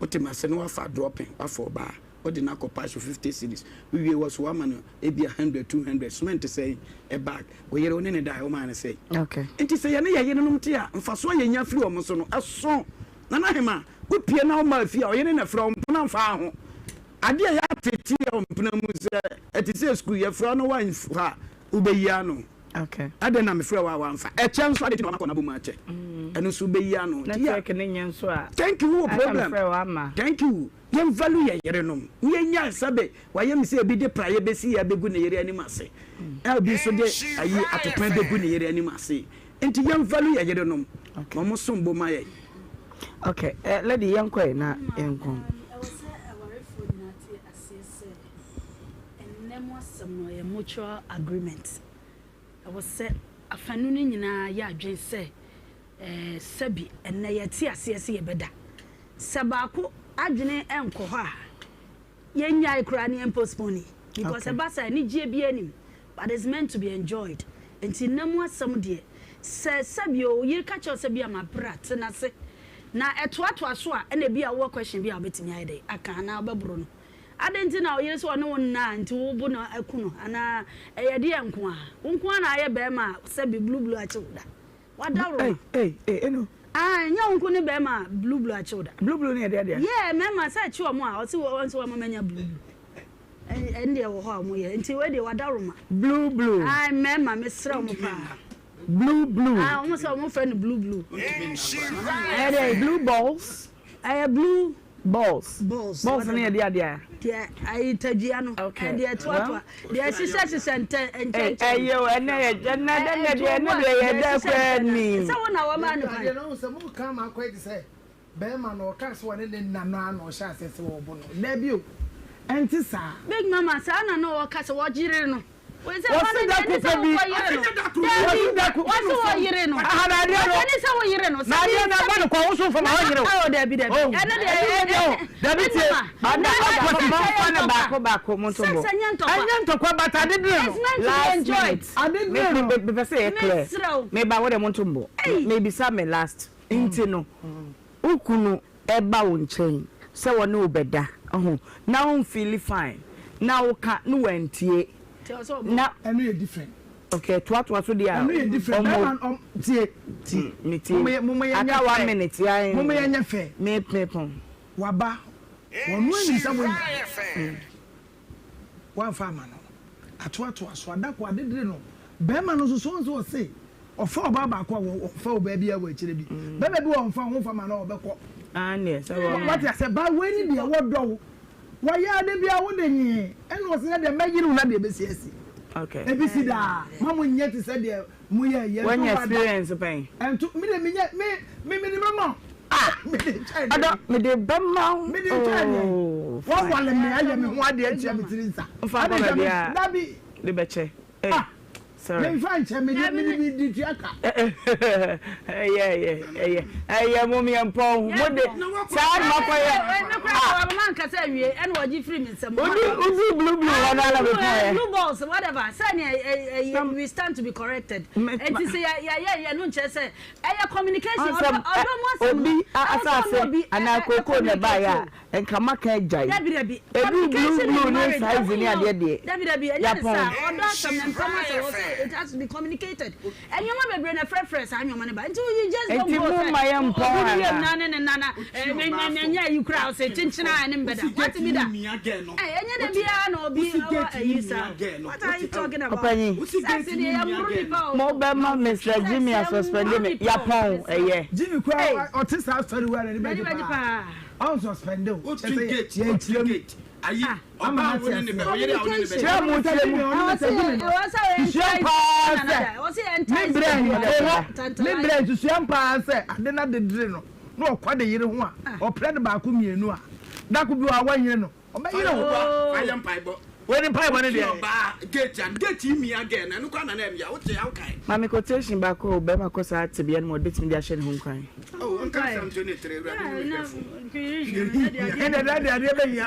Wote m'ase na wafa dropping, wafa ɔbaa, wode no akɔ parcel 50 cedis. Wowie wɔ so woama no ebia 100, 200, cement sɛn, a bag. Wo yere wo ne no dae, womaa no sɛn. Nti sɛ yɛne yɛn yerenom te a, mfasoɔ a yɛnya firi wɔn so no, ɛso. Nana Hemaa, wopue na woma fie a, ɔyere na ɛfrɛ wo, mpena mfaa ho. Adeɛ a yɛatete wɔ mpena mu sɛ ɛte sɛ sukuu, yɛfrɛ wo na woamfa a, wobɛyi ano. Adɛn na mefrɛ wo a woamfa? Ɛkyɛ nso adɛn nti na woakɔ n'abɔ mu akyɛ? Ɛno nso wobɛyi ano. Nti yɛ. Network no nyɛ nso a. Thank you, wowɔ Aka problem. mefrɛ wo ama. Thank you. Yɛn value yɛn yerenom. Na yɛnyae sɛbe wayɛ me sɛ ebi de praeɛ bɛsi yɛ abɛgu ne yere anim ase. Ɛna obi nso de ayi atopɛn bɛgu ne yere anim ase. Nti yɛn value yɛn yerenom. Na wɔn som bo ma yɛn. Okay, eh, lady yɛnkɔ ɛ na yɛnkɔ. Ɛwɔ sɛ awarefoɔ nyinaa te aseɛ sɛ ɛnnɛ mu asɛm no ɛyɛ mutual agreement. Ɛwɔ sɛ afanu no nyinaa yɛ adwene sɛ eh, sɛbi ɛnnɛ yɛte aseɛ sɛ yɛbɛda. Sɛ baako adwene nkɔ hɔ a, yɛnnyae koraa na yɛn postpone because ɛba saa a anigyeɛ biara nnim but it's meant to be enjoyed nti nna mu asɛm deɛ sɛ sɛbi o wo yere ka kyerɛ wo sɛ bia mabrɛ a tena ase na ɛtoatoa so a ɛna ebia wowɔ question bi a wobɛtumi ayɛ dɛn aka anaa wobɛboro no adɛn nti na wo yere sɛ ɔne wo nna a nti wo bo no aku no anaa ɛyɛ deɛ nko a wo nko ara na ayɛ bɛrima a sɛbi blue blue akye wo da Wadaworo Ei, ei, ei, eno. Ah, ɛnyɛ wo nko ne bɛrima a blue blue akyew da. Blue blue ne yɛ deɛ deɛ. Yeah, mmarima sɛ akyi wɔn a, ɔse wɔn nso wɔn manya blue blue. Ɛn deɛ wɔ hɔ a wɔn yɛ, nti wei deɛ wadaworo ma. Blue blue. Ah, mmarima mesrɛ wɔn paa. Blue blue. Ah, wɔn sɛ wɔn frɛ no blue blue. Ɛyɛ dɛ blue balls. Ɛyɛ blue. Balls. Balls. Balls ne yɛ deɛ adeɛ a. Deɛ ayi tadua no. Okay. Deɛ toatoa. Deɛ ɛhyehyɛ hyehyɛ ntɛ nkyɛnkyɛn. Ɛyɛ o ɛnɛ yɛ ɛnɛ ɛnɛ deɛ ɛnɛ deɛ yɛ dɛ koraa ni. Sɛ wo na wɔmaa no kwan. Adeɛ no sɛ mo kan ma akɔ adi sɛ bɛrima no ɔka sɛ wɔne ne nna no ara na ɔhyɛ aseɛ sɛ wɔbɔ no. Dabi o, ɛnte saa. Big mama saa na na ɔka sɛ wɔgyere no. Wɔsi da ko pɛ bi. Wɔsi da ko. Wɔsi wɔ yere no. Aha na adeɛ no. Wɔsi sɛ wɔ yere no. Na adeɛ no aba no kɔ ahosuo fam ahɔ yere o. Awo dabi dabi. Ɛno deɛ ɛɛ ɛɛ dabi tie. Ɔda ɔda mo nfa no baako baako mo nto bɔ. Ɛnyɛ ntɔkwa but ade dere no. Last minute. Ade dere no. Me pɛ sɛ yɛ clear. Me ba wo de mo nto mbɔ. Me bisa me last. Nti no. Wo kunu ba wo nkyɛn sɛ ɔne wo bɛda ho na wo nfeeli fine na wo ka ne wantie na. Ɛno yɛ different. Okay toatoa so deɛ a. Ɛno yɛ different bɛɛma no tie tie. Me tie aka one minute ya. Moma yɛ nyɛ fɛ. Me me pɔn. Waba wɔn anim sɛ wɔn. Wamfa ama no. Atoatoa so, adako, adedere no. Barima no nso, so ɔnso ɔse ɔfa ɔbaa baako a ɔmfa ɔbaa biara wɔ akyire bi. Barima bi wɔ ɔmfa ho mfa ma no a ɔbɛkɔ. Wate aseɛ? Ba wei ne deɛ wɔdɔ wo. Wɔyɛ ade biara wo de nyee. Ɛna ɔse na deɛ mɛyere wo na deɛ ɛbɛsi asi. Ebi si daa. Ma mo nyɛ te sɛ deɛ mo yɛ yɛ. Wanya experience pɛn. Ɛnto, me deɛ menyɛ, me, me mede bɛma wo. Ah, mede kyɛ deɛ. Ɔdɔ, mede bɛma wo. Mede kyɛ deɛ. Oh, fine. Wawale me ayɛ me ho adeɛ atua me tiri nsa. Nfa nkɔ baabi a. Dabi. De bɛkyɛ. Hey, ah, sorry. Memfa nkyɛ, mede mede mede tua ka. Ɛyɛ ɛyɛ ɛyɛ ɛyɛ mo yɛ mpɔn mo de saa na makɔ yɛ. Me kura ah. Wɔn ankasa awie ɛna wɔgye firi mi nsam. Odi odi blue blue hɔ na na mi pɔn yɛ. Blue balls whatever sɛ ni ɛyɛ we stand to be corrected. Eti sɛ yɛ yɛ yɛ no nkyɛn sɛ Ɛyɛ communication Ɔn sɛ ɔdɔ ɔdɔ mu asɛm obi no ɛwɔ sɛ ɔne asase obi ɛ anaa ɛ kookoo na ɛbaeɛ communicate a, o. nka maka agyae. Dabi dabi Ɛduru blue communication blue in ne marriage size ɛho ne hia o adeɛ deɛ, dabi dabi ɛnyɛ ne yɛapɔn. saa ɔdɔ asɛm no mpɛ mu asɛm wɔ sɛ it has to be communicated nneɛma bebree na ɛfrɛfrɛ saa nneɛma no ba nti you just don't Nti go sɛ momma yɛmpɔn obi wie anaa? mu na ne ne nana ɛ me me me nyɛ ayi koraa ɔsɛ kyenkyena a ɛne mbɛda wate bi da ɛ ɛnyɛ da biara na obi ɛwɔ ayi saa what are you talking about Ɔpanyin. sex deɛ yɛmmoro nipa o. Mo bɛ ma Mister Jimmy a suspend me yapɔn ɛyɛ. Jimmy koraa ɔte saa story wei a n'ani bɛgye paa. Ɔn suspend o. Kyerɛ sɛ yɛnkyerɛ mu. Ayi, Ama ɔbaa no wo ate ne ne bɛ, aseɛ. ɔyere a wo ne ne bɛ. Kyerɛ mu, kyerɛ mu. Susua paa sɛ me brɛ ɛhɔ me brɛ susua paa sɛ ade na dedere no na ɔkɔ de yere ho a ɔprɛ no baako mmienu a dako bi wɔ a wɔnyere no ɔbɛyere ho. Fa yɛ mpaebɔ. Wei ne mpaebɔ ne deɛ. Ɔbaa gate an gate yi mia gɛɛ na ɛno koraa na na ɛmia wote a wokae. Maame quotation baako a ɔbarima kɔ saa tebea no mu a ɔbɛtumi de ahyɛ ne ho nkuran. Oh, nka Psalm 23, Awurade ne me hwɛfo. Ɛnna ɛda de adeɛ bɛhia.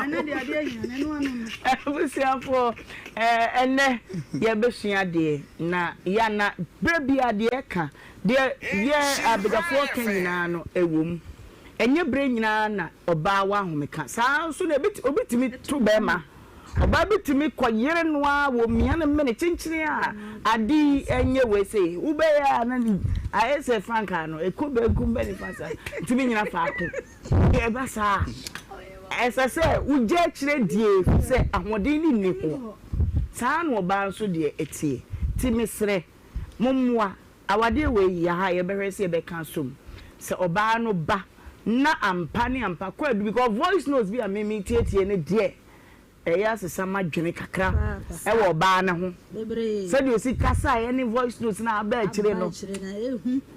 Abusuafoɔ, ɛnnɛ yɛbɛsua adeɛ na yɛana berɛ biara deɛ ɛka deɛ yɛ abadwafoɔ ka nyinaa no ɛwɔ mu. Ɛnyɛ berɛ nyinaa na ɔbaa wɔ ahomeka. Saa ara nso na obi tumi to barima. Ɔbaa bi tumi kɔ yere no ara wɔ mia no mene kyenkyene a ade yi ɛnyɛ wei sei. Wobɛyɛ a na ne ayɛ sɛ frankaa no ɛkɔ benkum bɛ nifa saa ntumi nyina faako. Ɛba saa a ɛsɛ sɛ wogya akyire die ɛfiri sɛ ahoɔden no nni hɔ. Saa ara na ɔbaa nso deɛ ɛteɛ. Nti mesrɛ mommoa Awadeɛ wei yɛ ha yɛbɛhwɛ sɛ yɛbɛka asom sɛ ɔbaa no ba na ampa ne ampa kwaadu because voice notes bi a me me tietie no deɛ ɛyɛ asesa m'adwene kakra ɛwɔ ɔbaa no ho sɛdeɛ ɔsi kasaeɛ ne voice notes no a aba akyire no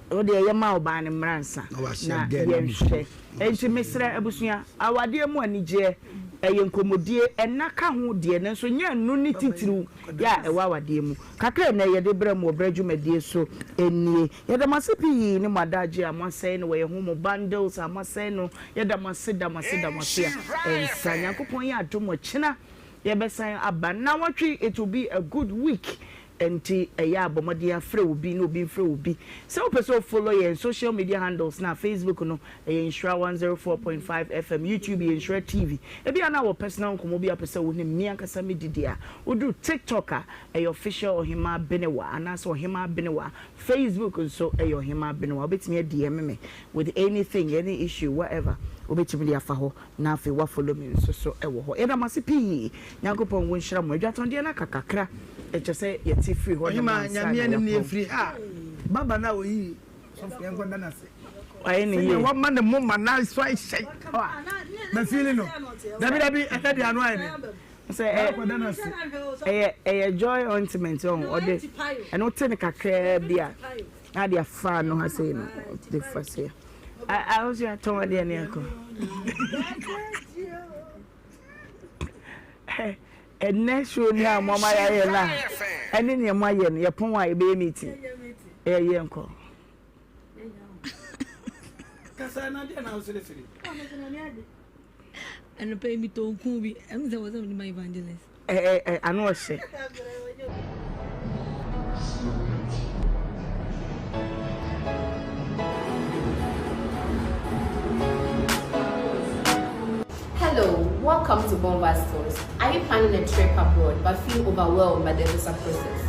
wo deɛ yɛ ma ɔbaa no mmra nsa na yɛnhwɛ nti mesrɛ abusua awadeɛ mu anigyeɛ ɛyɛ nkɔmmɔdie ɛna ka ho deɛ nanso nyɛ ɛno ne titiriw yɛ a ɛwɔ awadeɛ mu. Kakra a nnɛ yɛde brɛ mo wɔ berɛ dwumadie so nie. Yɛda mo ase pii ne mo adagyeɛ a moasɛe no wɔ yɛn ho, mo bundles a moasɛe no. Yɛda mo ase, da mo ase, da mo ase a ɛnsa. Nyankopɔn yɛ adom ɔkyena yɛbɛsan aba. Nnawɔtwe it will be a good week. Ɛnti ɛyɛ a bɔ mmɔden ara frɛ obi na obi mfrɛ obi. Sɛ wopɛ sɛ wo follow yɛn social media handles no a, Facebook no ɛyɛ Nhyira 104.5 FM, YouTube yɛ Nhyira TV. Ebia na wɔ personal nkɔmmɔ bi a wopɛ sɛ wo ne me ankasa me di deɛ a, woduru TikTok a, ɛyɛ Official Ɔhemaa Benewa anaasɛ Ɔhemaa Benewa. Facebook nso ɛyɛ Ɔhemaa Benewa. Wobɛtumi a DM me with anything, any issue, whatever, wobɛtumi de afa hɔ na afei wa follow me nso so wɔ hɔ. Yɛda mo ase pii. Nyankopɔn wo nhyira mo. Adwatɔndeɛ no aka kakra, ɛkyɛ sɛ yɛte firi hɔ nom Ɔhemaa, ansa Nyame na anim no yɛapɔn. yɛfiri ha a, baba no a ɔyii Sɔfo yɛnkɔ da no ase. Wayɛ ne yie. Sɛdeɛ wama ne moma no aso ahyɛn. Mafili no. Dabi dabi ɛnɛ deɛ ano ayɛ den. Sɛ ɛyɛ ɛyɛ joy ointment ɔho ɔde ɛno te ne kakraa bi a na de afa ano ha sei no de fa sei a ahosuo atɔn adeɛ ne akɔ. Ɛnɛ show ni a mo ama yɛayɛ no a ɛne nea mo ayɛ no yɛpɔn a yɛbɛyɛ meeting ɛyɛ yɛ nkɔ. Kasa na deɛ na woseresere. Anɔpa yi metɔ nku bi ɛmu sɛ wɔsɛ mede ma evangelist. Ɛ ɛ ano ɔhyɛ. Hello, welcome to Bomba Stores. Are you planning a trip abroad but feel overwhelmed by the visa process?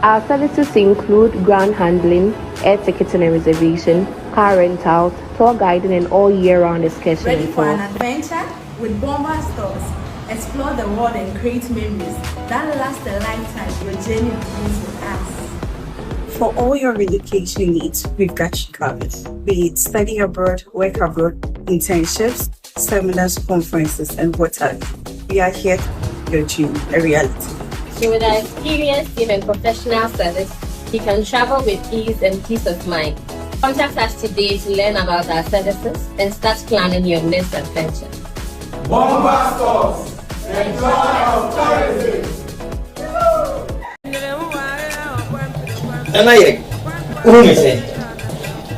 Our services include ground handling, air ticketing and reservation, car rentals, tour guiding, and all year round excursion. Ready for an adventure? With Bomba Stores, explore the world and create memories that last a lifetime. Your journey begins with us. For all your relocation needs, we've got you covered. Be it study abroad, work abroad, internships, seminars, conferences, and what have you. We are here to make your dream a reality. So with our experienced team and professional service, you can travel with ease and peace of mind. Contact us today to learn about our services and start planning your next adventure. Bomba Stores, the joy of tourism. Nana yɛ wohu me sɛ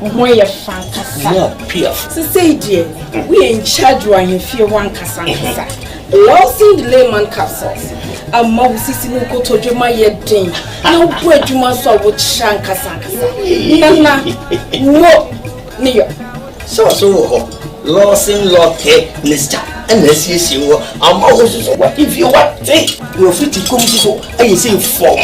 Wo ho yɛ fa ankasa. Mo piaf. Sesei deɛ, woyɛ in charge wɔ ahemfie hɔ ankasa ankasa. Lawson Layman capsules ama wo sisi ne wo kotodwe ma yɛ den na wobɔ adwuma nso a wokyerɛ ankasa ankasa. Nana, mo ne yɔ. Sɛ ɔso wɔ hɔ, Lawson Law Care Mixture ɛna asiesie wɔ ama wo soso wahemfie wate na ofiti kɔm soso ayɛ sɛ fɔm.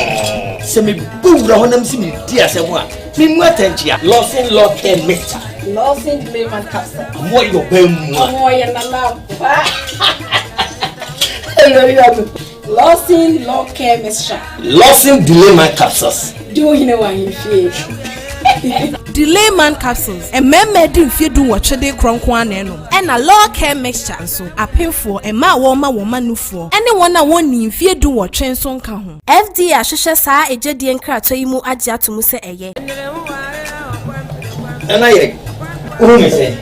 Sɛ mebɔ wura hɔ nam sɛ medi asɛm a, memu atɛnkyea. Lawson Law Care Mixture. Lawson Layman capsule. Ɔmo ayɛ ɔbaa mua. Ɔmo ɔyɛ nana ampa. Lawson Law Care Mixture. Lawson Layman capsules. Di wo hene wɔ ahemfie. Delayman capsules, mmarima adi mfeɛ dunwɔtwe de rekorɔ nko ara na ɛnom. Ɛna Law Care Mixture nso, apemfoɔ, mmaa a wɔrema wɔn mma nufoɔ, ne wɔn a wɔnnii mfeɛ dunwɔtwe nso nka ho. FDA ahwehwɛ saa egyedie nkratoɔ yi mu agye ato mu sɛ ɛyɛ. Nana yɛ, wohu me sɛn?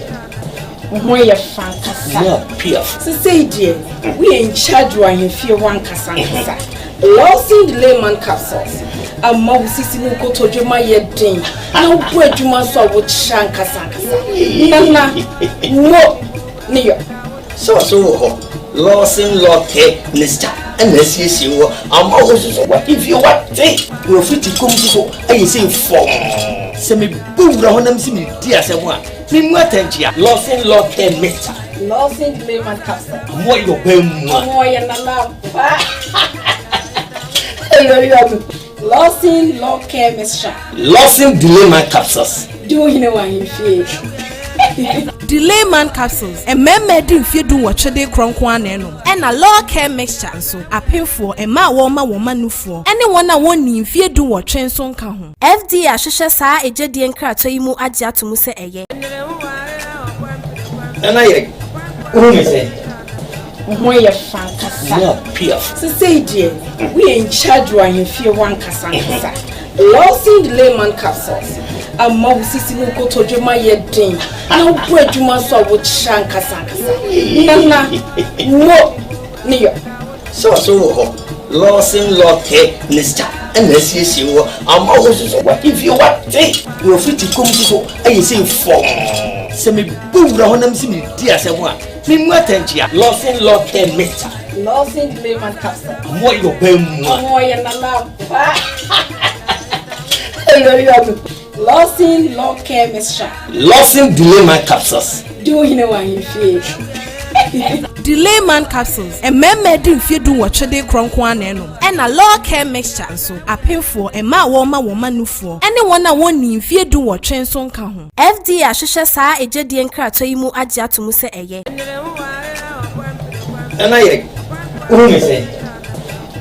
Wo ho yɛ fɛ ankasa. Mu apiafo. Sesei deɛ, woyɛ in charge wɔ ahemfie hɔ ankasa ankasa. Lawson Delayman Capsules ama wo sisi ne wo kotodwe mu ayɛ den na wobɔ adwuma nso a wokyerɛ ankasa ankasa. Nana, mo ne yɔ. Sɛ ɔso wɔ hɔ, Lawson Law Care Mixture na asiesie wɔ ama wo nso so w'ahemfie wate na wafiti kɔm nso so ayɛ sei fɔmm. Sɛ mebɔ wura hɔ na mese meredi asɛm a, Memu atɛnkyea. Lawson Law Care Mixture. Lawson Layman Capsule. Ɔmo yɛ ɔbaa mua. Ɔmo yɛ nana ampa. Lawson Law Care Mixture. Lawson Delayman Capsules. Di wo hene wɔ ahemfie. Delayman Capsules, mmarima adi mfeɛ dunwɔtwe de rekorɔ nko ara na ɛnom. Ɛna Law Care Mixture nso, apemfoɔ, mmaa a wɔrema wɔn mma nufoɔ, ne wɔn a wɔnnii mfeɛ dunwɔtwe nso nka ho. FDA ahwehwɛ saa egyedie nkratoɔ yi mu agye ato mu sɛ ɛyɛ. Nana yɛ, wohu me sɛn? Wo ho yɛ fɛ ankasa. Mu apiafo. Sesei deɛ, woyɛ in charge wɔ ahemfie hɔ ankasa ankasa. Lawson Delayman Capsules ama wo sisi ne wo kotodwe mu ayɛ den na wobɔ adwuma nso a wokyerɛ ankasa ankasa. Nana, mo ne yɔ. Sɛ ɔso wɔ hɔ, Lawson Law Care Mixture na asiesie wɔ ama wo nso so w'ahemfie wate na wafiti kɔm nso so ayɛ sei fɔmm. Sɛ mebɔ wura hɔ na mese meredi asɛm a, memmu atɛnkyea. Lawson Law Care Mixture. Lawson Layman Capsule. Ɔmo yɛ ɔbaa mua. Ɔmo yɛ nana ampa. Lawson Law Care Mixture. Lawson Delayman Capsules. Di wo hene wɔ ahemfie. Delayman Capsules, mmarima adi mfeɛ dunwɔtwe de rekorɔ nko ara na ɛnom. Ɛna Law Care Mixture nso, apemfoɔ, mmaa a wɔrema wɔn mma nufoɔ, ne wɔn a wɔnnii mfeɛ dunwɔtwe nso nka ho. FDA ahwehwɛ saa egyedie nkratoɔ yi mu agye ato mu sɛ ɛyɛ. Nana yɛ, wohu me sɛn?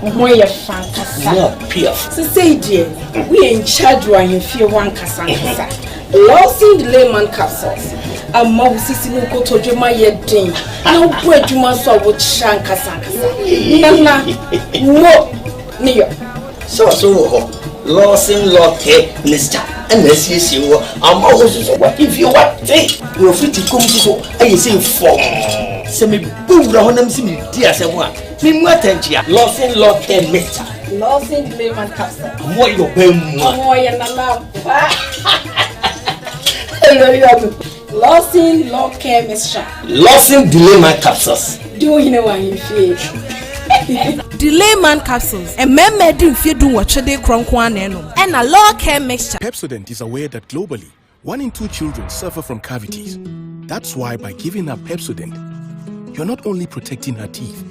Wo ho yɛ fɛ ankasa. Mu apiafo. Sesei deɛ, woyɛ in charge wɔ ahemfie hɔ ankasa ankasa. Lawson Delayman Capsules ama wo sisi ne wo kotodwe mu ayɛ den na wobɔ adwuma nso a wokyerɛ ankasa ankasa. Nana, mo ne yɔ. Sɛ ɔso wɔ hɔ, Lawson Law Care Mixture na asiesie wɔ ama wo nso so w'ahemfie wate na wafiti kɔm nso so ayɛ sei fɔmm. Sɛ mebɔ wura hɔ na mese meredi asɛm a, Memmu atɛnkyea. Lawson Law Care Mixture. Lawson Delayman Capsule. Ɔmo yɛ ɔbaa mua. Ɔmo yɛ nana ampa. Lawson Law Care Mixture. Lawson Delayman Capsules. Di wo hene wɔ ahemfie. Delayman Capsules, mmarima adi mfeɛ dunwɔtwe de rekorɔ nko ara na ɛnom. Ɛna Law Care Mixture. Pepsodent is aware that globally, one in two children suffer from cavities. That's why by giving her Pepsodent, you're not only protecting her teeth,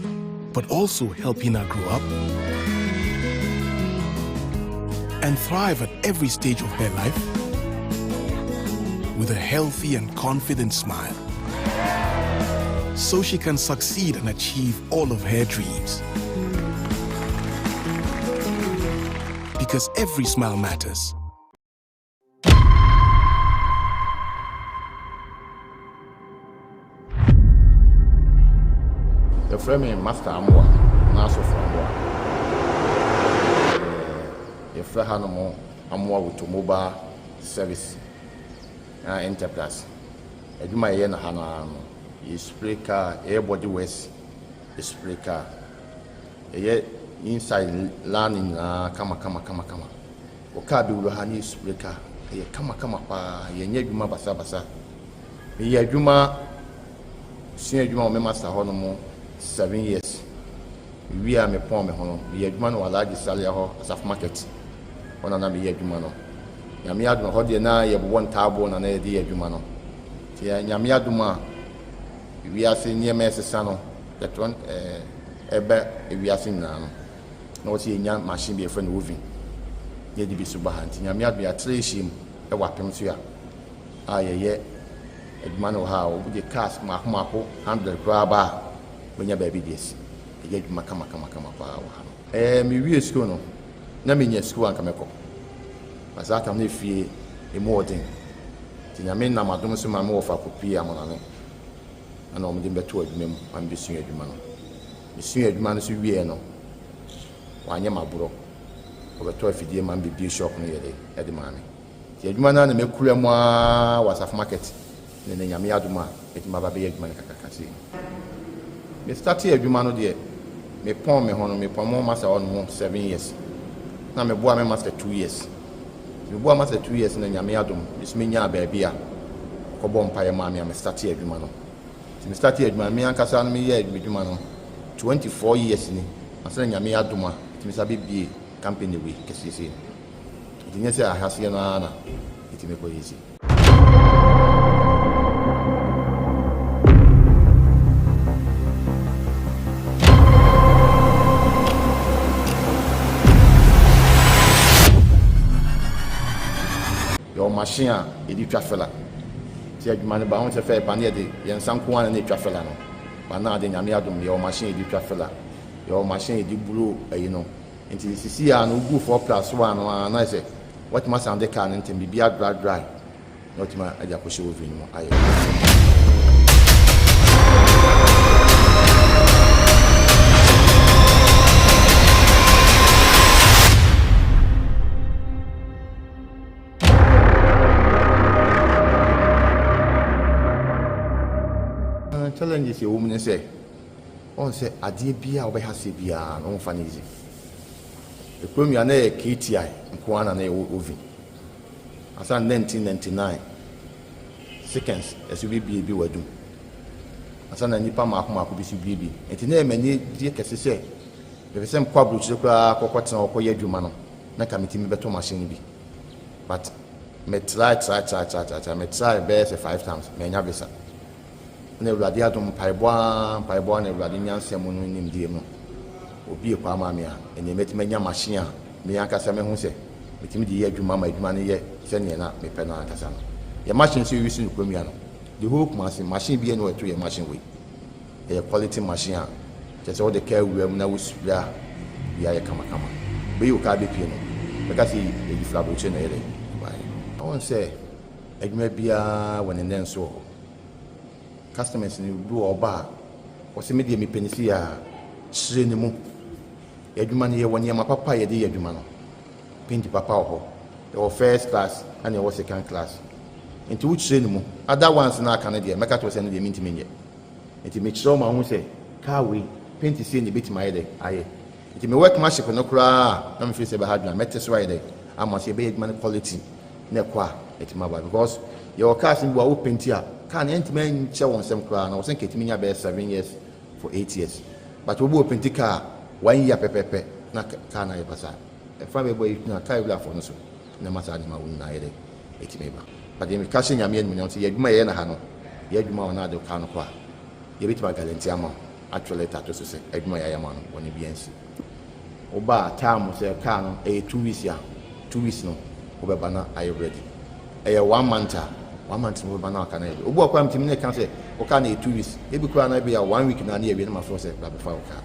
but also helping her grow up and thrive at every stage of her life with a healthy and confident smile. So she can succeed and achieve all of her dreams. Because every smile matters. Yɛfrɛ me Master Amoah anaa Sɔfo Amoah. Yɛfrɛ hanom Amoah Automobile Service na Enterprise. Adwuma a yɛyɛ no ha no ara no, yɛ spray car, yɛyɛ body works, yɛ spray car. Yɛyɛ inside line nyinaa kama kama kama kama. Wɔ car bi wura ha ne spray car ɛyɛ kama kama paa yɛnyɛ adwuma basa basa meyɛ adwuma sua adwuma wɔ me master hɔ nom 7 years mewie a mepɔn me ho no meyɛ adwuma no wɔ Alhaji Salia hɔ Asafo market hɔ na na meyɛ adwuma no Nyame adom hɔ deɛ na yɛbobɔ ntaaboɔ na na yɛde yɛ adwuma no nti Nyame adom a wiase nneɛma ɛsesa no yɛtɔ ɛbɛ wiase nyinaa no na wɔsɛ yɛnya machine bi yɛfrɛ no oven na yɛde bi so ba ha nti Nyame adom yɛatra ahyiam wɔ apem so a a yɛyɛ adwuma no wɔ ha a wɔde cars mako mako 100 koraa ba a bɛnya baabi de asi yɛyɛ adwuma kama kama kama paa wɔ ha no. Ɛɛ mewie sukuu no na menya sukuu anka mɛkɔ na saa tam no efie emu ɔden. Nti Nyame nam adom so ma me wɔfa kɔpuee Amonane ɛna wɔde me bɛtoo adwuma mu ma mebɛsuaa adwuma no. Mesuaa adwuma no nso wieɛ no, wanyɛ m'aborɔ. Ɔbɛtɔɔ afidie ma me bɛbue shop no yɛde de maa me. Nti adwuma no ara na makura mu ara wɔ Asafo Market na ɛnɛ Nyame adom a mɛtumi aba abɛyɛ adwuma no kakraka sei. Me startee adwuma no deɛ, me pɔn me ho no, me pɔn me ho master hɔ nom 7 years. Na me boa me master 2 years. Nti me boa master 2 years na Nyame adom, me nso me nyaa baabi a ɔkɔ bɔɔ mpaeɛ maa me a me startee adwuma no. Nti me startee adwuma no, me ankasa no me yɛɛ me dwuma no 24 years ni, ansa na Nyame adom a metumi san bɛ bue company wei kɛseɛ sei no. Nti nyɛ sɛ ahaseɛ no ara na metumi kɔ yɛ sei. Yɛwɔ machine a yɛde twa fila. Sɛ adwuma no ba ho sɛ fɛ ba ne yɛde yɛn nsa nko ara na ɛtwa fila no. Ba na ade Nyame adom yɛwɔ machine yɛde twa fila. Yɛwɔ machine yɛde buro ayi no. Nti sisi a no wogu 4 plus 1 no ara na ayɛ sɛ Watumi asan de car no ntɛm, biribi adry dry na watumi de akɔhyɛ oven no mu ayɛ. Challenges ɛwɔ mu ne sɛ, ɔn sɛ adeɛ biara a wobɛha aseɛ biara no womfa no easy. Ekurom yi a na ɛyɛ KTI nko ara na na yɛwɔ oven. Ansa na 1999 seconds ɛso bebue bi wɔ adum. Ansa na nnipa mmaako mmaako bi so bue bi. Nti na ɛyɛ m'anigye kɛse sɛ mepɛ sɛ mekɔ aburokyire koraa kɔkɔtena hɔ kɔyɛ adwuma no na nka metumi bɛtɔ machine no bi. But me try try try try try try me try bɛyɛ sɛ five times mannya visa. Na Awurade adom, mpaebɔ ara, mpaebɔ ara na Awurade nyansa mu no nimdeɛ mu, obue kwan maa me a, ɛnneɛ mɛtumi anya machine a me ankasa mɛhu sɛ metumi de yɛ adwuma ma adwuma no yɛ sɛdeɛ na mepɛ no ankasa no. Yɛn machine nso yɛuse no kurom no, the whole Kumasi, machine biara nni hɔ a ɛto yɛn machine wei. Ɛyɛ quality machine a kyerɛ sɛ wode kaa wura mu na wosupre a, biribiara yɛ kamakama. Wobɛyi wo kaa bɛpue no, bɛka sɛ yɛyi firi aburokyire na ɛyɛ dɛn ɛbaeɛ. Wohu sɛ adwuma biara wɔ ne nnɛnso wɔ hɔ. Customers no bi wɔ hɔ ɔba a, ɔse me deɛ mepɛ no sei a, kyerɛ ne mu. Yɛn adwuma no yɛwɔ nneɛma papa a yɛde yɛ adwuma no. Paint papa wɔ hɔ, yɛwɔ first class ɛna yɛwɔ second class. Nti wo kyerɛ ne mu. Other ones no a aka no deɛ mɛka kyerɛ wo sɛ ɛno deɛ mentumi nyɛ. Nti mekyerɛ wo ma wohu sɛ car wei paint sei na ɛbɛtumi ayɛ dɛ ayɛ. Nti me workmanship no koraa a na me feel sɛ ɛbɛha adwene a mɛte so ayɛ dɛ ama sɛ yɛbɛyɛ adwuma no quality. na ɛkɔ a ɛtumi aba because yɛwɔ cars no bi wɔ a wo penti a car no ɛntumi nkyɛ wɔn nsam koraa na wɔsɛ nka ɛtumi nya bɛyɛ 7 years for 8 years but obi wɔ penti car one year pɛpɛpɛ na car no ayɛ basaa ɛfa bɛbɔ yi na car wurafoɔ no so na ɛma saa nneɛma wo nyinaa yɛ dɛ ɛtumi ba but deɛ meka hyɛ Nyame animuonyam sɛ yɛ adwuma yɛyɛ na ha no yɛ adwuma wɔ na ade car no kɔ a yɛbɛtumi agalante ama wo atwerɛ letter ato so sɛ adwuma yɛayɛ ama no bɔne biara nsi. Woba a time sɛ car no ɛyɛ 2 weeks a 2 weeks no wobɛba na ayɛ ready. Ɛyɛ one month a one month no wobɛba na aka no ayɛ ready. Obi wɔ koraa metumi ne ka sɛ wo car no yɛ 2 weeks ebi koraa na ebi a one week na ne yɛwie na mafrɛ sɛ bra bɛfa wo car.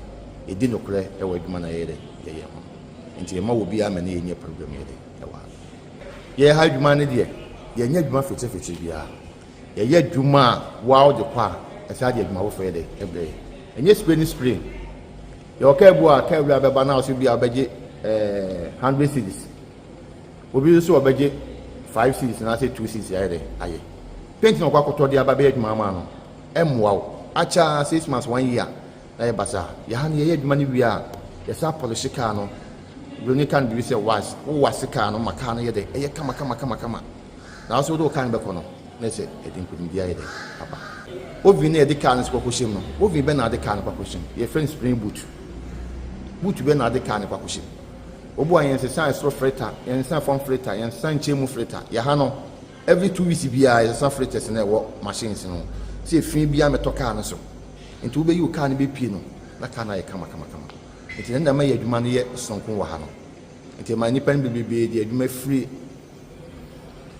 Yɛdi nokorɛ ɛwɔ adwuma na yɛyɛ dɛ yɛyɛ ho. Nti yɛma wɔ biara ma ne yɛnyɛ program yɛ dɛ ɛwɔ ha. Yɛyɛ ha adwuma no deɛ yɛnyɛ adwuma fetefete biara. Yɛyɛ adwuma a woa wode kɔ a ɛsan de adwuma foforɔ yɛ dɛ ɛbrɛ yɛ. Ɛnyɛ spray ne spray. Yɛwɔ kaa bi wɔ a kaa wura bɛba na ɔsɛ bi a ɔbɛgye ɛɛ 100 cedis. Obi nso ɔbɛgye 5 cedis anaasɛ 2 cedis ayɛ dɛ ayɛ. Paint na ɔkɔ akɔtɔ de aba bɛyɛ adwuma ama no ɛmmoa wo. Akyɛ 6 months 1 year na yɛ basaa. Yɛha no yɛyɛ adwuma no wie a yɛsan polish kaa no. Buroni ka no biribi sɛ wax. Wo wax kaa no ma kaa no yɛ dɛ ɛyɛ kama kama kama kama. Na wo nso wode wo kaa no bɛkɔ no na ɛsɛ ɛde nkonimdi ayɛ dɛ aba. Oven no a yɛde kaa no nso kɔkɔhyɛ mu no, oven bɛn na wode kaa no kɔakɔhyɛ mu? Yɛfrɛ no spring boot. Boot bɛn na wode kaa no kɔakɔhyɛ mu? Obu a yɛnsesa ɛsoro filter, yɛnsesa fam filter, yɛnsesa nkyɛn mu filter. Yɛha no, every 2 weeks biara yɛsesa filters no a ɛwɔ machines no ho. Sɛ efi biara mmɛtɔ kaa no so. Nti wobɛyi wo kaa no bɛpue no, na kaa no ayɛ kama kama kama. Nti ɛno na ɛma yɛn adwuma no yɛ sononko wɔ ha no. Nti ɛma nnipa no bebrebe de adwuma firi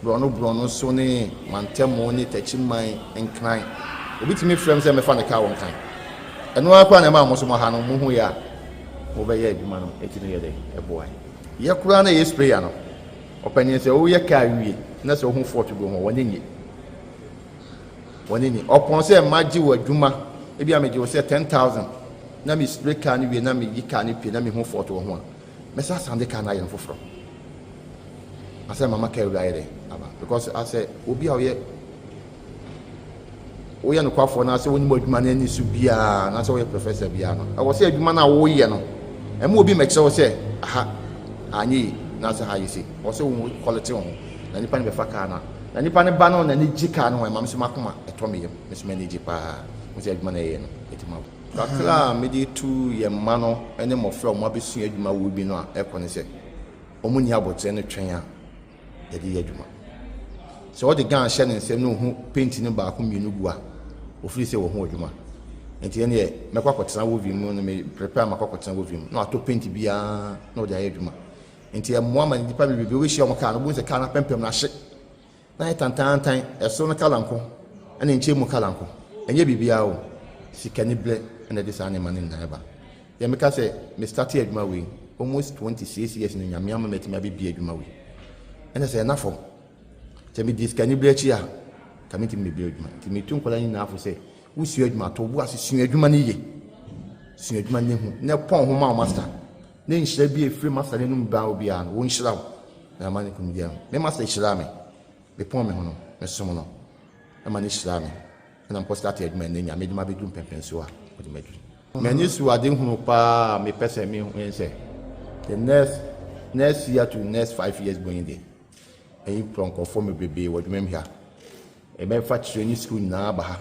borɔno borɔno so ne mantamu ne takyiman Nkran. Obi tumi frɛ me sɛ mɛfa ne kaa wɔ Nkran. Ɛno ara koraa na ɛma mo nso mo ha no mohu yɛ a mobɛyɛ adwuma no ɛtumi yɛ dɛ ɛboa yɛ. Koraa na ɛyɛ sprayer no ɔpanyin sɛ woyɛ kaa wie na sɛ wohu fault bi wɔ ho a wɔne nye. Wɔne ni. Ɔpɔn sɛ magye wo adwuma, ebia megye wo sɛ 10,000 na me spray car no wie na meyi car no pue na mehu fault wɔ ho a, mɛsan asan de car no ayɛ no foforɔ. Asɛ mama car wura ayɛ dɛ aba because asɛ obi a ɔyɛ woyɛ nokwafoɔ na sɛ wonim adwuma no ani so biara na sɛ woyɛ professor biara no ɛwɔ sɛ adwuma no a woyɛ no ɛma obi mɛkyerɛ wo sɛ aha anyɛ yi na sɛ ha yɛ sei ɛwɔ sɛ wo quality wo ho na nipa no bɛfa kaa no a na nipa no ba no n'ani gye kaa no ho ɛma me so makoma ɛtɔ me yam me so m'ani gye paa wo sɛ adwuma no ɛyɛ no ɛtumi abo kakra a mede tu yɛn mma no ne mmɔfra a wɔn abɛsua adwuma wɔ bi no a ɛkɔ ne sɛ wɔn nni abotire no twɛn a yɛde yɛ adwuma. Sɛ ɔde gun hyɛ ne nsam na ohu paint no baako mmienu gu a, ofiri sɛ wahu adwuma. Nti ɛneɛ mɛkɔ akɔtena wovi mu no me prepare makɔ akɔtena wovi mu na watɔ paint biara na ɔde ayɛ adwuma. Nti ɛmmoa ma nnipa bebrebe wobɛhyia wɔn kaa no wobɛhu sɛ kaa no apempem no ahye na ayɛ tantaantan, ɛsoro no kala nko ɛna nkyɛn mu kala nko. Ɛnyɛ biribiara o, sikaniberɛ na ɛde saa nneɛma no nyinaa ba. Deɛ meka sɛ me starte adwuma wei almost 26 years no Nyame ama matumi abɛbie adwuma wei ɛna sɛ ɛna fam sɛ medi sikani berɛ akyi a ka mentumi mebie adwuma nti metu nkwadaa nyinaa fo sɛ wosua adwuma to wo ase sua adwuma no yie sua adwuma no hu na pɔn ho ma wo master ne nhyira bi a ɛfiri master no anum ba obiara no wɔnhyira wo na ama ne kumdi ano me master hyiraa me mepɔn me ho no mesom no ɛma ne hyiraa me Ɛna mekɔ starte adwuma ɛnɛ Nyame de mabɛduru mpɛnpɛnsoɔ a ɔde maduru. M'ani so ade hunu paa a mepɛ sɛ me hu ne sɛ the next next year to next 5 years going de ɛyi prɔ nkurɔfoɔ mebrebee wɔ adwuma mu ha. Ɛbɛfa kyerɛ ne sukuu nyinaa aba ha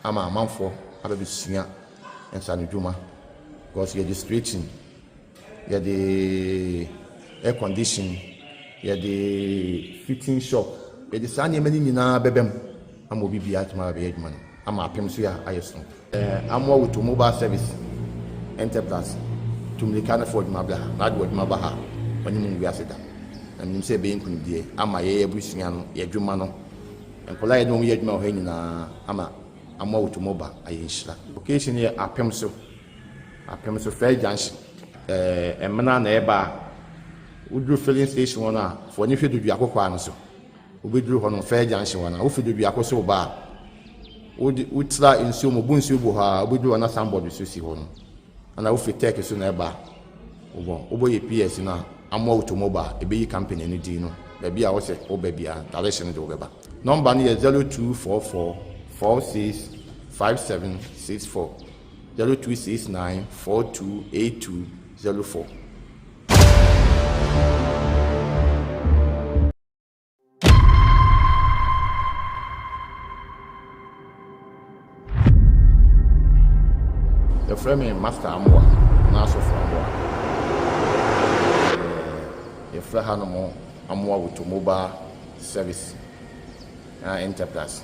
ama amanfoɔ abɛbɛsua nsanodwuma because yɛde straighten Yɛde air condition, yɛde fitting shop, yɛde saa nneɛma no nyinaa bɛba mu ama obi biara atumi aba abɛyɛ adwuma no ama apem so yɛ ayɛ soronko. Amoa Woto Mobile Service Enterprise tu mmirika na fa w'adwuma bra ha na ade w'adwuma ba ha a, ɔne mu ngu ase da. Na menim sɛ ɛbɛyɛ nkunimdie ama yɛn abusua no, yɛn adwuma no, nkwadaa a yɛne wɔn yɛ adwuma wɔ ha nyinaa ama Amoa Woto Mobile ayɛ nhyira. Location yɛ apem so. Apem so first junction. Ɛɛ Emena na ɛba a, woduru filling station hɔ no a, fa w'ani hwɛ Doduako kwan no so. Wobɛduru hɔ no, first junction hɔ no a, wofi Doduako so reba a, wode wotra nsuo mu, bu nsuo gu hɔ a, wobɛduru hɔ na signboard so si hɔ no. Ɛna wofi Turkey so na ɛba a, wobɔ wobɔ yɛ PS no a, Amoa Automobile, ɛbɛyi company no din no. Baabi a wosɛ woba biara, direction no de wobɛba. Nɔmba no yɛ 0244 46 5764. 0269 42 8204. Yɛfrɛ me Master Amoah anaa Asɔfo Amoah. Yɛfrɛ hanom Amoah Automobile Service Enterprise.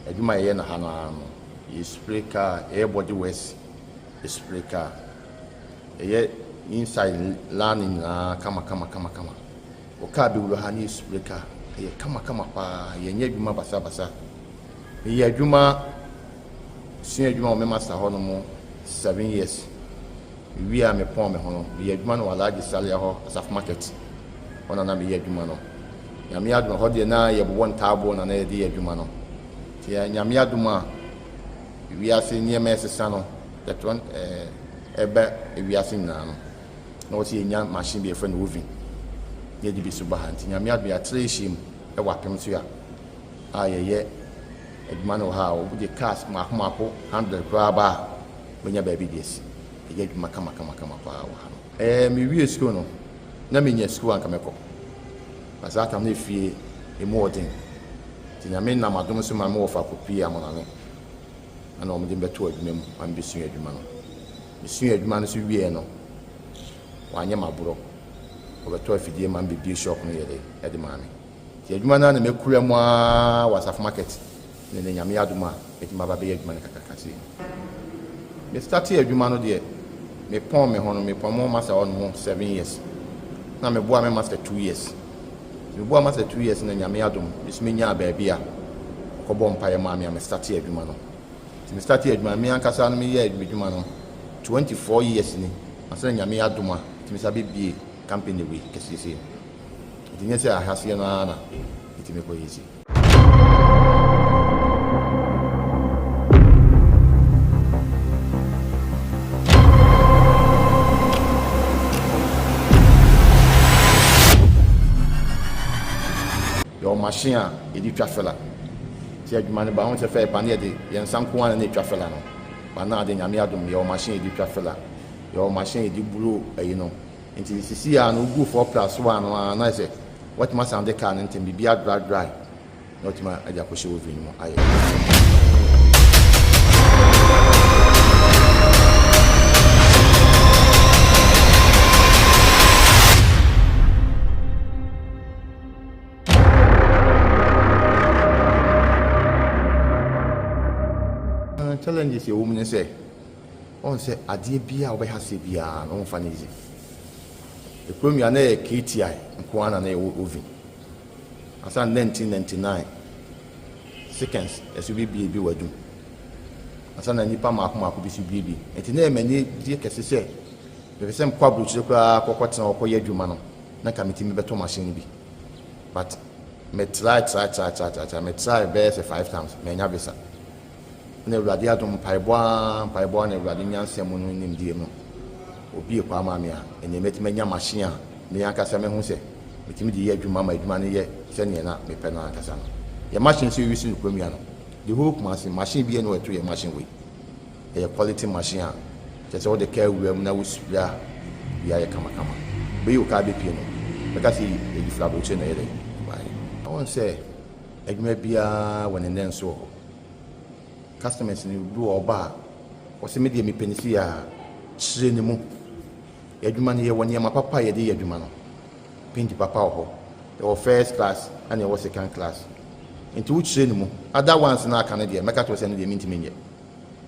Adwuma a yɛyɛ no ha no ara no, yɛ spray car, yɛyɛ body works, yɛ spray car. Yɛyɛ inside line nyinaa kama kama kama kama. Wo car bɛwura ha na yɛ spray car. Ɛyɛ kama kama paa. Yɛnyɛ adwuma basabasa. Meyɛ adwuma, sua adwuma wɔ me master hɔ nom 7 years. Mewie a mepɔn me ho no, meyɛ adwuma no wɔ Alhaji Salia hɔ, Asafo Market. Hɔ na na meyɛ adwuma no. Nyame adom ɛhɔ deɛ na yɛbobɔ ntaaboɔ na na yɛde yɛ adwuma no. Nti Nyame adom a wiase nneɛma ɛsesa no yɛtɔ ɛba wiase nyinaa no na wɔsɛ yɛnya machine bi yɛfrɛ no oven na yɛde bi so ba ha. Nti Nyame adom yɛatra ahyia mu ɛwɔ apem so a a yɛyɛ adwuma no wɔ ha a wɔde cars mmaako mmaako 100 koraa ba a bɛnya baabi de asi. Yɛyɛ adwuma kama kama kama paa wɔ ha no. Ɛɛ mewie sukuu no na menya sukuu a anka mɛkɔ. Na saa tam no efie emu wɔ den. Nti Nyame nam adom so ma me wɔfa kɔpuee Amonane ɛna wɔn de me bɛtoo adwuma mu ma me bɛsua adwuma no. Mesuaa adwuma no so wieɛ no, wɔanyɛ me aborɔ. Wɔbɛtɔɔ afidie ma me bɛbue shop no yɛde ɛde maa me. Nti adwuma no ara na makura mu ara wɔ Asafo Market ne nnɛ Nyame adom a mɛtumi aba abɛyɛ adwuma no kakraka sei. Me startee adwuma no deɛ me pɔn me ho no me pɔn mo master hɔ nom 7 years na me boa me master 2 years nti me boa master 2 years na Nyame adom me so me nyaa baabi a ɔkɔ bɔ mpaeɛ maa me a me startee adwuma no nti me startee adwuma no me ankasa no me yɛ adwuma no 24 years ni ansa na Nyame adom a metumi sa bɛ bie company wei kɛseɛ sei nti nyɛ sɛ ahaseɛ no ara na metumi kɔ yɛ sei. machine a yɛde twa fela. Nti adwuma no ba ho sɛ fɛ pa ne yɛde yɛn nsa nko ara na ɛtwa fela no. But now de Nyame adom yɛwɔ machine a yɛde twa fela. Yɛwɔ machine a yɛde blow ayi no. Nti sisi a no wogu 4 plus 1 no ara na ayɛ sɛ woatumi asan de car no ntɛm biribi adry dry na watumi de akɔhyɛ oven no mu ayɛ. Challenges yɛ wɔ mu ne sɛ ɔn sɛ adeɛ biara a wobɛha aseɛ biara no womfa no easy. Ekurom yi a na ɛyɛ KTI nko ara na na yɛwɔ oven. Ansa na 1999 seconds ɛso bebue bi wɔ adum. Ansa na nnipa mmaako mmaako bi so bue bi. Nti na ɛyɛ m'ani gye kɛse sɛ mepɛ sɛ mekɔ aburokyire koraa kɔkɔtena hɔ kɔyɛ adwuma no na nka metumi bɛtɔ machine no bi. But me try try try try try try me try bɛyɛ sɛ five times manya visa. Na Awurade adom, mpaebɔ ara, mpaebɔ ara na Awurade nyansa mu no nimdeɛ mu obue kwan maa me a ɛnneɛ mɛtumi anya machine a me ankasa mɛhu sɛ metumi de yɛ adwuma ma adwuma no yɛ sɛdeɛ na mepɛ no ankasa no. Yɛn machine nso yɛuse no kurom no, the whole Kumasi, machine biara nni hɔ a ɛto yɛn machine wei. Ɛyɛ quality machine a kyerɛ sɛ wode kaa wura mu na wo spray a biribiara yɛ kamakama. Wobɛyi wo kaa bɛpue no, bɛka sɛ ɛyi firi aburokyire na ɛyɛ dɛn ɛbaeɛ. Wohu sɛ adwuma biara wɔ ne nnɛnso wɔ hɔ. Customers no bi wɔ hɔ ɔba a, ɔse me deɛ mepɛ no sei a, kyerɛ ne mu. Yɛn adwuma no yɛwɔ nneɛma papa a yɛde yɛ adwuma no. Paint papa wɔ hɔ. Yɛwɔ first class ɛna yɛwɔ second class. Nti wokyerɛ ne mu. Other ones no a aka no deɛ mɛka kyerɛ wo sɛ ɛno deɛ mentumi nyɛ.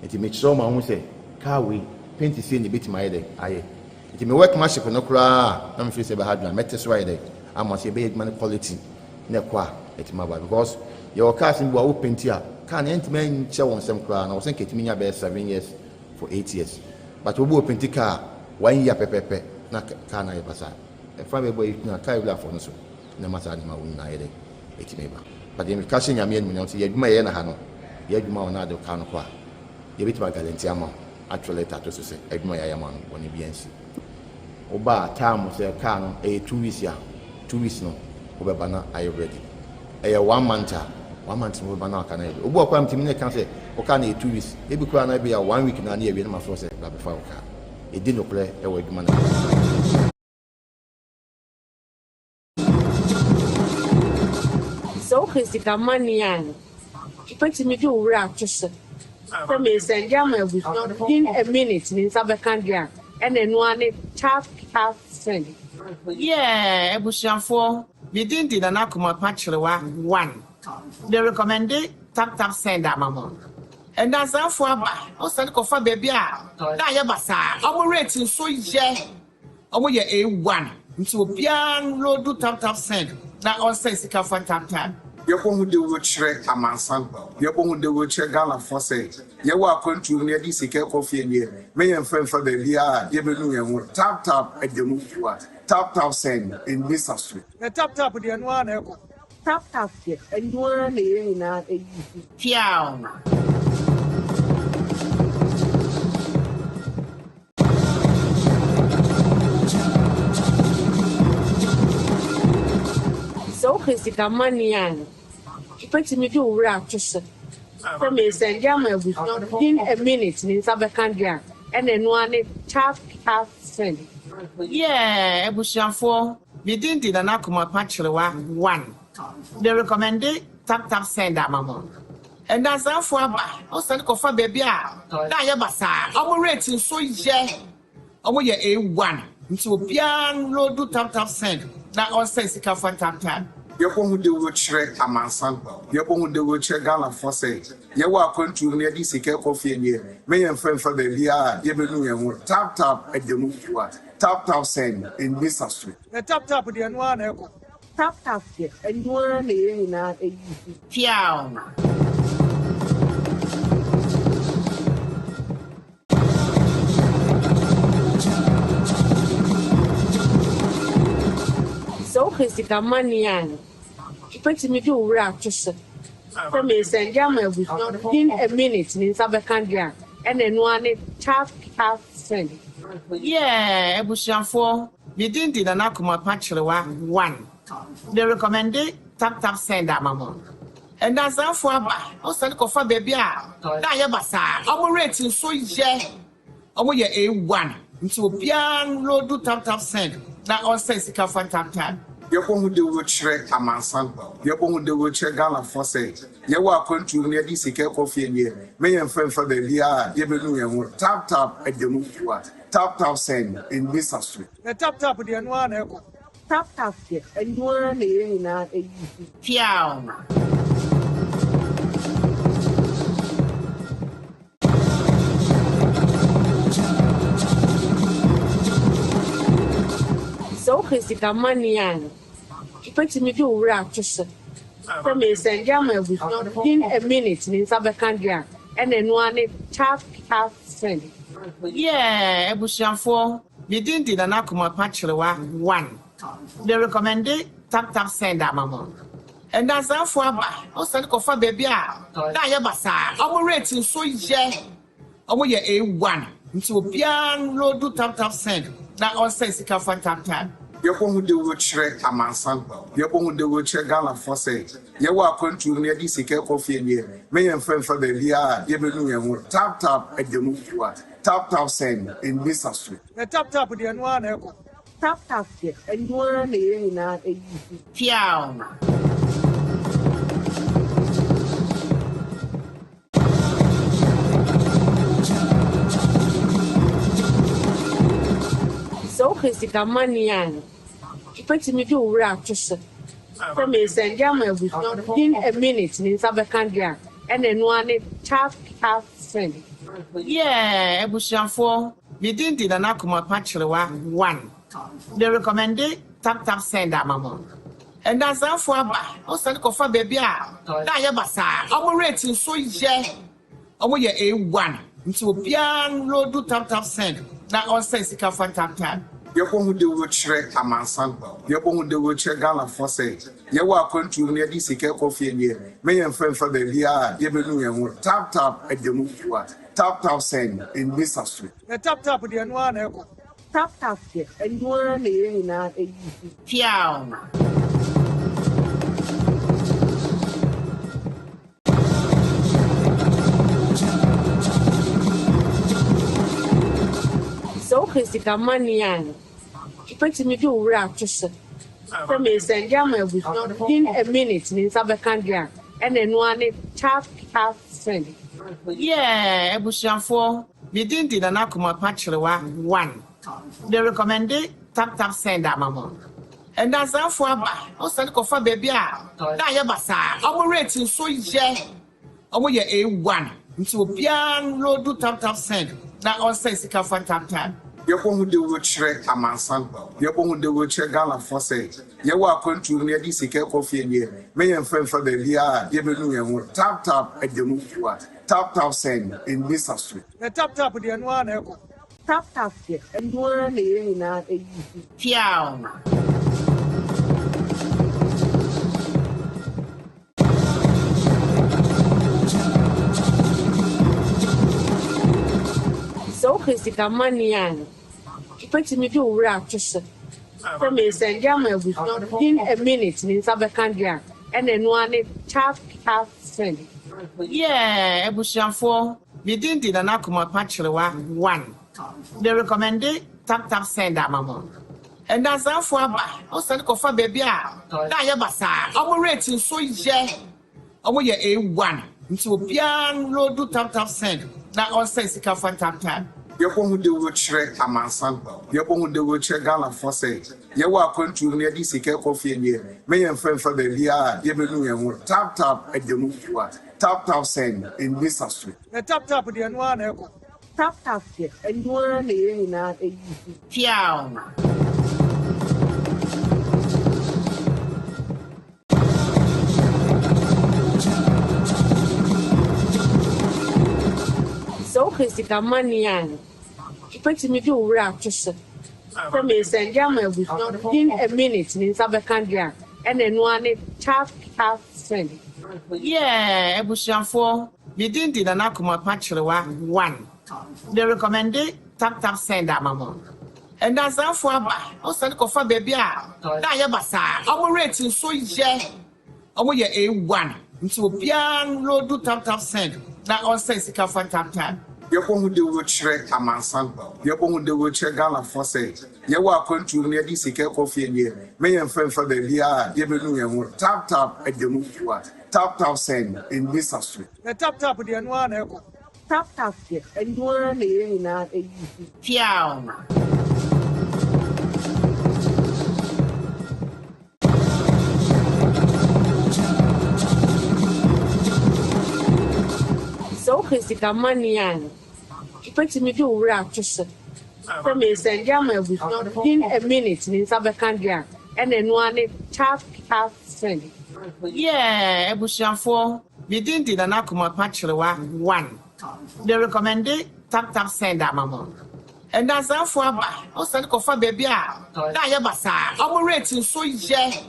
Nti mekyerɛ wo ma wohu sɛ car wei paint sei na ɛbɛtumi ayɛ dɛn ayɛ. Nti me workmanship no koraa a na mefeel sɛ ɛbɛha adwene a mɛte so ayɛ dɛn ama sɛ yɛbɛyɛ adwuma no quality. na ɛkɔ a ɛtumi aba because yɛwɔ cars no bi wɔ a wo painti a car no ɛntumi nkyɛ wɔn nsam koraa na wɔsɛ nka ɛtumi nya bɛyɛ 7 years for 8 years, but obi wɔ painti car one year pɛpɛpɛ na car no ayɛ basaa. Ɛfa bɛbɔ yi na car wurafoɔ no so na ɛma saa nneɛma wo nyinaa yɛ dɛ ɛtumi ba. But yɛn ka hyɛ Nyame animuonyam sɛ yɛ adwuma yɛyɛ no ha no, yɛ adwuma wɔ na ade car no kɔ a, yɛbɛtumi aguarantee ama wo, atwerɛ letter ato so sɛ adwuma yɛayɛ ama no bɔne bi ansi. Woba a time sɛ car no ɛyɛ 2 weeks a, 2 weeks no wobɛba na ayɛ ready. Ɛyɛ one month a, one month no wobɛba na aka no ayɛ ready. Obi wɔ koraa metumi ne ka sɛ wo car no yɛ 2 weeks, ebi koraa na ebi a one week na ne yɛwie no, ma frɛ sɛ bra bɛfa wo car. Ɛdi nokorɛ ɛwɔ adwuma no. Sɛ wopɛ sika money a, wobɛtumi de wo werɛ ato so sɛ meresɛnde ama abusua within a minute ne nsa bɛka deɛ a, ɛna ɛno ara ne tap tap send. Yeah abusuafoɔ, me din de Nana Kumapa Kyerewa one. Me recommende tap tap send ama mo. Nnansaafoɔ aba, wo sane kɔfa baabi a na ayɛ basaa. Ɔmo rate nso yɛ, ɔmo yɛ A1 nti obiara nloadu tap tap send na ɔnsɛn sika fa tap tap. Yɛbɔ ho dawuro kyerɛ amansan, yɛbɔ ho dawuro kyerɛ Ghanafoɔ sɛ yɛwɔ akwantuo mu na yɛde sika rekɔ fie deɛ, mɛ yɛmfa mfa baabiara a yɛbɛnu yɛn ho. Tap tap ɛda mu fua, tap tap send, ɛnni sa so. Na tap tap deɛ ɛno ara na ɛkɔ. Tap tap deɛ ɛno ara na yɛn nyinaa ɛyi. Piaw! Sɛ wopɛ sika money a, wobɛtumi de wo werɛ ato so sɛ meresɛnde ama abusua within a minute ne nsa bɛka deɛ a, ɛna ɛno ara ne tap tap send. Yeah abusuafoɔ, me din de Nana Kumapa Kyerewa one. Me recommende tap tap send ama mo. Nnansaafoɔ aba, wo sane kɔfa baabi a na ayɛ basaa. Ɔmo rate nso yɛ, ɔmo yɛ A1 nti obiara nloadu tap tap send na ɔnsɛn sika fa tap tap. Yɛbɔ ho dawuro kyerɛ amansan, yɛbɔ ho dawuro kyerɛ Ghanafoɔ sɛ yɛwɔ akwantuo mu na yɛde sika rekɔ fie deɛ, mɛ yɛmfa mfa baabiara a yɛbɛnu yɛn ho. Tap tap ɛda mu fua, tap tap send, ɛnni sa so. Na tap tap deɛ ɛno ara na ɛkɔ. Tap tap deɛ ɛno ara na yɛn nyinaa ɛyi. Piaw! Sɛ wopɛ sika money a, wobɛtumi de wo werɛ ato so sɛ meresɛnde ama abusua within a minute ne nsa bɛka deɛ a, ɛna ɛno ara ne tap tap send. Yeah abusuafoɔ, me din de Nana Kumapa Kyerewa one. Me recommende Tap Tap Send ama mo. Nnansafo aba, wɔsane kɔfa baabi a na ayɛ basaa. Wɔn rate nso yɛ, wɔyɛ A1. Nti obiara nloadu Tap Tap Send na ɔnsɛn sika fa Tap Tap. Yɛbɔ ho dawuro kyerɛ amansan, yɛbɔ ho dawuro kyerɛ Ghanafoɔ sɛ yɛwɔ akwantuo mu na yɛde sika kɔ fie deɛ, mɛ yɛmfa mfa baabiara a yɛbɛnu yɛn ho. Tap tap ɛda mu fua. Tap tap send, ɛnni sa so. Na tap tap deɛ ɛno ara na ɛkɔ. Tap tap deɛ ɛno ara na yɛn nyinaa use. Piaw! Sɛ wopɛ sika money a, wobɛtumi de wo werɛ ato so sɛ meresɛnde ama abusua within a minute me nsa bɛka deɛ a, ɛna ɛno ara ne tap tap send. Yeah abusuafoɔ me din de Nana Kumapa Kyerewa one me recommende tap tap send ama mo Nnansafo aba wo sane kɔfa baabi a na ayɛ basaa ɔmo rate nso yɛ ɔmo yɛ A one nti obiara nloadu tap tap send na ɔnsɛn sika fa tap tap. Yɛbɔ ho dawuro kyerɛ amansan, yɛbɔ ho dawuro kyerɛ Ghanafoɔ sɛ yɛwɔ akwantuo mu na yɛde sika kɔ fie deɛ, mɛ yɛmfa mfa baabiara a yɛbɛnu yɛn ho. Tap tap ɛda mu fua. Tap tap send, ɛnni sa so. Na tap tap deɛ ɛno ara na ɛkɔ. Tap tap deɛ ɛno ara na yɛn nyinaa use. Piaw! Sɛ wopɛ sika money a, wobɛtumi de wo werɛ ato so sɛ meresɛnde ama abusua within a minute me nsa bɛka deɛ a, ɛna ɛno ara ne tap tap send. Yeah abusuafoɔ me din de Nana Kumapa Kyerewa one me recommende tap tap send ama mo Nnansafo aba wɔsane kɔfa baabi a na ayɛ basaa wɔn rate nso yɛ Ɔmo yɛ A one nti obiara nloadu tap tap send na ɔnsɛn sika fa tap tap. Yɛbɔ ho dawuro kyerɛ amansan, yɛbɔ ho dawuro kyerɛ Ghanafoɔ sɛ yɛwɔ akwantuo mu na yɛde sika kɔ fie deɛ, mɛ yɛmfa mfa baabiara a yɛbɛnu yɛn ho. Tap tap ɛda mu fua. Tap tap send, ɛnni sa so. Na tap tap deɛ ɛno ara na ɛkɔ. Tap tap deɛ ɛno ara na yɛn nyinaa use. Piaw! Sɛ wopɛ sika money a, wobɛtumi de wo werɛ ato so sɛ meresɛnde ama abusua within a minute me nsa bɛka deɛ a, ɛna ɛno ara ne tap tap send. Yeah abusuafoɔ me din de Nana Kumapa Kyerewa one me recommende tap tap send ama mo Nnansafo aba wɔsane kɔfa baabi a na ayɛ basaa wɔn rate nso yɛ wɔn yɛ A one nti obiara nloadu tap tap send na ɔnsɛn sika fa tap tap. Yɛbɔ ho dawuro kyerɛ amansan, yɛbɔ ho dawuro kyerɛ Ghanafoɔ sɛ yɛwɔ akwantuo mu na yɛde sika kɔ fie deɛ, mɛ yɛmfa mfa baabiara a yɛbɛnu yɛn ho. Tap tap ɛda mu fua. Tap tap send, ɛnni sa so. Na tap tap deɛ ɛno ara na ɛkɔ. Tap tap deɛ ɛno ara na yɛn nyinaa use. Piaw! Sɛ wopɛ sika money a, wobɛtumi de wo werɛ ato so sɛ meresɛnde ama abusua within a minute me nsa bɛka deɛ a, ɛna ɛno ara ne tap tap send. Yeah abusuafoɔ me din de Nana Kumapa Kyerewa one me recommende tap tap send ama mo Nnansafo aba wɔsane kɔfa baabi a na ayɛ basaa wɔn rate nso yɛ wɔn yɛ A one nti obiara nloadu tap tap send na ɔnsɛn sika fa tap tap. Yɛbɔ ho dawuro kyerɛ amansan, yɛbɔ ho dawuro kyerɛ Ghanafoɔ sɛ yɛwɔ akwantuo mu na yɛde sika kɔ fie deɛ, mɛ yɛmfa mfa baabiara a yɛbɛnu yɛn ho. Tap tap ɛda mu fua. Tap tap send, ɛnni sa so. Na tap tap deɛ ɛno ara na ɛkɔ. Tap tap deɛ ɛno ara na yɛn nyinaa use. Piaw! Sɛ wopɛ sika money a, wobɛtumi de wo werɛ ato so sɛ meresɛnde ama abusua within a minute me nsa bɛka deɛ a, ɛna ɛno ara ne tap tap send. Yeah abusuafoɔ me din de Nana Kumapa Kyerewa one me recommende tap tap send ama mo Nnansafo aba wɔsane kɔfa baabi a na ayɛ basaa wɔn rate nso yɛ. Ɔmo yɛ A one nti obiara nloadu tap tap send na ɔnsɛn sika fa tap tap. Yɛbɔ ho dawuro kyerɛ amansan. Yɛbɔ ho dawuro kyerɛ Ghanafoɔ sɛ yɛwɔ akwantuo mu na yɛde sika kɔ fie deɛ, mɛ yɛmfa mfa baabiara a yɛbɛnu yɛn ho. Tap tap ɛda mu fua. Tap tap send ɛnni sa so. Na tap tap deɛ ɛno ara na ɛkɔ. Tap tap deɛ ɛno ara na yɛn nyinaa use. Piaw. Sɛ wopɛ sika money a, wobɛtumi de wo werɛ ato so sɛ meresɛnde ama abusua within a minute ne nsa bɛka deɛ a, ɛna ɛno ara ne tap tap send. Yeah abusuafoɔ, me din de Nana Kumapa Kyerewa one, me recommende tap tap send ama mo. Nnansafo aba, wɔsan kɔfa baabi a na ayɛ basaa. Wɔn rate nso yɛ,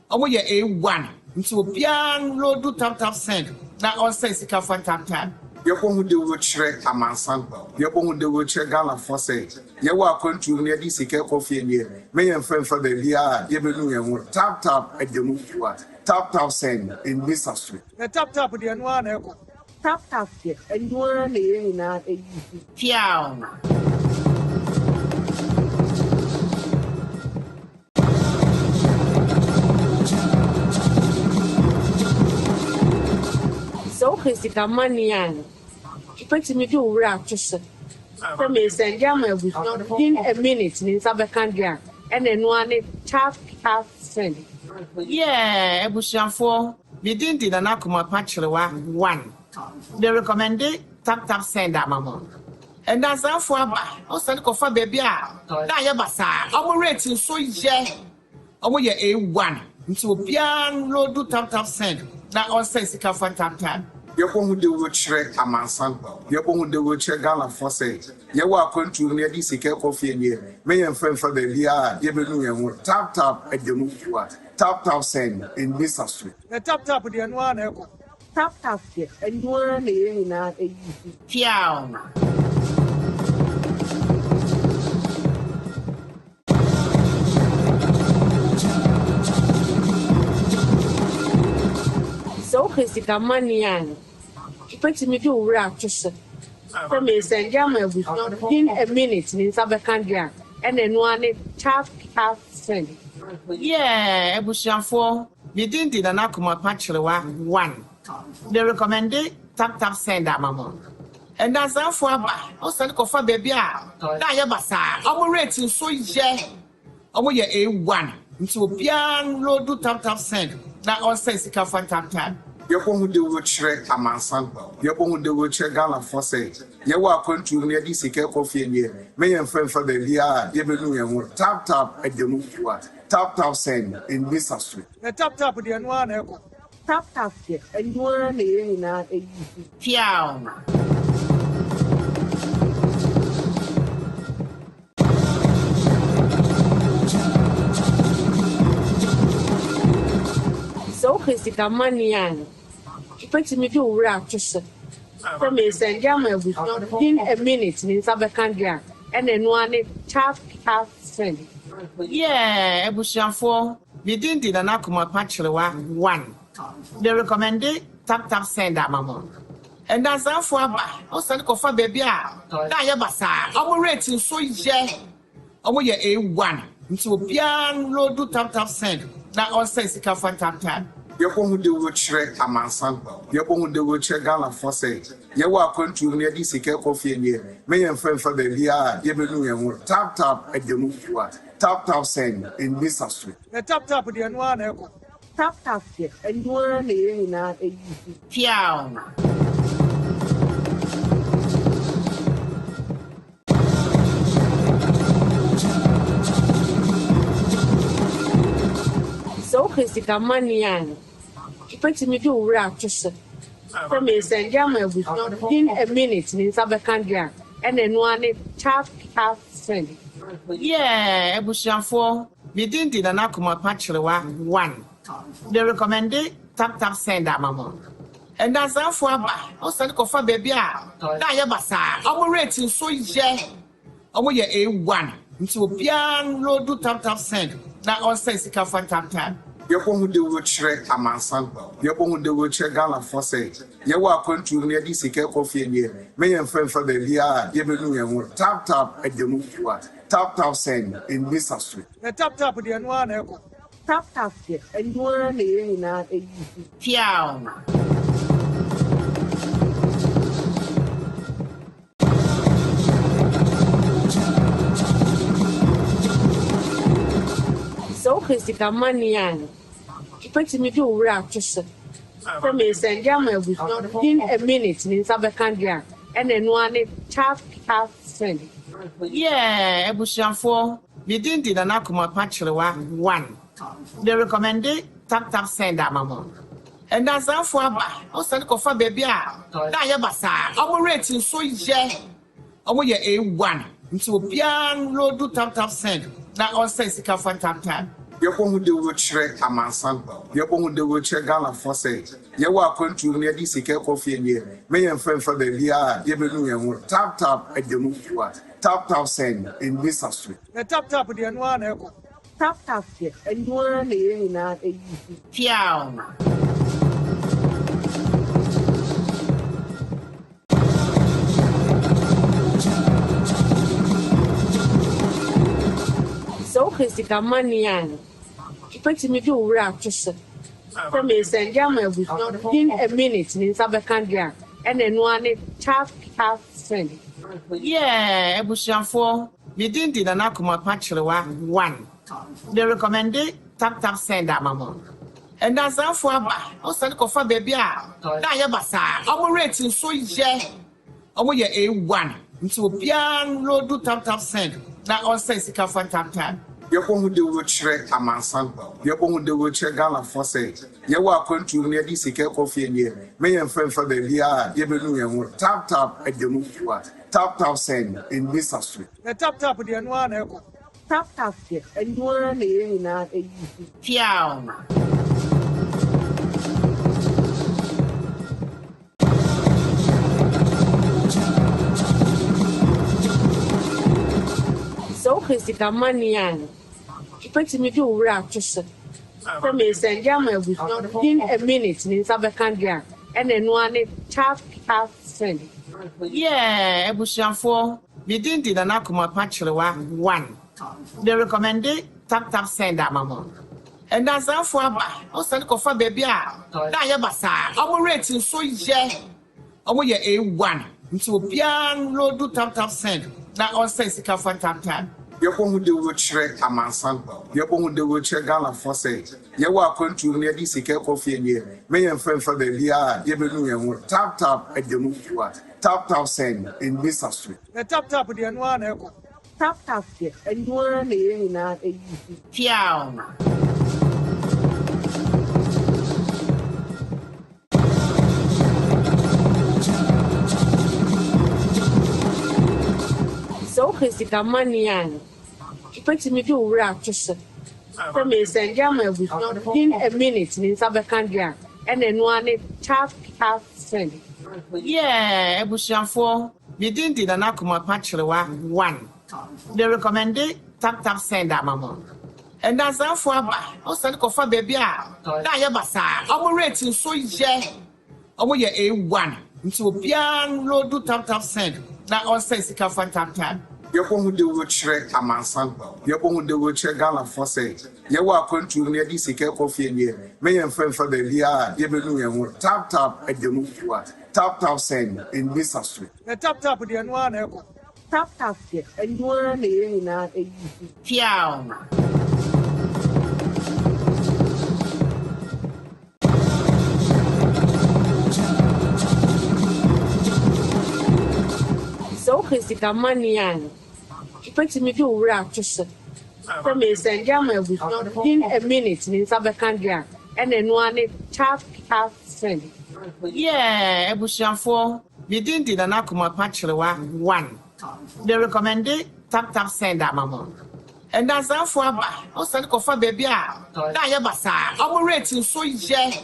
wɔn yɛ A1. Nti obiara nloadu tap tap send na ɔnsɛn sika fa tap tap. Yɛbɔ ho dawuro kyerɛ amansan. Yɛbɔ ho dawuro kyerɛ Ghanafoɔ sɛ yɛwɔ akwantuo mu na yɛde sika kɔ fie deɛ, mɛ yɛmfa mfa baabiara a yɛbɛnu yɛn ho. Tap tap ɛda mu fua. Tap tap send ɛnni sa so. Na tap tap deɛ ɛno ara na ɛkɔ. Tap tap deɛ ɛno ara na yɛn nyinaa use. Piaw. Sɛ wopɛ sika money a, wobɛtumi de wo werɛ ato so sɛ meresɛnde ama abusua within a minute ne nsa bɛka deɛ a, ɛna ɛno ara ne tap tap send. Yeah abusuafoɔ, Me din de Nana Kumapa Kyerewa one, me recommende tap tap send ama mo. Nnansafo aba, wɔsan kɔfa baabi a na ayɛ basaa. Wɔn rate nso yɛ, wɔn yɛ A1 nti obiara nloadu tap tap send na ɔnsɛn sika fa tap tap. Yɛbɔ ho dawuro kyerɛ amansan. Yɛbɔ ho dawuro kyerɛ Ghanafoɔ sɛ yɛwɔ akwantuo mu na yɛde sika kɔ fie deɛ, mɛ yɛmfa mfa baabiara a yɛbɛnu yɛn ho. Tap tap ɛda mu fua. Tap tap send ɛnni sa so. Na tap tap deɛ ɛno ara na ɛkɔ. Tap tap deɛ ɛno ara na yɛn nyinaa use. Piaw. Sɛ wopɛ sika money a, wobɛtumi de wo werɛ ato so sɛ meresɛnde ama abusua within a minute ne nsa bɛka deɛ a, ɛna ɛno ara ne tap tap send. Yeah abusuafoɔ, me din de Nana Kumapa Kyerewa one, me recommende tap tap send ama mo. Nnansafo aba, wɔsan kɔfa baabi a na ayɛ basaa. Wɔn rate nso yɛ, wɔn yɛ A1 nti obiara nloadu tap tap send na ɔnsɛn sika fa tap tap. Yɛbɔ ho dawuro kyerɛ amansan. Yɛbɔ ho dawuro kyerɛ Ghanafoɔ sɛ yɛwɔ akwantuo mu na yɛde sika kɔ fie deɛ, mɛ yɛmfa mfa baabiara a yɛbɛnu yɛn ho. Tap tap ɛda mu fua. Tap tap send ɛnni sa so. Na tap tap deɛ ɛno ara na ɛkɔ. Tap tap deɛ ɛno ara na yɛn nyinaa use. Piaw. Sɛ wopɛ sika money a, wobɛtumi de wo werɛ ato so sɛ meresɛnde ama abusua within a minute ne nsa bɛka deɛ a, ɛna ɛno ara ne tap tap send. Yeah abusuafoɔ, me din de Nana Kumapa Kyerewa one, me recommende tap tap send ama mo. Nnansafo aba, wɔsan kɔfa baabi a na ayɛ basaa. Wɔn rate nso yɛ, wɔn yɛ A1 nti obiara nloadu tap tap send na ɔnsɛn sika fa tap tap. Yɛbɔ ho dawuro kyerɛ amansan. Yɛbɔ ho dawuro kyerɛ Ghanafoɔ sɛ yɛwɔ akwantuo mu na yɛde sika kɔ fie deɛ, mɛ yɛmfa mfa baabiara a yɛbɛnu yɛn ho. Tap tap ɛda mu fua. Tap tap send ɛnni sa so. Na tap tap deɛ ɛno ara na ɛkɔ. Tap tap deɛ ɛno ara na yɛn nyinaa use. Piaw. Sɛ wopɛ sika money a, wobɛtumi de wo werɛ ato so sɛ meresɛnde ama abusua within a minute ne nsa bɛka deɛ a, ɛna ɛno ara ne tap tap send. Yeah abusuafoɔ, me din de Nana Kumapa Kyerewa one, me recommende tap tap send ama mo. Nnansafo aba, wɔsan kɔfa baabi a na ayɛ basaa. Wɔn rate nso yɛ, wɔn yɛ A1 nti obiara nloadu tap tap send na ɔnsɛn sika fa tap tap. Yɛbɔ ho dawuro kyerɛ amansan. Yɛbɔ ho dawuro kyerɛ Ghanafoɔ sɛ yɛwɔ akwantuo mu na yɛde sika kɔ fie deɛ, mɛ yɛmfa mfa baabiara a yɛbɛnu yɛn ho. Tap tap ɛda mu fua. Tap tap send, ɛnni sa so. Na tap tap deɛ ɛno ara na ɛkɔ. Tap tap deɛ ɛno ara na yɛn nyinaa ɛyi. Piaw. Sɛ wopɛ sika money a, wobɛtumi de wo werɛ ato so sɛ meresɛnde ama abusua within a minute me nsa bɛka deɛ a, ɛna ɛno ara ne tap tap send. Yeah abusuafoɔ me din de Nana Kumapa Kyerewa one me recommende tap tap send ama mo Nnansaafoɔ aba wo sane kɔfa baabi a na ayɛ basaa ɔmo rate nso yɛ ɔmo yɛ A1 nti obiara nloadu tap tap send na ɔnsɛn sika fa tap tap. Yɛbɔ ho dawuro kyerɛ amansan. Yɛbɔ ho dawuro kyerɛ Ghanafoɔ sɛ yɛwɔ akwantuo mu na yɛde sika kɔ fie deɛ, mɛ yɛmfa mfa baabiara a yɛbɛnu yɛn ho. Tap tap ɛda mu fua. Tap tap send, ɛnni sa so. Na tap tap deɛ ɛno ara na ɛkɔ. Tap tap deɛ ɛno ara na yɛn nyinaa ɛyi. Piaw. Sɛ wopɛ sika money a, wobɛtumi de wo werɛ ato so sɛ meresɛnde ama abusua within a minute me nsa bɛka deɛ a, ɛna ɛno ara ne tap tap send. Yeah abusuafoɔ me din de Nana Kumapa Kyerewa one me recommende tap tap send ama mo Nnansaafoɔ aba wo sane kɔfa baabi a na ayɛ basaa ɔmo rate nso yɛ ɔmo yɛ A1 nti obiara nloadu tap tap send na ɔnsɛn sika fa tap tap. Yɛbɔ ho dawuro kyerɛ amansan. Yɛbɔ ho dawuro kyerɛ Ghanafoɔ sɛ yɛwɔ akwantuo mu na yɛde sika kɔ fie deɛ, mɛ yɛmfa mfa baabiara a yɛbɛnu yɛn ho. Tap tap ɛda mu fua. Tap tap send, ɛnni sa so. Na tap tap deɛ ɛno ara na ɛkɔ. Tap tap deɛ ɛno ara na yɛn nyinaa ɛyi. Piaw. Sɛ wopɛ sika money a, wobɛtumi de wo werɛ ato so sɛ meresɛnde ama abusua within a minute me nsa bɛka deɛ a, ɛna ɛno ara ne tap tap send. Yeah abusuafoɔ me din de Nana Kumapa Kyerewa one me recommende tap tap send ama mo Nnansaafoɔ aba wo sane kɔfa baabi a na ayɛ basaa ɔmo rate nso yɛ ɔmo yɛ A1 nti obiara nloadu tap tap send na ɔnsɛn sika fa tap tap. Yɛbɔ ho dawuro kyerɛ amansan. Yɛbɔ ho dawuro kyerɛ Ghanafoɔ sɛ yɛwɔ akwantuo mu na yɛde sika kɔ fie deɛ, mɛ yɛmfa mfa baabiara a yɛbɛnu yɛn ho. Tap tap ɛda mu fua. Tap tap send, ɛnni sa so. Na tap tap deɛ ɛno ara na ɛkɔ. Tap tap deɛ ɛno ara na yɛn nyinaa ɛyi. Piaw. Sɛ wopɛ sika money a, wobɛtumi de wo werɛ ato so sɛ meresɛnde ama abusua within a minute me nsa bɛka deɛ a, ɛna ɛno ara ne tap tap send. Yeah abusuafoɔ me din de Nana Kumapa Kyerewa one me recommende tap tap send ama mo Nnansaafoɔ aba wo sane kɔfa baabi a na ayɛ basaa ɔmo rate nso yɛ ɔmo yɛ A1 nti obiara nloadu tap tap send na ɔnsɛn sika fa tap tap. Yɛbɔ ho dawuro kyerɛ amansan. Yɛbɔ ho dawuro kyerɛ Ghanafoɔ sɛ yɛwɔ akwantuo mu na yɛde sika kɔ fie deɛ, mɛ yɛmfa mfa baabiara a yɛbɛnu yɛn ho. Tap tap ɛda mu fua. Tap tap send, ɛnni sa so. Na tap tap deɛ ɛno ara na ɛkɔ. Tap tap deɛ ɛno ara na yɛn nyinaa ɛyi. Piaw. Sɛ wopɛ sika money a, wobɛtumi de wo werɛ ato so sɛ meresɛnde ama abusua within a minute me nsa bɛka deɛ a, ɛna ɛno ara ne tap tap send. Yeah abusuafoɔ me din de Nana Kumapa Kyerewa one me recommende tap tap send ama mo Nnansaafoɔ aba wo sane kɔfa baabi a na ayɛ basaa ɔmo rate nso yɛ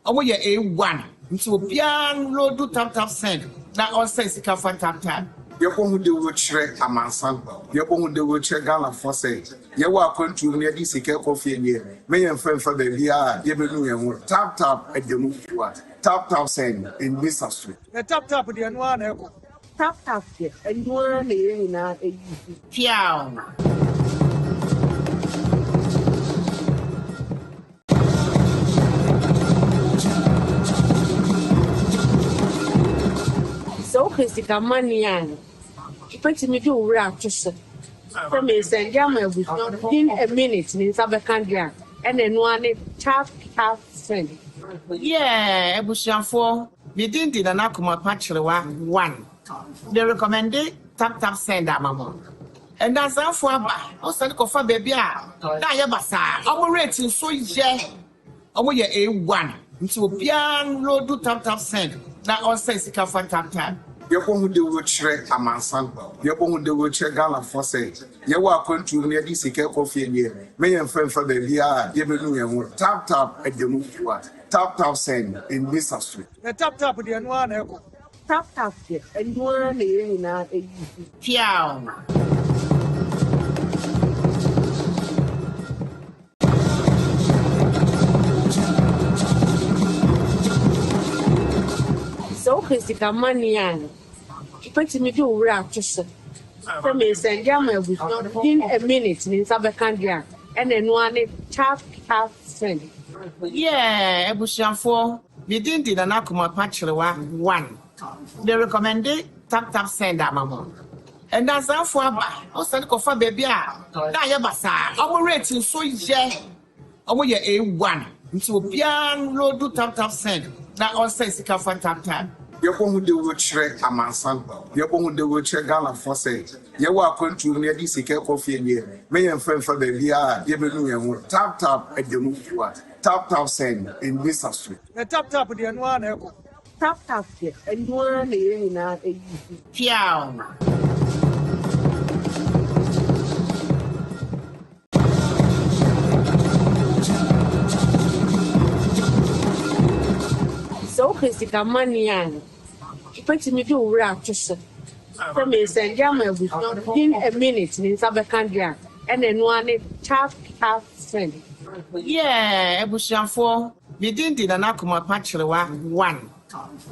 ɔmo yɛ A1 nti obiara nloadu tap tap send na ɔnsɛn sika fa tap tap. Yɛbɔ ho dawuro kyerɛ amansan. Yɛbɔ ho dawuro kyerɛ Ghanafoɔ sɛ yɛwɔ akwantuo mu na yɛde sika kɔ fie deɛ, mɛ yɛmfa mfa baabiara a yɛbɛnu yɛn ho. Tap tap ɛda mu wa. Tap tap send, ɛnni sa so. Na tap tap deɛ ɛno ara na ɛkɔ. Tap tap deɛ ɛno ara na yɛn nyinaa use. Piaw! Sɛ wopɛ sika money a, wobɛtumi de wo werɛ ato so sɛ meresɛnde ama abusua within a minute me nsa bɛka deɛ a, ɛna ɛno ara ne tap tap send. Yeah abusuafoɔ me din de Nana Kumapa Kyerewa one me recommende tap tap send ama mo Nnansaafoɔ aba wo sane kɔfa baabi a na ayɛ basaa ɔmo rate nso yɛ Ɔmo yɛ A one nti obiara nloadu tap tap send na ɔnsɛn sika fa tap tap. Yɛbɔ ho dawuro kyerɛ amansan. Yɛbɔ ho dawuro kyerɛ Ghanafoɔ sɛ yɛwɔ akwantuo mu na yɛde sika kɔ fie deɛ, mɛ yɛmfa mfa baabiara a yɛbɛnu yɛn ho. Tap tap ɛda mu wa. Tap tap send, ɛnni sa so. Na tap tap deɛ ɛno ara na ɛkɔ. Tap tap deɛ ɛno ara na yɛn nyinaa use. Piaw! Sɛ wopɛ sika money a, wobɛtumi de wo werɛ ato so sɛ meresɛnde ama abusua within a minute me nsa bɛka deɛ a, ɛna ɛno ara ne tap tap send. Yeah abusuafoɔ me din de Nana Kumapa Kyerewa one me recommende tap tap send ama mo Nnansaafoɔ aba wo sane kɔfa baabi a na ayɛ basaa ɔmo rate nso yɛ ɔmo yɛ A one nti obiara nloadu tap tap send na ɔnsɛn sika fa tap tap. Yɛbɔ ho dawuro kyerɛ amansan. Yɛbɔ ho dawuro kyerɛ Ghanafoɔ sɛ yɛwɔ akwantuo mu na yɛde sika kɔ fie deɛ, mɛ yɛmfa mfa baabiara a yɛbɛnu yɛn ho. Tap tap ɛda mu wa. Tap tap send, ɛnni sa so. Na tap tap deɛ ɛno ara na ɛkɔ. Tap tap deɛ ɛno ara na yɛn nyinaa use. Piaw! Sɛ wopɛ sika money a, wobɛtumi de wo werɛ ato so sɛ meresɛnde ama abusua within a minute me nsa bɛka deɛ a, ɛna ɛno ara ne tap tap send. Yeah abusuafoɔ Me din de Nana Kumapa Kyerewa one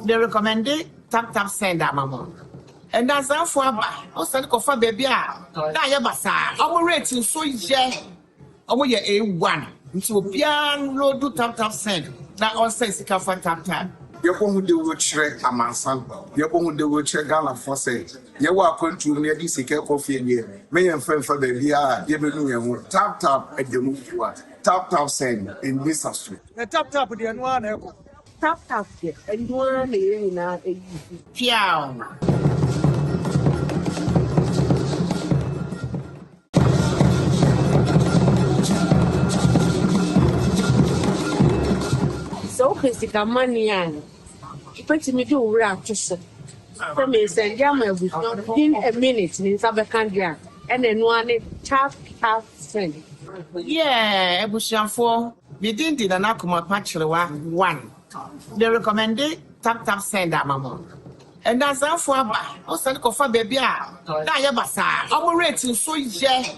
me recommende tap tap send ama mo Nnansaafoɔ aba wo sane kɔfa baabi a na ayɛ basaa ɔmo rate nso yɛ ɔmo yɛ A one nti obiara nloadu tap tap send na ɔnsɛn sika fa tap tap. Yɛbɔ ho dawuro kyerɛ amansan. Yɛbɔ ho dawuro kyerɛ Ghanafoɔ sɛ yɛwɔ akwantuo mu na yɛde sika kɔ fie deɛ, mɛ yɛmfa mfa baabiara a yɛbɛnu yɛn ho. Tap tap ɛda mu wa. Tap tap send, ɛnni sa so. Na tap tap deɛ ɛno ara na ɛkɔ. Tap tap deɛ ɛno ara na yɛn nyinaa use. Piaw! Sɛ wopɛ sika money a, wobɛtumi de wo werɛ ato so sɛ meresɛnde ama abusua within a minute me nsa bɛka deɛ a, ɛna ɛno ara ne tap tap send. Yeah abusuafoɔ me din de Nana Kumapa Kyerewa one me recommende tap tap send ama mo Nnansaafoɔ aba wo sane kɔfa baabi a na ayɛ basaa ɔmo rate nso yɛ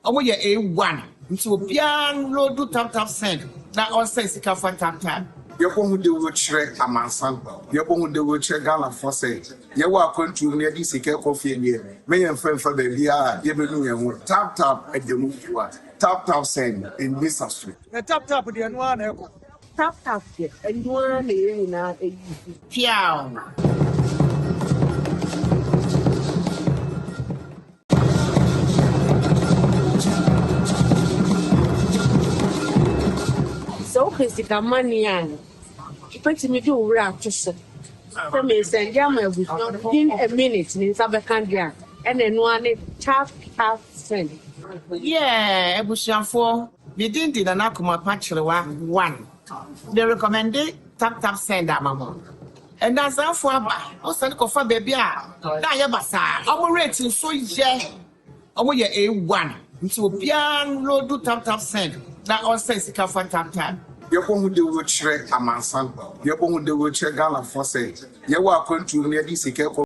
Ɔmo yɛ A one nti obiara nloadu tap tap send na ɔnsɛn sika fa tap tap. Yɛbɔ ho dawuro kyerɛ amansan. Yɛbɔ ho dawuro kyerɛ Ghanafoɔ sɛ yɛwɔ akwantuo mu na yɛde sika kɔ fie deɛ, mɛ yɛmfa mfa baabiara a yɛbɛnu yɛn ho. Tap tap ɛda mu wa. Tap tap send, ɛnni sa so. Na tap tap deɛ ɛno ara na ɛkɔ. Tap tap deɛ ɛno ara na yɛn nyinaa use. Piaw! Sɛ wopɛ sika money a, wobɛtumi de wo werɛ ato so sɛ meresɛnde ama abusua within a minute me nsa bɛka deɛ a, ɛna ɛno ara ne tap tap send. Yeah abusuafoɔ me din de Nana Kumapa Kyerewa one me recommende tap tap send ama mo Nnansaafoɔ aba wo sane kɔfa baabi a na ayɛ basaa ɔmo rate nso yɛ ɔmo yɛ A one nti obiara nloadu tap tap send na ɔnsɛn sika fa tap tap. Yɛbɔ ho dawuro kyerɛ amansan. Yɛbɔ ho dawuro kyerɛ Ghanafoɔ sɛ yɛwɔ akwantuo mu na yɛde sika kɔ.